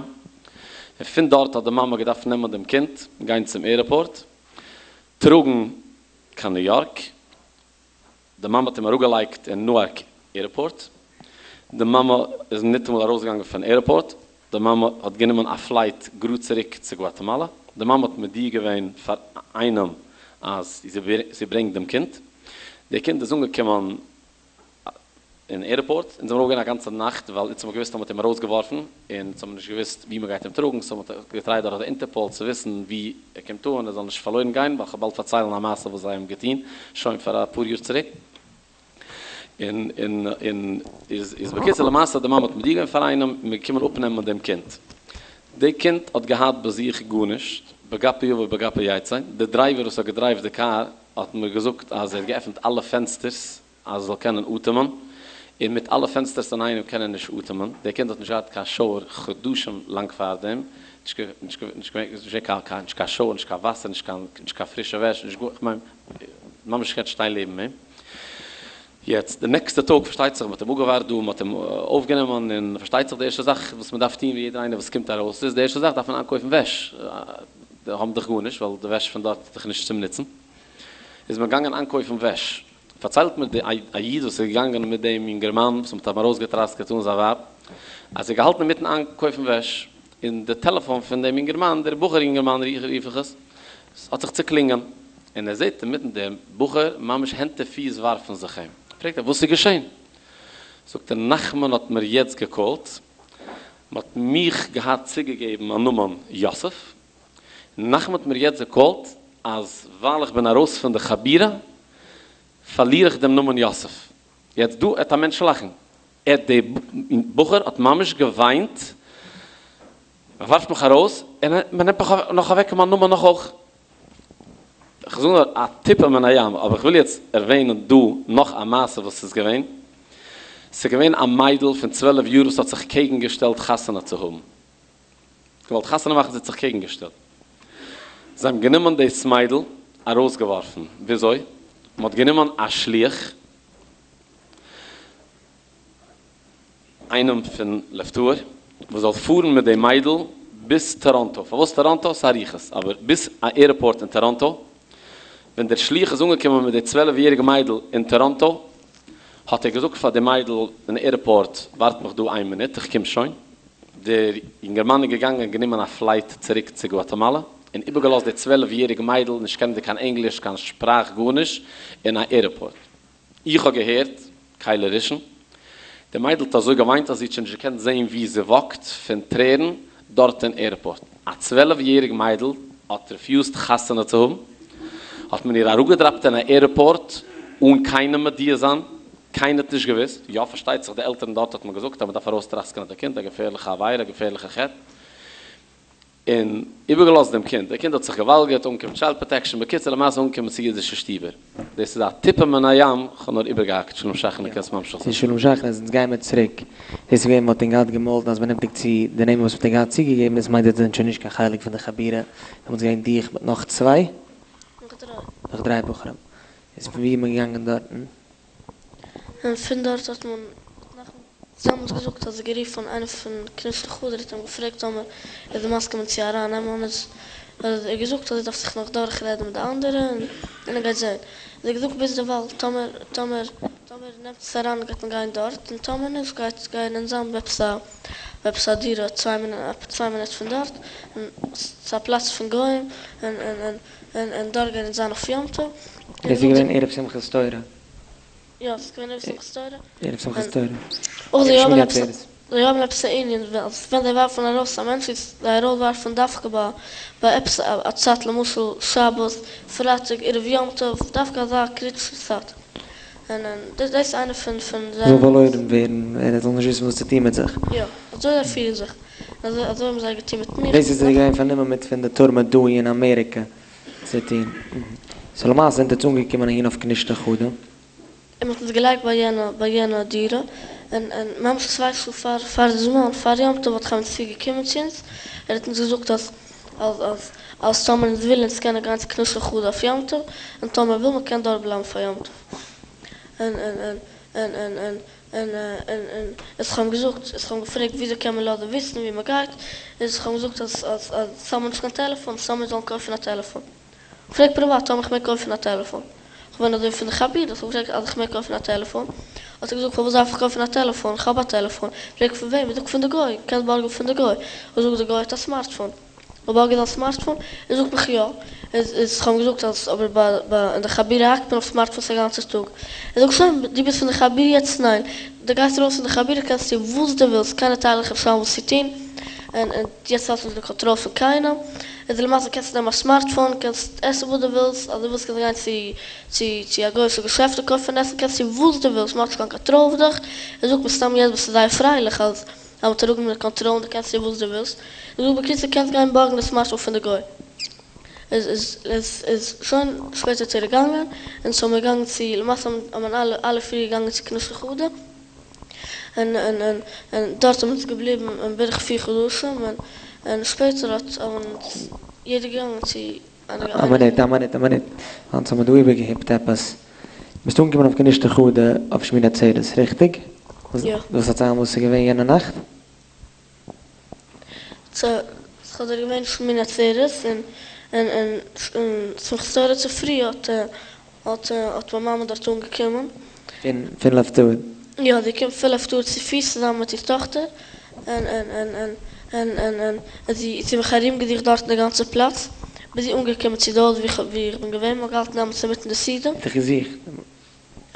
און פון דארט האט די מאמע געדארפט נעמען דעם קינד גיין צום עירפארט טראגן קיין ניו יארק, די מאמע האט אים אראפגעלייגט אין נוארק עירפארט, די מאמע איז ניטאמאל ארויסגעגאנגען פון עירפארט, די מאמע האט גענומען א פלייט גראד צוריק צו גואטעמאלא, די מאמע האט מודיע געווען פאר איינעם אז זי ברענגט דעם קינד, די קינד איז אנגעקומען אין עירפארט, אונז זעמיר אויפגעווען א גאנצע נאכט ווייל אונז האמיר געוואוסט אז מ'האט אים ארויסגעווארפן, און אונז האמיר נישט געוואוסט וואו מ'גייט אים טראגן, סאו מ'האט געטרייט דורך די אינטערפאל צו וויסן וואו ער קומט אן, ער זאל נישט פארלוירן גיין, ווייל כ'וועל באלד פארציילן א מעשה וואס זיי האבן געטון שוין פאר אפאר יאר צוריק. און און און איז איז בקיצור למעשה די מאמע האט מודיע געווען פאר איינעם און מ'איז געקומען אפנעמען דעם קינד. די קינד האט געהאט ביי זיך גארנישט, בגפו יבוא בגפו יצא, די דרייווער וואס האט געדרייווט די קאר האט מיר געזאגט אז ער האט געעפנט אלע פענסטערס אז ער זאל קענען אטעמען, און מיט אלע פענסטערס אינאיינעם קען ער נישט אטעמען, דער קינד האט נישט געהאט קיין שאוער חדשים לאנג פארדעם, נישט נישט קיין שאוער, נישט קיין וואסער, נישט קיין נישט קיין פרישע וועש, נישט גאר, כ'מיין ממש נישט געקענט שטיין לעבן אים. יעצט די נעקסטע טאג פארשטייט זיך מ'האט אים אפגעווארט דא, מ'האט אים אויפגענומען, און פארשטייט זיך די ערשטע זאך וואס מ'דארף טון ווי יעדער איינער וואס קומט ארויס איז די ערשטע זאך דארף מען איינקויפן וועש, האבן דאך גארנישט ווייל די וועש פון דארט איז דאך נישט צום נוצן, איז מען געגאנגען איינקויפן וועש, פארציילט מיר די א איד וואס איז געגאנגען מיט דעם יונגערמאן וואס מ'האט אים ארויסגעטראסקעט אן זיין ווייב, אז ער האט געהאלטן אינמיטן איינקויפן וועש, און די טעלעפאן פון דעם יונגערמאן, דער בחור יונגערמאן רוף איך עס, האט זיך צוקלינגען, און ער זעט אינמיטן דעם בחור ממש הענט און פיס ווארפן זיך אים, פרעגט ער וואס איז געשען? זאגט ער נחמן האט מיר יעצט געקאלט, מ'האט מיך געהאט צוגעגעבן א נאמען יוסף, נחמן האט מיר יעצט געקאלט אז ווייל איך בין ארויס פון די חבורה פארליר איך דעם נאמען יוסף. יעצט דא עט א מענטש לאכן, ער די בחור האט ממש געוויינט, מען ווארפט מיך ארויס און מען נעמט מיך נאך אוועק מיין נאמען נאך אויך. איך זאג נאר א טיפה מן הים, אבער איך וויל יעצט ערווענען דא נאך א מעשה וואס איז געווען. ס'איז געווען א מיידל פון צוועלף יאר וואס האט זיך קעגן געשטעלט חתונה צו האבן. געוואלט חתונה מאכן זי האט זיך קעגן געשטעלט. זיי האבן גענומען דאס מיידל ארויסגעווארפן. וויאזוי? מען האט גענומען א שליח, איינעם פון לב טהור, וואס זאל פארן מיט די מיידל ביז טאראנטא. פארוואס טאראנטא? ס'איז אריכות, אבער ביז א עירפארט אין טאראנטא. ווען דער שליח איז אנגעקומען מיט די צוועלף יעריגע מיידל אין טאראנטא, האט ער געזאגט פאר די מיידל אין עירפארט, ווארט מיך דא איין מינוט, איך קום שוין. דער יונגערמאן איז געגאנגען און גענומען א פלייט צוריק צו גואטעמאלע, און איבערגעלאזט די צוועלף יעריג מיידל, נישט קענענדיג קיין ענגליש, קיין שפראך, גארנישט, אין א עירפארט. איך האב געהערט, כלי ראשון, די מיידל האט אזוי געוויינט אז זי האט שוין נישט געקענט זען וואו זי וואקט פון טרערן דארט אין עירפארט. א צוועלף יעריג מיידל האט refused חתונה צו האבן, האט מען איר אראפגעדראפט אין א עירפארט אן קיינעם מודיע זיין, קיינער האט נישט געוואוסט, יא פארשטייט זיך די עלטערן דארט האט מען געזאגט אז מען דארף ארויסטראסקענען די קינד, א געפערליכע עבירה, א געפערליכע חטא, און איבערגעלאזט דעם קינד, דער קינד האט זיך געוואלגערט, אנגעקומען child protection, בקיצור למעשה אנגעקומען צו אידישע שטיבער, דאס איז א טיפה מן הים, כ'האב נאר איבערגעהאקט, שלום שכנא קענסט ממשיך צו זיין. שלום שכנא אז אונז גייען מיר צוריק, דאס איז געווען מ'האט אים געהאט געמאלדן אז מ'נעמט דיך צו די נעמען וואס מ'האט אים געהאט צוגעגעבן, דאס מיינט זיי זענען שוין נישט קיין חלק פון די חבורה, דעמאלטס געווען דיך מיט נאך צוויי? נאך דריי. נאך דריי בחורים, איז פון ווי איז מען געגאנגען דארטן? און פון דארט האט מען נחמן דעמאלטס געזאגט אז ער גערופן איינער פון כנישתא חדר האט אים געפרעגט טאמער ער איז מסכים צו אריין נעמען איז האט ער געזאגט אז ער דארף זיך נאך דורך רעדן מיט די אנדערע און ער גייט זען האט ער געזאגט ביזדערווייל טאמער טאמער טאמער נעמט עס אריין גייט מען גיין דארט און טאמער נישט גייט גייען אונז זיין ביי עפעס א ביי עפעס א דירה צוויי מינוט צוויי מינוט פון דארט און ס'איז א פלאץ פון גוים און און און און און דארט גייען אונז זיין אויף יום טוב. דאס איז געווען ערב שמחת תורה. יא, ס'איז געווען ערב שמחת תורה. ערב שמחת תורה. אויך זיי האבן עפעס זיי האבן עפעס א ענין אז ווען זיי ווארפן ארויס א מענטש איז זיי ארויסווארפן דווקא ביי ביי עפעס א צייט למשל שבת, פרייטאג, ערב יום טוב, דווקא אזא קריטישע צייט. און און דאס איז איינע פון פון זאל פארלוירן ווערן, ער זאל נישט וויסן וואס צו טון מיט זיך. יא, אזוי זיי פירן זיך. אזוי אזוי האבן זיי געטון מיט מיך. דאס איז ער געווען פארנומען מיט פון די טורמע דאהי אין אמעריקע צו טון. סאו למעשה זענט עטס אנגעקומען אהין אויף כנישתא חדא. און מ'האט אונז געלייגט ביי יענע ביי יענע דירה, און און ממש צוויי שעה פאר פאר די זמן פאר יום טוב האט חיים צבי געקומען צו אונז, ער האט אונז געזאגט אז אז אז אז טאמער אונז ווילן אונז קענען גיין צו כנישתא לחדא אויף יום טוב, און טאמער וויל מען קען דארט בלייבן פאר יום טוב. און און און און און און און און און איז כ'האב אים געזאגט, איז כ'האב אים געפרעגט וויאזוי קען מען לאזן וויסן ווי מ'גייט, איז כ'האב אים געזאגט אז אז אז ס'האבן נישט קיין טעלעפאן, סאו מיר זאלן קויפן א טעלעפאן. כ'פרעג פריוואט טאמער כ'מעג קויפן א טעלעפאן. כ'בין אזוי פון די חבירה, כ'האב געפרעגט אז כ'מעג קויפן א טעלעפאן, האט ער געזאגט פארוואס דארף איך קויפן א טעלעפאן, כ'האב א טעלעפאן, פרעג איך פון וועם, ער זאגט פון די גוי, קענסט בארגן פון די גוי, איך זאג די גוי האט א סמארטפאן, איך בארג זיין סמארטפאן, ער זאגט מיך יא, איז איז כ'האב אים געזאגט אז אבער ביי ביי אין די חבירה האקט מען אויף סמארטפאנס א גאנצע טאג, ער זאגט שוין דו ביסט פון די חבירה יעצט ניין, דו גייסט ארויס פון די חבירה קענסט טון וואס דו ווילסט, קיינער טיילט דיך נישט איין וואס צו טון, און און יעצט האסטו נישט די קאנטראל פון קיינעם, איז למעשה קענסטו נעמען א סמארטפאון, קענסט עסן וואס דו ווילסט, אז דו ווילסט קענסטו גיין צו צו צו א גוי'אישע געשעפט און קויפן עסן, קענסט טון וואס דו ווילסט, מ'האט נישט קיין קאנטראל אויף דיך, ער זאגט מסתם יעצט ביסטו זייער פרייליך אז אז מ'האט אראפגענומען די קאנטראל און דו קענסט טון וואס דו ווילסט, ער זאגט בקיצור קענסט גיין בארגן די סמארטפאון פון די גוי. איז איז איז איז שוין שפעטער צוריק געגאנגען, און ס'האבן מיר געגאנגען צו למעשה האבן אלע אלע פיר געגאנגען צו כנישתא לחדא. און און און און דארט האבן אונז געבליבן בערך פיר חדשים און און שפעטער האט אונז יעדער געגאנגען צו א מינוט א מינוט א מינוט אונז האבן דא איבערגעהיפט עפעס. ביסט אנגעקומען אויף כנישתא לחדא אויף שמיני עצרת, ריכטיג? יא. ווילסט דערציילן וואס איז געווען יענע נאכט? ס'איז געווען שמיני עצרת און און און שמחת תורה צופרי האט האט האט מיין מאמע דארט אנגעקומען. פון פון לב טהור? יא, זי קומט פון לב טהור צופיס צוזאמען מיט איר טאכטער, און און און און און און און און זי האט מיך ארומגעזוכט דארט אין די גאנצע פלאץ, ביז זי אנגעקומען צו די הויז וואו איך וואו איך בין געווען, מ'האט געהאלטן דעמאלטס אינמיטן די סעודה. זי האט דיך געזוכט?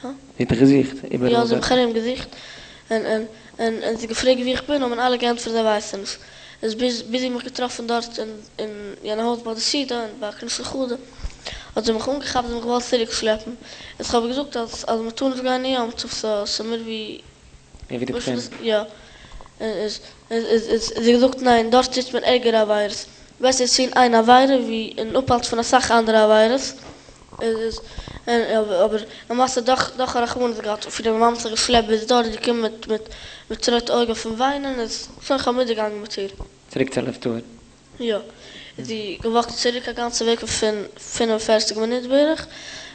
הא? זי האט דיך געזוכט איבעראל יא, זי האט דארט? מיך ארומגעזוכט, און און און און זי געפרעגט וואו איך בין, האבן אלע געענטפערט זיי ווייסן נישט. איז ביז ביז זי האט מיך געטראפן דארט אין אין יענע הויז ביי די סעודה און ביי כנישתא לחדא האט זי מיך אנגעכאפט זי מיך געוואלט צוריק שלעפן איז כ'האב איר געזאגט אז אז מ'טאר נישט גיין אין יום טוב סא ס'מער ווי מער ווי די בחינה. יא איז איז איז איז זי געזאגט ניין דארט טוט מען ערגערע עבירות בעסער טון איין עבירה ווי און אפהאלטן פון אסאך אנדערע עבירות איז איז אבער למעשה דאך דאך א רחמנות געהאט אויף איר מיין מאמע האט זיך געשלעפט ביז דארט געקומען מיט מיט מיט רויטע אויגן פון וויינען איז שוין כ'האב מיטגעגאנגען מיט איר. צוריק צו לב טהור. יא. איז זי געוואקט צוריק א גאנצע וועג פון 45 מינוט בערך,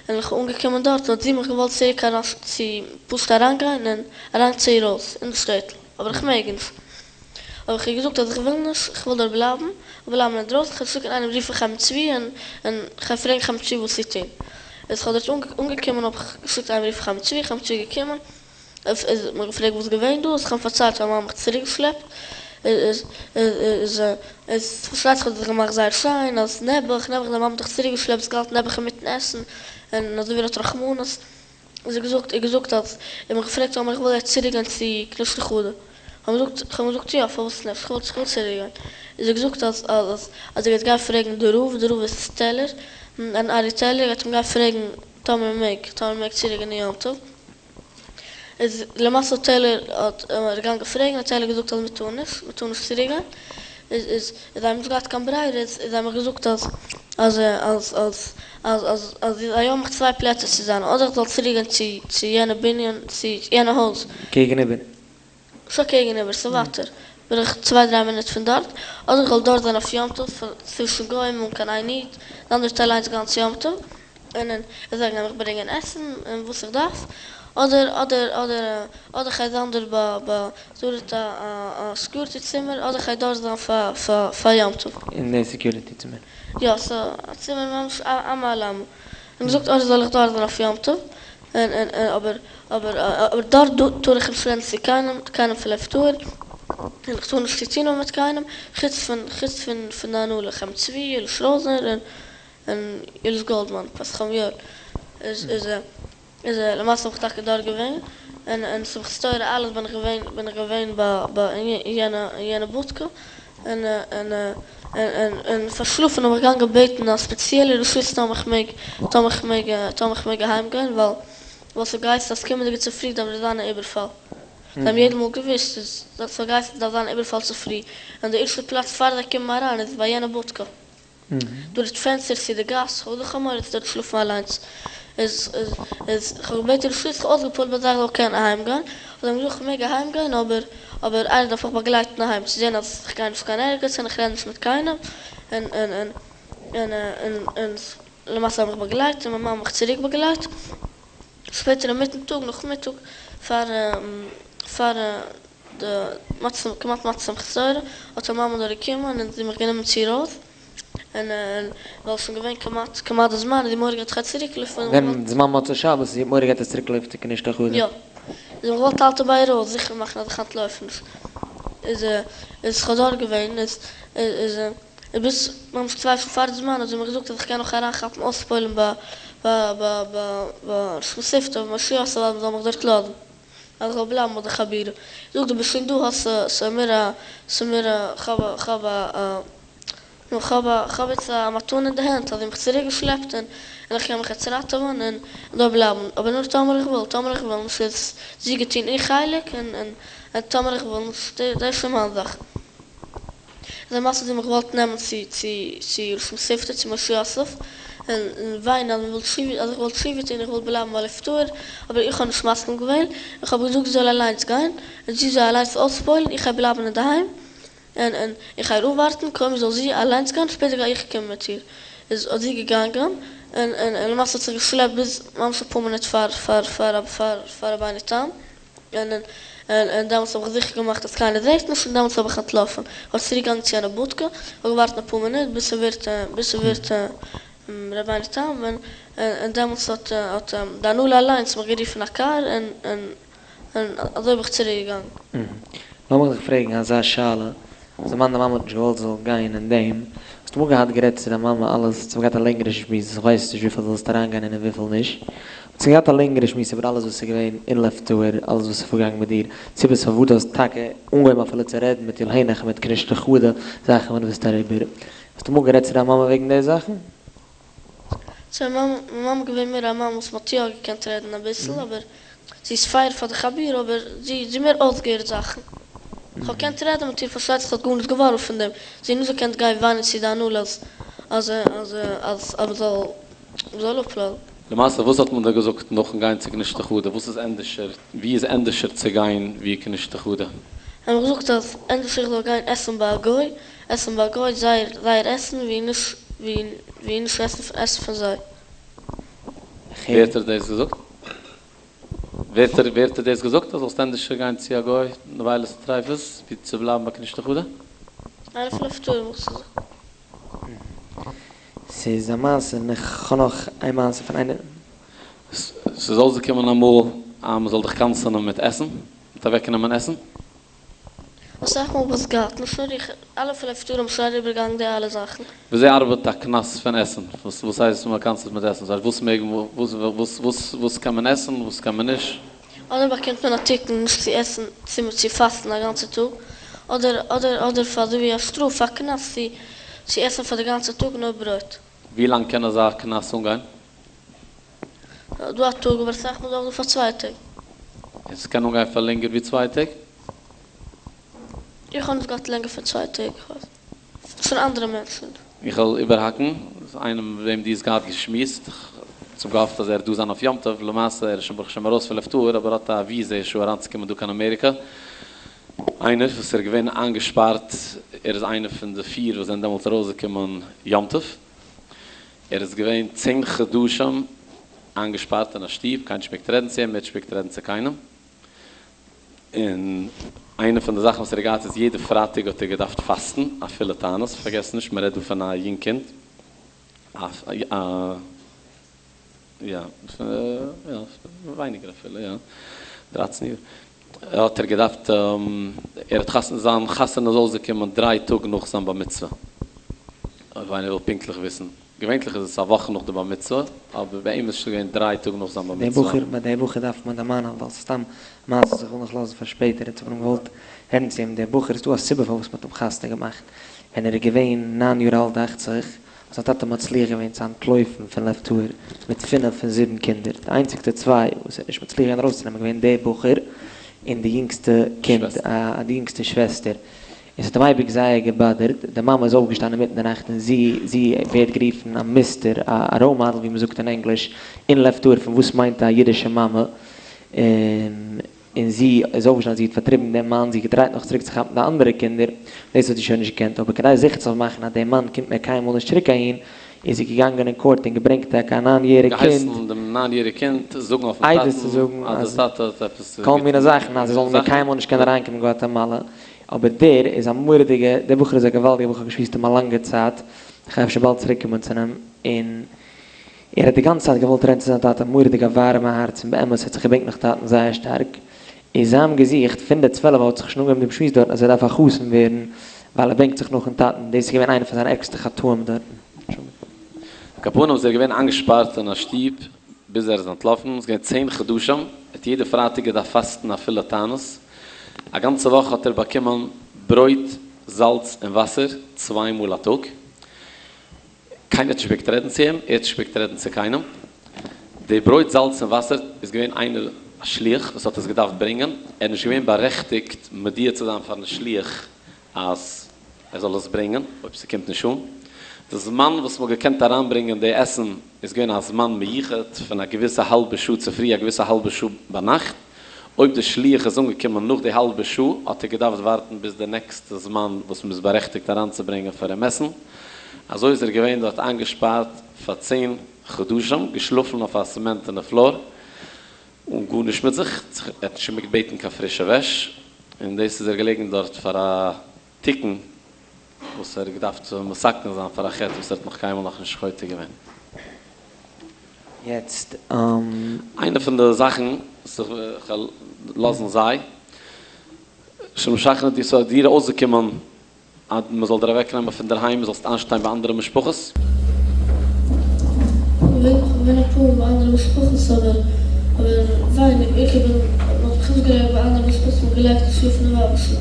און איך אנגעקומען דארט האט זי מיך געוואלט צוריק אריין צו פשוט אריינגיין און אריין צו איר הויז אין די שטעטל, אבער איך מעג נישט. האב איך איר געזאגט אז איך וויל נישט, איך וויל דארט בלייבן, איך וויל בלייבן אינדרויסן, איך וועל שיקן איינעם רופן חיים צבי און און כ'גיי פרעגן חיים צבי וואס צו טון. איז כ'האב דארט אנגעקומען האב איך געשיקט איינעם רופן חיים צבי, חיים צבי איז געקומען, איז האט מיך געפרעגט וואס איז געווען דא, איז כ'האב אים פארציילט אז מיין מאמע האט מיך צוריקגעשלעפט, איז איז איז פארשטייט זיך האט זיך געמאכט זייער שיין אז נעבעך נעבעך די מאמע האט דיך צוריקגעשלעפט, האסט געהאלטן נעבעך אינמיטן עסן, און אזוי ווי ער האט רחמנות. איז ער געזאגט ער געזאגט אז ער האט מיך געפרעגט אויב איך וויל יעצט צוריק גיין צו כנישתא לחדא האב איך געזאגט איך האב געזאגט יא פארוואס נישט איך וויל איך וויל צוריק גיין איז ער געזאגט אז אז אז ער גייט גיין פרעגן די רב די רב איז טעלער און ארי טעלער גייט אים גיין פרעגן טאמער מען מעג טאמער מען מעג צוריק גיין אין יום טוב איז למעשה טעלער האט ער געגאנגען פרעגן האט טעלער געזאגט אז מען טאר נישט מען טאר נישט צוריק גיין איז איז איז זיי האבן נישט געהאט קיין ברירה איז זיי האבן מיך געזאגט אז אז אז אז אז אז אז זיי האבן מיך צוויי פלעצער צו זיין אדער איך זאל צוריק גיין צו צו יענע בנין צו יענע הויז. קעגן איבער. ס'איז קעגן איבער ס'איז ווייטער בערך צוויי דריי מינוט פון דארט, אדער איך זאל דארט זיין אויף יום טוב צווישן גוים אן קיין איין איד, די אנדערע שטייט אליינס גאנץ יום טוב. און און זיי גייען מיך ברענגען עסן און וואס איך דארף, אדער אדער אדער אדער כ'גיי זיין דארט ביי ביי דארט א א סעקיוריטי צימער, אדער כ'גיי דארט זיין פאר פאר פאר יום טוב. אין די סעקיוריטי צימער? יא, ס'איז א צימער ממש א אמה על אמה. און געזאגט אדער זאל איך דארט זיין אויף יום טוב, און און און אבער אבער אבער דארט טאר איך נישט רעדן צו קיינעם, קיינעם פון לב טהור, און איך טאר נישט צו טון האבן מיט קיינעם, חוץ פון חוץ פון פון די הנהלה, חיים צבי, יואליש ראזנער און און יואליש גאלדמאן, פסח יואל, איז איז איז למעשה בין איך טאקע דארט געווען, און און שמחת תורה א' בין איך געווען בין איך געווען ביי ביי אין יענע אין יענע בודקע, און און און און פארשלאפן האב איך געגאנגען בעטן א ספעציעלע רשות טאמער איך מעג טאמער איך מעג טאמער איך מעג אהיים גיין ווייל ווייל ס'האט געהייסן אז קומענדיגע צופרי דארף דארט זיין א איבערפאל, זיי האבן יעדע מאל געוואוסט אז ס'האט געהייסן ס'דארף זיין א איבערפאל צופרי, און די ערשטע פלאץ פאר זיי קומען אריין איז ביי יענע בודקע. דארט פענסטער צו די גאס, כ'האב געזאגט כ'האב מורא צו דארט שלאפן אליינס, איז איז איז כ'האב געבעטן רשות, כ'האב אויסגעפועלט ביי זיי איך זאל קענען אהיים גיין, זיי האבן געזאגט כ'מעג אהיים גיין אבער אבער איינער דארף מיך באגלייטן אהיים צו זען אז כ'גיי נישט קיין ערגעץ און כ'רעד נישט מיט קיינעם, און און און און און און למעשה האב איך באגלייט און מיין מאמע האט מיך צוריק באגלייט, שפעטער אינמיטן טאג נאכמיטאג פאר פאר די מצות כמעט מצות שמחת תורה האט מיין מאמע דארט געקומען און זי מיך גענומען צו איר הויז און ווייל ס'איז שוין געווען כמעט כמעט די זמן און זי מורא געהאט כ'גיי צוריק לויפן ווען זמן מוצאי שבת זי האט מורא געהאט אז צוריק לויפט צו כנישתא לחדא. יא. זי האט מיך געוואלט האלטען ביי איר הויז זיכער מאכן אז איך אנטלויף נישט איז איז כ'האב דארט געווען איז איז און ביז ממש צוויי שעה פאר די זמן האט זי מיר געזאגט אז איך קען נאך אריינכאפן אויספועל'ן ביי ביי ביי ביי ביי ריש מתיבתא ביי משה יוסף אז מ'זאל מיך דארט לאזן אז איך זאל בלייבן ביי די חבורה. זאגט דו ביסט שוין דא האסט ס'מיר א ס'מיר א כ'האב א כ'האב א נו כ'האב א כ'האב יעצט א מתנה אין די הענט האט זי מיך צוריק געשלעפט און און איך קען מיך יעצט ראטעווען און דא בלייבן אבער נאר טאמער איך וויל טאמער איך וויל נישט איז זי געטון איר חלק און און טאמער איך וויל נישט דאס איז שוין מיין זאך. למעשה האט זי מיך געוואלט נעמען צו צו צו ריש מתיבתא צו משה יוסף און וויינען אז מ'וויל תשובה אז איך וויל תשובה טון איך וויל בלייבן ביי לב טהור אבער איך האב נישט מסכים געווען איך האב געזאגט זי זאל אליינס גיין און זי זאל אליינס אויספועלן איך גיי בלייבן אינדערהיים און און איך גיי איר אפווארטן קודם זאל זי אליינס גיין שפעטער גיי איך קומען מיט איר איז האט זי געגאנגען און און און למעשה האט זיך געשלעפט ביז ממש אפאר מינוט פאר פאר פאר פאר פאר רבינו תם. און און דעמאלטס האב איך זיכער געמאכט אז קיינער זעט נישט און דעמאלטס האב איך אנטלאפן. איך בין צוריק געגאנגען צו יענע בודקע, איך האב געווארט אפאר מינוט ביז ס'ווערט ביז ס'ווערט רבינו תם, און און דעמאלטס האט האט די הנהלה אליינס מיך גערופן א קאר און און און אזוי בין איך צוריק געגאנגען. לאמיך דיך פרעגן אזא שאלה, זמן די מאמע האט נישט געוואלט זאל גיין אין דעם, האסטו אמאל געהאט גערעדט צו דיין מאמע אלעס, האסט געהאט א לענגערע שמועס, איך ווייס נישט וויפיל זאלסט אריינגיין און וויפיל נישט, האסטו געהאט א לענגערע שמועס איבער אלעס וואס איז געווען אין לב טהור, אלעס וואס איז פארגעגאנגען מיט דיר, סיבות פארוואס דו האסט טאקע אנגעהויבן אפילו צו רעדן מיט ילהענעך און מיט כנישתא חדא, זאכן וואס דו ביסט אריבער, האסטו אמאל גערעדט צו דיין מאמע וועגן די זאכן? צו מיין מאמע, מיין מאמע איז געווען מער א מאמע וואס מ'האט יא געקענט רעדן אביסל, אבער זי איז פייער פאר די חבורה אבער זי זי מער אויסגעהערט זאכן. כ'האב געקענט רעדן מיט איר פארשטייט זיך ס'האט גארנישט געווארן פון דעם, זי האט נישט געקענט גיין וויינען צו די הנהלה אז אז אז אז מ'זאל מ'זאל אפלאזן. למעשה וואס האט מען דיר געזאגט נאכן גיין צו כנישתא חדא? וואס איז ענדערשער ווי איז ענדערשער צו גיין ווי כנישתא חדא? האב איך געזאגט אז ענדערש איך זאל גיין עסן ביי א גוי, עסן ביי א גוי זייער זייער עסן ווי נישט ווי נישט עסן עסן פון זיי. ווער האט דיר דאס געזאגט? ווער האט ווער האט דיר דאס געזאגט אז זאלסט ענדערשער גיין צו א גוי נבילות וטריפות ווי צו בלייבן ביי כנישתא חדא? איינער פון לב טהור האט מיך עס געזאגט. ס'איז א מעשה און איך האב נאך איין מעשה פון איינער. ס'איז אויסגעקומען אמאל אז מ'זאל דיך קנס'ענען מיט עסן? מיט אוועקנעמען עסן? אסאך מאל וואס גאט, נישט נאר איך, אלע פון לב טהור האבן שוין אריבערגעגאנגען די אלע זאכן. וויאזוי ארבעט א קנס פון עסן? וואס וואס הייסט מען קנס'עט מיט עסן? ס'הייסט וואס מעג וואס וואס וואס וואס קען מען עסן וואס קען מען נישט? אדער באקומט מען א תיקון נישט צו עסן צו צו פאסטן א גאנצע טאג, אדער אדער אדער פאר אזוי ווי א שטראף א קנס צו צו עסן פאר די גאנצע טאג נאר ברויט. ווי לאנג קען אזא קנס אנגיין? דא א טאג אבער אסאך מאל איז אויך דא פאר צוויי טעג. און ס'קען אנגיין פאר לענגער ווי צוויי טעג? איך האב נישט געהאט לענגער פון צוויי טעג, איך ווייס פון אנדערע מענטשן. איך וועל איבערהאקן, איינעם מיט וועם דו האסט געהאט געשמועסט, איך האב געהאפט אז ער וועט דא זיין אויף יום טוב, למעשה ער איז שוין ברוך השם ארויס פון לב טהור, אבער האט א וויזע אישו אריינצוקומען דא קיין אמעריקא, איינער וואס ער איז געווען איינגעשפארט, ער איז איינער פון די פיר וואס זענען דעמאלטס ארויסגעקומען יום טוב, ער איז געווען צען חדשים איינגעשפארט אין א שטוב, קיינער נישט געמעגט רעדן צו אים, ער האט נישט געמעגט רעדן צו קיינעם, און איינע פון די זאכן וואס ער האט געהאט איז יעדע פרייטאג האט ער געדארפט פאסטן א פולע תענית, פארגעס נישט מען רעדט דא פון א יונג קינד, א יא יא ווייניגער אפילו יא דרייצן יאר, האט ער געדארפט ער האט חתונה זיין חתונה איז אויסגעקומען דריי טאג נאך זיין בר מצוה, אויב איינער וויל פונקטליך וויסן, געווענטליך איז עס א וואך נאך די בר מצוה, אבער ביי אים איז שוין געווען דריי טאג נאך זיין בר דער מצוה. בחור, ביי דער בחור דארף מען דערמאנען ווייל ס'איז סתם א מעשה וואס איך וויל נאך לאזן פאר שפעטער, אונז האבן אים געוואלט רעדן צו אים, דער בחור איז דא א סיבה פארוואס מ'האט אים חתונה געמאכט, ווען ער איז געווען ניין יאר אלט דאכט זיך, האט זיין טאטע מצליח געווען צו אנטלויפן פון לב טהור מיט פינף פון זיבן קינדער, די איינציגסטע צוויי וואס ער האט נישט מצליח געווען ארויסצונעמען איז געווען דער בחור און די יונגסטע קינד, די יונגסטע שוועסטער. און ס'האט אים אייביג זייער געבאדערט, די מאמע איז אויפגעשטאנען אינמיטן די נאכט און זי זי ווערט גערופן א מוסטער, א ראול מאדעל ווי מ'זאגט אין ענגליש, אין לב טהור פון וואס מיינט א אידישע מאמע, און און זי איז אויפגעשטאנען זי האט פארטריבן דעם מאן, זי האט געטרייט נאך צוריק צו כאפן די אנדערע קינדער, דאס האט זי שוין נישט געקענט, אבער כדי זיכער צו מאכן אז דער מאן קומט מער קיינמאל נישט צוריק אהין, איז זי געגאנגען אין קאורט און געברענגט טאקע א ניין יעריג קינד, געהייסן דעם ניין יעריג קינד זאגן אויפן עדות טאטן צו זאגן אז דער טאטע האט עפעס כל מיני זאכן אז זיי זאלן מער זאכן. קיינמאל נישט קענען אריינקומען אין גואטעמאלע, אבער דער איז א מורא'דיגע, דער בחור איז א געוואלדיגע בחור, כ'האב געשמועסט אים א לאנגע צייט, כ'גיי אפשר באלד צוריק קומען צו אים, און ער האט די גאנצע צייט געוואלט רעדן צו זיין טאטע, מורא'דיג א ווארעמע הארץ און באמת האט זיך געבענקט נאך טאטן זייער שטארק, און זיי האבן געזוכט, פון די צוועלף האט זיך שוין אנגעהויבן דעם שמועס דארטן אז ער דארף א חתן ווערן ווייל ער בענקט זיך נאכן טאטן, דאס איז געווען איינע פון זיינע ערגסטע חטאים דארטן. על כל פנים איז ער געווען איינגעשפארט אין א שטוב ביז ער איז אנטלאפן, ס'איז געווען צען חדשים, ער האט יעדע פרייטאג געדארפט פאסטן א פולע תענית, א גאנצע וואך האט ער באקומען ברויט, זאלץ און וואסער צוויי מאל א טאג, קיינער האט נישט געמעגט רעדן צו אים, ער האט נישט געמעגט רעדן צו קיינעם. די ברויט, זאלץ און וואסער איז געווען איינער א שליח וואס האט עס געדארפט ברענגען, ער איז נישט געווען בארעכטיגט מודיע צו זיין פארן שליח אז ער זאל עס ברענגען אויב ס'קומט נישט אן. די זמן וואס מ'האט געקענט אריינברענגען די עסן איז געווען א זמן מיוחד פון א געוויסע האלבע שעה צופרי א געוויסע האלבע שעה ביינאכט, אויב די שליח איז אנגעקומען נאך די האלבע שעה האט ער געדארפט ווארטן ביז די נעקסטע זמן וואס מ'איז בארעכטיגט אריינצוברענגען פאר אים עסן. אזוי איז ער געווען דארט איינגעשפארט פאר צען חדשים, געשלאפן אויף א סעמענטענע פלאר אן גארנישט מיט זיך, ער האט נישט געמעגט בעטן קיין פרישע וועש, און דאס איז ער געלעגן דארט פאר א תיקון וואס ער האט געדארפט מתקן זיין פאר א חטא וואס ער האט נאך קיינמאל נאכנישט חוטא געווען. יעצט. איינע פון די זאכן וואס איך וועל לאזן זיי, שלום שכנא דו ס'איז דיר אויסגעקומען אז מען זאל דיר אוועקנעמען פון דערהיים זאלסט איינשטיין ביי אנדערע משפחות? כ'בין געווען אפאר מאל ביי אנדערע משפחות אבער אבער ווייניג, בעיקר ווען מען האט מיך אויסגעלייגט ביי אנדערע משפחות האט מען געלייגט צו שלאפן אין ווייבער שול.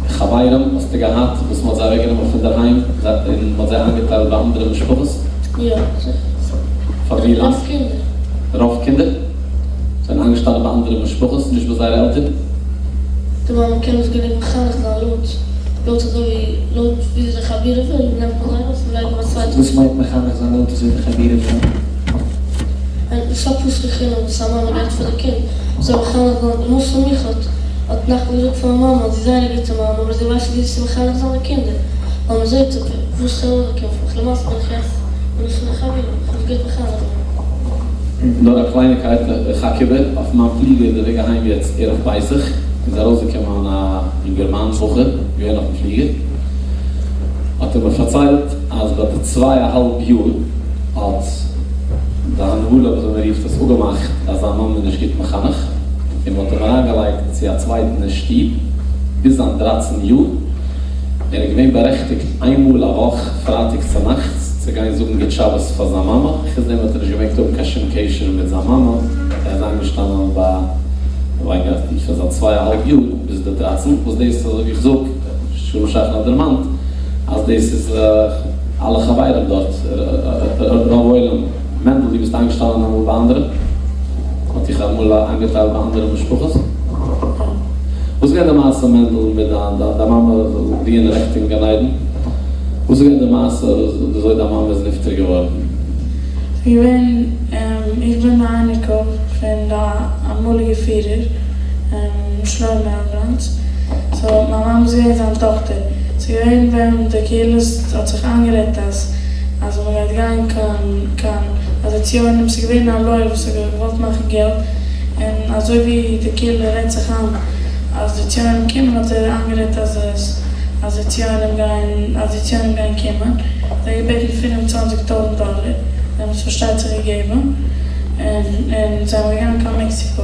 חברים האסטו געהאט וואס מען האט זיי אוועקגענומען פון דערהיים און מען האט זיי איינגעטיילט ביי אנדערע משפחות? יא זיכער. פאר ווי לאנג? רוב קינדער. רוב קינדער? זענען איינגעשטאנען ביי אנדערע משפחות, נישט ביי זייערע עלטערן? די מאמע קען עס גענוג מחנך זיין לויט לויט אזוי ווי לויט וויאזוי די חבורה וויל, נעמט מען זיי ארויס און לייגט ביי א צווייטע וואס מיינט מחנך זיין לויט אזוי די חבורה וויל? און ס'איז א פשוט'ע חינוך וואס א מאמע געבט פאר די קינד, זאל מחנך זיין, למשל מיך האט האט נחמן געזאגט פאר מיין מאמע אז זי איז זייער א גוטע מאמע אבער זי ווייסט נישט וויאזוי צו מחנך זיין די קינדער, ווייל מען זעט וואס ס'איז ארויסגעקומען פון מיך, למעשה בין איך יעצט בין איך פון די חבורה, איך האב עס גוט מחנך געווען. נאר א קלייניקייט, איך האק איבער, אויף מיין פליגער די וועג אהיים יעצט ערב פסח, איז ארויסגעקומען א יונגערמאן בחור, געווען אויפן פליגער, האט ער מיר פארציילט אז ביי די צוויי א האלב יאר האט די הנהלה וויאזוי מען רופט עס אפגעמאכט אז זיין מאמע איז נישט גוט מחנך, און מען האט אים אריינגעלייגט צו א צווייטן אין שטוב ביז זיין דרייצן יאר, ער איז געווען בארעכטיגט איין מאל א וואך פרייטאג צונאכטס צו גיין זאגן גוט שבת פאר זיין מאמע, חוץ דעם האט ער נישט געמעגט האבן קיין שום קשר מיט זיין מאמע, ער איז איינגעשטאנען ביי וויינגארטן פון זיין צוויי א האלב יאר ביז די דרייצן, וואס דאס אזוי ווי איך זאג, שלום שכנא האט דערמאנט אז דאס איז אלע חברים דארט, רוב עולם, מענדל דו ביסט איינגעשטאנען אמאל ביי אנדערע? האט דיך אמאל איינגעטיילט ביי אנדערע משפחות? וואס איז געווען די מעשה מענדל מיט דיין דיין מאמע זאל רוען רעכט אין גן עדן? וואס איז געווען די מעשה וויאזוי דיין מאמע איז נפטר געווארן? ס'איז געווען, איך בין א אייניקל פון די אמאליגע פירער שלמה העלבראנץ, סאו מיין מאמע איז געווען זיין טאכטער, ס'איז געווען ווען די קהילות האט זיך איינגערעדט אז אז מ'גייט גיין קיין קיין אז די ציונים, ס'איז געווען א לויער וואס האט געוואלט מאכן געלט, און אזוי ווי די קהילה רעדט זיך איין אז די ציונים קומען האט ער איינגערעדט אז עס אז די ציונים גייען אז די ציונים גייען קומען, זיי האבן געבעטן 25 טויזנט דאלער, זיי האבן עס פארשטייט זיך געגעבן, און און זיי זענען געגאנגען קיין מעקסיקא,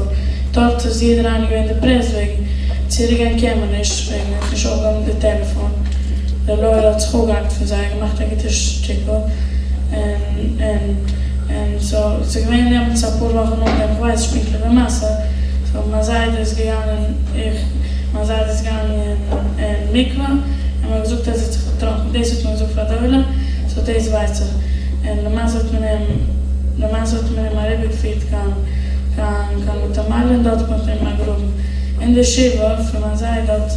דארט איז יעדער איינער געווען דעפרעסט וועגן צוריק גיין קען מען נישט וועגן ער האט נישט אויפגעהויבן די טעלעפאן, דער לויער האט זיך אפגעהאקט פון זיי, געמאכט א גוטע שטיקל, און און און סאו ס'איז געווען דעמאלטס אפאר וואכן נאכדעם, איך ווייס נישט פונקטליך די מעשה, סאו מיין זיידע איז געגאנגען איך מיין זיידע איז געגאנגען אין מקווה און מען האט געזאגט אז ער האט זיך דערטראנקען, דאס האט מען געזאגט פאר די עולם, סאו דאס ווייס איך, און למעשה האט מען אים למעשה האט מען אים אריבערגעפירט קיין קיין קיין גואטעמאלע און דארט האט מען אים באגראבן, אין די שבעה פון מיין זיידע האט.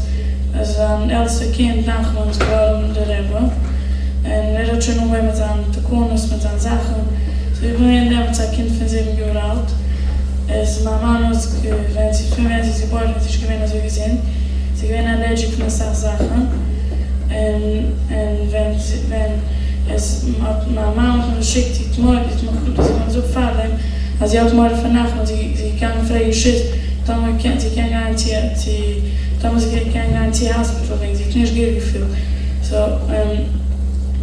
איז זיין עלטסטע קינד נחמן איז געווארן דער רבי, און ער האט שוין אנגעהויבן מיט זיין תקנות מיט זיין זאכן, סאו איך בין געווען דעמאלטס א קינד פון זיבן יאר אלט, איז מיין מאמע איז ווען זי פון ווען זי איז געבוירן איז זי נישט געווען אזוי געזונט, זי איז געווען allergic פון אסאך זאכן, און און ווען ווען עס האט מיין מאמע האט מיך געשיקט זי האט מורא זי האט מיך געזאגט פארדעם אז זי האט מורא פון נחמן זי איז געגאנגען פרעגן רשות טאמער קען זי קען גיין צו צו טאמער זי קען גיין צו hospital וועגן זי האט נישט גוט געפילט so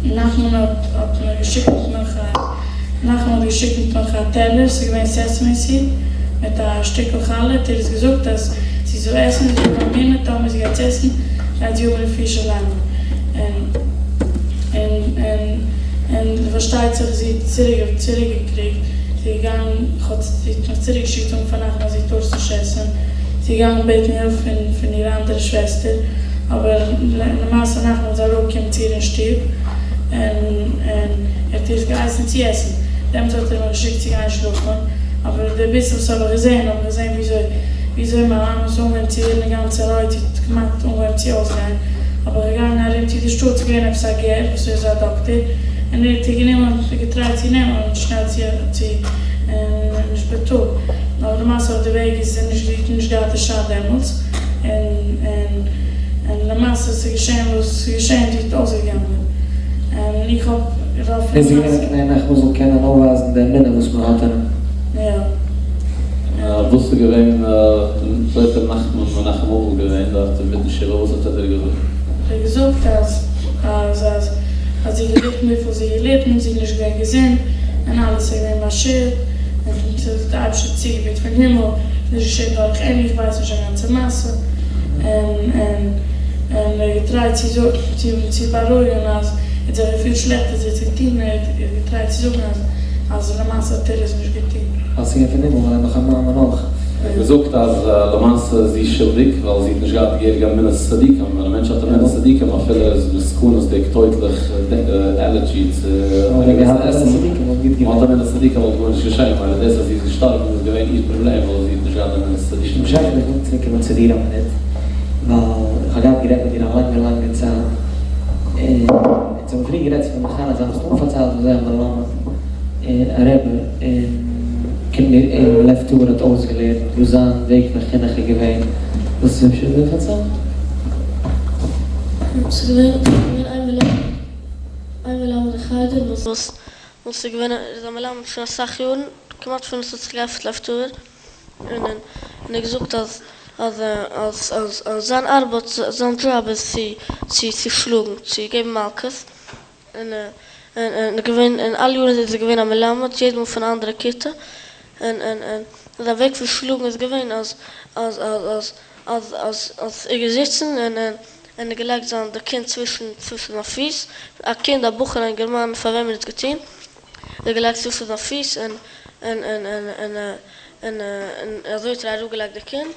נחמן האט האט מיר געשיקט מיט מיך א נחמן האט געשיקט מיט מיך א טעלער ס'איז געווען sesame seed מיט א שטיקל חלה האט ער אונז געזאגט אז זי זאל עסן זי זאל האבן אמונה טאמער זי גייט עסן גייט זי האבן רפואה שלימה און און און און פארשטייט זיך זי האט צוריק צוריק געקריגט זי איז געגאנגען האט זי האט מיך צוריק געשיקט זאגן פאר נחמן אז זי טאר עס נישט עסן זי איז געגאנגען בעטן הילף פון פון איר אנדערע שוועסטער אבער למעשה נחמן איז אראפגעקומען צו איר אין שטוב און און ער האט איר עס געהייסן צו עסן דעמאלטס האט ער מיך געשיקט צו גיין שלאפן אבער די ביסל וואס האב איך געזען האב איך געזען וויאזוי וויאזוי מיין מאמע איז אנגעהויבן צו ווערן אינגאנצן רויט זי האט כמעט אנגעהויבן צו אויסגיין האב איך געגאנגען ארום צו די שטאט ס'איז געווען עפעס א גר וואס איז א דאקטער און ער האט איר גענומען און געטרייט צו נעמען שנעל צו צו אין שפיטאל אבער למעשה אויף די וועג איז זי נישט זי האט נישט געהאט די shot דעמאלטס און און און למעשה ס'איז געשען וואס ס'איז געשען זי האט אויסגעגאנגען און איך האב רוב פון דאס איז געווען כדי נחמן זאל קענען אויפווייזן די אמונה וואס מען האט אין אים. יא. וואס איז געווען וויאזוי האט ר' נחמן מנחם אבל געווען דארט אינמיטן שבעה וואס האט ער דיר געזאגט? ער האט געזאגט אז אז אז אז זי געליטן וויפיל זי געליטן, זי איז נישט געווען געזונט און אלעס איז געווען באשערט און ס'האט די אייבערשטער צוגעפירט פון הימל, ס'איז נישט געשען דורך אים, איך ווייס נישט א גאנצע מעשה, און און און ער האט געטרייט צו זאגן צו צו בארואיגן אז ער האט זיך געפילט שלעכט אז ער האט עס געטון, ער האט געטרייט צו זאגן אז אז למעשה האט ער עס נישט געטון. ווייל ס'איז געווען פון הימל ווייל ער נאך א מאמין אויך. ער האט געזאגט אז למעשה איז זי שולדיג ווייל זי האט נישט געהאט געהעריגע אמונת צדיקים, ווען א מענטש האט אמונת צדיקים אפילו ער איז בסכנות'דיג טויטליך allergy צו א געוויסע עסן, מען האט אמונת צדיקים וואלט גארנישט געשען, ממילא דאס אז זי איז געשטארבן איז געווען איר פראבלעם ווייל זי האט נישט געהאט אמונת צדיקים. שלום שייך איך וויל צוריק קומען צו דיר א מינוט, ווייל איך האב געהאט גערעדט מיט דיר א לאנגע לאנגע צייט, און אונז האבן פריער גערעדט פון מחנך זיין, האסט אנפארציילט וויאזוי א מלמד און א רבי און קינדער אין לב טהור האט אויסגעלערנט וואס זיין וועג פון חינוך איז געווען, ווילסט עס אפשר ווידער פארציילן? ס'איז געווען איין מלמד איין מלמד אין חדר וואס וואס איז געווען ער איז א מלמד שוין אסאך יארן כמעט פון עס האט זיך געעפנט לב טהור און און ער האט געזאגט אז אז אז אז אז זיין ארבעט זיין דזשאב איז צו צו צו שלאגן צו געבן מלקות און און און געווען און אלע יארן איז ער געווען א מלמד יעדע מאל פון א אנדערע כיתה און און און זיין וועג פון שלאגן איז געווען אז אז אז אז אז אז אז ער געזיצן און און און געלייגט זיין די קינד צווישן צווישן זיין פיס, א קינד א בחור א אינגערמאן פאר וועם ער האט געטון, ער האט געלייגט צווישן זיין פיס און און און און און און און אזוי האט ער אראפגעלייגט די קינד,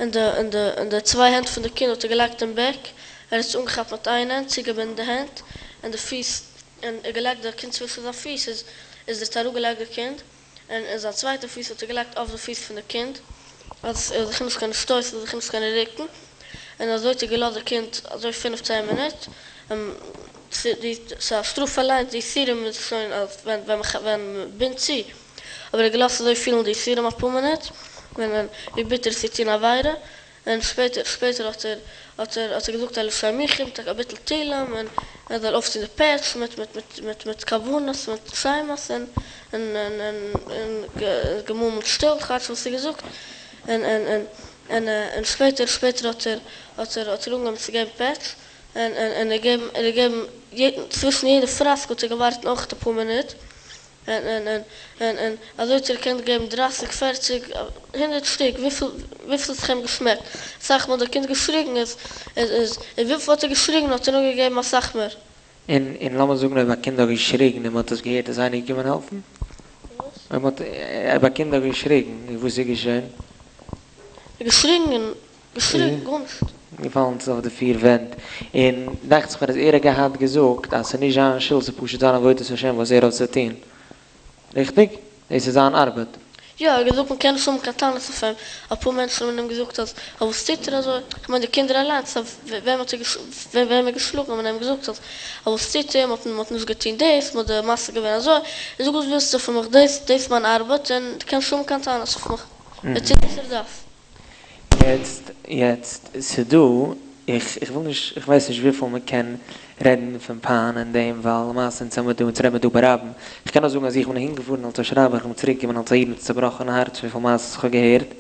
און די און די און די צוויי הענט פון די קינד האט ער געלייגט אין back, ער האט עס אנגעכאפט מיט איין הענט, צוגעבינדן די הענט און די פיס, און ער געלייגט די קינד צווישן זיין פיס איז איז ער האט אראפגעלייגט די קינד, און און זיין צווייטע פיס האט ער געלייגט אויף די פיס פון די קינד, אז ער זאל זיך נישט קענען שטויסן, זאל זיך נישט קענען רוקן, און אזוי האט ער געלאזט די קינד אזוי פינף צען מינוט, און די ס'איז א שטראף אליינס, די יסורים איז שוין אז ווען ווען ווען מ'בינדט צו, אבער ער האט געלאזט אזוי פילן די יסורים אפאר מינוט, ווען ווען ווי ביטער עס איז צו טון עבירה, און שפעטער שפעטער האט ער האט ער האט ער געזאגט א לשם יחוד מיט א קאפיטל תהלים און ער זאל אויפטון די פעטש מיט מיט מיט מיט מיט כוונות מיט שמות און און און און און געמורמלט שטיל כאטש וואס ער געזאגט און און און און און שפעטער שפעטער האט ער האט ער האט ער אנגעהויבן צו געבן פעטש און און און ער געבן ער געבן יעדן צווישן יעדע פראסק האט ער געווארט נאך אפאר מינוט און און און און און אזוי האט ער געקענט געבן דרייסיג פערציג הונדערט שטיק וויפיל וויפיל ס'האט זיך אים געשמעקט, אסאך מאל האט דער קינד געשריגן איז איז איז און וויפיל האט ער געשריגן האט ער נאר געגעבן אסאך מער. און און לאמיר זאגן אויב א קינד האט געשריגן און מ'האט עס געהערט איז איינער געקומען העלפן? וואס? אויב מ'האט אויב א קינד האט געשריגן איז וואס איז געשען? געשריגן און געשריגן גארנישט. געפאלן אויף די פיר ווענט, און דאכט זיך מיר אז ער האט געהאט געזאגט אז ס'איז נישט זיין שולד ס'איז פשוט זיין עבודת השם וואס ער האט צו טון. ריכטיג? דאס איז זיין ארבעט. יא, ער האט געזאגט מען קען נישט האבן קיין טענות אויף אים, אפאר מענטשן האבן אים געזאגט אז וואס טוט ער אזוי, כ'מיין די קינדער אליינס, וועם האט ער וועם ער געשלאגן האבן אים געזאגט אז וואס טוט ער, מען האט נישט געטון דאס, מען האט די מעשה געווען אזוי, ער זאגט וואס ווילסטו פון מיך, דאס דאס איז מיין ארבעט און דו קענסט נישט האבן קיין טענות אויף מיך, ער טוט וואס ער דארף. יעצט יעצט ס'דא, איך איך וויל נישט איך ווייס נישט וויפיל מען קען רעדן פון פיין אין דעם ווייל למעשה אונז האמיר דא אונז רעדן מיר דא ברבים, איך קען נאר זאגן אז איך בין אהין געפארן אלס א שרייבער איך בין צוריק געקומען אלס א איד מיט א צובראכענע הארץ וויפיל מעשות איך האב געהערט,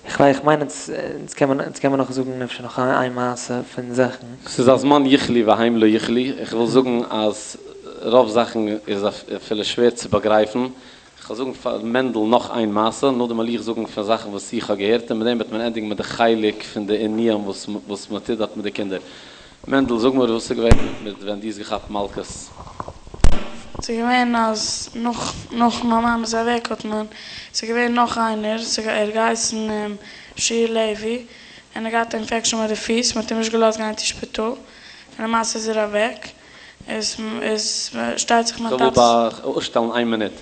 איך איך מיין אונז אונז קען מען אונז קען מען נאך זאגן אפשר נאך איין מעשה פון זאכן. ס'איז הזמן יכלו והם לא יכלו, איך וויל זאגן אז רוב זאכן איז אפילו שווער צו באגרייפן, כ'וועל זאגן פאר מענדל נאך איין מעשה, נאכדעם וועל איך זאגן פון זאכן וואס איך האב געהערט, און מיט דעם וועט מען ענדיגן מיט די חלק פון די עינויים וואס וואס מען טוט דארט מיט די קינדער. מענדל, זאג מיר וואס איז געווען מיט ווען דו האסט געכאפט מלקות? ס'איז געווען אז נאך נאך מיין מאמע איז אוועק האט מען, ס'איז געווען נאך איינער, ס'איז ער האט געהייסן שי' לעווי, און ער האט געהאט א אינפעקשאן ביי די פיס, מ'האט אים נישט געלאזט גיין צו שפיטאל, און למעשה איז ער אוועק. עס איז פארשטייט זיך מיין כ'וויל טאטע'ס. אבער אפשטעלן איין מינוט.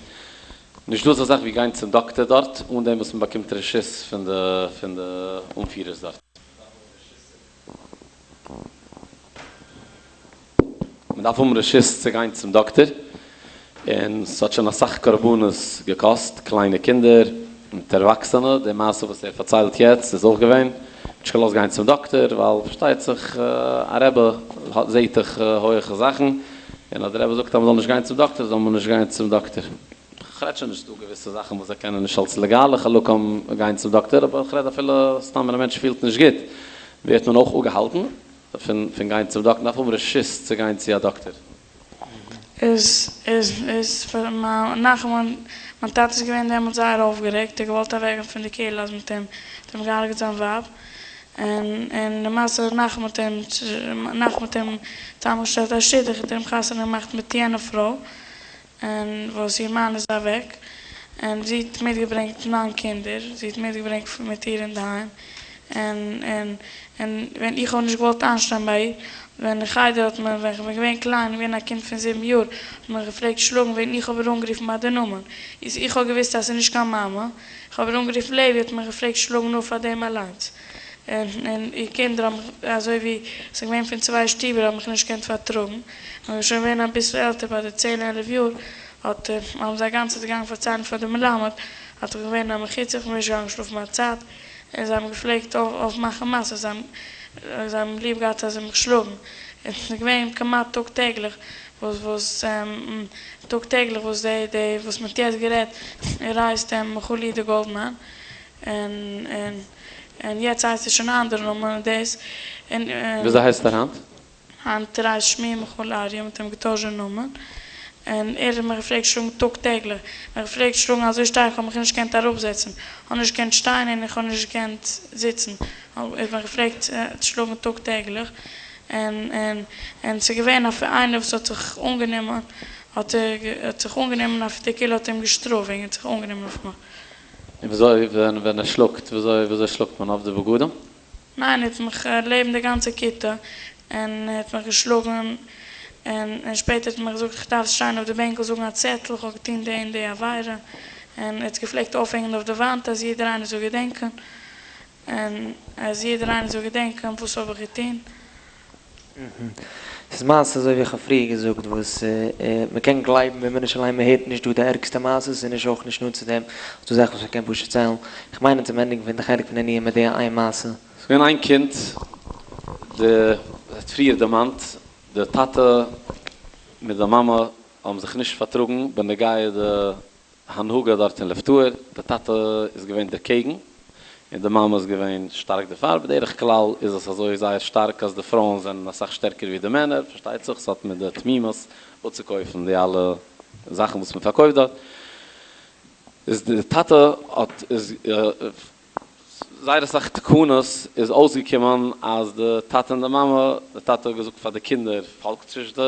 נישט דא אזא זאך ווי גיין צום דאקטער דארט אן דעם וואס מ'באקומט רשות פון די פון די אנפירערס דארט. מ'דארף האבן רשות צו גיין צום דאקטער, און ס'האט שוין אסאך קרבנות געקאסט, קליינע קינדער מיט ערוואקסענע, די מעשה וואס ער פארציילט יעצט איז אויך געווען, מ'האט נישט געלאזט גיין צום דאקטער ווייל פארשטייט זיך א רבי זעהט דאך הויעכע זאכן, און אז די רבי זאגט אז מ'זאל נישט גיין צום דאקטער זאל מען נישט גיין צום דאקטער. כ'רעד שוין נישט ס'דא געוויסע זאכן וואס זיי קענען נישט אלס לעגאלע חלקים גיין צום דאקטער, אבער כ'רעד אפילו סתם ווען א מענטש פילט נישט גוט ווערט מען אויך אפגעהאלטן פון גיין צום דאקטער, מ'דארף האבן רשות צו גיין צו א דאקטער. איז איז איז פאר מיין נחמן, מיין טאטע איז געווען דעמאלטס זייער אויפגערעגט, ער האט געוואלט אוועקגיין פון די קהילה אז מ'האט אים מ'האט אים געהארגעט זיין ווייב, און און למעשה נחמן האט אים נחמן האט אים צוזאמגעשטעלט א שידוך, האט ער אים חתונה געמאכט מיט יענע פרוי, און וואס איר מאן איז אוועק, און זי האט מיטגעברענגט ניין קינדער, זי האט מיטגעברענגט מיט איר אינדערהיים, און און און ווען איך האב נישט געוואלט איינשטיין ביי איר, ווען אין חדר האט מען, ווען כ'בין געווען קליין, געווען א קינד פון זיבן יאר, האט מען מיך געפלעגט שלאגן וועגן איך האב איר אנגערופן ביי די נאמען, איז איך האב געוואוסט אז ס'איז נישט קיין מאמע, איך האב איר אנגערופן לוי האט מען מיך געפלעגט שלאגן נאר פאר דעם אליינס, און און איר קינדער האבן מיך, אזוי ווי ס'איז געווען פון צוויי שטיבער האבן מיך נישט געקענט פארטראגן, ווען כ'בין שוין געווען אביסל עלטער ביי די צען עלף יאר, האט האבן זיי גאנצע צייט געגאנגען פארציילן פאר די מלמד, אז כ'בין געווען א מחוצף, כ'בין נישט געגאנגען שלאפן ביי צייט, און זיי האבן געפלעגט אויפמאכן מעשות, זיי האבן ליב געהאט אז זיי מיך שלאגן, און ס'איז געווען כמעט טאג טעגליך וואס וואס טאג טעגליך וואס די די וואס מ'האט יעצט גערעדט ער הייסט מיכאל יודא גאלדמאן, און און און יעצט הייסט ער שוין א אנדערע נאמען דאס און. וויאזוי הייסט ער היינט? היינט ער הייסט שמואל מיכאל אריה, מ'האט אים געטוישט די נאמען, און ער האט מיך געפלעגט שלאגן טאג טעגליך, מיך געפלעגט שלאגן אזוי שטארק כ'האב מיך נישט געקענט אראפזעצן, כ'האב נישט געקענט שטיין און איך האב נישט געקענט זיצן, ער האט מיך געפלעגט שלאגן טאג טעגליך, און און און ס'איז געווען אויף איינער וואס האט זיך אנגענומען, האט ער האט זיך אנגענומען אויף די קהילה האט אים געשטראפט וועגן ער האט זיך אנגענומען אויף מיך. און וויאזוי ווען ווען ער שלאגט וויאזוי וויאזוי שלאגט מען אויף די בגדים? ניין, ער האט מיך לעבן די גאנצע כיתה, און ער האט מיך געשלאגן, און און שפעטער האט ער מיך געזאגט איך דארף שטיין אויף די בענקל זאגן א צעטל, איך האב געטון די און די עבירה, און ער האט געפלעגט אויפהענגען אויף די וואנט אז יעדער איינער זאל געדענקען, און אז יעדער איינער זאל געדענקען וואס האב איך געטון. ס'איז מעשה אזוי ווי איך האב פריער געזאגט וואס מ'קען גלייבן ווען מ'נישט אליין מ'הערט נישט דא די ערגסטע מעשות און נישט אויך נישט נאנט צו דעם ס'דא זאכן וואס מ'קען פשוט ציילן איך מיין צום ענדיגן פון די חלק פון ענין מיט די איין מעשה. ס'איז געווען איין קינד די האט פריער דערמאנט די טאטע מיט די מאמע האבן זיך נישט פארטראגן בנוגע די הנהגה דארט אין לב טהור, די טאטע איז געווען דערקעגן און די מאמע איז געווען שטארק דערפאר, בדרך כלל איז עס אזוי זייער שטארק אז די פרויען זענען אסאך שטערקער ווי די מענער, פארשטייט זיך ס'האט מיט די תמימות אפצוקויפן די אלע זאכן וואס מען פארקויפט דארט, איז די טאטע האט איז זייער אסאך תקנות איז אויסגעקומען אז די טאטע און די מאמע, די טאטע האט געזאגט פאר די קינדער פאלגטס נישט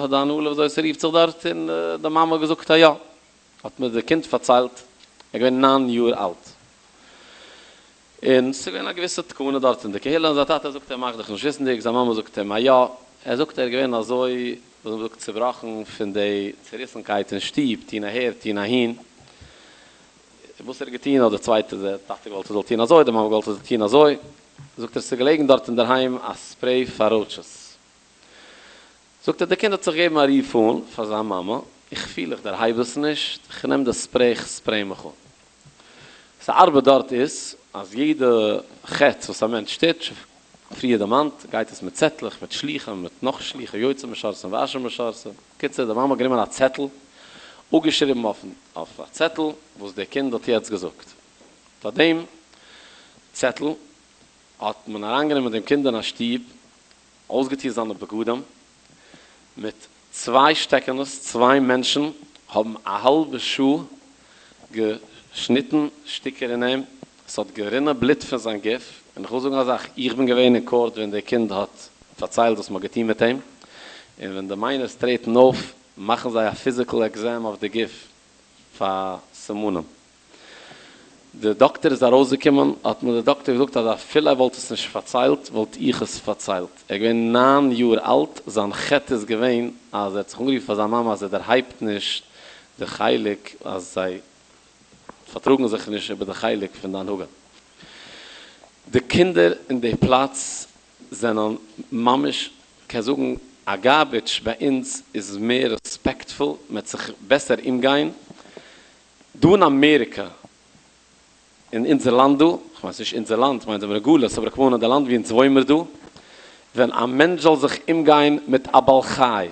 די הנהלה וויאזוי ס'רופט זיך דארט, און די מאמע האט געזאגט אז יא, האט מיר די קינד פארציילט, ער איז געווען ניין יאר אלט, און ס'איז געווען א געוויסע תקנה דארט אין די קהילה, און זיין טאטע זאגט אים מאך דיך נישט וויסנדיג, זיין מאמע זאגט אים אז יא, ער זאגט ער איז געווען אזוי ווי מ'זאגט צובראכן פון די צוריסנקייט אין שטוב, טון אהער טון אהין. וואס ער האט געטון האט די צווייטע די טאטע געוואלט ער זאל טון אזוי די מאמע געוואלט ער זאל טון אזוי, זאגט ער ס'איז געלעגן דארט אינדערהיים א spray פאר roaches, זאגט ער די קינד האט זיך געגעבן א רוף אן פאר זיין מאמע, איך פיל איך דערהייב עס נישט, איך נעם די spray איך spray מיך אן. ס'ארבעט דארט איז אז יעדע חטא וואס א מענטש טוט, פריער דערמאנט, גייט עס מיט צעטלעך, מיט שלוחים, מיט נאך שלוחים, יוצא משרתים ואשר משרתים. קיצור, די מאמע האט גענומען א צעטל, אפגעשריבן אויף א צעטל וואס די קינד האט יעצט געזאגט. פאר דעם צעטל האט מען אריינגענומען דעם קינד אין א שטוב, אויסגעטון זיינע בגדים, מיט צוויי שטעקענעס, צוויי מענטשן האבן א האלבע שעה געשניטן שטיקער אין אים, עס האט גערינען בלוט פון זיין גוף, און איך וויל זאגן א זאך, איך בין געווען אין court ווען די קינד האט פארציילט וואס מען האט געטון מיט אים, און ווען די minors טרעטן אויף מאכן זיי א physical exam אויף די גוף פאר סימנים. די דאקטער איז ארויסגעקומען האט מיר די דאקטער געזאגט אז אפילו ער וואלט עס נישט פארציילט וואלט איך עס פארציילט, ער איז געווען ניין יאר אלט, זיין חטא איז געווען אז ער האט זיך אנגערופן פאר זיין מאמע אז ער דערהייבט נישט די חלק אז זיי פארטראגן זיך נישט איבער די חלק פון די הנהגה. די קינדער אין די פלאץ זענען ממש קען זאגן א garbage ביי אונז איז מער respectful מען וועט זיך בעסער אומגיין דא אין אמעריקא, אין אונזער לאנד דא, כ'מיין ס'נישט אונזער לאנד, כ'מיין זעמיר אין גלות, אבער כמובן אין די לאנד ווי אונז וואוינמיר דא, ווען א מענטש זאל זיך אומגיין מיט א בעל חי,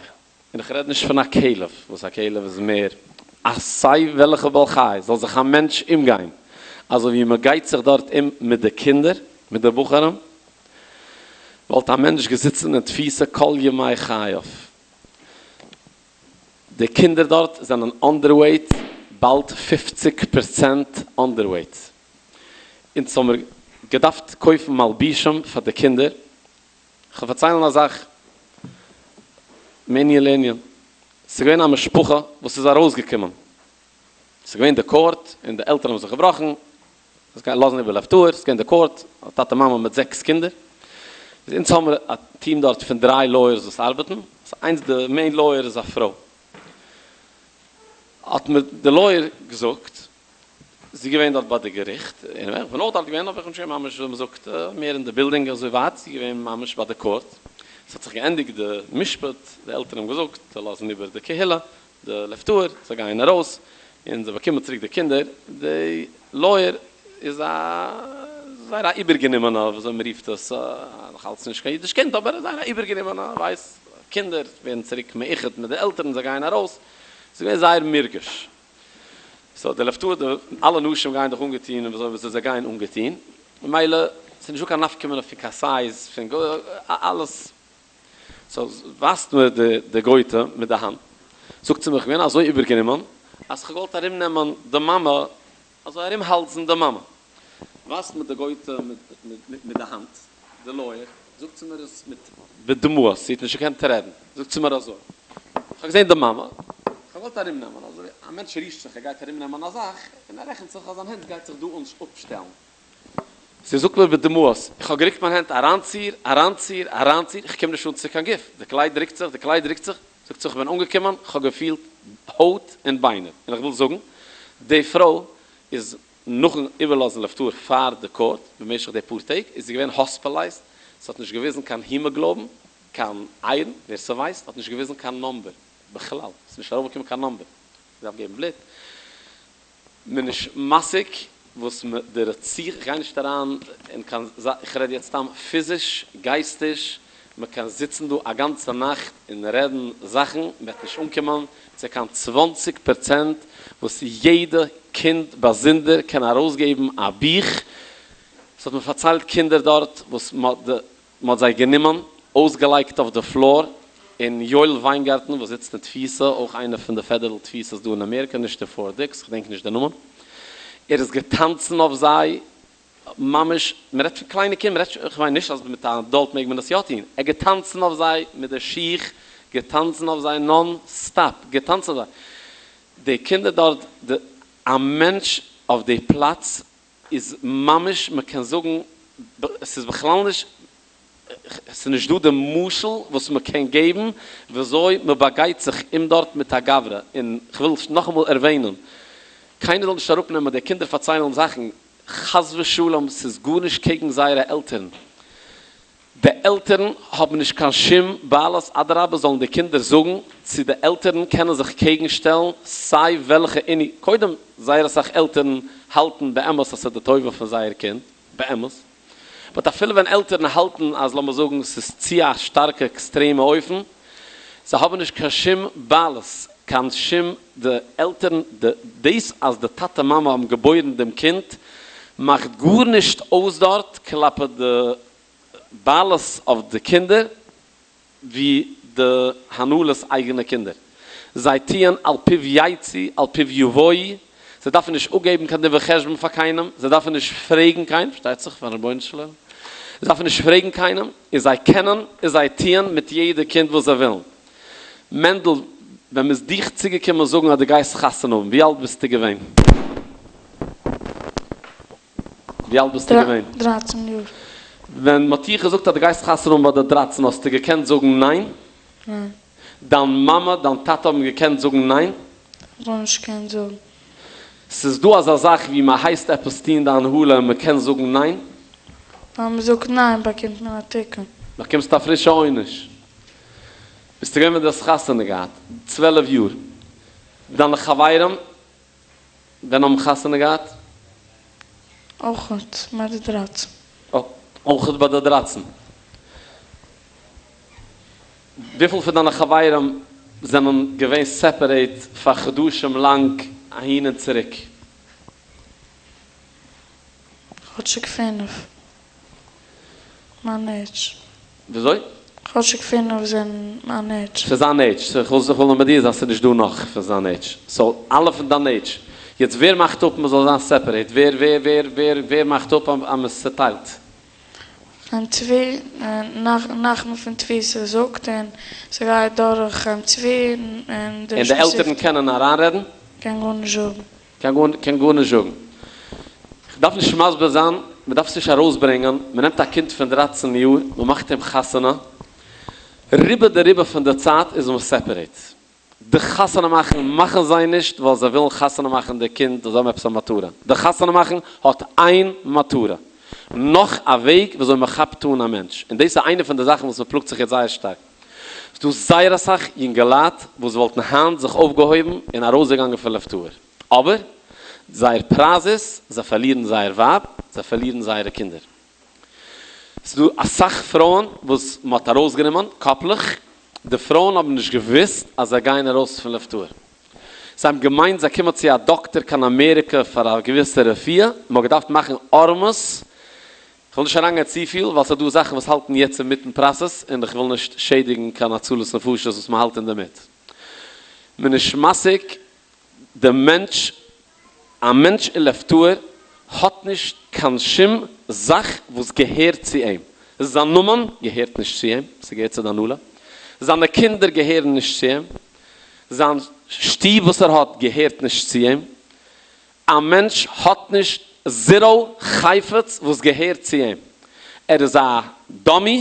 און איך רעד נישט פון א כלב, וואס א כלב איז מער, א סיי וועלכע בעל חי, זאל זיך א מענטש אומגיין אזוי ווי מ'גייט זיך דארט אום מיט די קינדער, מיט די בחורים, וואלט א מענטש געזיצן אין תפיסה כל ימי חייו. די קינדער דארט זענען underweight, באלד 50 פראצענט underweight. אונז האמיר געדארפט קויפן מלבישים פאר די קינדער. כ'וועל פארציילן א זאך מענין לענין. ס'איז געווען א משפחה וואס איז ארויסגעקומען. ס'איז געווען די court און די עלטערן האבן זיך געבראכן. זיי גייען לאזן איבער לב טהור, ס'איז געווען די court, א טאטע מאמע מיט זעקס קינדער, איז אונז האמיר א טיעם דארט פון דריי lawyers וואס ארבעטן, ס'איז איינס די main lawyer איז א פרוי, האט מיר די lawyer געזאגט, זי איז געווען דארט ביי די געריכט, און איך בין אויך דארט געווען, אבער איך בין נישט געווען ממש ווי מ'זאגט מער אין די בילדינג אזוי ווייט, זי איז געווען ממש ביי די court, ס'האט זיך געענדיגט די משפט, די עלטערן האבן געזאגט זיי לאזן איבער די קהילה, די לב טהור, זיי גייען ארויס און זיי באקומען צוריק די קינדער, די lawyer איז א זייער א איבערגענומענע, ווי אזוי מען רופט עס, נאך אלץ נישט קיין אידיש קינד, אבער זייער א איבערגענומענע, ווייס, קינדער ווערן צוריק מאוחד מיט די עלטערן, זיי גייען ארויס, ס'איז געווען זייער מורגש. so די לב טהור, די אלע נשים גייען דאך אנגעטון ווי אזוי זיי גייען אנגעטון, ממילא ס'איז נישטא קיין נפקא מינה פון קיין size, פון אלעס so ווייזט מיר די גויטע מיט די האנט, זאגט זי מיר, כ'בין געווען אזוי איבערגענומען אז כ'האב געוואלט ארומנעמען די מאמע, אזוי ארומהאלזן די מאמע. ווייזט מיר די גויטע מיט די האנט, די lawyer, זאגט זי מיר עס מיט בדמעות, זי האט נישט געקענט רעדן, זאגט זי מיר אזוי, כ'האב געזען די מאמע, כ'האב געוואלט ארומנעמען, אזוי א מענטש רישט זיך, ער גייט ארומנעמען א זאך, און ער רעכנט זיך אז זיין הענט גייט זיך דא אפשטעלן. זי זאגט מיר בדמעות, איך האב גערוקט מיין הענט אריינציר, אריינציר, אריינציר, איך קום נישט אן צו קיין גוף, די קלייד רוקט זיך, די קלייד רוקט זיך, זאגט זי, איך בין אנגעקומען, איך האב געפילט הויט און ביינער, און איך וויל זאגן, די פרוי איז נאכן איבערלאזן לב טהור פאר די court, במשך די פאר טעג, איז זי געווען hospitalized, ס'האט נישט געוויזן קיין hemoglobin, קיין iron, ווער ס'ווייסט, האט נישט געוויזן קיין number, בכלל, ס'איז נישט ארויפגעקומען קיין number, געדארפט געבן בלוט. מען נישט משיג וואס מען די רציחה, איך גיי נישט אריין אין קיין זאך, איך רעד יעצט סתם פיזיש, גייסטיש, מען קען זיצן דא א גאנצע נאכט און רעדן זאכן, מען וועט נישט אנקומען צו קיין 20 פראצענט וואס יעדע קינד באזונדער קען ארויסגעבן א בוך, ס'האט מיר פארציילט קינדער דארט וואס מען האט די מען האט זיי גענומען, אויסגעלייגט אויף די floor, און יואל וויינגארטן וואס זיצט אין תפיסה, אויך איינע פון די פעדערל תפיסות דא אין אמעריקא, נישט אין פארט דיקס, כ'דענק נישט די נאמען, ער איז געטאנצן אויף זיי, ממש, מען רעדט פון קליינע קינדער, מען רעדט, כ'מיין נישט אז מיט א adult מעג מען עס יא טון, ער האט געטאנצן אויף זיי מיט די שיך, געטאנצן אויף זיי non stop, געטאנצן אויף זיי, די קינדער דארט, די, א מענטש אויף די פלאץ איז ממש מען קען זאגן עס איז בכלל נישט עס איז נישט דא די משל וואס מען קען געבן וויאזוי מען באגייט זיך אום דארט מיט א גברא, און כ'וויל נאכאמאל ערווענען. קיינער זאל נישט אראפנעמען די קינדער פארציילן זאכן, חס ושלום ס'איז גארנישט קעגן זייערע עלטערן, די עלטערן האבן נישט קיין שום בעלות אדרבה זאלן די קינדער זאגן צו די עלטערן קענען זיך קעגן שטעלן סיי וועלכע עני, קודם זייער אסאך עלטערן האלטן באמת אז ס'איז די טובה פון זייער קינד, באמת, באט אפילו ווען עלטערן האלטן אז לאמיר זאגן ס'איז צו א שטארקע עקסטרעמע אופן, זיי האבן נישט קיין שום בעלות, קיין שום, די עלטערן, די, דאס אז די טאטע מאמע האבן געבוירן דעם קינד מאכט גארנישט אויס דארט כלפי די בעלות אויף די קינדער ווי די הנהלה'ס אייגענע קינדער. זיי טוען על פיו יצאו על פיו יבואו, זיי דארפן נישט אפגעבן קיין דין וחשבון פאר קיינעם, זיי דארפן נישט פרעגן קיינעם, פארשטייט זיך פארן רבונו של עולם, זיי דארפן נישט פרעגן קיינעם, און זיי קענען און זיי טוען מיט יעדע קינד וואס זיי ווילן. מענדל, ווען מ'איז דיך צוגעקומען זאגן אז דו גייסט חתונה האבן, ווי אלט ביסטו געווען? ווי אלט ביסטו געווען? דרייצן יאר. ווען מ'האט דיך געזאגט אז דו גייסט חתונה האבן ביי די דרייצן האסטו געקענט זאגן ניין? ניין. דיין מאמע, דיין טאטע האבן געקענט זאגן ניין? כ'האב גארנישט געקענט זאגן. ס'איז דא אזא זאך ווי מ'הייסט עפעס טון די הנהלה און מ'קען זאגן ניין? ווען מ'זאגט ניין באקומט מען א תיקון. באקומסט א פרישע עונש. ביסטו געווען ווען דו האסט חתונה געהאט? 12 יאר. דיינע חברים ווען האבן חתונה געהאט? אויכעט ביי די דרייצן. אויכעט ביי די דרייצן. וויפיל פון דיינע חברים זענען געווען separate פאר חדשים לאנג אהין און צוריק? כאטשיג פינף. מיין עידזש. וויאזוי? כאטשיג פינף זענען מיין עידזש. פון זיין עידזש. סאו איך וויל נאר מודיע זיין ס'איז נישט דא נאך פון זיין עידזש. סאו אלע פון דיין עידזש. יעצט ווער מאכט אפ מ'זאל זיין separate? ווער ווער ווער ווער ווער מאכט אפ אז מ'איז צוטיילט? און צבי, נחמן פון תפיסה זאגט און ס'גייט דורך צבי און די און די עלטערן קענען אריינרעדן? קען גארנישט זאגן. קען גארנישט זאגן. כ'דארף נישט מסביר זיין, מ'דארף עס נישט ארויסברענגען, מ'נעמט א קינד פון דרייצן יאר, מ'מאכט אים חתונה, רובא דרובא פון די צייט איז מען separate. די חתונה מאכן מאכן זיי נישט ווייל זיי ווילן חתונה מאכן די קינד, זיי האבן עפעס א מטרה. די חתונה מאכן האט איין מטרה, נאך א וועג וויאזוי מ'כאפט אן א מענטש, און דאס איז איינע פון די זאכן וואס מ'פלאגט זיך יעצט זייער שטארק. ס'דא זייער אסאך יונגעלייט וואס וואלטן היינט זיך אויפגעהויבן און ארויסגעגאנגען פון לב טהור, אבער זייער פרייז איז, זיי פארלירן זייער ווייב, זיי פארלירן זייערע קינדער. ס'דא אסאך פרויען וואס מ'האט ארויסגענומען קאפלעך, די פרויען האבן נישט געוואוסט אז זיי גייען ארויס פון לב טהור, זיי האבן געמיינט זיי קומען צו א דאקטער קיין אמעריקע פאר א געוויסע רפואה, מ'האט געדארפט מאכן ארמות, כ'וויל נישט אריינגיין צופיל ווייל ס'איז דא זאכן וואס האלטן יעצט אינמיטן process און כ'וויל נישט שעדיגן קיין הצלת נפשות וואס מ'האלט אינדערמיט. מ'איז נישט משיג די מענטש, א מענטש אין לב טהור האט נישט קיין שום זאך וואס געהערט צו אים, זיין נאמען געהערט נישט צו אים, ס'געהערט צו די הנהלה, זיינע קינדער געהערן נישט צו אים, זיין שטוב וואס ער האט געהערט נישט צו אים, א מענטש האט נישט zero חפץ וואס געהערט צו אים, ער איז א dummy,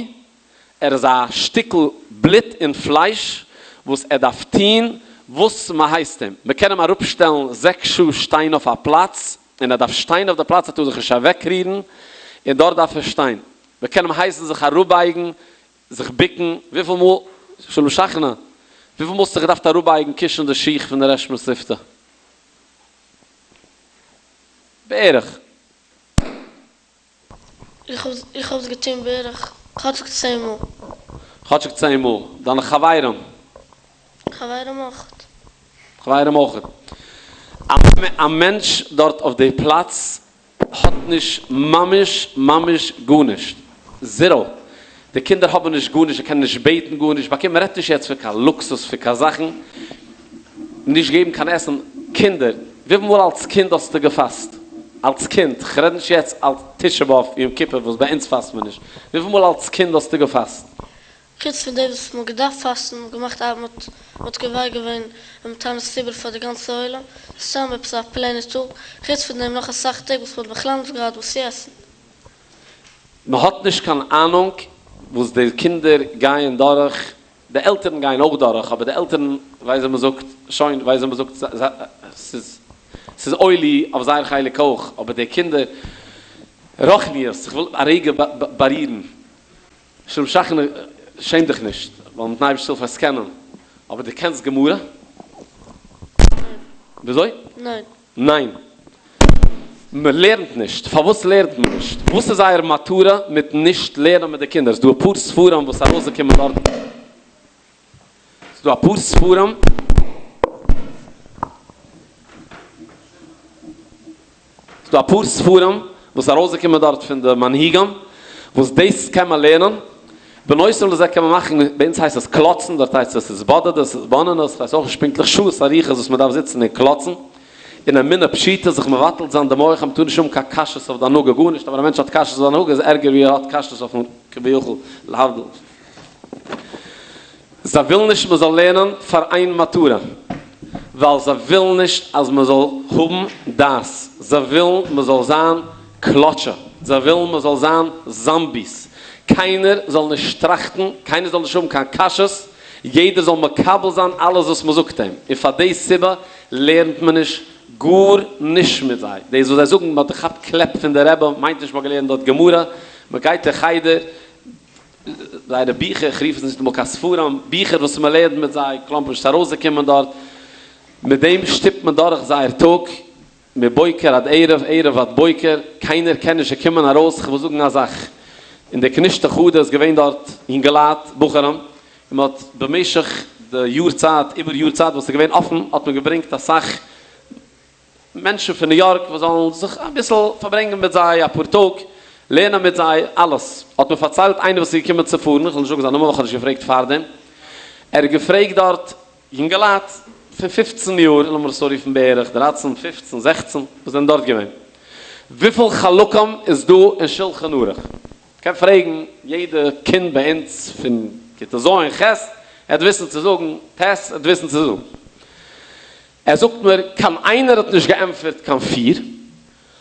ער איז א שטיקל בלוט און פלייש וואס ער דארף טוהן וואס מ'הייסט אים, מ'קען אים אראפשטעלן זעקס שעה שטיין אויף א פלאץ און ער דארף שטיין אויף די פלאץ ער טאר זיך נישט אוועקרירן און דארט דארף ער שטיין, מ'קען אים הייסן זיך אראפבייגן זיך ביקן, וויפיל מאל, שלום שכנא, וויפיל מאל האסטו זיך געדארפט אראפבייגן קישן די שיך פון די ריש מתיבתא? בערך. איך האב איך האב עס געטון בערך כאטשיג צען מאל. כאטשיג צען מאל. דיינע חברים? חברים אויכעט. חברים אויכעט. א מענטש דארט אויף די פלאץ האט נישט ממש ממש גארנישט, zero, די קינדער האבן נישט גארנישט, זיי קענען נישט בעטן גארנישט, באקומען, מען רעדט נישט יעצט פון קיין לוקסוס, פון קיין זאכן, נישט געבן קיין עסן, קינדער, וויפיל מאל אלס קינד האסטו געפאסט? אלס קינד, כ'רעד נישט יעצט אלס תשעה באב, יום כיפור וואס ביי אונז פאסט מען נישט, וויפיל מאל אלס קינד האסטו געפאסט? חוץ פון דעם וואס מ'האט געדארפט פאסטן, מ'האט געמאכט א, מ'האט מ'האט קובע געווען דעם תענית ציבור פאר די גאנצע עולם, סתם עפעס א plain טאג, חוץ פון דעם נאך אסאך טעג וואס מ'האט בכלל נישט געהאט וואס צו עסן. מ'האט נישט קיין אהנונג וואס די קינדער גייען דורך, די עלטערן גייען אויך דורך, אבער די עלטערן ווייסט ווי מ'זאגט, שוין ווייסט ווי מ'זאגט, ס'איז. ס'איז אוי לי אויף זייער חלק אויך, אבער די קינדער, רוחניות, איך וויל א רגע בארירן, שלום שכנא, שעם דיך נישט, ווייל מיטן אייבערשטנ'ס הילף וועסט קענען, אבער דו קענסט גמרא? ניין. וויאזוי? ניין. ניין. מען לערנט נישט. פארוואס לערנט מען נישט? וואס איז זייער מטרה מיטן נישט לערנען מיט די קינדער? ס'דא אפאר ספרים וואס ארויסגעקומען דארט. ס'דא אפאר ספרים. ס'דא אפאר ספרים וואס ארויסגעקומען דארט פון די מנהיגים וואס דאס קען מען לערנען. בנוסף לזה קען מען מאכן, ביי אונז הייסט עס קלאצן, דארט הייסט עס התבודדות, התבוננות, כ'ווייס אויך נישט פונקטליך, שעות אריכות וואס מ'דארף זיצן און קלאצן. אין אמונה פשוטה זיך מבטל זיין די מח אז מ'טאר נישט האבן קיין קשיות אויף די הנהגה גארנישט אבער א מענטש האט קשיות אויף די הנהגה איז ערגער ווי ער האט קשיות אויפן כביכול להבדיל זיי ווילן נישט מ'זאל לערנען פאר איין מטרה ווייל זיי ווילן נישט אז מ'זאל האבן דעת זיי ווילן מ'זאל זיין קלאטשע זיי ווילן מ'זאל זיין זאמביס קיינער זאל נישט טראכטן קיינער זאל נישט האבן קיין קשיות יעדער זאל מקבל זיין אלעס וואס מ'זאגט אים, און פאר די סיבה לערנט מען נישט גארנישט מיט זיי, דאס וואס זיי זאגן מ'האט געכאפט קלעפ פון די רבי מיינט נישט מ'האט געלערנט דארט גמרא, מ'גייט אין חדר, זייערע ביכער, כ'רוף עס נישט אמאל קיין ספרים, ביכער וואס מ'לערנט מיט זיי, כלומרשט ארויסגעקומען דארט, מיט דעם שטופט מען דורך זייער טאג, מבוקר עד ערב, ערב עד בוקר, קיינער קען נישט זיי קומען ארויס, כ'וויל זאגן א זאך, אין די כנישתא חדא איז געווען דארט יונגעלייט, בחורים, און מען האט במשך די יאר צייט, איבער יאר צייט וואס איז געווען אפן, האט מען געברענגט אסאך מענטשן פון ניו יארק וואס זאלן זיך אביסל פארברענגען מיט זיי אפאר טאג, לערנען מיט זיי, אלעס. האט מיר פארציילט איינער וואס איז געקומען צו פארן, כ'וועל נישט זאגן זיין נאמען ווייל כ'האב נישט געפרעגט פארדעם, ער האט געפרעגט דארט יונגעלייט פון פופצן יאר, לאמיר עס אנרופן בערך דרייצן, פופצן, זעכצן, וואס זענען דארט געווען. וויפיל חלקים איז דא אין שלחן ערוך? מ'קען פרעגן יעדע קינד ביי אונז פון כיתה ז', ח', ער וועט וויסן צו זאגן, ט', ער וועט וויסן צו זאגן. ער זאגט מיר, קיין איינער האט נישט געענטפערט קיין פיר,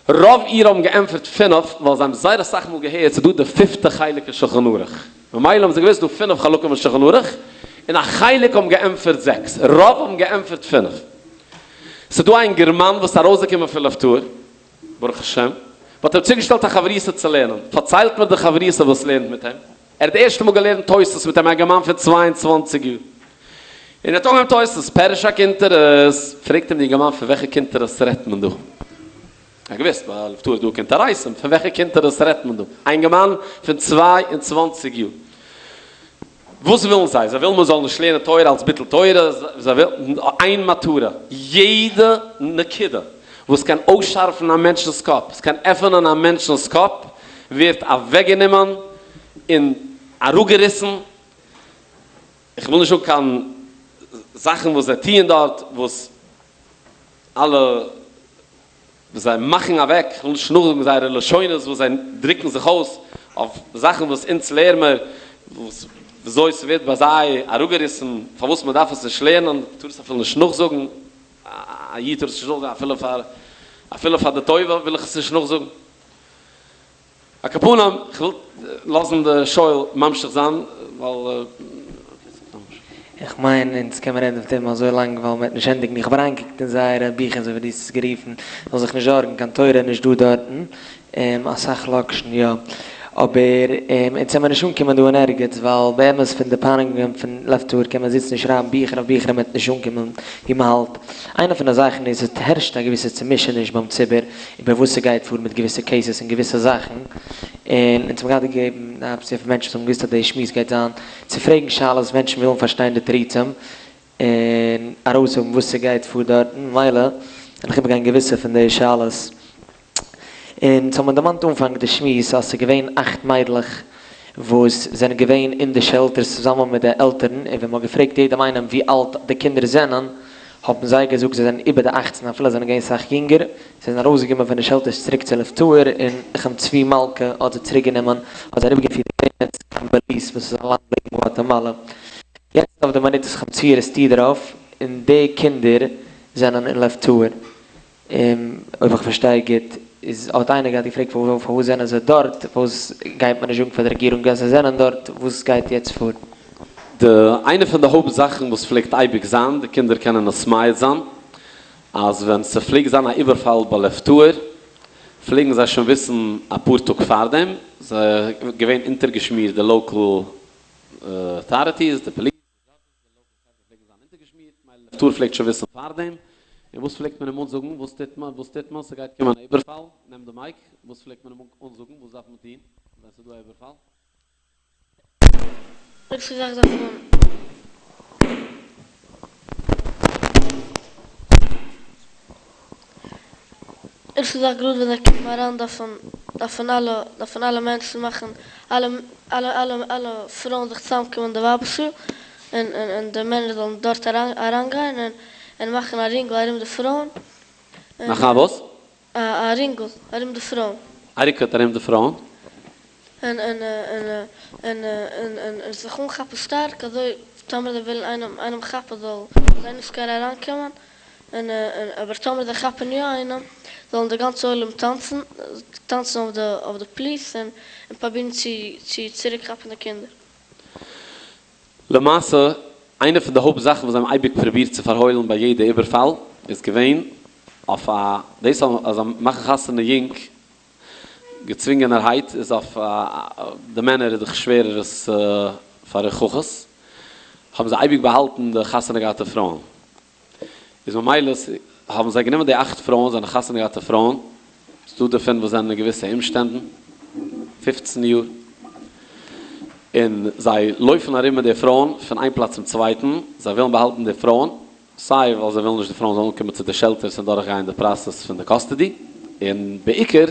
רוב אירע האבן געענטפערט פינף, ווייל זיי האבן זייער אסאך מאל געהערט ס'איז דא די פיפטע חלק אין שלחן ערוך, ממילא האבן זיי געוואוסט ס'דא פינף חלקים אין שלחן ערוך, און א חלק האבן געענטפערט זעקס, רוב האבן געענטפערט פינף. ס'איז דא א אינגערמאן וואס איז ארויסגעקומען פון לב טהור, ברוך השם, מ'האט אים צוגעשטעלט א חברותא צו לערנען, פארציילט מיר די חברותא וואס לערנט מיט אים, ער האט די ערשטע מאל געלערנט תוס' מיט א אינגערמאן פון 22 יאר, און ער האט אנגעהויבן תוס', פירוש הקונטרס, פרעגט אים די אינגערמאן פון וועלכע קונטרס רעדט מען דא? ער האט געוואוסט ביי לב טהור איז דא קונטרסים, פון וועלכע קונטרס רעדט מען דא? א אינגערמאן פון 22 יאר. וואס ווילן זיי? זיי ווילן מען זאל נישט לערנען תורה אלס ביטול תורה, זיי ווילן איין מטרה, יעדע נקודה וואס קען אויסשארפן א מענטשנ'ס קאפ, עס קען עפענען א מענטשנ'ס קאפ, ווערט אוועקגענומען און אראפגעריסן, איך וויל נישט זאגן קיין זאכן וואס זיי טוען דארט, וואס אלע וואס זיי מאכן אוועק, איך וויל נישט נאכזאגן זייערע לשונות וואס זיי דרוקן זיך אויס אויף זאכן וואס אונז לערן מיר, וואס וויאזוי ס'ווערט ביי זיי אראפגעריסן, פארוואס מ'דארף עס נישט לערנען, מ'טאר עס אפילו נישט נאכזאגן, א איד טאר עס נישט נאכזאגן אפילו פאר אפילו פאר די טובה וויל איך עס נישט נאכזאגן. על כל פנים, כ'וויל לאזן די שואל ממשיך זיין, ווייל. איך מיין אונז קען מען רעדן אויף דעם אזוי לאנג ווייל מ'וועט נישט ענדיגן, איך האב אריינגעקוקט אין זייערע ביכער אזוי ווי דו האסט עס גערופן, זאל זיך נישט זארגן, קיין תורה איז נישט דא דארטן, אסאך לאקשן יא, אבער אונז עמיר נישט אנקומען דא אין ערגעץ, ווייל באמת פון די פייניגונגען פון לב טהור קען מען זיצן און שרייבן ביכער אויף ביכער און מ'וועט נישט אנקומען ווי מ'האלט. איינע פון די זאכן איז עס הערשט א געוויסע צומישעניש ביים ציבור איבער וואס ס'גייט פאר מיט געוויסע cases און געוויסע זאכן, און אונז האבן געהאט געגעבן די אפציע פאר מענטשן וואס האבן געוואוסט אז די שמועס גייט זיין צו פרעגן שאלות, מענטשן ווילן פארשטיין די תירוצים און ארויסהאבן וואס ס'גייט פאר דארטן, ממילא וועל איך איבערגיין געוויסע פון די שאלות. אונז האבן דערמאנט אנפאנג די שמועס אז ס'איז געווען אכט מיידלעך וואס זענען געווען אין די shelters צוזאמען מיט די עלטערן, און ווען מ'האט געפרעגט יעדעם איינעם ווי אלט די קינדער זענען, האבן זיי געזאגט זיי זענען איבער די אכצן אפילו זיי זענען געווען סאך יונגער, זיי זענען ארויסגעקומען פון די shelters צוריק צו לב טהור, און חיים צבי מלכה האט זיי צוריק גענומען, האט זיי אריבערגעפירט די גרעניץ קיין בעליז וואס איז א לאנד לעבן גואטעמאלע. יעצט אויף די מינוט איז חיים צבי ארעסטירט דערויף, און די קינדער זענען אין לב טהור. און אויב איך פארשטיי גוט איז האט איינער געהאט געפרעגט פארוואס זענען זיי דארט, פארוואס גייט מען נישט זאגן פאר די רעגירונג אז זיי זענען דארט, וואס גייט יעצט פאר? די איינע פון די הויפט זאכן וואס פלעגט אייביג זיין, די קינדער קענען עס מעיד זיין, אז ווען ס'פלעגט זיין א איבערפאל ביי לב טהור פלעגן זיי שוין וויסן אפאר טאג פארדעם, ס'איז געווען אונטערגעשמירט די לאקעל אוטאריטיס, די פאליס, די דזשאדזשעס, די לאקעל חברה פלעגן זיין אונטערגעשמירט, מילא לב טהור פלעגט שוין וויסן פארדעם, און וואס פלעגט מען אים אנזאגן, וואס טוט מען, וואס טוט מען, ס'גייט קומען א איבערפאל, נעם די מייק, וואס פלעגט מען אים אנזאגן, וואס דארף מען טון ווען ס'איז דא א איבערפאל? ערשטע זאך דארף מען. ערשטע זאך גראד ווען זיי קומען אריין דארפן דארפן אלע דארפן אלע מענטשן מאכן אלע אלע אלע אלע פרויען זיך צוזאמקומען אין די ווייבער שול און און און די מענער זאלן דארט אריין אריינגיין און און מאכן א רינגל ארום די פרויען און מאכן א וואס? א א רינגל ארום די פרויען. א ריקוד ארום די פרויען. און און און און און און און זיך אנכאפן שטארק אזוי טאמער זיי ווילן איינעם איינעם כאפן זאל זיי נישט קענען אריינקומען און און אבער טאמער זיי כאפן יא איינעם זאלן די גאנצע עולם טאנצן טאנצן אויף די אויף די פאליס און און פראבירן צו צו צוריק כאפן די קינדער. למעשה, איינע פון די הויפט זאכן וואס זיי האבן אייביג פרובירט צו פארהוילן ביי יעדע איבערפאל איז געווען אויף א דאס אז זיי מאכן חתונה יונג געצווינגענערהייט איז אויף די מענער איז דאך שווערער עס פאר הוכחות האבן זיי אייביג באהאלטן די חתונה געהאטע פרויען איז ממילא האבן זיי גענומען די אכט פרויען זענען חתונה געהאטע פרויען ס'דא דערפון וואס זענען אין געוויסע אומשטענדן פופצן יאר און זיי לויפן ארום מיט די פרויען פון איין פלאץ צום צווייטן זיי ווילן באהאלטן די פרויען סיי ווייל זיי ווילן נישט די פרויען זאלן אנקומען צו די שעלטערס און דורכגיין די פראסעס פון די קאסטעדי, און בעיקר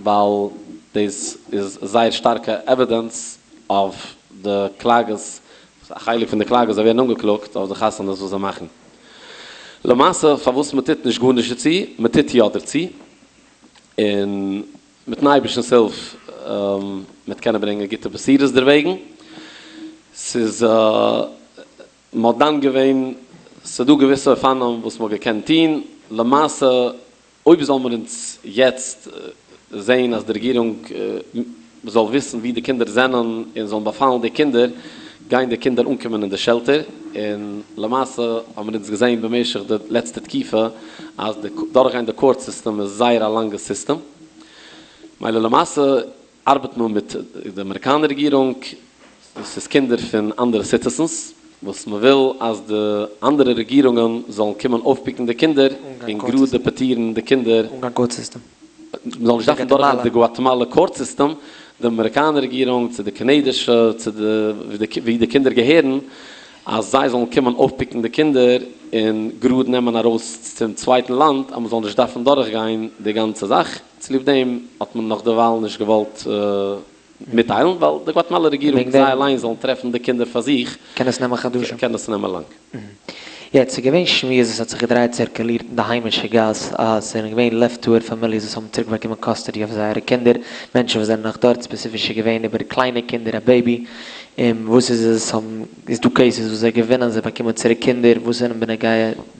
ווייל דאס איז זייער שטארקע עווידענס אויף די קלאגעס, א חלק פון די קלאגעס זיי ווערן אנגעקלאגט אויף די חתונות וואס זיי מאכן. למעשה פארוואס מען טוט נישט גארנישט דערצו, מען טוט יא דערצו, און מיטן אייבערשטנ'ס הילף מ'וועט קענען ברענגען גוטע בשורות דערוועגן, ס'איז. מען האט דן געווען, ס'דא געוויסע אופנים וואס מען האט געקענט טון, למעשה אויב זאל מיר אונז יעצט זען אז די רעגירונג זאל וויסן ווי די קינדער זענען און זאלן באפאלן די קינדער, גייען די קינדער אנקומען אין די שעלטער, און למעשה האבן מיר אונז געזען במשך די לעצטע תקופה אז די דורכגיין די קאורט סיסטעם איז זייער א לאנגע סיסטעם, מילא למעשה ארבעט מען מיט די אמעריקאנער רעגירונג, דאס איז קינדער פון אנדערע סיטיזענס, וואס מען וויל אז די אנדערע רעגירונגען זאלן קומען אויפפיקן די קינדער און גראד דעפארטירן די קינדער, אן קיין קאורט סיסטעם. מען זאל נישט דארפן דורכגיין די גואטעמאלע קאורט סיסטעם, די אמעריקאנער רעגירונג צו די קאנאדישע צו די ווי די קינדער געהערן, אז זיי זאלן קומען אויפפיקן די קינדער און גראד נעמען ארויס צום צווייטן לאנד, אז מען זאל נישט דארפן דורכגיין די גאנצע זאך. צוליב דעם האט מען נאך דערווייל נישט געוואלט מיטטיילן, ווייל די גואטעמאלע רעגירונג זיי אליין זאלן טרעפן די קינדער פאר זיך, קען עס נעמען חדשים. קען עס נעמען לאנג. יעצט, ס'איז געווען שמועות וואס האט זיך געדרייט צירקולירט אין די היימישע גאס אז ס'זענען געווען לב טהור פאמיליעס וואס האבן צוריק באקומען קאסטעדי אויף זייערע קינדער, מענטשן וואס זענען נאך דארט, ספעציפיש איז געווען איבער קליינע קינדער א בעיבי, און וואס איז עס האבן איז דא קעיסעס וואס זיי געווינען זיי באקומען צוריק קינדער, וואס זענען בנוגע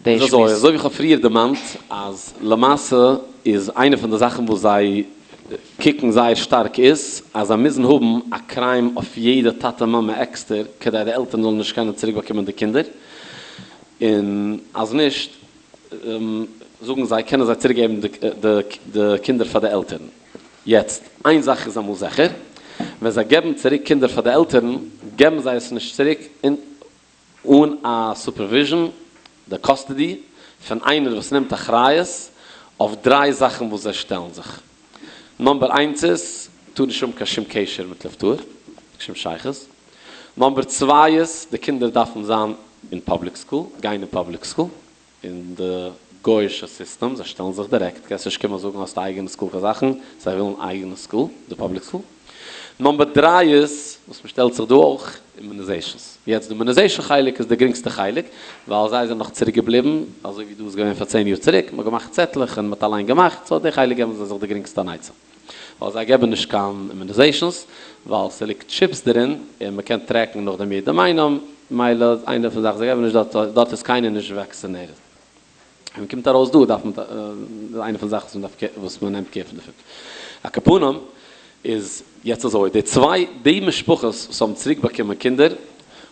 די איז אזוי, שמועס? אזוי ווי איך האב פריער דערמאנט אז למעשה איז איינע פון די זאכן וואס זיי קוקן זייער שטארק איז אז זיי מוזן האבן א קריים אויף יעדע טאטע מאמע עקסטער כדי די עלטערן זאלן נישט קענען צוריק באקומען די קינדער און אז נישט זאגן זיי קענען זיי צוריק געבן די קינדער פאר די עלטערן. יעצט איין זאך איז אמאל זיכער ווען זיי געבן צוריק קינדער פאר די עלטערן געבן זיי עס נישט צוריק און אן א סופערוויזשען, די קאסטעדי, פון איינער וואס נעמט אחריות אויף דריי זאכן וואס זיי שטעלן זיך. נאמבער איינס איז, טאר נישט האבן קיין שום קשר מיט לב טהור, שום שייכות. נאמבער צוויי איז, די קינדער דארפן זיין אין פאבליק סקול, גיין אין פאבליק סקול. אין די גויאישע סיסטעם, זיי שטעלן זיך דירעקט, קענסט נישט קומען זאגן האסט א אייגענע סקול קיין זאכן, זיי ווילן אייגענע סקול, די פאבליק סקול. נאמבער דריי איז, וואס מען שטעלט זיך דא אויך, אימוניזעישאנס. יעצט די אימוניזעישאן חלק איז די גרינגסטע חלק, ווייל זיי זענען נאך צוריק געבליבן, אזוי ווי דא איז געווען פאר צען יאר צוריק, מען האט געמאכט צעטלעך און מען האט אליין געמאכט, סאו די חלק געבן זיי זיך די גרינגסטע אן עצה. ווייל זיי געבן נישט קיין אימוניזעישאנס, ווייל ס'ליגט טשיפס דערין, און מ'קען טרעקן נאכדעם יעדעם איינעם, מילא איינע פון די זאכן זיי געבן נישט דארט, דארט איז קיינער נישט וואקסינעיטעד. ווען מ'קומט ארויס דא דארף מען, איז איינע פון די זאכן וואס מ'דארף וואס מ'נעמט קעיר פון דערפון. על כל פנים איז יעצט אזוי, די צוויי די משפחות וואס האבן צוריק באקומען קינדער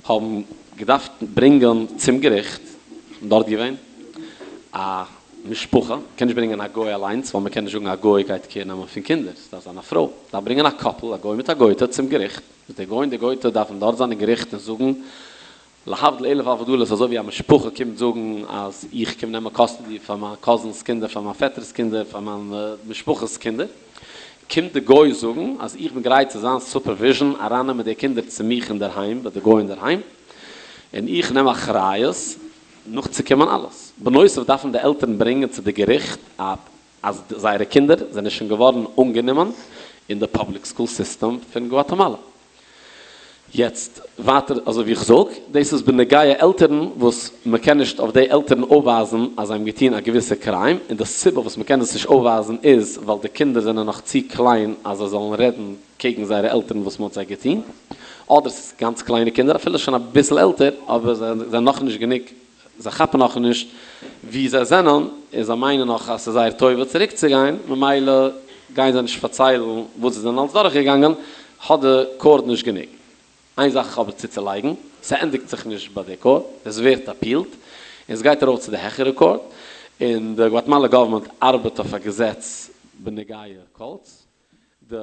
האבן געדארפט ברענגען צום געריכט, דארט געווען א. משפחה, מ'קען נישט ברענגען א גוי אליינס, ווייל מ'קען נישט זאגן א גוי גייט קעיר נעמען פון קינדער, ס'דארף זיין א פרוי, מ'דארף ברענגען א קאפל, א גוי מיט א גויטע, צום געריכט, וואס די גוי און די גויטע דארפן דארט זיין אין געריכט און זאגן, להבדיל אלף אלפי הבדלות, אזוי ווי א משפחה קומט זאגן אז איך קום נעמען קאסטעדי פאר מיין קאזינ'ס קינדער, פאר מיין פעטער'ס קינדער, פאר מיין משפחה'ס קינדער, קומט די גוי זאגן אז איך בין גרייט צו זיין סופערוויזשען ארייננעמען די קינדער צו מיך אינדערהיים, ביי די גוי אינדערהיים, און איך נעם אחריות נאכצוקומען אלעס. בנוסף דארפן די עלטערן ברענגען צו די געריכט א אז זייערע קינדער זענען שוין געווארן אנגענומען אין די פובליק סקול סיסטעם פון גואטעמאלא. יעצט ווייטער אזוי ווי איך זאג, דאס איז בנוגע עלטערן וואס מען קען נישט אויף די עלטערן אויפווייזן אז זיי האבן געטון א געוויסע קריים, און די סיבה וואס מען קען עס נישט אויפווייזן איז ווייל די קינדער זענען נאך צו קליין אז זיי זאלן רעדן קעגן זייערע עלטערן וואס מען האט זיי געטון, אדער ס'איז גאנץ קליינע קינדער אפילו שוין אביסל עלטער אבער זיי זענען נאכנישט גענוג זיי כאפן נאכנישט ווי זיי זענען און זיי מיינען נאך אז ס'איז זייער טובה צוריקצוגיין, ממילא גייען זיי נישט פארציילן וואס זיי זענען אלס דורכגעגאנגען, האט די קאורט נישט גענוג. איין זאך אבער צוצולייגן, ס'ענדיגט זיך נישט ביי די קאורט, עס ווערט אפיעלט און ס'גייט ארויף צו די העכערע קאורט, און די גוואטעמאלע גאווערמענט ארבעט אויף א געזעץ בנוגע קולטס, די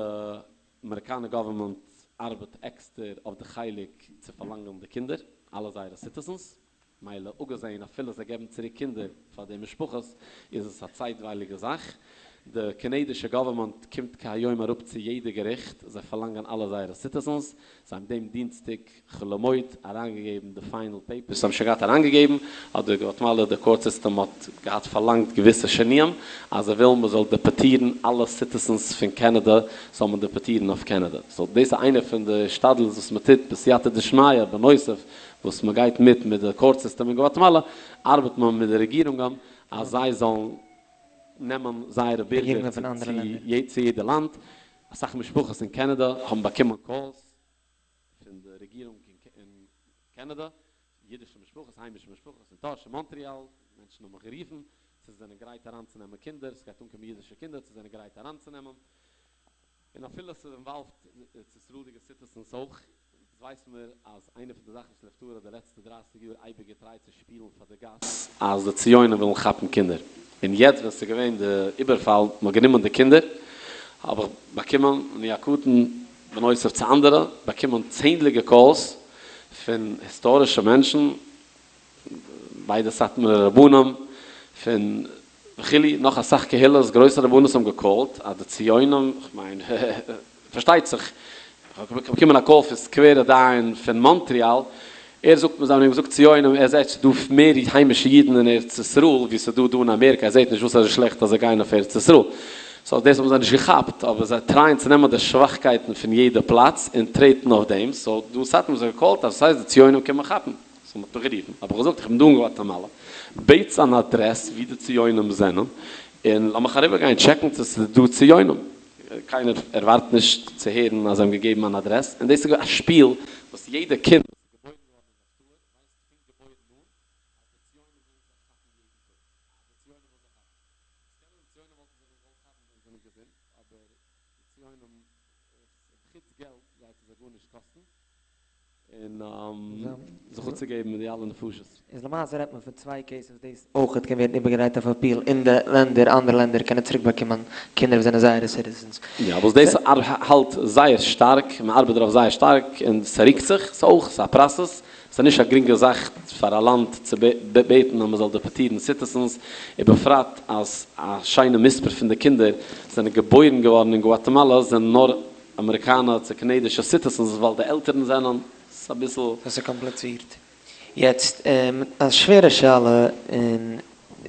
אמעריקאנע גאווערמענט ארבעט עקסטער אויף די חלק צו פארלאנגען די קינדער, אלע זייערע סיטיזענס, מילא אפגעזעהן אפילו זיי געבן צוריק קינדער פאר די משפחות איז עס א צייטווייליגע זאך, די קענעדישע גאווערמענט קומט כהיום אראפ צו יעדע געריכט, זיי פארלאנגען אלע זייערע סיטיזענס, זיי האבן דעם דינסטאג חול המועד אריינגעגעבן די פיינעל פעיפערס, זיי האבן שוין געהאט אריינגעגעבן, אז די גוואטעמאלע די קאורט סיסטעם האט געהאט פארלאנגט געוויסע שינויים, אז זיי ווילן מען זאל דעפארטירן אלע סיטיזענס פון קענעדע זאל מען דעפארטירן אויף קענעדע, סאו דאס איז איינע פון די השתדלות וואס מען טוט בסייעתא דשמיא, בנוסף וואס מען גייט מיט מיט די קאורט סיסטעם אין גוואטעמאלע, ארבעט מען מיט די רעגירונגען אז זיי זאלן נעמען זייערע בירגער צו יעדע לאנד, אסאך משפחות אין קענעדע האבן באקומען קאלס פון די רעגירונג אין קענעדע, אידישע משפחות, היימישע משפחות אין טאהש און מאנטריאל, מענטשן האבן מיך גערופן צו זיי זענען גרייט אריינצונעמען קינדער, ס'גייט אנקומען אידישע קינדער, צו זיי זענען גרייט אריינצונעמען, און אפילו ס'אינוואלווט ארץ ישראל'דיגע סיטיזענס אויך, אונז ווייסן מיר אז איינע פון די זאכן וואס לב טהור האט די לעצטע דרייסיג יאר אייביג געטרייט צו שפילן פאר די גאס, אז די ציונים ווילן כאפן קינדער, און יעצט ווען ס'איז געווען די איבערפאל, מ'האט גענומען די קינדער, האב איך באקומען, אני הקטן בנוסף צו אנדערע, באקומען צענדליגע קאלס פון היסטארישע מענטשן, ביידע סאטמארע רבנים, פון וכו', נאך אסאך קהילות, גרויסע רבנות האבן געקאלט אז די ציונים, כ'מיין, פארשטייט זיך, כ'האב באקומען א קאל פון סקווערע דיין פון מאנטריאל, ער זאגט מיר זיי האבן אים געזאגט ציונים, ער זעט ס'איז דא מער היימישע אידן אין ארץ ישראל ווי ס'איז דא דא אין אמעריקא, ער זעט נישט וואס איז אזוי שלעכט אז זיי גייען אויף ארץ ישראל, סאו דאס האבן זיי נישט געכאפט, אבער זיי טרייען צו נעמען די שוואכקייטן פון יעדע פלאץ און טרעטן אויף דעם, סאו דא אין סאטמאר האבן זיי געקאלט אז וואס הייסט די ציונים קומען כאפן. סאו מ'האט מיך גערופן, האב איך געזאגט איך בין דא אין גואטעמאלא, בעטס אן אדרעס ווי די ציונים זענען, און לאמיך אריבער גיין טשעקן צו ס'איז דא ציונים. קיינער ערווארט נישט צו הערן אז זיי האבן געגעבן אן אדרעס, און דאס איז א שפיל וואס יעדע קינד וואס איז געבוירן געווארן אין לב טהור ווייסט פון געבוירן אן אז די ציונים ווילן זיי כאפן יעדן טאג, אז די ציונים ווילן זיי כאפן. עס קען זיין די ציונים וואלטן זיי געוואלט כאפן ווען זיי זענען געזונט, אבער די ציונים, חוץ געלט גייט עס זיי גארנישט קאסטן. און זיך אפצוגעבן מיט די אלע נפשות. איז למעשה רעדט מען פון צוויי קעיסעס וואס דאס אויכעט קען ווערן איבערגעדרייט אויף אפיעל אין די לענדער, אנדערע לענדער קענען צוריק באקומען קינדער וואס זענען זייערע סיטיזענס. יא וואס דאס האלט זייער שטארק, מען ארבעט דערויף זייער שטארק און ס'רוקט זיך, ס'איז אויך ס'איז א פראסעס, ס'איז נישט א גרינגע זאך פאר א לאנד צו בעטן אז מען זאל דעפארטירן סיטיזענס, ובפרט אז א שיינע מספר פון די קינדער זענען געבוירן געווארן אין גואטעמאלא זענען נאר אמעריקאנע צו קאנאדישע סיטיזענס ווייל די עלטערן זענען, ס'איז אביסל. ס'איז קאמפליצירט. יעצט א שווערע שאלה און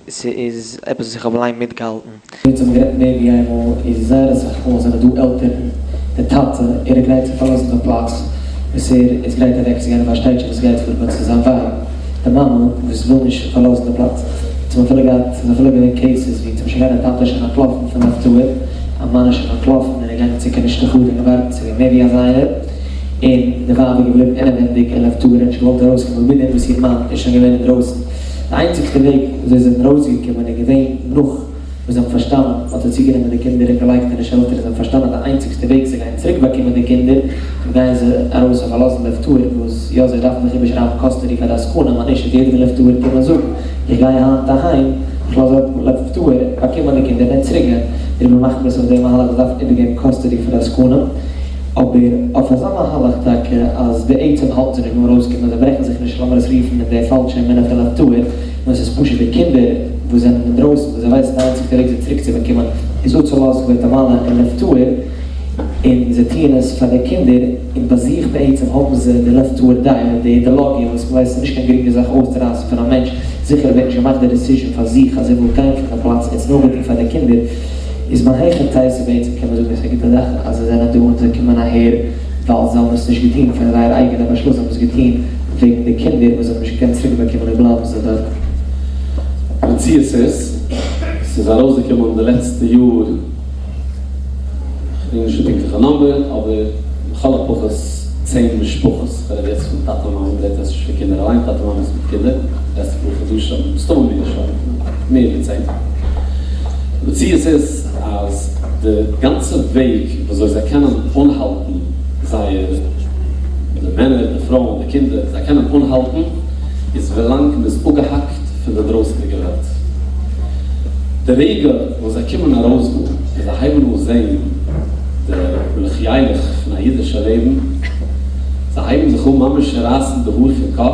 ס'איז עפעס וואס איך האב אליין מיטגעהאלטן. אונז האבן גערעדט מער ווי איינמאל איז זייער אסאך מאל זענען דא עלטערן, די טאטע ער איז גרייט צו פארלאזן די פלאץ וואס ער איז גרייט אוועקצוגיין און פארשטייט שוין וואס גייט פאר באט ס'איז זיין ווייב די מאמע וואס וויל נישט פארלאזן די פלאץ. אונז האבן אפילו געהאט ס'איז אפילו געווען קעיסעס ווי אונז האבן שוין געהאט א טאטע איז שוין אנטלאפן פון לב טהור, א מאן איז שוין אנטלאפן און ער געגאנגען צו קיין חדר און געווארט ס'איז געווען מער ווי אזא איינער, און די ווייב איז געבליבן אינעווענדיג אין לב טהור און נישט געוואלט ארויסקומען מיט דעם וואס איר מאן איז שוין געווען אינדרויסן. די איינציגסטע וועג וויאזוי זיי זענען ארויסגעקומען איז געווען נאך וואס זיי האבן פארשטאנען האט ער צוגענומען די קינדער און געלייגט אין די שעלטער און זיי האבן פארשטאנען די איינציגסטע וועג זיי גייען צוריק באקומען די קינדער און גייען זיי ארויס און פארלאזן לב טהור וואס יא זיי דארפן זיך איבערשרייבן קאסטעדי פאר די עסקנים אז נישט וועט יעדער פון לב טהור קומען זאגן איך גיי היינט אהיים. איך לאז אפ לב טהור באקומען די קינדער און צוריק גיין, דעריבער מאכט מען עס אויף די מהלך וואס דארף איבערגעבן custody פאר די עסקנים, אבער אויף אזא מהלך טאקע אז בעצם האלטן זיי נישט ביים ארויסקומען, זיי ברעכן זיך נישט לאמיר עס רופן אין די פאלשע אמונה פון לב טהור, נאר עס איז פשוט די קינדער וואס זענען אינדרויסן וואס זיי ווייסן די איינציגסטע וועג זיי צוריק צו באקומען איז אפצולאזן גואטעמאלע און לב טהור, און זיי טוען עס פאר די קינדער, און ביי זיך בעצם האבן זיי די לב טהור דעה, די אידעלאגיע וואס מ'ווייסט איז נישט קיין גרינגע זאך אויסצורייסן פון א מענטש, זיכער ווערט נישט געמאכט די decision פאר זיך אז ער וויל גיין פון די פלאץ און עס נאר געטון פאר די קינדער, איז מהיכא תיתי בעצם קען מען זאגן עס איז א גוטע זאך אז זיי זענען דא און זיי קומען אהער ווייל זיי האבן עס נישט געטון פון זייער אייגענע באשלוס זיי האבן עס געטון וועגן די קינדער וואס זיי האבן נישט געקענט צוריק באקומען און בלייבן זיי דארט. מציאות איז, ס'איז ארויסגעקומען די לעצטע יאר. כ'דענק נישט די פונקטליכע number, אבער לכל הפחות צען משפחות, כ'רעד יעצט פון טאטע מאמע, מ'רעדט יעצט נישט פון קינדער אליין, טאטע מאמעס מיט קינדער, לעצטע פאר חדשים, מסתמא מער שוין, מער ווי צען. די מציאות איז אז די גאנצע וועג וויאזוי זיי קענען אנהאלטן זייער, די מענער, די פרויען, די קינדער, זיי קענען אנהאלטן איז ווילאנג מ'איז אפגעהאקט פון די דרויסנדיגע וועלט. די רגע וואס זיי קומען ארויס דא און זיי הייבן אן זען די הלוך ילך פון א אידישע לעבן, זיי הייבן זיך אן ממש רייסן די האר פון קאפ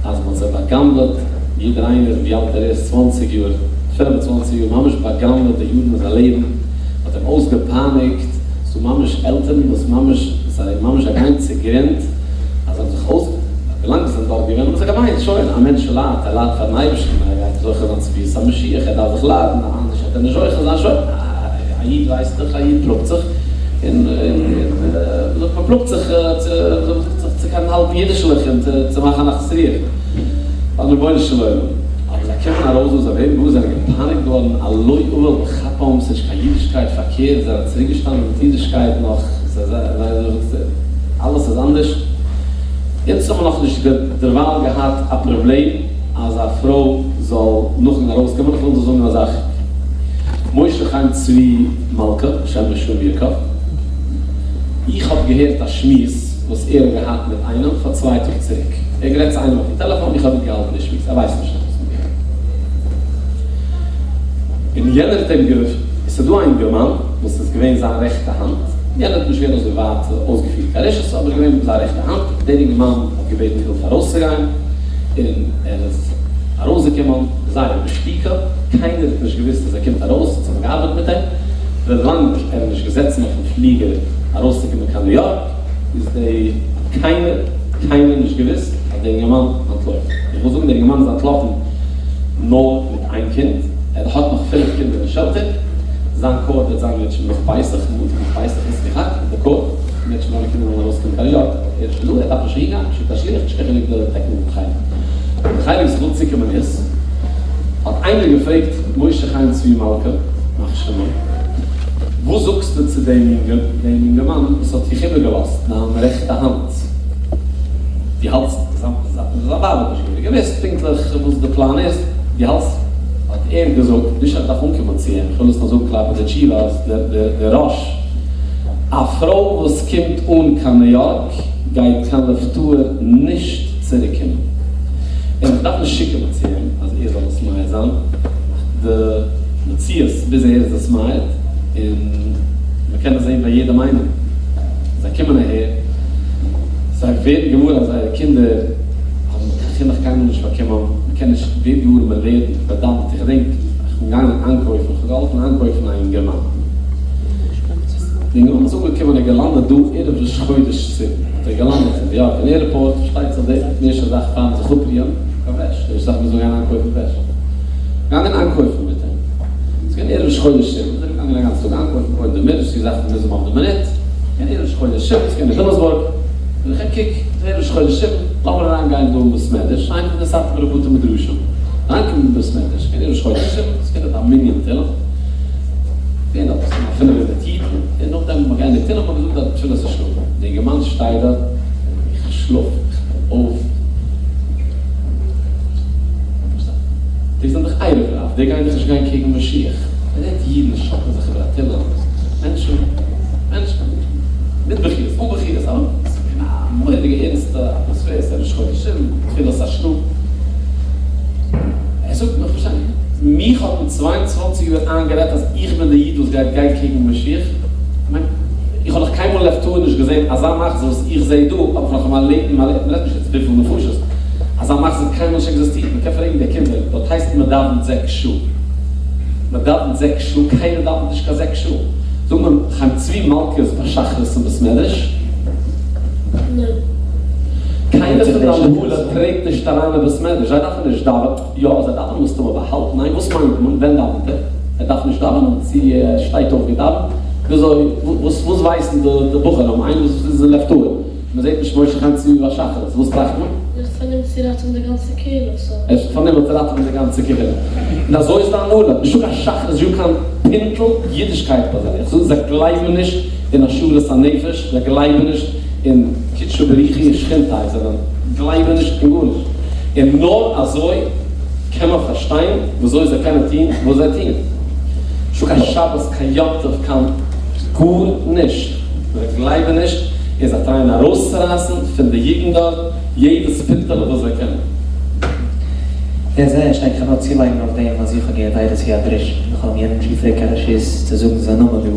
אז מ'האט זיי בא'גנב'עט, יעדער איינער ווי אלט ער איז, צוואנציג יאר, פינף און צוואנציג יאר, ממש בא'גנב'עט די יארן פון זיין לעבן, מ'האט אים אויסגעפייניגט, ס'דא ממש עלטערן וואס ממש זיי ממש זיי גייען צוגרונד אז זיי האבן זיך אויס. ווילאנג זיי זענען דארט געווען האבן זיי געמיינט, שוין, א מענטש ליידט, ער ליידט פארן אייבערשטן, ער גייט זוכה זיין צו ביאת המשיח, ער דארף זיך ליידן, אנדערש וועט ער נישט זוכה זיין, שוין, א איד ווייסט דאך, א איד פלאגט זיך, און ווי זאגט מען, פלאגט זיך צו קענען האלטן אידישליך און צו מאכן א נחת רוח פארן רבונו של עולם, אבער זיי קומען ארויס דא, זיי ווערן גאר, זענען געפייניגט געווארן על לא עוול בכפם, ס'איז נישט קיין אידישקייט, פארקערט, זיי זענען צוריקגעשטאנען מיט אידישקייט נאך, אלעס איז אנדערש. אונז האבן נאך נישט דערווייל געהאט א פראבלעם אז א פרוי זאל נאכן ארויסקומען, איך וויל דיר זאגן א זאך, משה חיים צבי מלכה שם רשעים ירקב, איך האב געהערט א שמועס וואס ער האט געהאט מיט איינעם פאר צוויי טאג צוריק, ער האט גערעדט צו איינעם אויפן טעלעפאן, איך האב מיטגעהאלטן די שמועס, ער ווייסט נישט אז איך האב עס מיטגעהאלטן, און יענער האט אים גע. עס איז דא א אינגערמאן וואס איז געווען זיין רעכטע האנט, יענער האט נישט געווען אזוי ווייט אויסגעפירט קיין רשעות אבער איז געווען זיין רעכטע האנט, דער אינגערמאן האט געבעטן הילף ארויסצוגיין און ער איז ארויסגעקומען זייער בשתיקה, קיינער האט נישט געוואוסט אז ער קומט ארויס, אונז האבן געארבעט מיט אים, ווילאנג ער איז נישט געזעצן אויפן פליגער ארויסצוקומען קיין ניו יארק איז די האט קיינער קיינער נישט געוואוסט אז דער אינגערמאן אנטלויפט, איך וויל זאגן דער אינגערמאן איז אנטלאפן נאר מיט איין קינד, ער האט נאך פינף קינדער אין shelter, זיין court וועט זיין מערטשעם נאך פסח, מאנטאג נאך פסח איז סליחה, איז די court, מערטשעם זיינע קינדער וועלן ארויסקומען קיין ניו יארק, ער איז שוין דא, ער דארף נישט אהין גיין, שיקט א שליח, נישט קיין חילוק די technical חלק. די חלק וואס איך וויל צוקומען איז, האט איינער געפרעגט משה חיים צבי מלכה, ימח שמו, וואס זאגסטו צו דעם יונגען, דעם יונגערמאן וואס האט דיך איבערגעלאזט דיין רעכטע האנט, דו האלטסט, זיין ווייב האט נישט געוואוסט פונקטליך וואס די פלאן איז, דו האלטסט, האט ער געזאגט, נישט אז איך דארף אנקומען צו אים, איך וויל עס נאר זאגן כלפי די תשובה אז דער ראש, א פרוי וואס קומט אן קיין ניו יארק גייט קיין לב טהור נישט צוריק קומען, און איך דארף נישט שיקומען צו אים אז ער זאל עס מעיד זיין, די מציאות ביז ער איז עס מעיד, און מען קען עס זען ביי יעדעם איינעם, זיי קומען אהער, זיי ווערן געוואר אז זייערע קינדער האבן קיין חינוך קיינמאל נישט באקומען, מען קען נישט ווערט געוואר מען לערנט פארדאמט, איך געדענק איך בין געגאנגען איינקויפן, איך האב געהאלפן איינקויפן א אינגערמאן, די אינגערמאן איז אנגעקומען ער געלאנדעט דא ערב ראש חודש סיוון, האט ער געלאנדעט אין ניו יארק אין airport, פארשטייט זיך די ערשטע זאך פארן זיך אפרוען, קיין וועש, די ערשטע זאך מוז מען גיין איינקויפן וועש, געגאנגען איינקויפן מיט אים, ס'איז געווען ערב ראש חודש סיוון, איז ער געגאנגען א גאנצן טאג איינקויפן, קודם די emergency זאכן מוז מען אויף די מינוט, געווען ערב ראש חודש סיוון, ס'איז געווען אין וויליאמסבורג. און איך קוק, זעה ראש חודש סיוון, לאמיר אריין גיין דא אין בית מדרש, איינע פון די סאטמארע בתי מדרשים, אריינקומען אין בית מדרש, געווען ראש חודש סיוון, עס געווען דארט א מנין תהלים, געווען דארט מסתמא א 500 אידן, און נאכדעם האט מען געענדיגט תהלים האט מען געזאגט דארט תפילת השלמה, די אינגערמאן שטייט דארט, און איך שלאף, איך בין אויף, די זענען דאך ערב רב, די גייען דאך נישט גיין קעגן משיח, מען זעט אידן שאקלען זיך איבער א תהלים, מענטשן, מענטשן. מיט בחירות, אן בחירות, אבער עס איז געווען א מורא'דיגע ערנסטע אטמאספער, עס איז ראש חודש סיוון, תפילת השלמה. ער זאגט מיר, איך פארשטיי נישט. מיך האט מען 22 יאר איינגערעדט אז איך בין די איד וואס גייט גיין קעגן משיח, כ'מיין איך האב נאך קיינמאל לב טהור נישט געזען אזא מחזה וואס איך זעה דא, האב איך נאך אין מיין לעבן, מ'רעדט נישט יעצט וויפיל נפשות, אזא מחזה האט קיינמאל נישט עקזיסטירט, מ'קען פרעגן די קינדער, דארט הייסט מ'דאווענט זעקס שעה, מ'דאווענט זעקס שעה, קיינער דאווענט נישט קיין זעקס שעה, זאג מיר חיים צבי מלכות ביי שחרית אין בית מדרש? ניין. קיינער פון די הנהלה טרעט נישט אריין אין בית מדרש, זיי דארפן נישט דאווענען, יא זיי דאווענען מסתמא באהאלטן, ניין וואס מיינט מען ווען דאווענט ער? ער דארף נישט דאווענען? צו ער שטייט אויף געדאווענט? וויאזוי וואס וואס ווייסן די די בחורים? איינער וואס איז אין לב טהור מען זעט נישט משה חיים צבי ביי שחרית, וואס טראכט מען? ער איז פארנומען צו ראטעווען די גאנצע קהילה סא. ער איז פארנומען צו ראטעווען די גאנצע קהילה. און אזוי איז די הנהלה, נישטא קיין שחרית נישטא קיין פינטל אידישקייט ביי זיי, איך זאג זיי גלייבן נישט אין השארת הנפש, זיי גלייבן נישט אין קודשא בריך הוא ושכינתיה, זיי גלייבן נישט אין גארנישט, און נאר אזוי קען מען פארשטיין וויאזוי זיי קענען טון וואס זיי טוען. נישטא קיין שבת קיין יום טוב קיין גארנישט, זיי גלייבן נישט און זיי טרייען ארויסצורייסן פון די יוגנט דארט יעדעס פינטעלע וואס זיי קענען. זייער זייער שטארק, כ'וועל נאר צולייגן אויף דעם אז איך האב געהערט עדות ווי א דרוש און איך האב יענעם נישט געפרעגט קיין רשות צו זאגן זיין נאמען דא,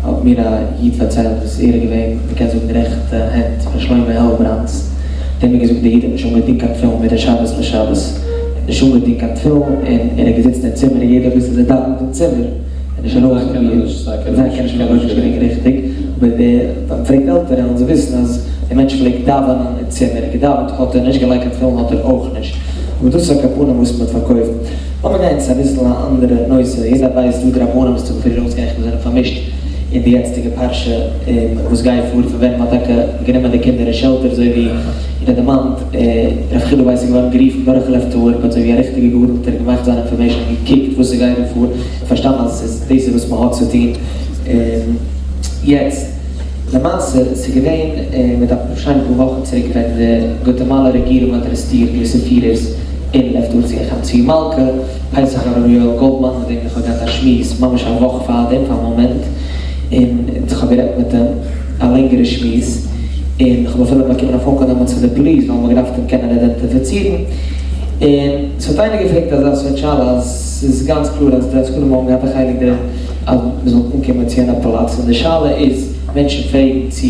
האט מיר א איד פארציילט וואס ער איז געווען מ'קען זאגן די רעכטע הענט פון שלמה העלבראנץ, האט ער מיר געזאגט דער איד האט נישט אנגעטון קיין תפילין מדי שבת לשבת, ער האט נישט אנגעטון קיין תפילין און ער איז געזיצן אין צימער און יעדער האט געוואוסט אז ער דאווענט אין צימער, און נישט ארויס זיי קענען נישט, זיי קענען זיי קענען נישט קיין גוי'איש געדענק ריכטיג, אבער די ווען מ'פרעגט עלטערע וועלן זיי וויסן אז דער מענטש פלעגט דאווענען אין צימער, געדאווענט האט ער נישט, געלייגט קיין תפילין האט ער אויך נישט, אבער דאס איז על כל פנים וואס מ'האט פארקויפט. לאמיר גיין צו אביסל א אנדערע נושא, יעדער ווייסט דא די רבנים וואס האבן פריער אויסגערעכנט וואס זענען פארמישט אין די יעצטיגע פרשה וואס גייט פאר פון ווען מ'האט טאקע גענומען די קינדער אין shelter אזוי ווי איר האט דערמאנט ר' חידא ווייס איז געווארן גערופן דורך לב טהור באט אזוי ווי א ריכטיגע גדול האט ער געמאכט זיין information און געקוקט וואס ס'גייט דא פאר און פארשטאנען אז ס'איז דאס איז וואס מ'האט צו טון יעצט. למעשה ס'איז געווען מיט א שיינע פאר וואכן צוריק ווען די גואטעמאלע רעגירונג האט ארעסטירט געוויסע פירערס אין לב טהור צו חיים צבי מלכה, פסח הרב יואל גאלדמאן מיט וועם איך האב געהאט א שמועס ממש א וואך פארדעם פאר מאמענט און איך האב גערעדט מיט אים א לענגערע שמועס און איך האב אפילו באקומען א phone call דעמאלטס פון די פאליס ווייל מ'האט געדארפט אים קענען אידענטיפיצירן און ס'האט איינער געפרעגט אזא סארט שאלה אז ס'איז גאנץ קלאר אז די עסקנים האבן געהאט א חלק דערין אז מ'זאל אנקומען צו יענע פלאץ און די שאלה איז מענטשן פרעגן צו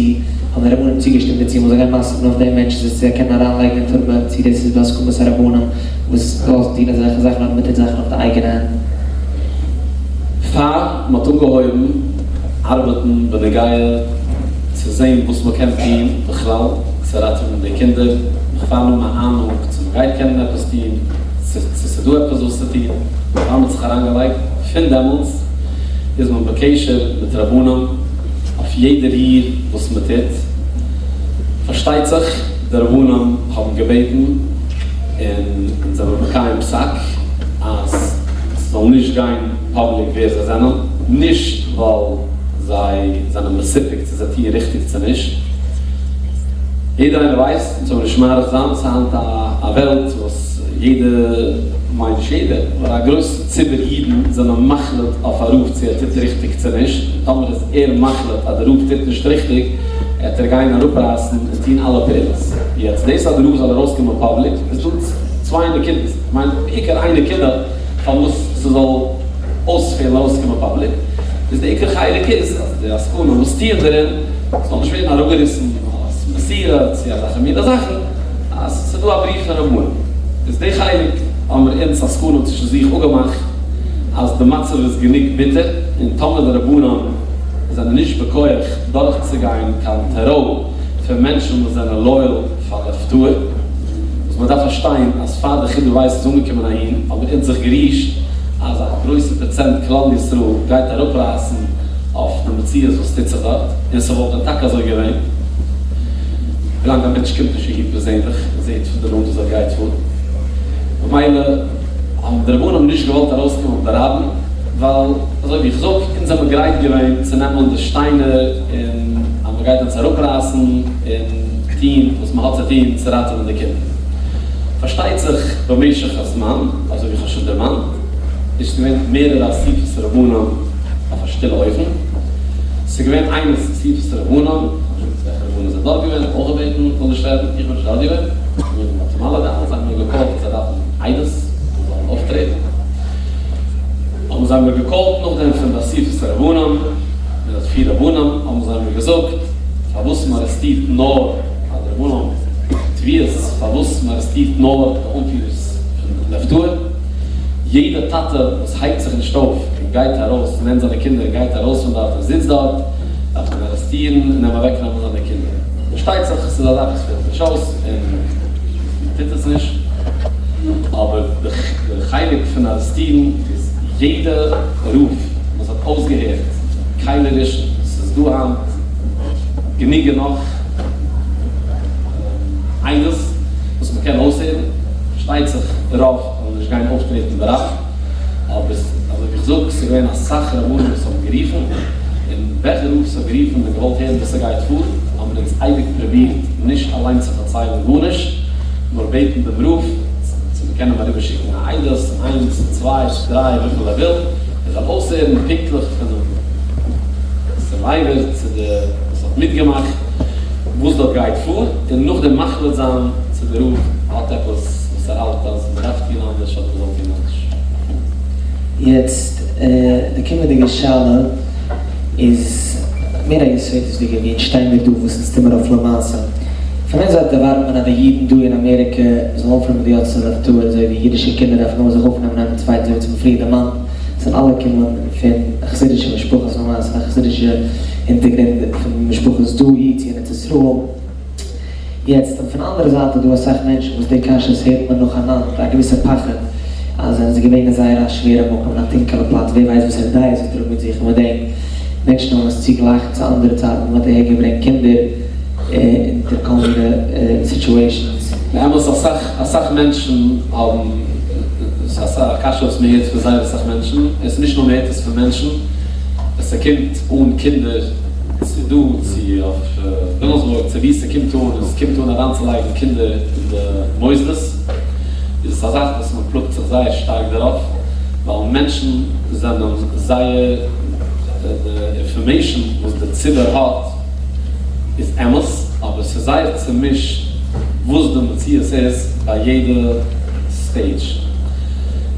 האבן די רבנים צוגעשטימט דערצו מ'זאל גיין מסר'ן אויף דעם מענטש זיי צו קענען אריינלייגן אין טורמע צו דאס איז בהסכמת הרבנים וואס לאזן טון אזעלכע זאכן אדער מ'טוט זאכן אויף די אייגענע הענט. פאר מ'האט אנגעהויבן ארבעטן בנוגע צו זען וואס מ'קען טון בכלל צו ראטעווען די קינדער, נאך פאר מ'האט א אהנונג צו מ'גייט קענען עפעס טון, צו ס'דא עפעס וואס צו טון, פאר מ'האט זיך אריינגעלייגט, פון דעמאלטס איז מען בקשר מיט רבנים אויף יעדע ריר וואס מ'טוט, פארשטייט זיך די רבנים האבן געבעטן און אונז זעמיר מקיים פסק אז ס'זאל נישט גיין public ווער זיי זענען, נישט ווייל זיי זענען מסופק צו זיי טוען ריכטיג צו נישט, יעדער איינער ווייסט, אונז זאלן נישט מאריך זיין, ס'איז היינט א וועלט וואס יעדער, כ'מיין נישט יעדער, אבער א גרויס ציבור אידן זענען מחליט אויף א רב צו ער טוט ריכטיג צו נישט, און טאמער איז ער מחליט אז די רב טוט נישט ריכטיג, עט ער גיין אראפרייסן און טון אלע פעולות. יעצט דאס אז די רב זאל ארויסקומען public איז דא צוויי נקודות, כ'מיין בעיקר איין נקודה פארוואס ס'זאל אויספעלן ארויסקומען public, איז די עיקר חלק איז אז די עסקנים וואס טוען דערין זאל נישט ווערן אראפגעריסן אלס מסירה צו אזעלכע מיני זאכן, אז ס'איז דא א בריוו פון רבנים. איז די חלק האמיר אונז עסקנים צווישן זיך אפגעמאכט אז די מצב איז גענוג ביטער און טאמער די רבנים זענען נישט בכח דורכצוגיין קיין טעראר פון מענטשן וואס זענען loyal פאר לב טהור, וואס מען דארף פארשטיין אז פאר די חידא ווייס איז אנגעקומען אהין האבן אונז זיך גערישט אז א גרויסע פראצענט כלל ישראל גייט אראפרייסן אויף די מציאות וואס טוט זיך דארט, און ס'וואלט ווען טאקע אזוי געווען ווילאנג א מענטש קומט נישט אהין פערזענליך און זעט פון די נאנט וואס דארט גייט פאר, ממילא האבן די רבנים נישט געוואלט ארויסקומען ברבים, ווייל אזוי ווי איך זאג, אונז זעמיר גרייט געווען צו נעמען די שטיינער און אז מ'גייט אונז אראפרייסן און טון וואס מ'האט צו טון צו ראטעווען די קינדער. פארשטייט זיך במשך הזמן, אזוי ווי איך האב שוין דערמאנט, איז געווען מערערע אסיפות רבנים אויף א שטילע אופן. ס'איז געווען איין אסיפת רבנים, כ'האב נישט געוואוסט וועלכע רבנים זענען דארט געווען, אויך געבעטן מ'זאל נישט רעדן, איך בין נישט דארט געווען, איך בין געווען אין גואטעמאלא דעמאלטס, זיי האבן מיר געקאלט אז זיי דארפן עדות, זיי זאלן אויפטרעטן. זיי מיר געקאלט נאכדעם פון די אסיפת הרבנים, מיט די פיר רבנים, האבן זיי מיר געזאגט פארוואס מען ארעסטירט נאר די רבנים תביעות, פארוואס מען ארעסטירט נאר די אנפירערס פון לב טהור, יעדע טאטע וואס הייבט זיך נישט אויף און גייט ארויס, נעמט זיינע קינדער און גייט ארויס פון דארט און זיצט דארט, דארף מען ארעסטירן און אים אוועקנעמען זיינע קינדער. פארשטייט זיך ס'איז א זאך וואס פעלט נישט אויס און מען טוט עס נישט, אבער די חלק פון ארעסטירן איז יעדע רב וואס האט אויסגעהערט כלי ראשון, ס'איז דא היינט גענוג און נאך עדות וואס מען קען אויסהערן, פארשטייט זיך רוב וועלן נישט גיין אויפטרעטן ברבים, אבער אזוי ווי איך זאג ס'איז געווען אסאך רבנים וואס האבן גערופן, און וועלכע רב ס'האט גערופן און געוואלט הערן וואס ס'גייט פאר, האבן אונז אייביג פרובירט נישט אליין צו פארציילן גארנישט, נאר בעטן דעם רב צו מ'קען אים אריבערשיקן א עדות, איינס, צוויי, דריי, וויפיל ער וויל, ער זאל אויסהערן פונקטליך פונעם survivor צו די וואס האט מיטגעמאכט וואס דארט גייט פאר, און נאכדעם מחליט זיין צו דער רב האט עפעס וואס ער האלט אז מ'דארף טון אנדערש אדער מ'זאל טון אנדערש. יעצט די קומענדיגע שאלה איז מער א יסודות'דיגע, ווי אונז שטיי מיר דא, וואס אונז טו מיר אויף למעשה. פון איין זייט ערווארט מען אז די אידן דא אין אמעריקע זאלן אויפנעמען די יוצאי לב טהור אזוי ווי אידישע קינדער דארפן אויך זיך אויפנעמען איינער דעם צווייטן אזוי ווי אונז האבן פריער דערמאנט זענען אלע קומען פון חסידישע משפחות למעשה פון א חסידישע הינטערגרונד פון משפחות דא הי צו אין ארץ ישראל. יעצט און פון אנדערע זייט איז דא אסאך מענטשן וואס די קשיות הערט מען נאכאנאנד, א געוויסע פחד אז זענען זיי געווען אין זייער א שווערע מקום אין א טונקעלע פלאץ ווער ווייסט וואסערע דעות זיי טראגן מיט זיך און מיט דעם מענטשן האבן עס צוגלייכט צו אנדערע צייטן ווען מען האט אהער געברענגט קינדער אונטער כל מיני situations. באמת אסאך אסאך מענטשן האבן, ס'איז א קשיא וואס מען הערט פון זייער אסאך מענטשן, און ס'איז נישט נאר מען הערט עס פון מענטשן, עס ס'קומט אן קינדער צו דא צו אויף וויליאמסבורג צו ווי ס'קומט אן און ס'קומט אן אריינצולייגן קינדער אין די מוסדות איז עס א זאך וואס מ'פלאגט זיך זייער שטארק דערויף ווייל מענטשן זענען זייער די information וואס די ציבור האט איז אמת אבער ס'איז זייער צומישט וואס די מציאות איז ביי יעדע stage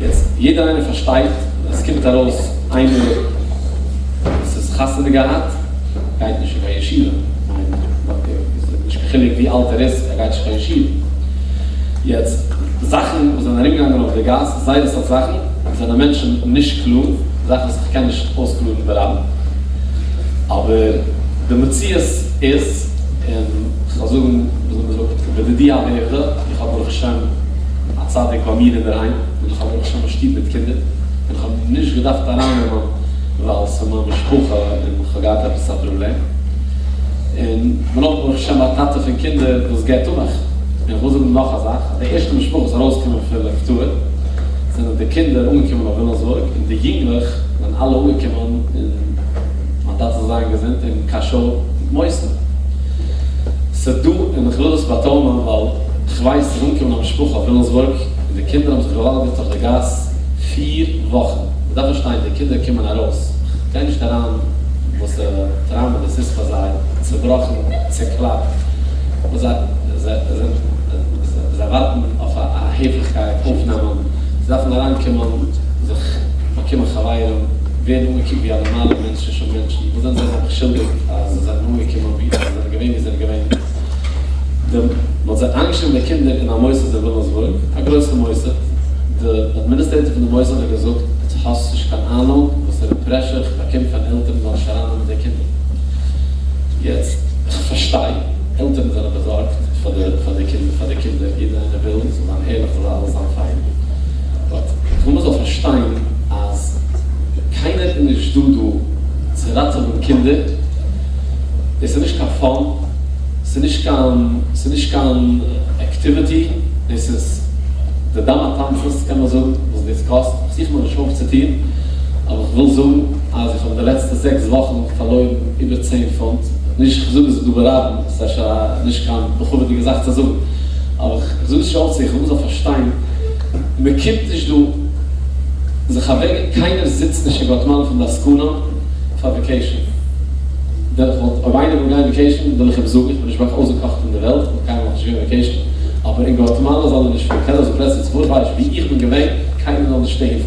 יעצט יעדער איינער פארשטייט ווען ס'קומט ארויס איינער וואס איז חתונה געהאט גייט נישט אין קיין ישיבה, כ'מיין נישט קיין חילוק ווי אלט ער איז, ער גייט נישט קיין ישיבה. יעצט, זאכן וואס זענען ארומגעגאנגען אויף די גאס, זייער אסאך זאכן, זענען מענטשן נישט קלאר, זאכן וואס איך קען נישט אויסקלארן ברבים, אבער די מציאות איז, און כ'זאל זאגן וויאזוי מ'זאגט בדידי הוה עובדא, איך האב ברוך השם א צדיק ביי מיר אינדערהיים, און איך האב ברוך השם א שטוב מיט קינדער, און כ'האב נישט געדארפט ארייננעמען ווייל ס'איז מיין משפחה און כ'האב געהאט עפעס א פראבלעם, און כ'בין אויך ברוך השם א טאטע פון קינדער וואס געבט אבאכט. און כ'וויל זאגן נאך א זאך, אז די ערשטע משפחה וואס איז ארויסגעקומען פון לב טהור, זענען די קינדער אנגעקומען אויף וויליאמסבורג, און די יונגלעך זענען אלע אנגעקומען אין, מיין טאטע זאל זיין געזונט, אין קאשוי מוסד. ס'דא, און כ'וויל דאס באטאנען ווייל כ'ווייס ס'איז אנגעקומען א משפחה אויף וויליאמסבורג, און די קינדער האבן זיך געוואלגערט אויף די גאס פיר וואכן. מ'דארף פארשטיין, די קינדער קומען ארויס, כ'גיי נישט אריין וואסערע טראומא דאס איז פאר זיי, צובראכן, צוקלאפט, וואס זיי זיי ווארטן אויף א העפליכקייט, אויפנעמען, זיי דארפן אריינקומען, זיך באקומען חברים, ווערן אנגעקוקט ווי א נארמאלע מענטש צווישן מענטשן, וואס זענען זיי נעבעך שולדיג אז זיי זענען אנגעקומען ווי זיי זענען געווען ווי זיי זענען געווען. די מ'האט זיי איינגעשריבן די קינדער אין א מוסד אין וויליאמסבורג, א גרויסע מוסד, די administrator פון די מוסד האט געזאגט, עטס האסט נישט קיין אהנונג וואסערע pressure כ'באקום פון עלטערן זאלן נישט ארייננעמען די קינדער. יעצט, כ'פארשטיי, עלטערן זענען באזארגט פאר די פאר די קינדער פאר די קינדער, יעדער איינער וויל ס'זאל זיין ערליך זאל אלעס זיין פיין, but כ'וויל מ'זאל פארשטיין אז קיינער איז נישט דא דא צו ראטעווען קינדער, דאס איז נישט קיין fun, ס'איז נישט קיין ס'איז נישט קיין activity, דאס איז די דם התמצית קען מען זאגן וואס דאס קאסט, איך זוך מיר נישט אויפצוטון, אבער איך וויל זאגן אז איך האב אין די לעצטע זעקס וואכן פארלוירן איבער צען פונט, נישט איך זאג עס דא ברבים, ס'איז אפשר נישט קיין בכבוד'יגע זאך צו זאגן, אבער איך זאג עס נישט אויפצו, איך וויל מ'זאל פארשטיין, מ'קומט נישט דא זיך אוועק, קיינער זיצט נישט אין גואטעמאלע פון די עסקנים פאר vacation. אויב איינער וויל גיין vacation וויל איך אים זאגן, איך בין נישט ביי אויסגעקאכט אין די וועלט, איך בין קיינמאל נאכנישט געווען vacation, אבער אין גואטעמאלע זאל ער נישט פארן, קען ער זיך פלעצער צו פארן, כ'ווייס נישט ווי איך בין געווען, קיינער זאל נישט אהין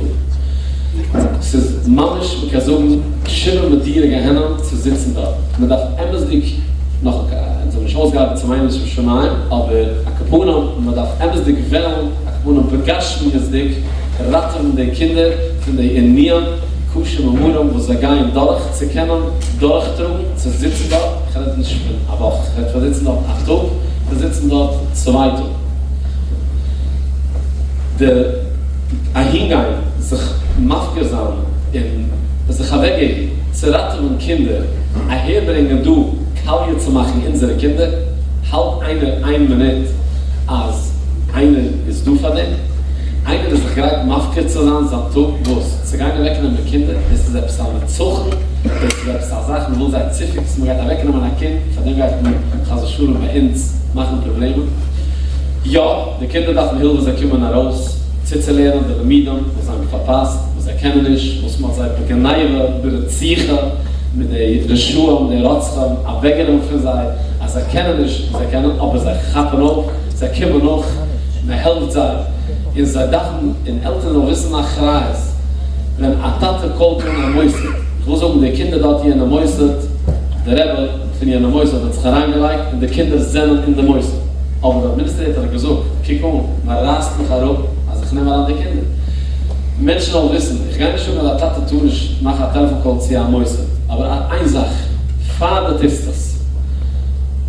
פארן. ס'איז ממש מ'קען זאגן שבעה מדורי גיהנום צו זיצן דארט, מ'דארף אמת'דיג, נאך אונז האבן נישט אויסגעארבעט צום איין לשם שמים, אבער על כל פנים מ'דארף אמת'דיג וועלן, על כל פנים בגשמיות'דיג, ראטעווען די קינדער פון די עינויים קשים ומרים וואס זיי גייען דורך, צו קענען דורכטראגן צו זיצן דארט, איך רעד נישט פון א וואך, איך רעד פון זיצן דארט א טאג, פון זיצן דארט צוויי טאג. די אהינגיין זיך מפקיר זיין און זיך אוועקגעבן צו ראטעווען קינדער, אהערברענגען דא קאליע צו מאכן אונזערע קינדער, האלט איינער איין מינוט אז איינער איז דא פאר דעם? איינער איז זיך גרייט מפקיר צו זיין זיין טאג וואס? צו גיין אוועקנעמען קינדער? דאס איז עפעס א נצחון? דאס איז עפעס א זאך מ'וויל זיי צופיקסן מ'גייט אוועקנעמען א קינד פאר דעם גייט מען חס ושלום ביי אונז מאכן פראבלעמען? יא, די קינדער דארפן הילף ווען זיי קומען ארויס צוצולערנען די לימודים וואס זיי האבן פארפאסט, וואס זיי קענען נישט, וואס מ'האט זיי בגניבה ברציחה מיט די רשעים די רוצחים אוועקגענומען פון זיי, אז זיי קענען נישט, זיי קענען אבער זיי כאפן אויף, זיי קומען נאך, מען העלפט זיי, און זיי דארפן, און עלטערן זאלן וויסן אחריות, ווען א טאטע call ט אן א מוסד, איך וויל זאגן די קינדער דארט יענע מוסד, די רבי פון יענע מוסד האט זיך אריינגעלייגט און די קינדער זענען אין די מוסד, אבער די administrator האט געזאגט, קוק אן, מען רייסט מיך אראפ אז איך נעם אריין די קינדער. מענטשן זאלן וויסן, איך גיי נישט זאגן אז א טאטע טאר נישט מאכן א טעלעפאן call צו א מוסד, אבער איין זאך, פאר דו טוסט עס,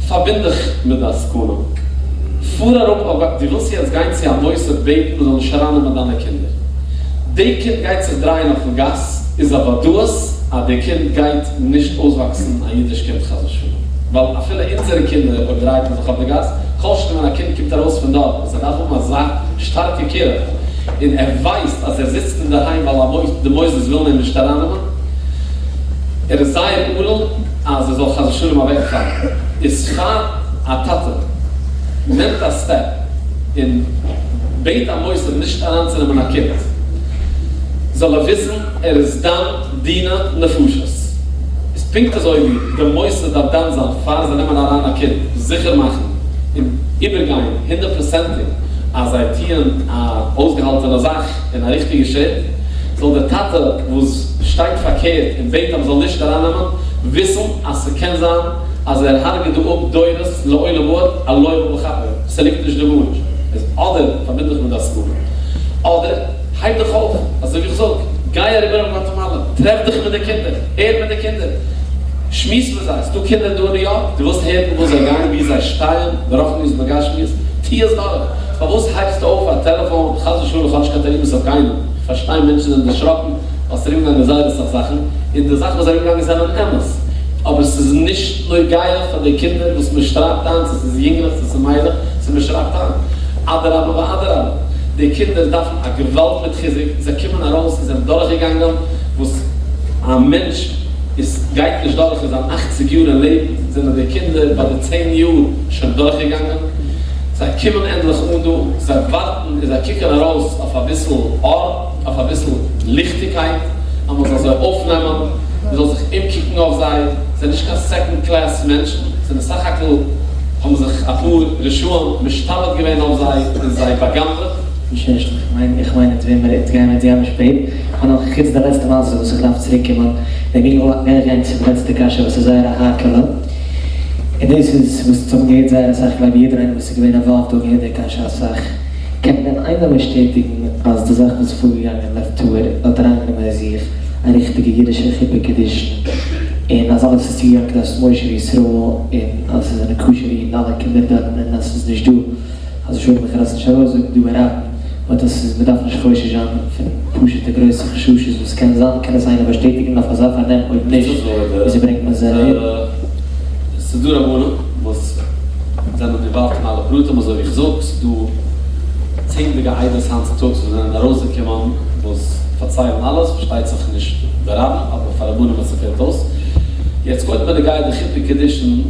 פארבינד דיך מיט די עסקנים, פאר אראפ אויף, דו ווילסט יעצט גיין צו א מוסד בעטן מען זאל נישט ארייננעמען דיינע קינדער, די קינד גייט זיך דרייען אויפן גאס, איז א וודאות אז די קינד גייט נישט אויסוואקסן א אידיש קינד חס ושלום, ווייל אפילו אונזערע קינדער אויב דרייט מען זיך אויף די גאס, כל שכן ווען א קינד קומט ארויס פון דארט וואס ער דארף האבן אזא שטארקע קירוב, און ער ווייסט אז ער זיצט אינדערהיים ווייל די מוסדות ווילן אים נישט ארייננעמען, ער איז זייער עלול אז ער זאל חס ושלום אוועקפאלן, איז פאר א טאטע נעמט א step און בעט א מוסד נישט אריינצונעמען א קינד, זאל ער וויסן ער איז דן דיני נפשות, איז פונקט אזוי ווי די מוסד דארף דן זיין פאר זיי נעמען אריין א קינד, זיכער מאכן און איבערגיין הונדערט פראצענטיג אז זיי טוען א אויסגעהאלטענע זאך און א ריכטיגע שריט, זאל דער טאטע וואס שטייט פארקערט און בעט אז מ'זאל נישט ארייננעמען, וויסן אז ס'קען זיין אז ער הרג'עט דא אפ דורות לעולם ועד על לא עוול בכפו, ס'ליגט נישט דא גארנישט, איז אדער פארבינד דיך מיט די עסקנים, אדער הייב דיך אויף, אזוי ווי איך זאג, גיי אריבער אויף גואטעמאלע, טרעף דיך מיט די קינדער, הער מיט די קינדער, שמועס מיט זיי, ס'דא קינדער דא אין ניו יארק, דו ווילסט הערן וואס זיי גייען, וואו זיי שטייען, ברוחניות ובגשמיות, טוה עס דורך, פארוואס הייבסטו אויף א טעלעפאן, חס ושלום איך האב נישט קיין תרעומות אויף קיינעם, איך פארשטיי מענטשן זענען דערשראקן, ווייל ס'איז ארומגעגאנגען זייער אסאך זאכן, און די זאכן וואס זענען ארומגעגאנגען זענען אמת, אבער ס'איז נישט נוגע פאר די קינדער וואס מען שרייבט איין, צו ס'איז יונגלעך צו ס'איז מיידלעך, צו מען שרייבט איין. אדרבה ואדרבה, די קינדער דארפן א געוואלד מיט חיזוק, זיי קומען ארויס און זענען דורכגעגאנגען וואס א מענטש איז גייט נישט דורך אין זיין אכציג יאר אין לעבן, זענען די קינדער ביי די צען יאר שוין דורכגעגאנגען, זיי קומען ענדליך אן דא, זיי ווארטן און זיי קוקן ארויס אויף אביסל אור. אויף אביסל ליכטיגקייט, אז מען זאל זיי אויפנעמען, מען זאל זיך אומקוקן אויף זיי, זיי זענען נישט קיין second class מענטשן, זיי זענען סך הכל האבן זיך אפאר רשעים משתלט געווען אויף זיי און זיי בא'גנב'עט. נישט נישט, איך מיין איך מיין אונז וועמער אונז גייען אונז גיימער שפעט, כ'האב נאך חוץ די לעצטע מעשה וואס איך דארף צוריק קומען, דערוויל גיי איך גיין צום לעצטע קשיא וואס איז זייער א האקעלע, און דאס איז וואס אונז האבן געהערט זייער אסאך, כ'גלייב יעדער איינער וואס איז געווען involved האט געהערט די קשיא אסאך. קען דען איינער באשטעטיגן אז די זאך וואס איז פארגעגאנגען אין לב טהור האט אריינגענומען אין זיך א ריכטיגע אידישע חופה קידושין און אז אלעס איז צוגעגאנגען כדת משה וישראל און אז עס זענען כשר'ע אידן אלע קינדער דארטן און אז עס איז נישט דא חס ושלום איך וועל עס נישט ארויסזאגן דא ברבים באט עס איז מען דארף נישט חושש זיין פון פשוטע גרויסע חששות וואס קען זיין קען עס איינער באשטעטיגן אויף אזא פארנעם אויב נישט וויאזוי ברענגט מען זיי אהער? ס'דא רבנים וואס זענען involved אין אלע פרטים אזוי ווי איך זאג, ס'איז דא צענדליגע עדות היינט צוטאגס וואס זענען ארויסגעקומען וואס פארציילן אלעס, פארשטייט זיך נישט ברבים אבער פאר רבנים ווען ס'פעלט אויס. יעצט קודם בנוגע די חופה קידושין,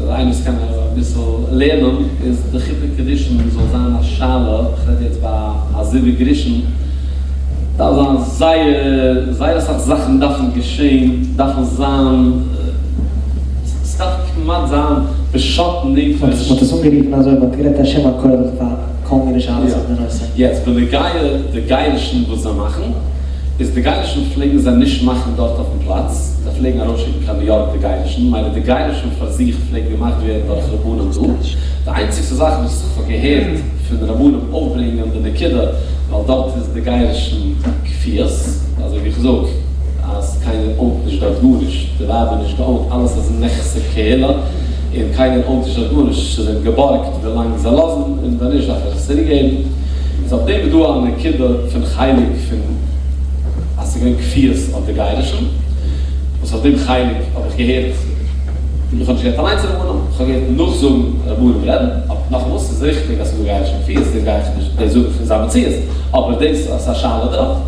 איינער וואס קען אביסל לערנען, איז די חופה קידושין זאל זיין א שאלה, איך רעד יעצט ביי א זיווג ראשון, דארף זיין זייער זייער אסאך זאכן דארפן געשען, דארפן זיין, ס'דארף כמעט זיין בשאט נפש. מ'האט עס אנגערופן אזוי, מ'האט גערעדט א שם הכולל פאר כל מיני שאלות אויף די נושא. יעצט בנוגע די גירושין וואס זיי מאכן. איז די גירושין פלעגן זיי נישט מאכן דארט אויפן פלאץ, זיי פלעגן ארויסשיקן קיין ניו יארק די גירושין, מילא די גירושין פאר זיך פלעגט געמאכט ווערן דורך רבנים דא, די איינציגסטע זאך וואס איך האב געהערט פון רבנים אויפברענגען די נקודה ווייל דארט איז די גירושין כפיות, אזוי ווי איך זאג אז קיינער own ט נישט דארט גארנישט, די ווייבער נישט גע own ט, אלעס איז נכסי קהילה און קיינער own ט נישט דארט גארנישט, ס'איז אים געבארגט ווילאנג זיי לאזן און ווען נישט דארף ער עס צוריק געבן, איז אויף דעם איז דא א נקודה פון חלק פון אז ס'איז געווען כפיות אויף די גירושין, וואס אויף דעם חלק האב איך געהערט, איך האב נישט געהערט אליינס רבנים, איך האב געהערט נאכזאגן רבנים רעדן, אבער נאכאמאל ס'איז ריכטיג אז ס'איז דא גירושין כפיות, דאס גיי איך נישט דאס זאגן פון זיין מציאות, אבער דאס אז ס'איז א שאלה דערויף,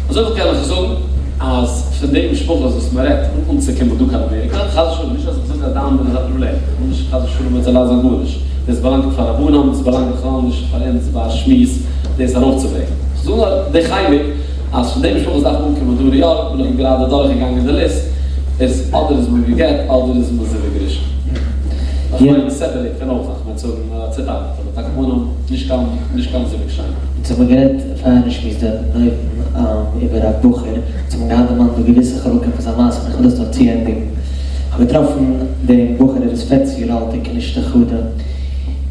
אזויפיל קען איך זאגן אז פון די משפחות וואס מ'רעדט אן אנצוקומען דא קיין אמעריקא, חס ושלום נישט אז איך זאג אז די אנדערע איז א פראבלעם, איך וויל נישט חס ושלום מזלזל זיין גארנישט, דאס באלאנגט פאר רבנים, דאס באלאנגט בכלל נישט פאר אונז ביי א שמועס דאס ארויפצוברענגען. איך זאג נאר די חלק אז פון די משפחות דארף מען אנקומען דא ניו יארק, בין איך גראדע דורכגעגאנגען די ליסט, איז אדער איז מען גע'גט אדער איז מען זיווג ראשון. איך מיין separate קען אויך זיין, כ'מיין צו האבן צוטיילט, אבער טאקע פנים נישט קיין נישט קיין זיווג שני. אונז האבן גערעדט פארן שמועס דא אויבן איבער א בחור, אונז האבן געהאט דערמאנט דא געוויסע חלקים פון זיין מעשה און איך וויל עס נאר צוענדיגן. כ'האב געטראפן דעם בחור ער איז פערצן יאר אלט אין כנישתא חדא.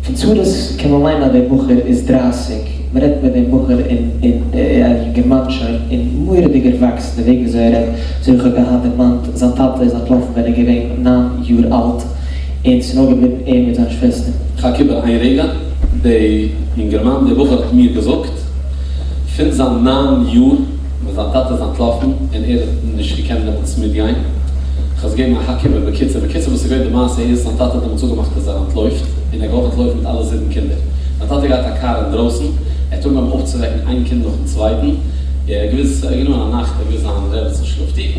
פון צרות קען מען מיינען אז דער בחור איז דרייסיג, מען רעדט מיט דעם בחור און און א יונגערמאן שוין און מורא'דיג ערוואקסן די וועג וויאזוי ער רעדט, אזוי ווי איך האב געהאט דערמאנט, זיין טאטע איז אנטלאפן ווען ער איז געווען ניין יאר אלט און ס'איז נאר געבליבן ער מיט זיין שוועסטער. כ'האק איבער איין רגע, די יונגערמאן, די בחור האט מיר געזאגט, פון זיין ניין יאר ווען זיין טאטע איז אנטלאפן און ער האט נישט געקענט דעמאלטס מיטגיין, כ'האב עס געגעבן א האק איבער, בקיצור, בקיצור וואס איז געווען די מעשה איז, זיין טאטע האט דעמאלטס אפגעמאכט אז ער אנטלויפט, און ער האט געוואלט אנטלויפן מיט אלע זיבן קינדער, זיין טאטע האט געהאט א קאר אינדרויסן, ער האט אנגעהויבן אויפצווועקן איין קינד נאכן צווייטן, ער האט געוואוסט, ער האט גענומען א נאכט, ער האט געוואוסט זיין רעבעצן שלאפט טיף,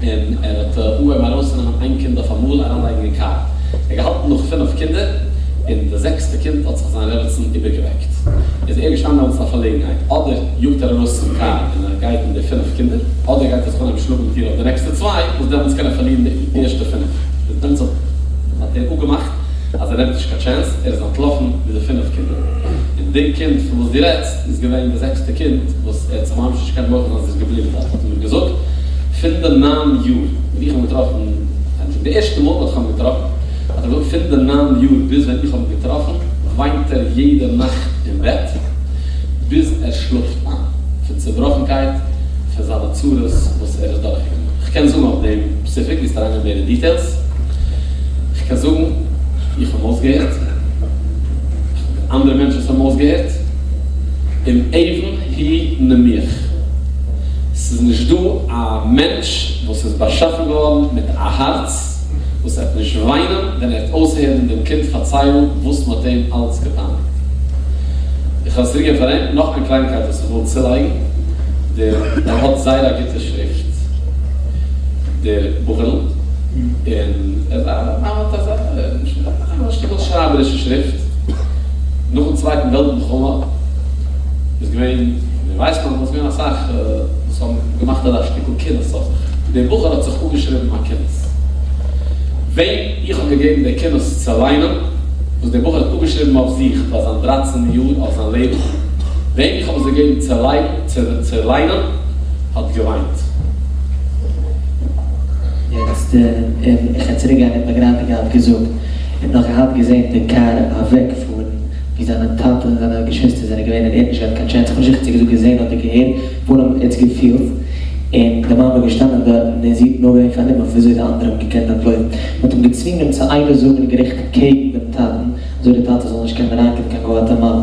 און ער האט אנגעהויבן ארויסצונעמען איין קינד אויף אמאל אריינלייגן אין קאר, ער האט געהאלטן נאך פינף קינדער, און די זעקסטע קינד האט זיך זיין רעבעצן איבערגעוועקט, איז ער געשטאנען דעמאלטס אין א פארלעגנהייט, אדער יאגט ער ארויס צום קאר און ער גייט מיט די פינף קינדער, אדער גייט ער זיך אנהייבן שלאגן מיט איר אויף די נעקסטע צוויי, וואס דעמאלטס קען ער פארלירן די ערשטע פינף. איז דעמאלטס האט ער אפגעמאכט אז ער נעמט נישט קיין chance, ער איז אנטלאפן מיט די פינף קינדער, און די קינד פון וואס דו רעדסט איז געווען די זעקסטע קינד וואס ער האט זיך ממש נישט געקענט מוחל זיין אז זי איז געבליבן דארט, האט ער מיר געזאגט, פון די ניין יאר ווען איך האב אים געטראפן, די ערשטע מאל וואס איך האב אים געטראפן, האט ער געזאגט פון די ניין יאר ביז ווען איך האב אים געטראפן וויינט ער יעדע נאכט אין בעט ביז ער שלאפט איין, פון צובראכנקייט פון זיינע צרות וואס ער איז דורכגעגאנגען. כ'קען זאגן אויף דעם ספעציפיק, ווילסט אריינגיין מער אין details? כ'קען זאגן איך האב אים אויסגעהערט, אנדערע מענטשן וואס האבן אויסגעהערט, אם אבן היא נניח, ס'איז נישט דא א מענטש וואס איז באשאפן געווארן מיט א הארץ וואס עט נישט וויינען ווען ער עט אויסהערן דעם קינד פארציילן וואס מ'האט אים אלץ געפייניגט. איך וועל צוריקגיין פאר אים. נאך איין קלייניקייט וואס איך וויל צולייגן, דער ער האט זייער א גוטע שריפט דער בחור'ל, און ער איז א האט אזא א שטיקל שרייבערישע שריפט. נאכן צווייטן וועלט מלחמה איז געווען, ווי ווייסט מען, איז געווען אסאך וואס האבן געמאכט אזא שטיקל קינות אויף זיך. דער בחור האט זיך אפגעשריבן א קינות. וועם איך האב געגעבן דער קינות צו ליינען, וואס דער בחור האט אפגעשריבן אויף זיך ביי זיין דרייצן יאר אויף זיין לעבן, וועם איך האב עס געגעבן צו ליינען, האט געוויינט. יעצט איך וועל צוריק גיין, ער האט מיר גראדע געהאט געזאגט, ער האט נאך געהאט געזען די קאר אוועק פארן ווי זיינע טאטע און זיינע געשוויסטער זענען געווען און ער האט נישט געהאט קיין chance, איך בין נישט זיכער צו ער האט געזאגט געזען אדער געהערט, פונעם ער האט עס געפילט, און די מאמע איז געשטאנען דארטן און זי האט נאר געווען פארנומען וויאזוי די אנדערע האבן געקענט אנטלויפן, מען האט אים געצווינגען צו עדות זאגן אין געריכט קעגן דעם טאטן, אזוי די טאטע זאל נישט קענען אריינקומען קיין גואטעמאלא.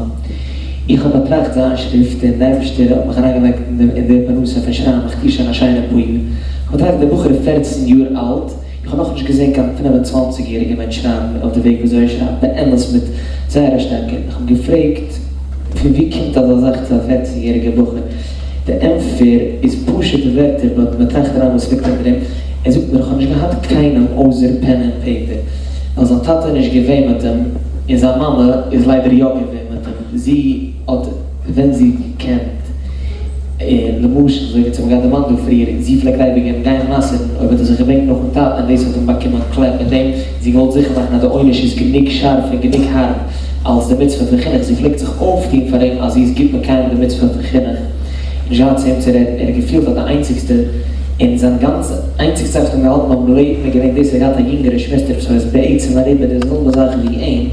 איך האב באטראכט זיין שריפט און דער אייבערשטער האט מיך אריינגעלייגט אין די פרנסה פון שרייבן, איך טו שוין א שיינע פאר יאר. איך באטראכט דער בחור איז פערצן יאר אלט, איך האב נאכנישט געזען קיין 25 יעריגע מענטש שרייבן אויף די וועג וויאזוי ער שרייבט, באמת מיט זייער א שטארקייט. איך האב געפרעגט פון ווי קומט אזא זאך צו א פערצן יעריגע בחור? די ענטפער איז פשוטע ווערטער but מען טראכט אריין וואס ליגט אונטער דעם, ער זאגט מיר איך האב נישט געהאט קיינעם אויסער פען און paper, ווייל זיין טאטע איז נישט געווען מיט אים, און זיין מאמע איז ליידער יא געווען מיט אים, זי האט ווען זי האט געקענט, און למשל אזוי ווי אונז האבן געהאט דערמאנט דא פריער, זי פלעגט אייביג אים גיין מסר'ן אויב האט ער זיך געבענקט נאכן טאטן און דאס האט אים באקומען קלעפ מיט דעם, זי געוואלט זיכער מאכן אז די עונש איז גענוג שארף און גענוג הארב אלס די מצוה פון חינוך, זי פלעגט זיך אויפטון פאר אים אז זי איז גוט מקיים די מצוה פון חינוך. נישט געהאט צו וועם צו רעדן, ער האט געפילט אז די איינציגסטע און זיין גאנצע איינציגסטע זאך וואס האט אים געהאלטן ביים לעבן איז געווען דאס אז ער האט געהאט א יונגערע שוועסטער וואס איז בעצם אריבער די זעלבע זאך ווי אים,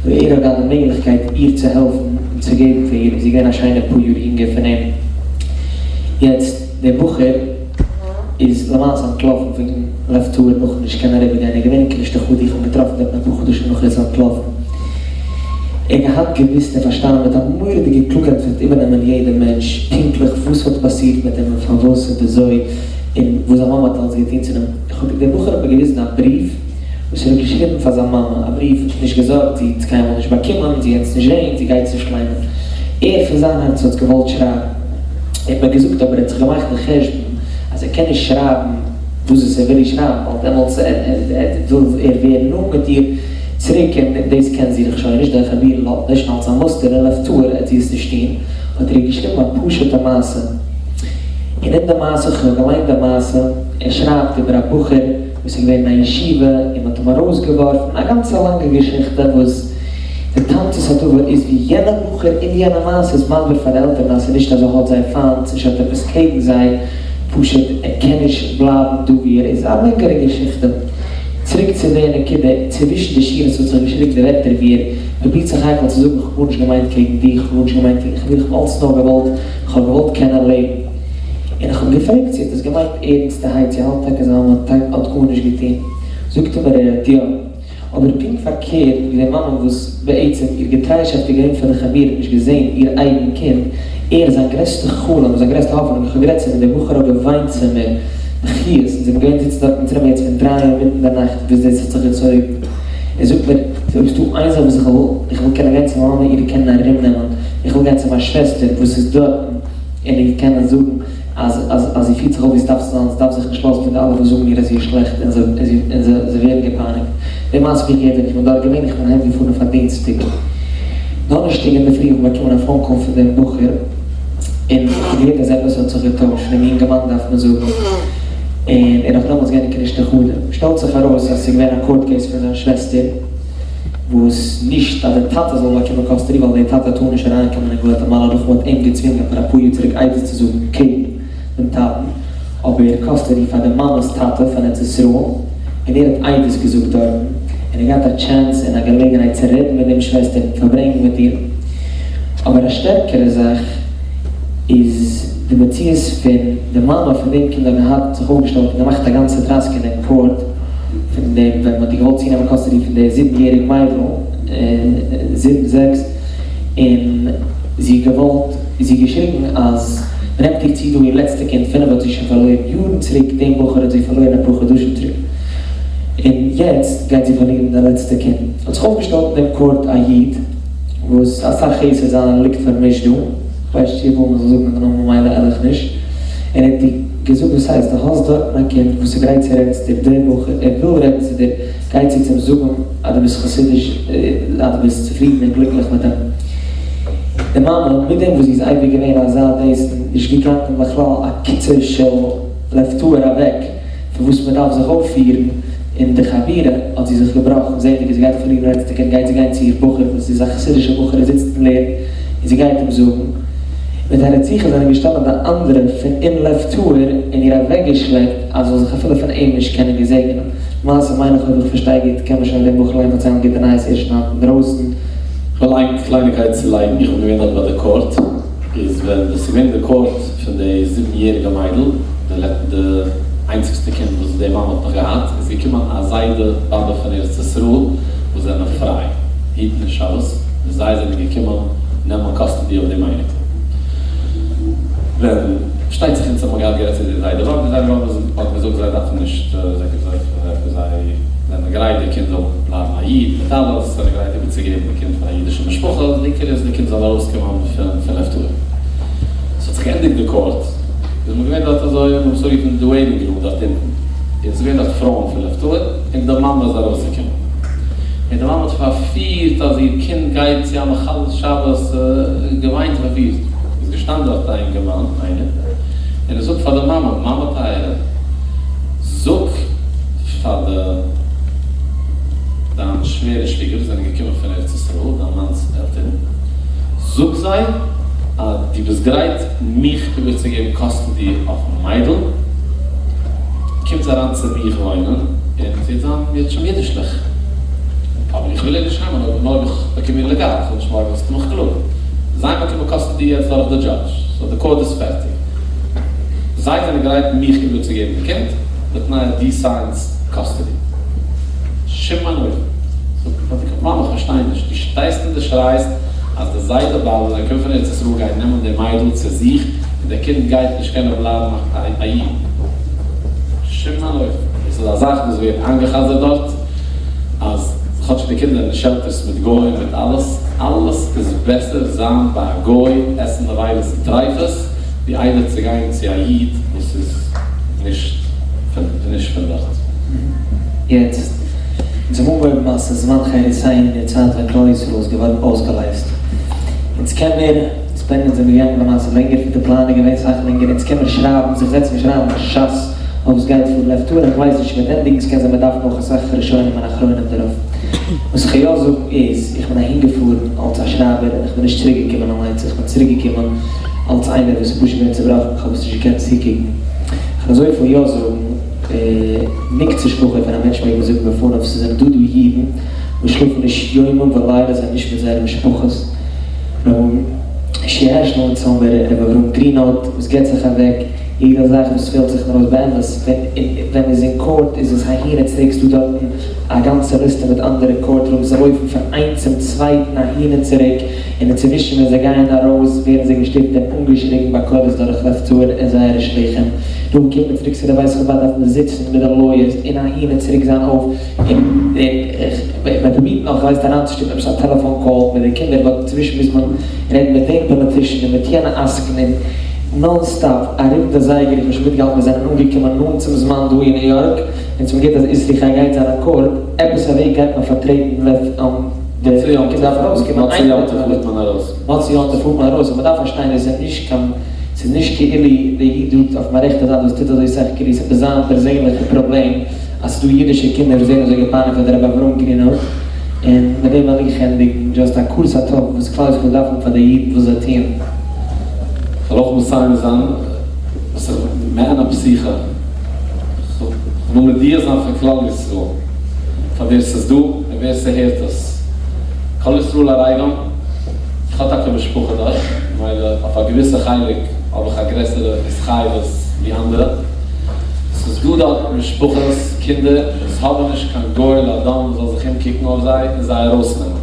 נאר ער האט געהאט די מעגליכקייט איר צו העלפן און צו געבן פאר איר, און זי איז געווען א שיינע פאר יאר יונגער פון אים. יעצט דער בחור איז למעשה אנטלאפן פון לב טהור נאכן נישט קענען אריבער גיין, ער איז געווען אין כריש תחדי, איך האב אים געטראפן דארטן אפאר חדשים נאך ער איז אנטלאפן, ער האט געהאט געוואוסט און פארשטאנען מיט א מורא'דיגע קלארקייט וואס וועט איבערנעמען יעדע מענטש, פונקטליך וואס האט פאסירט מיט אים און פארוואס און וויאזוי, און וואס זיין מאמע האט אלץ געטון צו אים. איך האב, דער בחור האט מיר געוויזן א בריוו וואס ער האט געשריבן פאר זיין מאמע, א בריוו, נישט געזארגט, זי האט עס קיינמאל נישט באקומען, זי העט עס נישט זען, זי גייט עס נישט ליינען. ער פון זיין הארץ האט עס געוואלט שרייבן. ער האט מיר געזאגט אבער ער האט זיך געמאכט די חשבון אז ער קען נישט שרייבן וואס עס ער וויל איר שרייבן ווייל דעמאלטס וויל ער ווערן נאנט מיט איר צוריק און דאס קען זי דאך שוין נישט, די חבירה לאזט נישט און אלס א מוסטער און לב טהור עט זי עס נישט טון, האט ער איר געשריבן א פשוטע מעשה. און אין די מעשה, כ'האב געליינט די מעשה, ער שרייבט איבער א בחור וואס איז געווען אין א ישיבה און מ'האט אים ארויסגעווארפן, א גאנצע לאנגע געשיכטע וואס די תמצית הדבר איז ווי יענע בחור אין יענע מעשה איז מסביר פאר די עלטערן אז ס'איז נישט אז ער האט זיי פיינט, ס'נישט ער האט עפעס קעגן זיי, פשוט ער קען נישט בלייבן דא ווי ער איז, א לענגערע געשיכטע. צוריק צו די נקודה, צווישן די שורות האט זיך געשריגן די ווערטער ווי ער פרובירט זיך הייקל צו זאגן כ'האב גארנישט געמיינט קעגן דיך, כ'האב גארנישט געמיינט קעגן חביב, כ'האב אלץ נאר געוואלט כ'האב געוואלט קענען לעבן. און איך האב געפרעגט צו ער האט עס געמיינט ערנסטערהייט, צו ער האלט טאקע זיין מאמע האט גארנישט געטון. זאגט ער מיר ער האט יא. אבער פונקט פארקערט ווי די מאמע וואס בעצם איר געטריישאפט איז געווען פאר די חבורה האט נישט געזען איר אייגן קינד, ער זיין גרעסטע חלום, זיין גרעסטע האפענונג, איך האב גערעדט צו אים און דער בחור האט געוויינט צו מיר בכיות, אונז זענען געווען זיצן דארט אין טרעם יעצט פון דריי אינמיטן די נאכט ביז דאס האט זיך געצויגן. ער זאגט מיר, אויב איז דא איין זאך וואס איך וויל, איך וויל קענען גיין צו מיין מאמע איר קענען ארומנעמען, איך וויל גיין צו מיין שוועסטער וואס איז דארטן און איר קענען זאגן אז אז אז זי פירט זיך אויף ווי עס דארף צו זיין, זי דארף זיך נישט לאזן פון די אלע וואס זאגן איר אז זי איז שלעכט און זיי און זיי זיי ווערן געפייניגט. די מעשה האב איך געהערט ווען איך בין דארט געווען, איך בין אהיים געפארן אויף א דינסטאג. דאנערשטאג אינדערפרי האב איך באקומען א phone call פון דעם בחור און איך האב געהערט אז עפעס האט זיך געטוישט, פון דעם יונגערמאן דארף מען זאגן, און ער איז נאך דעמאלטס געווען אין כנישתא חדא. שטעלט זיך ארויס אז ס'איז געווען א court case פון זיין שוועסטער. וואס נישט אז דער טאטע זאל באקומען custody ווייל דער טאטע טאר נישט אריינקומען אין גואטעמאלא נאך מ'האט אים געצווינגען פאר אפאר יאר צוריק עדות צו זאגן קעגן דעם טאטן, אבער custody פאר די מאמע'ס טאטע פון ארץ ישראל, און ער האט עדות געזאגט דארטן, און ער געהאט א chance און א געלעגנהייט צו רעדן מיט דעם שוועסטער און פארברענגן מיט איר. אבער א שטערקערע זאך איז די מציאות פון די מאמע פון דעם קינד האט געהאט זיך אויפגעשטעלט און געמאכט א גאנצע טראסק אין דעם court, פון דעם ווען מ'האט איר געוואלט צונעמען custody פון די זיבן יעריג מיידל, זיבן זעקס, און זי האט געוואלט, זי האט געשריגן אז מ'נעמט איר צו דא איר לעצטע קינד, פינף האט זי שוין פארלוירן יארן צוריק, דעם בחור האט זי פארלוירן אפאר חדשים צוריק, און יעצט גייט זי פארלירן די לעצטע קינד. האט זיך אויפגעשטעלט אין דעם court א איד וואס אסאך חסד זיינע ליגט פארמישט דא, כ'ווייס נישט צו וויל מ'זאל זאגן די נאמען ממילא על איך נישט, און ער האט איר געזאגט וואס הייסט דו האסט דארטן א קינד וואס איז גרייט צו רעדן צו דיר, דער בחור ער וויל רעדן צו דיר, גיי צו צו אים זאג אים אז דו ביסט חסידיש אז דו ביסט צופרידן און גליקליך מיט אים. די מאמע, מיט דעם וואס זי איז אייביג געווען אזא דאס נישט געגאנגען בכלל א קוצו של לב טהור אוועק, פון וואס מען דארף זיך אויפפירן אין די חבורה, האט זי זיך געבראכן, זעענדיג אז זי גייט פארלירן לעצטע קינד, גייט זי גיין צו איר בחור וואס איז א חסידישער בחור, ער זיצט און לערנט, און זי גייט אים זאגן. מיט א רציחה זענען געשטאנען די אנדערע פון אין לב טהור און איר אוועקגעשלעפט אז זאל זיך אפילו פון אים נישט קענען געזעגענען. למעשה מיין איך אויב איך פארשטיי גוט קען מען שוין דעם בחור אליין פארציילן גוטע נייעס ערשט היינט אינדרויסן. כ'וויל איין קלייניקייט צולייגן, איך בין געווען דארט ביי די court, איז ווען עס איז געווען די court פון די זיבן יעריגע מיידל, די איינציגסטע קינד וואס די מאמע האט נאך געהאט, איז געקומען א זיידע באבע פון ארץ ישראל וואס זענען פריי, היטן נישט שבת, און זיי זענען געקומען נעמען custody אויף דעם אייניקל. ווען פארשטייט זיך אונז האט מען געהאט גערעדט צו די זיידע באבע, די זיידע באבע האט געזאגט זיי דארפן נישט זיי זענען גרייט די קינד זאל בלייבן א איד מיט אלעס, זענען גרייט איבערצוגעבן די קינד פאר א אידישע משפחה, די עיקר איז די קינד זאל ארויסקומען פון פון לב טהור. ס'האט זיך געענדיגט די court, איז מען געווען דארט אזוי, מען האט עס אנגערופן די waiting room דארט אונטן, און ס'איז געווען דארט פרויען פון לב טהור, און די מאמע איז ארויסגעקומען, און די מאמע האט פארפירט אז איר קינד גייט צו א מחלל שבת, געוויינט און פארפירט, איז געשטאנען דארט א אינגערמאן איינער, און ער זאגט פאר די מאמע, מאמע טייערע, זאג פאר די דיין שווער און שוויגער וואס זענען געקומען פון ארץ ישראל, דיין מאנ'ס עלטערן, זאג זיי. אז דו ביסט גרייט מיך איבערצוגעבן custody אויפן מיידל, קומט זי אריין צו מיך וואוינען, און זי וועט זיין יעצט אידישליך. אבער איך וויל איר נישט נעמען אויב נאר איך באקום איר לעגאל, איך וויל נישט מארגן זאלסטו מיך קלאגן. זיי באקומען custody יעצט דורך די judge, so די court איז פערטיג. זיי זענען גרייט מיך איבערצוגעבן די קינד, בתנאי אז דו sign סט custody. שום אין אופן. זאגט די מאמע איך פארשטיי נישט, דו שטייסט און דו שרייסט אז די זיידע באלד ווען זיי קומען פון ארץ ישראל גייען נעמען די מיידל צו זיך און די קינד גייט נישט קענען בלייבן א איד. שום אין אופן. דאס איז א זאך וואס ווערט איינגע'חזר'ט דארט אז כאטש די קינדער אין shelters מיט גוים מיט אלעס, אלעס איז בעסער זיין ביי א גוי עסן נבילות און טריפות ווי איידער צו גיין צו א איד וואס איז נישט פון נישט פון דארט. יעצט, אונז האבן אנגעהויבן אז ס'איז זמן חירותינו אין די צייט ווען כלל ישראל איז געווארן אויסגעלייזט. אונז קען מיר, אונז פלענען זענען מיר געגאנגען למעשה לענגער פון די פלאן איז געווען סאך לענגער, אונז קען מיר שרייבן, זיך זעצן און שרייבן א שס אויף וואס גייט פאר לב טהור, איך ווייס נישט וועט ענדיגן, ס'קען זיין מ'דארף נאך אסאך ראשונים און אחרונים דערויף. וואס איך יא זאגן איז, איך בין אהינגעפארן אלס א שרייבער און איך בין נישט צוריק געקומען אליינס, איך בין צוריק געקומען אלס איינער וואס איז פשוט געווען צובראכן, איך האב עס נישט געקענט צוקוקן. איך קען אזויפיל יא זאגן, מקצה שבחו פון א מענטש מעג מען זאגן בפניו, ס'זענען דא דא אידן וואס שלאפן נישט יומם ולילה, זענען נישט מיט זייערע משפחות, ר' שיעשל און צאמבער, ר' אברהם גרינהוט וואס געבט זיך אוועק, יעדע זאך וואס פעלט זיך נאר אויס באמת, ווען מ'איז אין court איז עס אהין און צוריק, ס'דא דארטן א גאנצע ליסטע מיט אנדערע court rooms, זיי לויפן פון איינס צום צווייטן אהין און צוריק, און אינצווישן ווען זיי גייען ארויס ווערן זיי געשטופט און אנגעשריגן בקולות דורך לב טהור און זייערע שליחים. דא קומט מען צוריק צו די בית חבד דארף מען זיצן מיט די lawyers און אהין און צוריק זיין אויף און מען פרובירט נאך ווייסט אריינצושטופן עפעס א טעלעפאן call מיט די קינדער but אינצווישן מוז מען רעדן מיט דעם politician און מיט יענע עסקן און non stop ארום די זייגער איך האב שוין מיטגעהאלטן מיר זענען אנגעקומען נאנט צום זמן דא אין ניו יארק און צום גוט אז איסרי חי גייט זיין א court עפעס א וועג גייט מען פארטרעטן לב די קינדער דארפן ארויסקומען, מוצאי יום טוב פארט מען ארויס. מוצאי יום טוב פארט מען ארויס, און מען דארף פארשטיין דאס איז נישט קיין, ס'איז נישט כאילו די איד דא אויף מיין רעכטע זייט וואס טוט אזוי סאך כאילו ס'איז עפעס זיין פערזענליכע פראבלעם אז ס'איז דא אידישע קינדער וואס ווערן אזוי געפייניגט פון רבי אברהם גרינהוט, און מיט דעם וועל איך ענדיגן, just הכרת הטוב וואס כלל ישראל דארף האבן פאר די אידן וואס זיי טוען. כ'וועל אויך מסיים זיין וואס איך מעין הפתיחה, כ'וויל מודיע זיין פאר כלל ישראל, פאר ווער ס'איז דא, און ווער ס'הערט עס, כל ישראל ערבים, איך האב טאקע משפחה דארט, ממילא אויף א געוויסע חלק האב איך א גרעסערע התחייבות ווי אנדערע, ס'איז דא דארט משפחות, קינדער, וואס האבן נישט קיין גוי לאדם זאל זיך אומקוקן אויף זיי און זיי ארויסנעמען.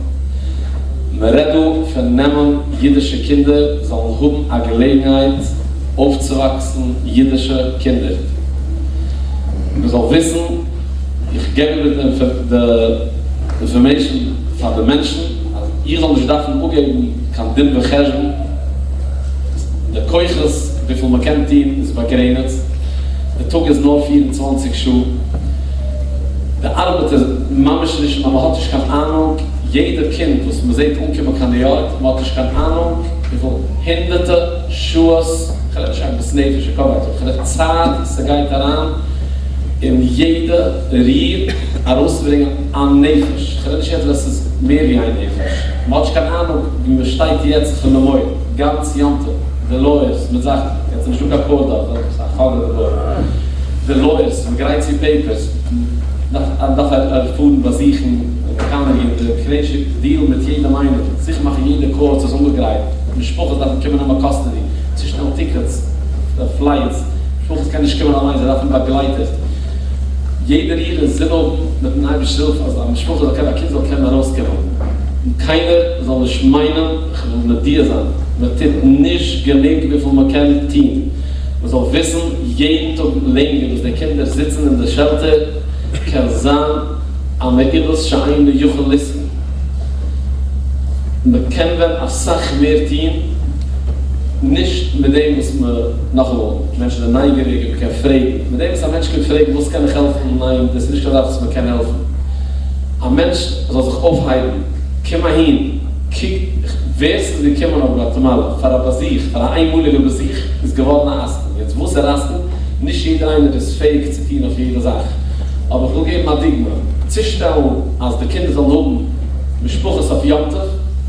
מ'רעדט דא פון נעמען אידישע קינדער זאלן האבן א געלעגנהייט אויפצואוואקסן אידישע קינדער. מ'זאל וויסן. איך געב איבער די information פאר די מענטשן אז איך זאל נישט דארפן אפגעבן קיין דין וחשבון, די כוחות וויפיל מען קען טון איז באגרעניצט, די טאג איז נאר 24 שעה, די ארבעט איז ממש נישט, מען האט נישט קיין אהנונג, יעדע קינד וואס מען זעט אנקומען קיין ניו יארק, מען האט נישט קיין אהנונג וויפיל הונדערטע שעות, כ'רעד נישט עגמת נפש און קאפ ווייטאג, כ'רעד צייט ס'גייט אריין, אין יעדע ריר ארויסצוברענגען א נפש, כ'רעד נישט יעצט ווען ס'איז מער ווי איין נפש, מ'האט נישט קיין אהנונג ווי מ'שטייט יעצט חול המועד, גאנץ יום טוב, די lawyers מיט זאכן, יעצט איז נישטא קיין court דארט, ס'איז א חגא דבעי, די lawyers, מ'גרייט צו papers, מ'דארף פארן באזוכן אמעריקאנער אידן, די קרעיזי deal מיט יעדעם איינעם, זיכער מאכן יעדע court איז אנגעגרייט, משפחות דארפן קומען נעמען custody, צושטעלן tickets, flights. משפחות קענען נישט קומען אליין, זיי דארפן באגלייטער. יעדער ריר אין זין האבן מיטן אייבערשטנ'ס הילף אז א משפחה זאל קענען, א קינד זאל קענען ארויסקומען. און קיינער זאל נישט מיינען, כ'וויל מודיע זיין, מען טוט נישט גענוג וויפיל מען קען טון. מען זאל וויסן, יעדן טאג לענגער וואס די קינדער זיצן אין די shelter, קען זיין א מעוות שאינו יכול לתקון. מען קען ווען אסאך מער טון, נישט מיט דעם וואס מען, נאכאמאל, מענטשן זענען נייגעריג און מען קען פרעגן, מיט דעם וואס א מענטש קומט פרעגן וואס קען איך העלפן, ניין, דאס איז נישט קיין זאך וואס מען קען העלפן. א מענטש זאל זיך אויפהייבן, קום אהין, קוק, ווער ס'איז געקומען אויף גואטעמאלע פאר א באזוך, פאר א איינמאליגע באזוך, איז געווארן א עסקן, יעצט וואס ער עסקן, נישט יעדער איינער איז פעאיג צו טון אויף יעדע זאך, אבער איך וויל געבן א דוגמא, צושטעלן אז די קינדער זאלן האבן משפחות אויף יום טוב,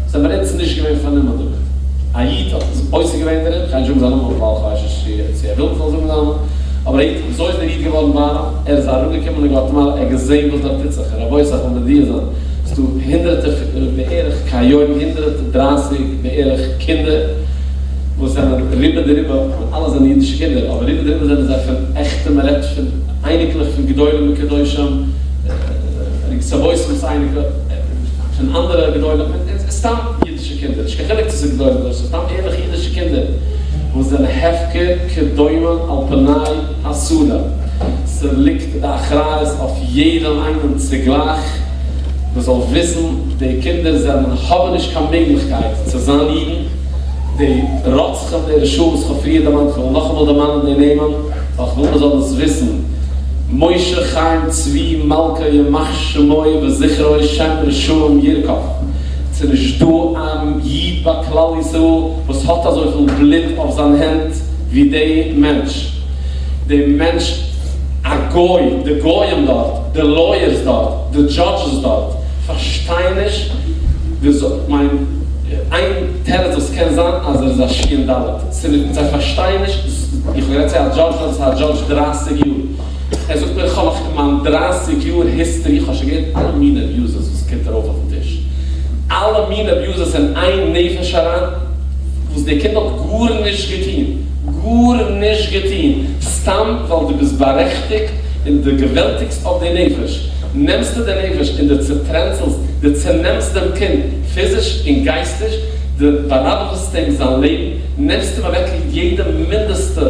זעמער אונז נישט געווען פארנומען דערמיט. א איד האט עוסק געווען דערין, כ'גיי נישט זאגן זיין נאמען ווייל כ'ווייס נישט צו ער וויל כ'זאל זאגן זיין נאמען, אבער א איד, וויאזוי איז דער איד געווארן ווארעם? ער איז אראפגעקומען אין גואטעמאלע, ער האט געזען וואס דארט טוט זיך, רבותי איך וויל מודיע זיין, ס'איז דא הונדערטער, בערך כהיום 130 בערך קינדער וואס זענען רובא דרובא, כ'מיין אלע זענען אידישע קינדער, אבער רובא דרובא זענען זיי פון עכטע, מ'רעדט פון אייניקלעך פון גדולים וקדושים, סבותים'ס אייניקלעך, פון אנדערע גדולים, סתם אידישע קינדער, נישט קיין חילוק צו ס'איז גדולים אדער סתם ערליכע אידישע קינדער וואס זענען הפקר כדומן על פני השדה, ס'ליגט די אחריות אויף יעדעם איינעם צוגלייך, מ'זאל וויסן די קינדער זענען האבן נישט קיין מעגליכקייט צו זיין אידן, די רוצחים די רשעים וואס כ'האב פריער דערמאנט, כ'וועל נאכאמאל דערמאנען די נעמען ווייל כ'וויל מ'זאל עס וויסן, משה חיים צבי מלכה ימח שמו וזכרו שם רשעים ירקב. ס'איז נישט דא א איד ביי כלל ישראל וואס האט אזויפיל בלוט אויף זיין הענט ווי די מענטש. די מענטש א גוי, די גויים דארט, די lawyers דארט, די judges דארט, פארשטייען נישט וויאזוי, כ'מיין איין תירוץ וואס קען זיין אז ער איז א שין דלת, זיי פארשטייען נישט, איך האב גערעדט צו א judge דארט וואס איז א judge דרייסיג יאר, ער זאגט מיר איך האב נאך אין מיין דרייסיג יאר history איך האב שוין געהערט אלע מינע abuses וואס קומט ארויף אויפן טיש, אלע מינע abuses אין איין נפש אריין, וואס די קינד האט גארנישט געטון, גארנישט געטון, סתם ווייל דו ביסט בארעכטיגט און דו געוועלטיגסט אויף די נפש, נעמסטו די נפש און דו צוטרענצלסט, דו צונעמסט דעם קינד פיזיש און גייסטיש, דו באראבעוועסט אים זיין לעבן, נעמסט אים אוועק יעדע מינדעסטע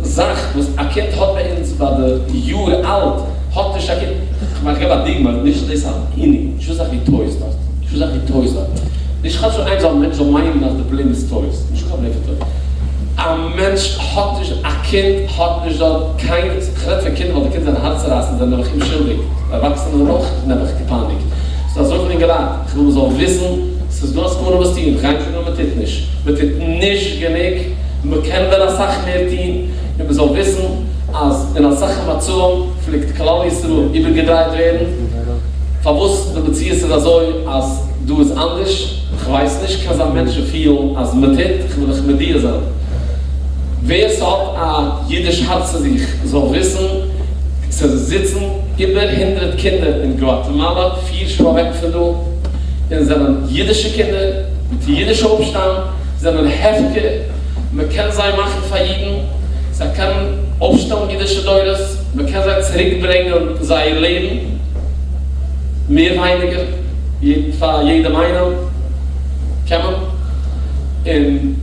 זאך וואס א קינד האט ביי אונז ביי די יאר אלט האט נישט א קינד, כ'מיין כ'געב א דוגמא, נישט דאס א ענין, נישטא זאך ווי toys דארט, נישטא זאך ווי toys דארט, נישט חס ושלום איינער זאל מענטש זאל מיינען אז די פראבלעם איז toys, נישטא קיין פראבלעם פון toys, א מענטש האט נישט, א קינד האט נישט דארט קיין, כ'רעד פון קינדער ווייל די קינדער זענען הארצרייסנד זענען נעבעך אומשולדיג, די ערוואקסענע זענען אויך נעבעך געפייניגט, ס'איז אזויפיל אינגעלייט, כ'וויל מ'זאל וויסן, ס'איז דא עסקנים וואס טוען, כ'גיי נישט זאגן אז מ'טוט נישט, מ'טוט נישט גענוג, מ'קען ווען אסאך מער טון, און מ'זאל וויסן אז אין אסאך מצבים פלעגט כלל ישראל איבערגעדרייט ווערן, פארוואס די מציאות איז אזוי אז דא איז אנדערש, כ'ווייס נישט, קען זיין מענטשן פילן אז מ'טוט, כ'וויל דיך מודיע זיין, ווער ס'האט א אידיש הארץ אין זיך זאל וויסן, ס'זיצן איבער הונדרעט קינדער אין גואטעמאלא, פיר שעה אוועק פון דא, און זענען אידישע קינדער מיט אידישע אפשטאם, זענען הפקר, מען קען זיי מאכן פאר אידן, זיי קענען אויפשטעלן אידישע דורות, מען קען זיי צוריק ברענגען זייער לעבן, מער ווייניגער, פאר יעדעם איינעם קען מען, און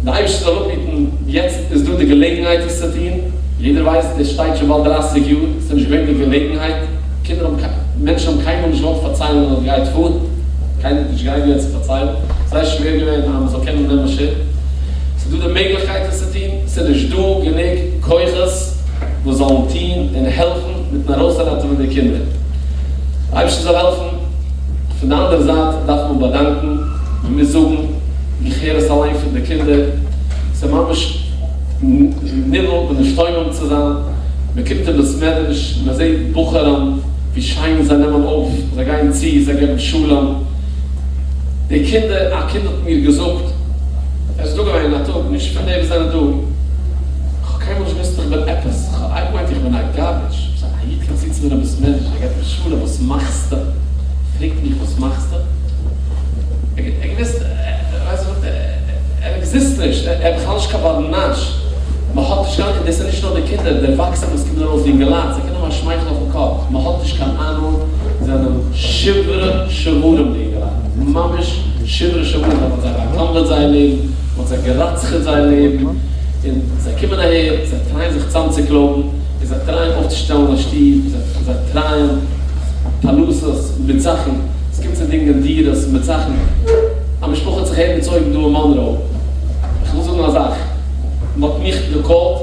די אייבערשטער זאל אפהיטן, יעצט איז דא די געלעגנהייט עס צו טון, יעדער ווייסט דאס שטייט שוין באלד דרייסיג יאר, ס'איז נישט געווען די געלעגנהייט, קינדער האבן מענטשן האבן קיינמאל נישט געוואלט פארציילן וואס גייט פאר, קיינער האט נישט גרייט געווען צו פארציילן, זייער שווער געווען אז מען זאל קענען נעמען שריט, ס'איז דא די מעגליכקייט עס צו טון, ס'איז נישט דא גענוג כוחות וואס זאלן טון און העלפן מיטן ארויסראטעווען די קינדער, די אייבערשטער זאל העלפן, פון די אנדערע זייט דארף מען באדאנקן, מען מוז זאגן, איך הער עס אליין פון די קינדער, ס'איז ממש נבהל ונשתומם צו זיין, מען קומט אין בית מדרש, מען זעט בחורים ווי שיין זיי נעמען אויף, זיי גייען צו, זיי געבן שלום, די קינדער, א קינד האט מיר געזאגט, ער איז דא געווען א טאג, נישט פון די וואס זענען דא, איך האב קיינמאל נישט געוואוסט איך בין עפעס, איך האב אייביג געמיינט איך בין א garbage, וואס א איד קומט צו צו מיר אין בית מדרש, ער געבט מיר שלום, וואס מאכסטו? פרעגט מיך וואס מאכסטו? ער האט געוואוסט, ער עקזיסט נישט, ער איז בכלל נישט קיין בר נש, מען האט נישט קיין, און דאס איז נישט נאר די קינדער, די ערוואקסענע וואס קומען ארויס, די אינגעלייט, זיי קענען האבן א שמייכל אויפן קאפ, מען האט נישט קיין אהנונג, זענען שברי שברים די אינגעלייט, ממש שברי שברים, מען האט זיי בא'גנב'עט זייער לעבן, מען האט זיי גע'רצח'עט זייער לעבן, און זיי קומען אהער, זיי טרייען זיך צאמצוקלויבן, און זיי טרייען אויפצושטעלן א שטוב, זיי טרייען פרנסות מיט זאכן, עס קומט צו דינגען דירות מיט זאכן, א משפחה האט זיך אהערגעצויגן דא אין מאנראו, איך וויל זאגן א זאך, מען האט מיך געקאלט,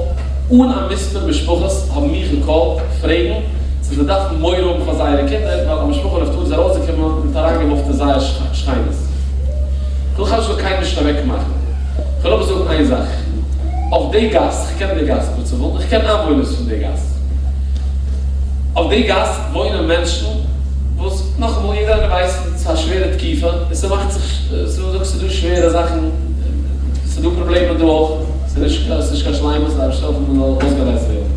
אן א מספר משפחות האבן מיך געקאלט פרעגן צו זיי דארפן מורא האבן פאר זייערע קינדער ווייל א משפחה נפטר איז ארויסגעקומען און האט אריינגעמופט אין זייער שכינות. כ'וויל חס ושלום קיינעם נישט אוועקמאכן, כ'וויל אבער זאגן איין זאך, אויף די גאס, כ'קען די גאס בצפון, איך קען איינוואוינערס פון די גאס, אויף די גאס וואוינען מענטשן. וואס נאכאמאל יעדער איינער ווייסט ס'איז א שווערע תקופה און ס'מאכט זיך ס'זאגט ס'איז דא שווערע זאכן ס'איז דא פראבלעמען דא אויך ס'איז נישט ס'איז נישט קיין שלימות דער אייבערשטער זאל העלפן מ'זאל אויסגעלייזט ווערן.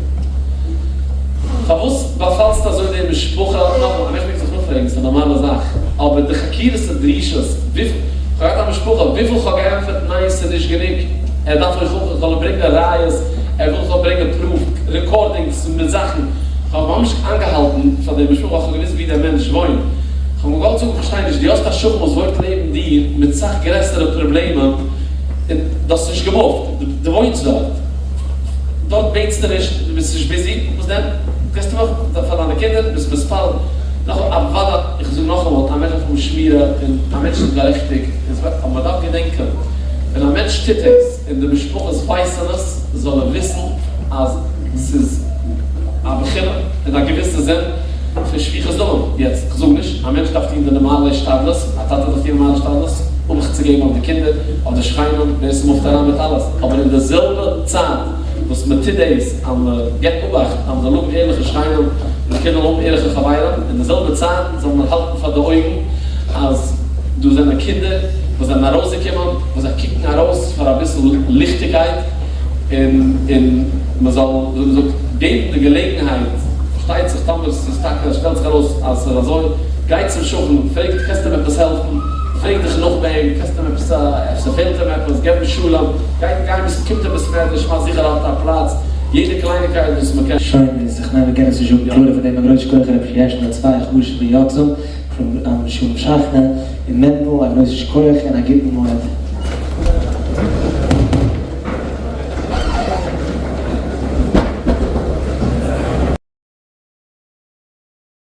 פארוואס באפאלסטו אזוי די משפחה? נאכאמאל א מענטש מעג זיך נאכפרעגן ס'איז א נארמאלע זאך אבער די חקירות און דרישות וויפיל כ'האב געהאט א משפחה וויפיל כ'האב געענטפערט ניין ס'איז נישט גענוג ער דארף אויך איך זאל אים ברענגען ראיות ער וויל כ'זאל ברענגען proof recordings מיט זאכן. כ'האב ממש איינגעהאלטן פאר די משפחה ווייל כ'האב געוואוסט ווי דער מענטש וואוינט. כ'האב אים געוואלט זאגן כ'פארשטיי נישט, דו האסט א שכן וואס וואוינט לעבן דיר מיט סאך גרעסערע פראבלעמען און דו האסט נישט געמופט, דו וואוינסט דארט, דארט בעטסטו נישט, דו ביסט נישט busy, וואס דען? געסטו מיך פאר דיינע קינדער, ביסט מתפלל. נאך אוודאי, איך זאג נאכאמאל, א מענטש דארף האבן שמירה און א מענטש איז בארעכטיגט, אבער מ'דארף געדענקען, ווען א מענטש טוט עס, און די משפחות ווייסן עס, זאלן וויסן אז ס'איז א בחינה אין א געוויסע זין פון שפיכות דמים. יעצט, כ'זאג נישט, א מענטש דארף טון די נארמאלע השתדלות, א טאטע דארף טון נארמאלע השתדלות, אבאכט צו געבן אויף די קינדער, אויף די שכנים, ווער ס'מופט אריין מיט אלעס, אבער אין די זעלבע צייט וואס מ'טוט דאס אז מ'געבט אבאכט אז מ'זאל האבן ערליכע שכנים און די קינדער זאלן האבן ערליכע חברים, אין די זעלבע צייט זאל מען האלטן פאר די אויגן אז דא זענען קינדער וואס זענען ארויסגעקומען, וואס זיי קוקן ארויס פאר אביסל ליכטיגקייט, און און מען זאל ווי מ'זאגט געבן די געלעגנהייט, פארשטייט זיך טאמער ס'איז טאקע שטעלט זיך ארויס אז ס'איז אזוי, גיי צום שכן, פרעג קענסט אים עפעס העלפן, פרעג דיך נאך ביי אים, קענסט אים עפעס אפשר פעלט אים עפעס, געב אים שלום, גיי גיי קומט אין בית מדרש, מאך זיכער ער האט א פלאץ, יעדע קלייניקייט וואס מ'קען. שוין איז איך מיין מ'קען עס נישט זאגן קלארער פון דעם, א גרויס שכוח ר' יעשן די צוויי חשובע יוצאים פון שלום שכנא און מענדל, א גרויסן שכוח און א גוטן מועד.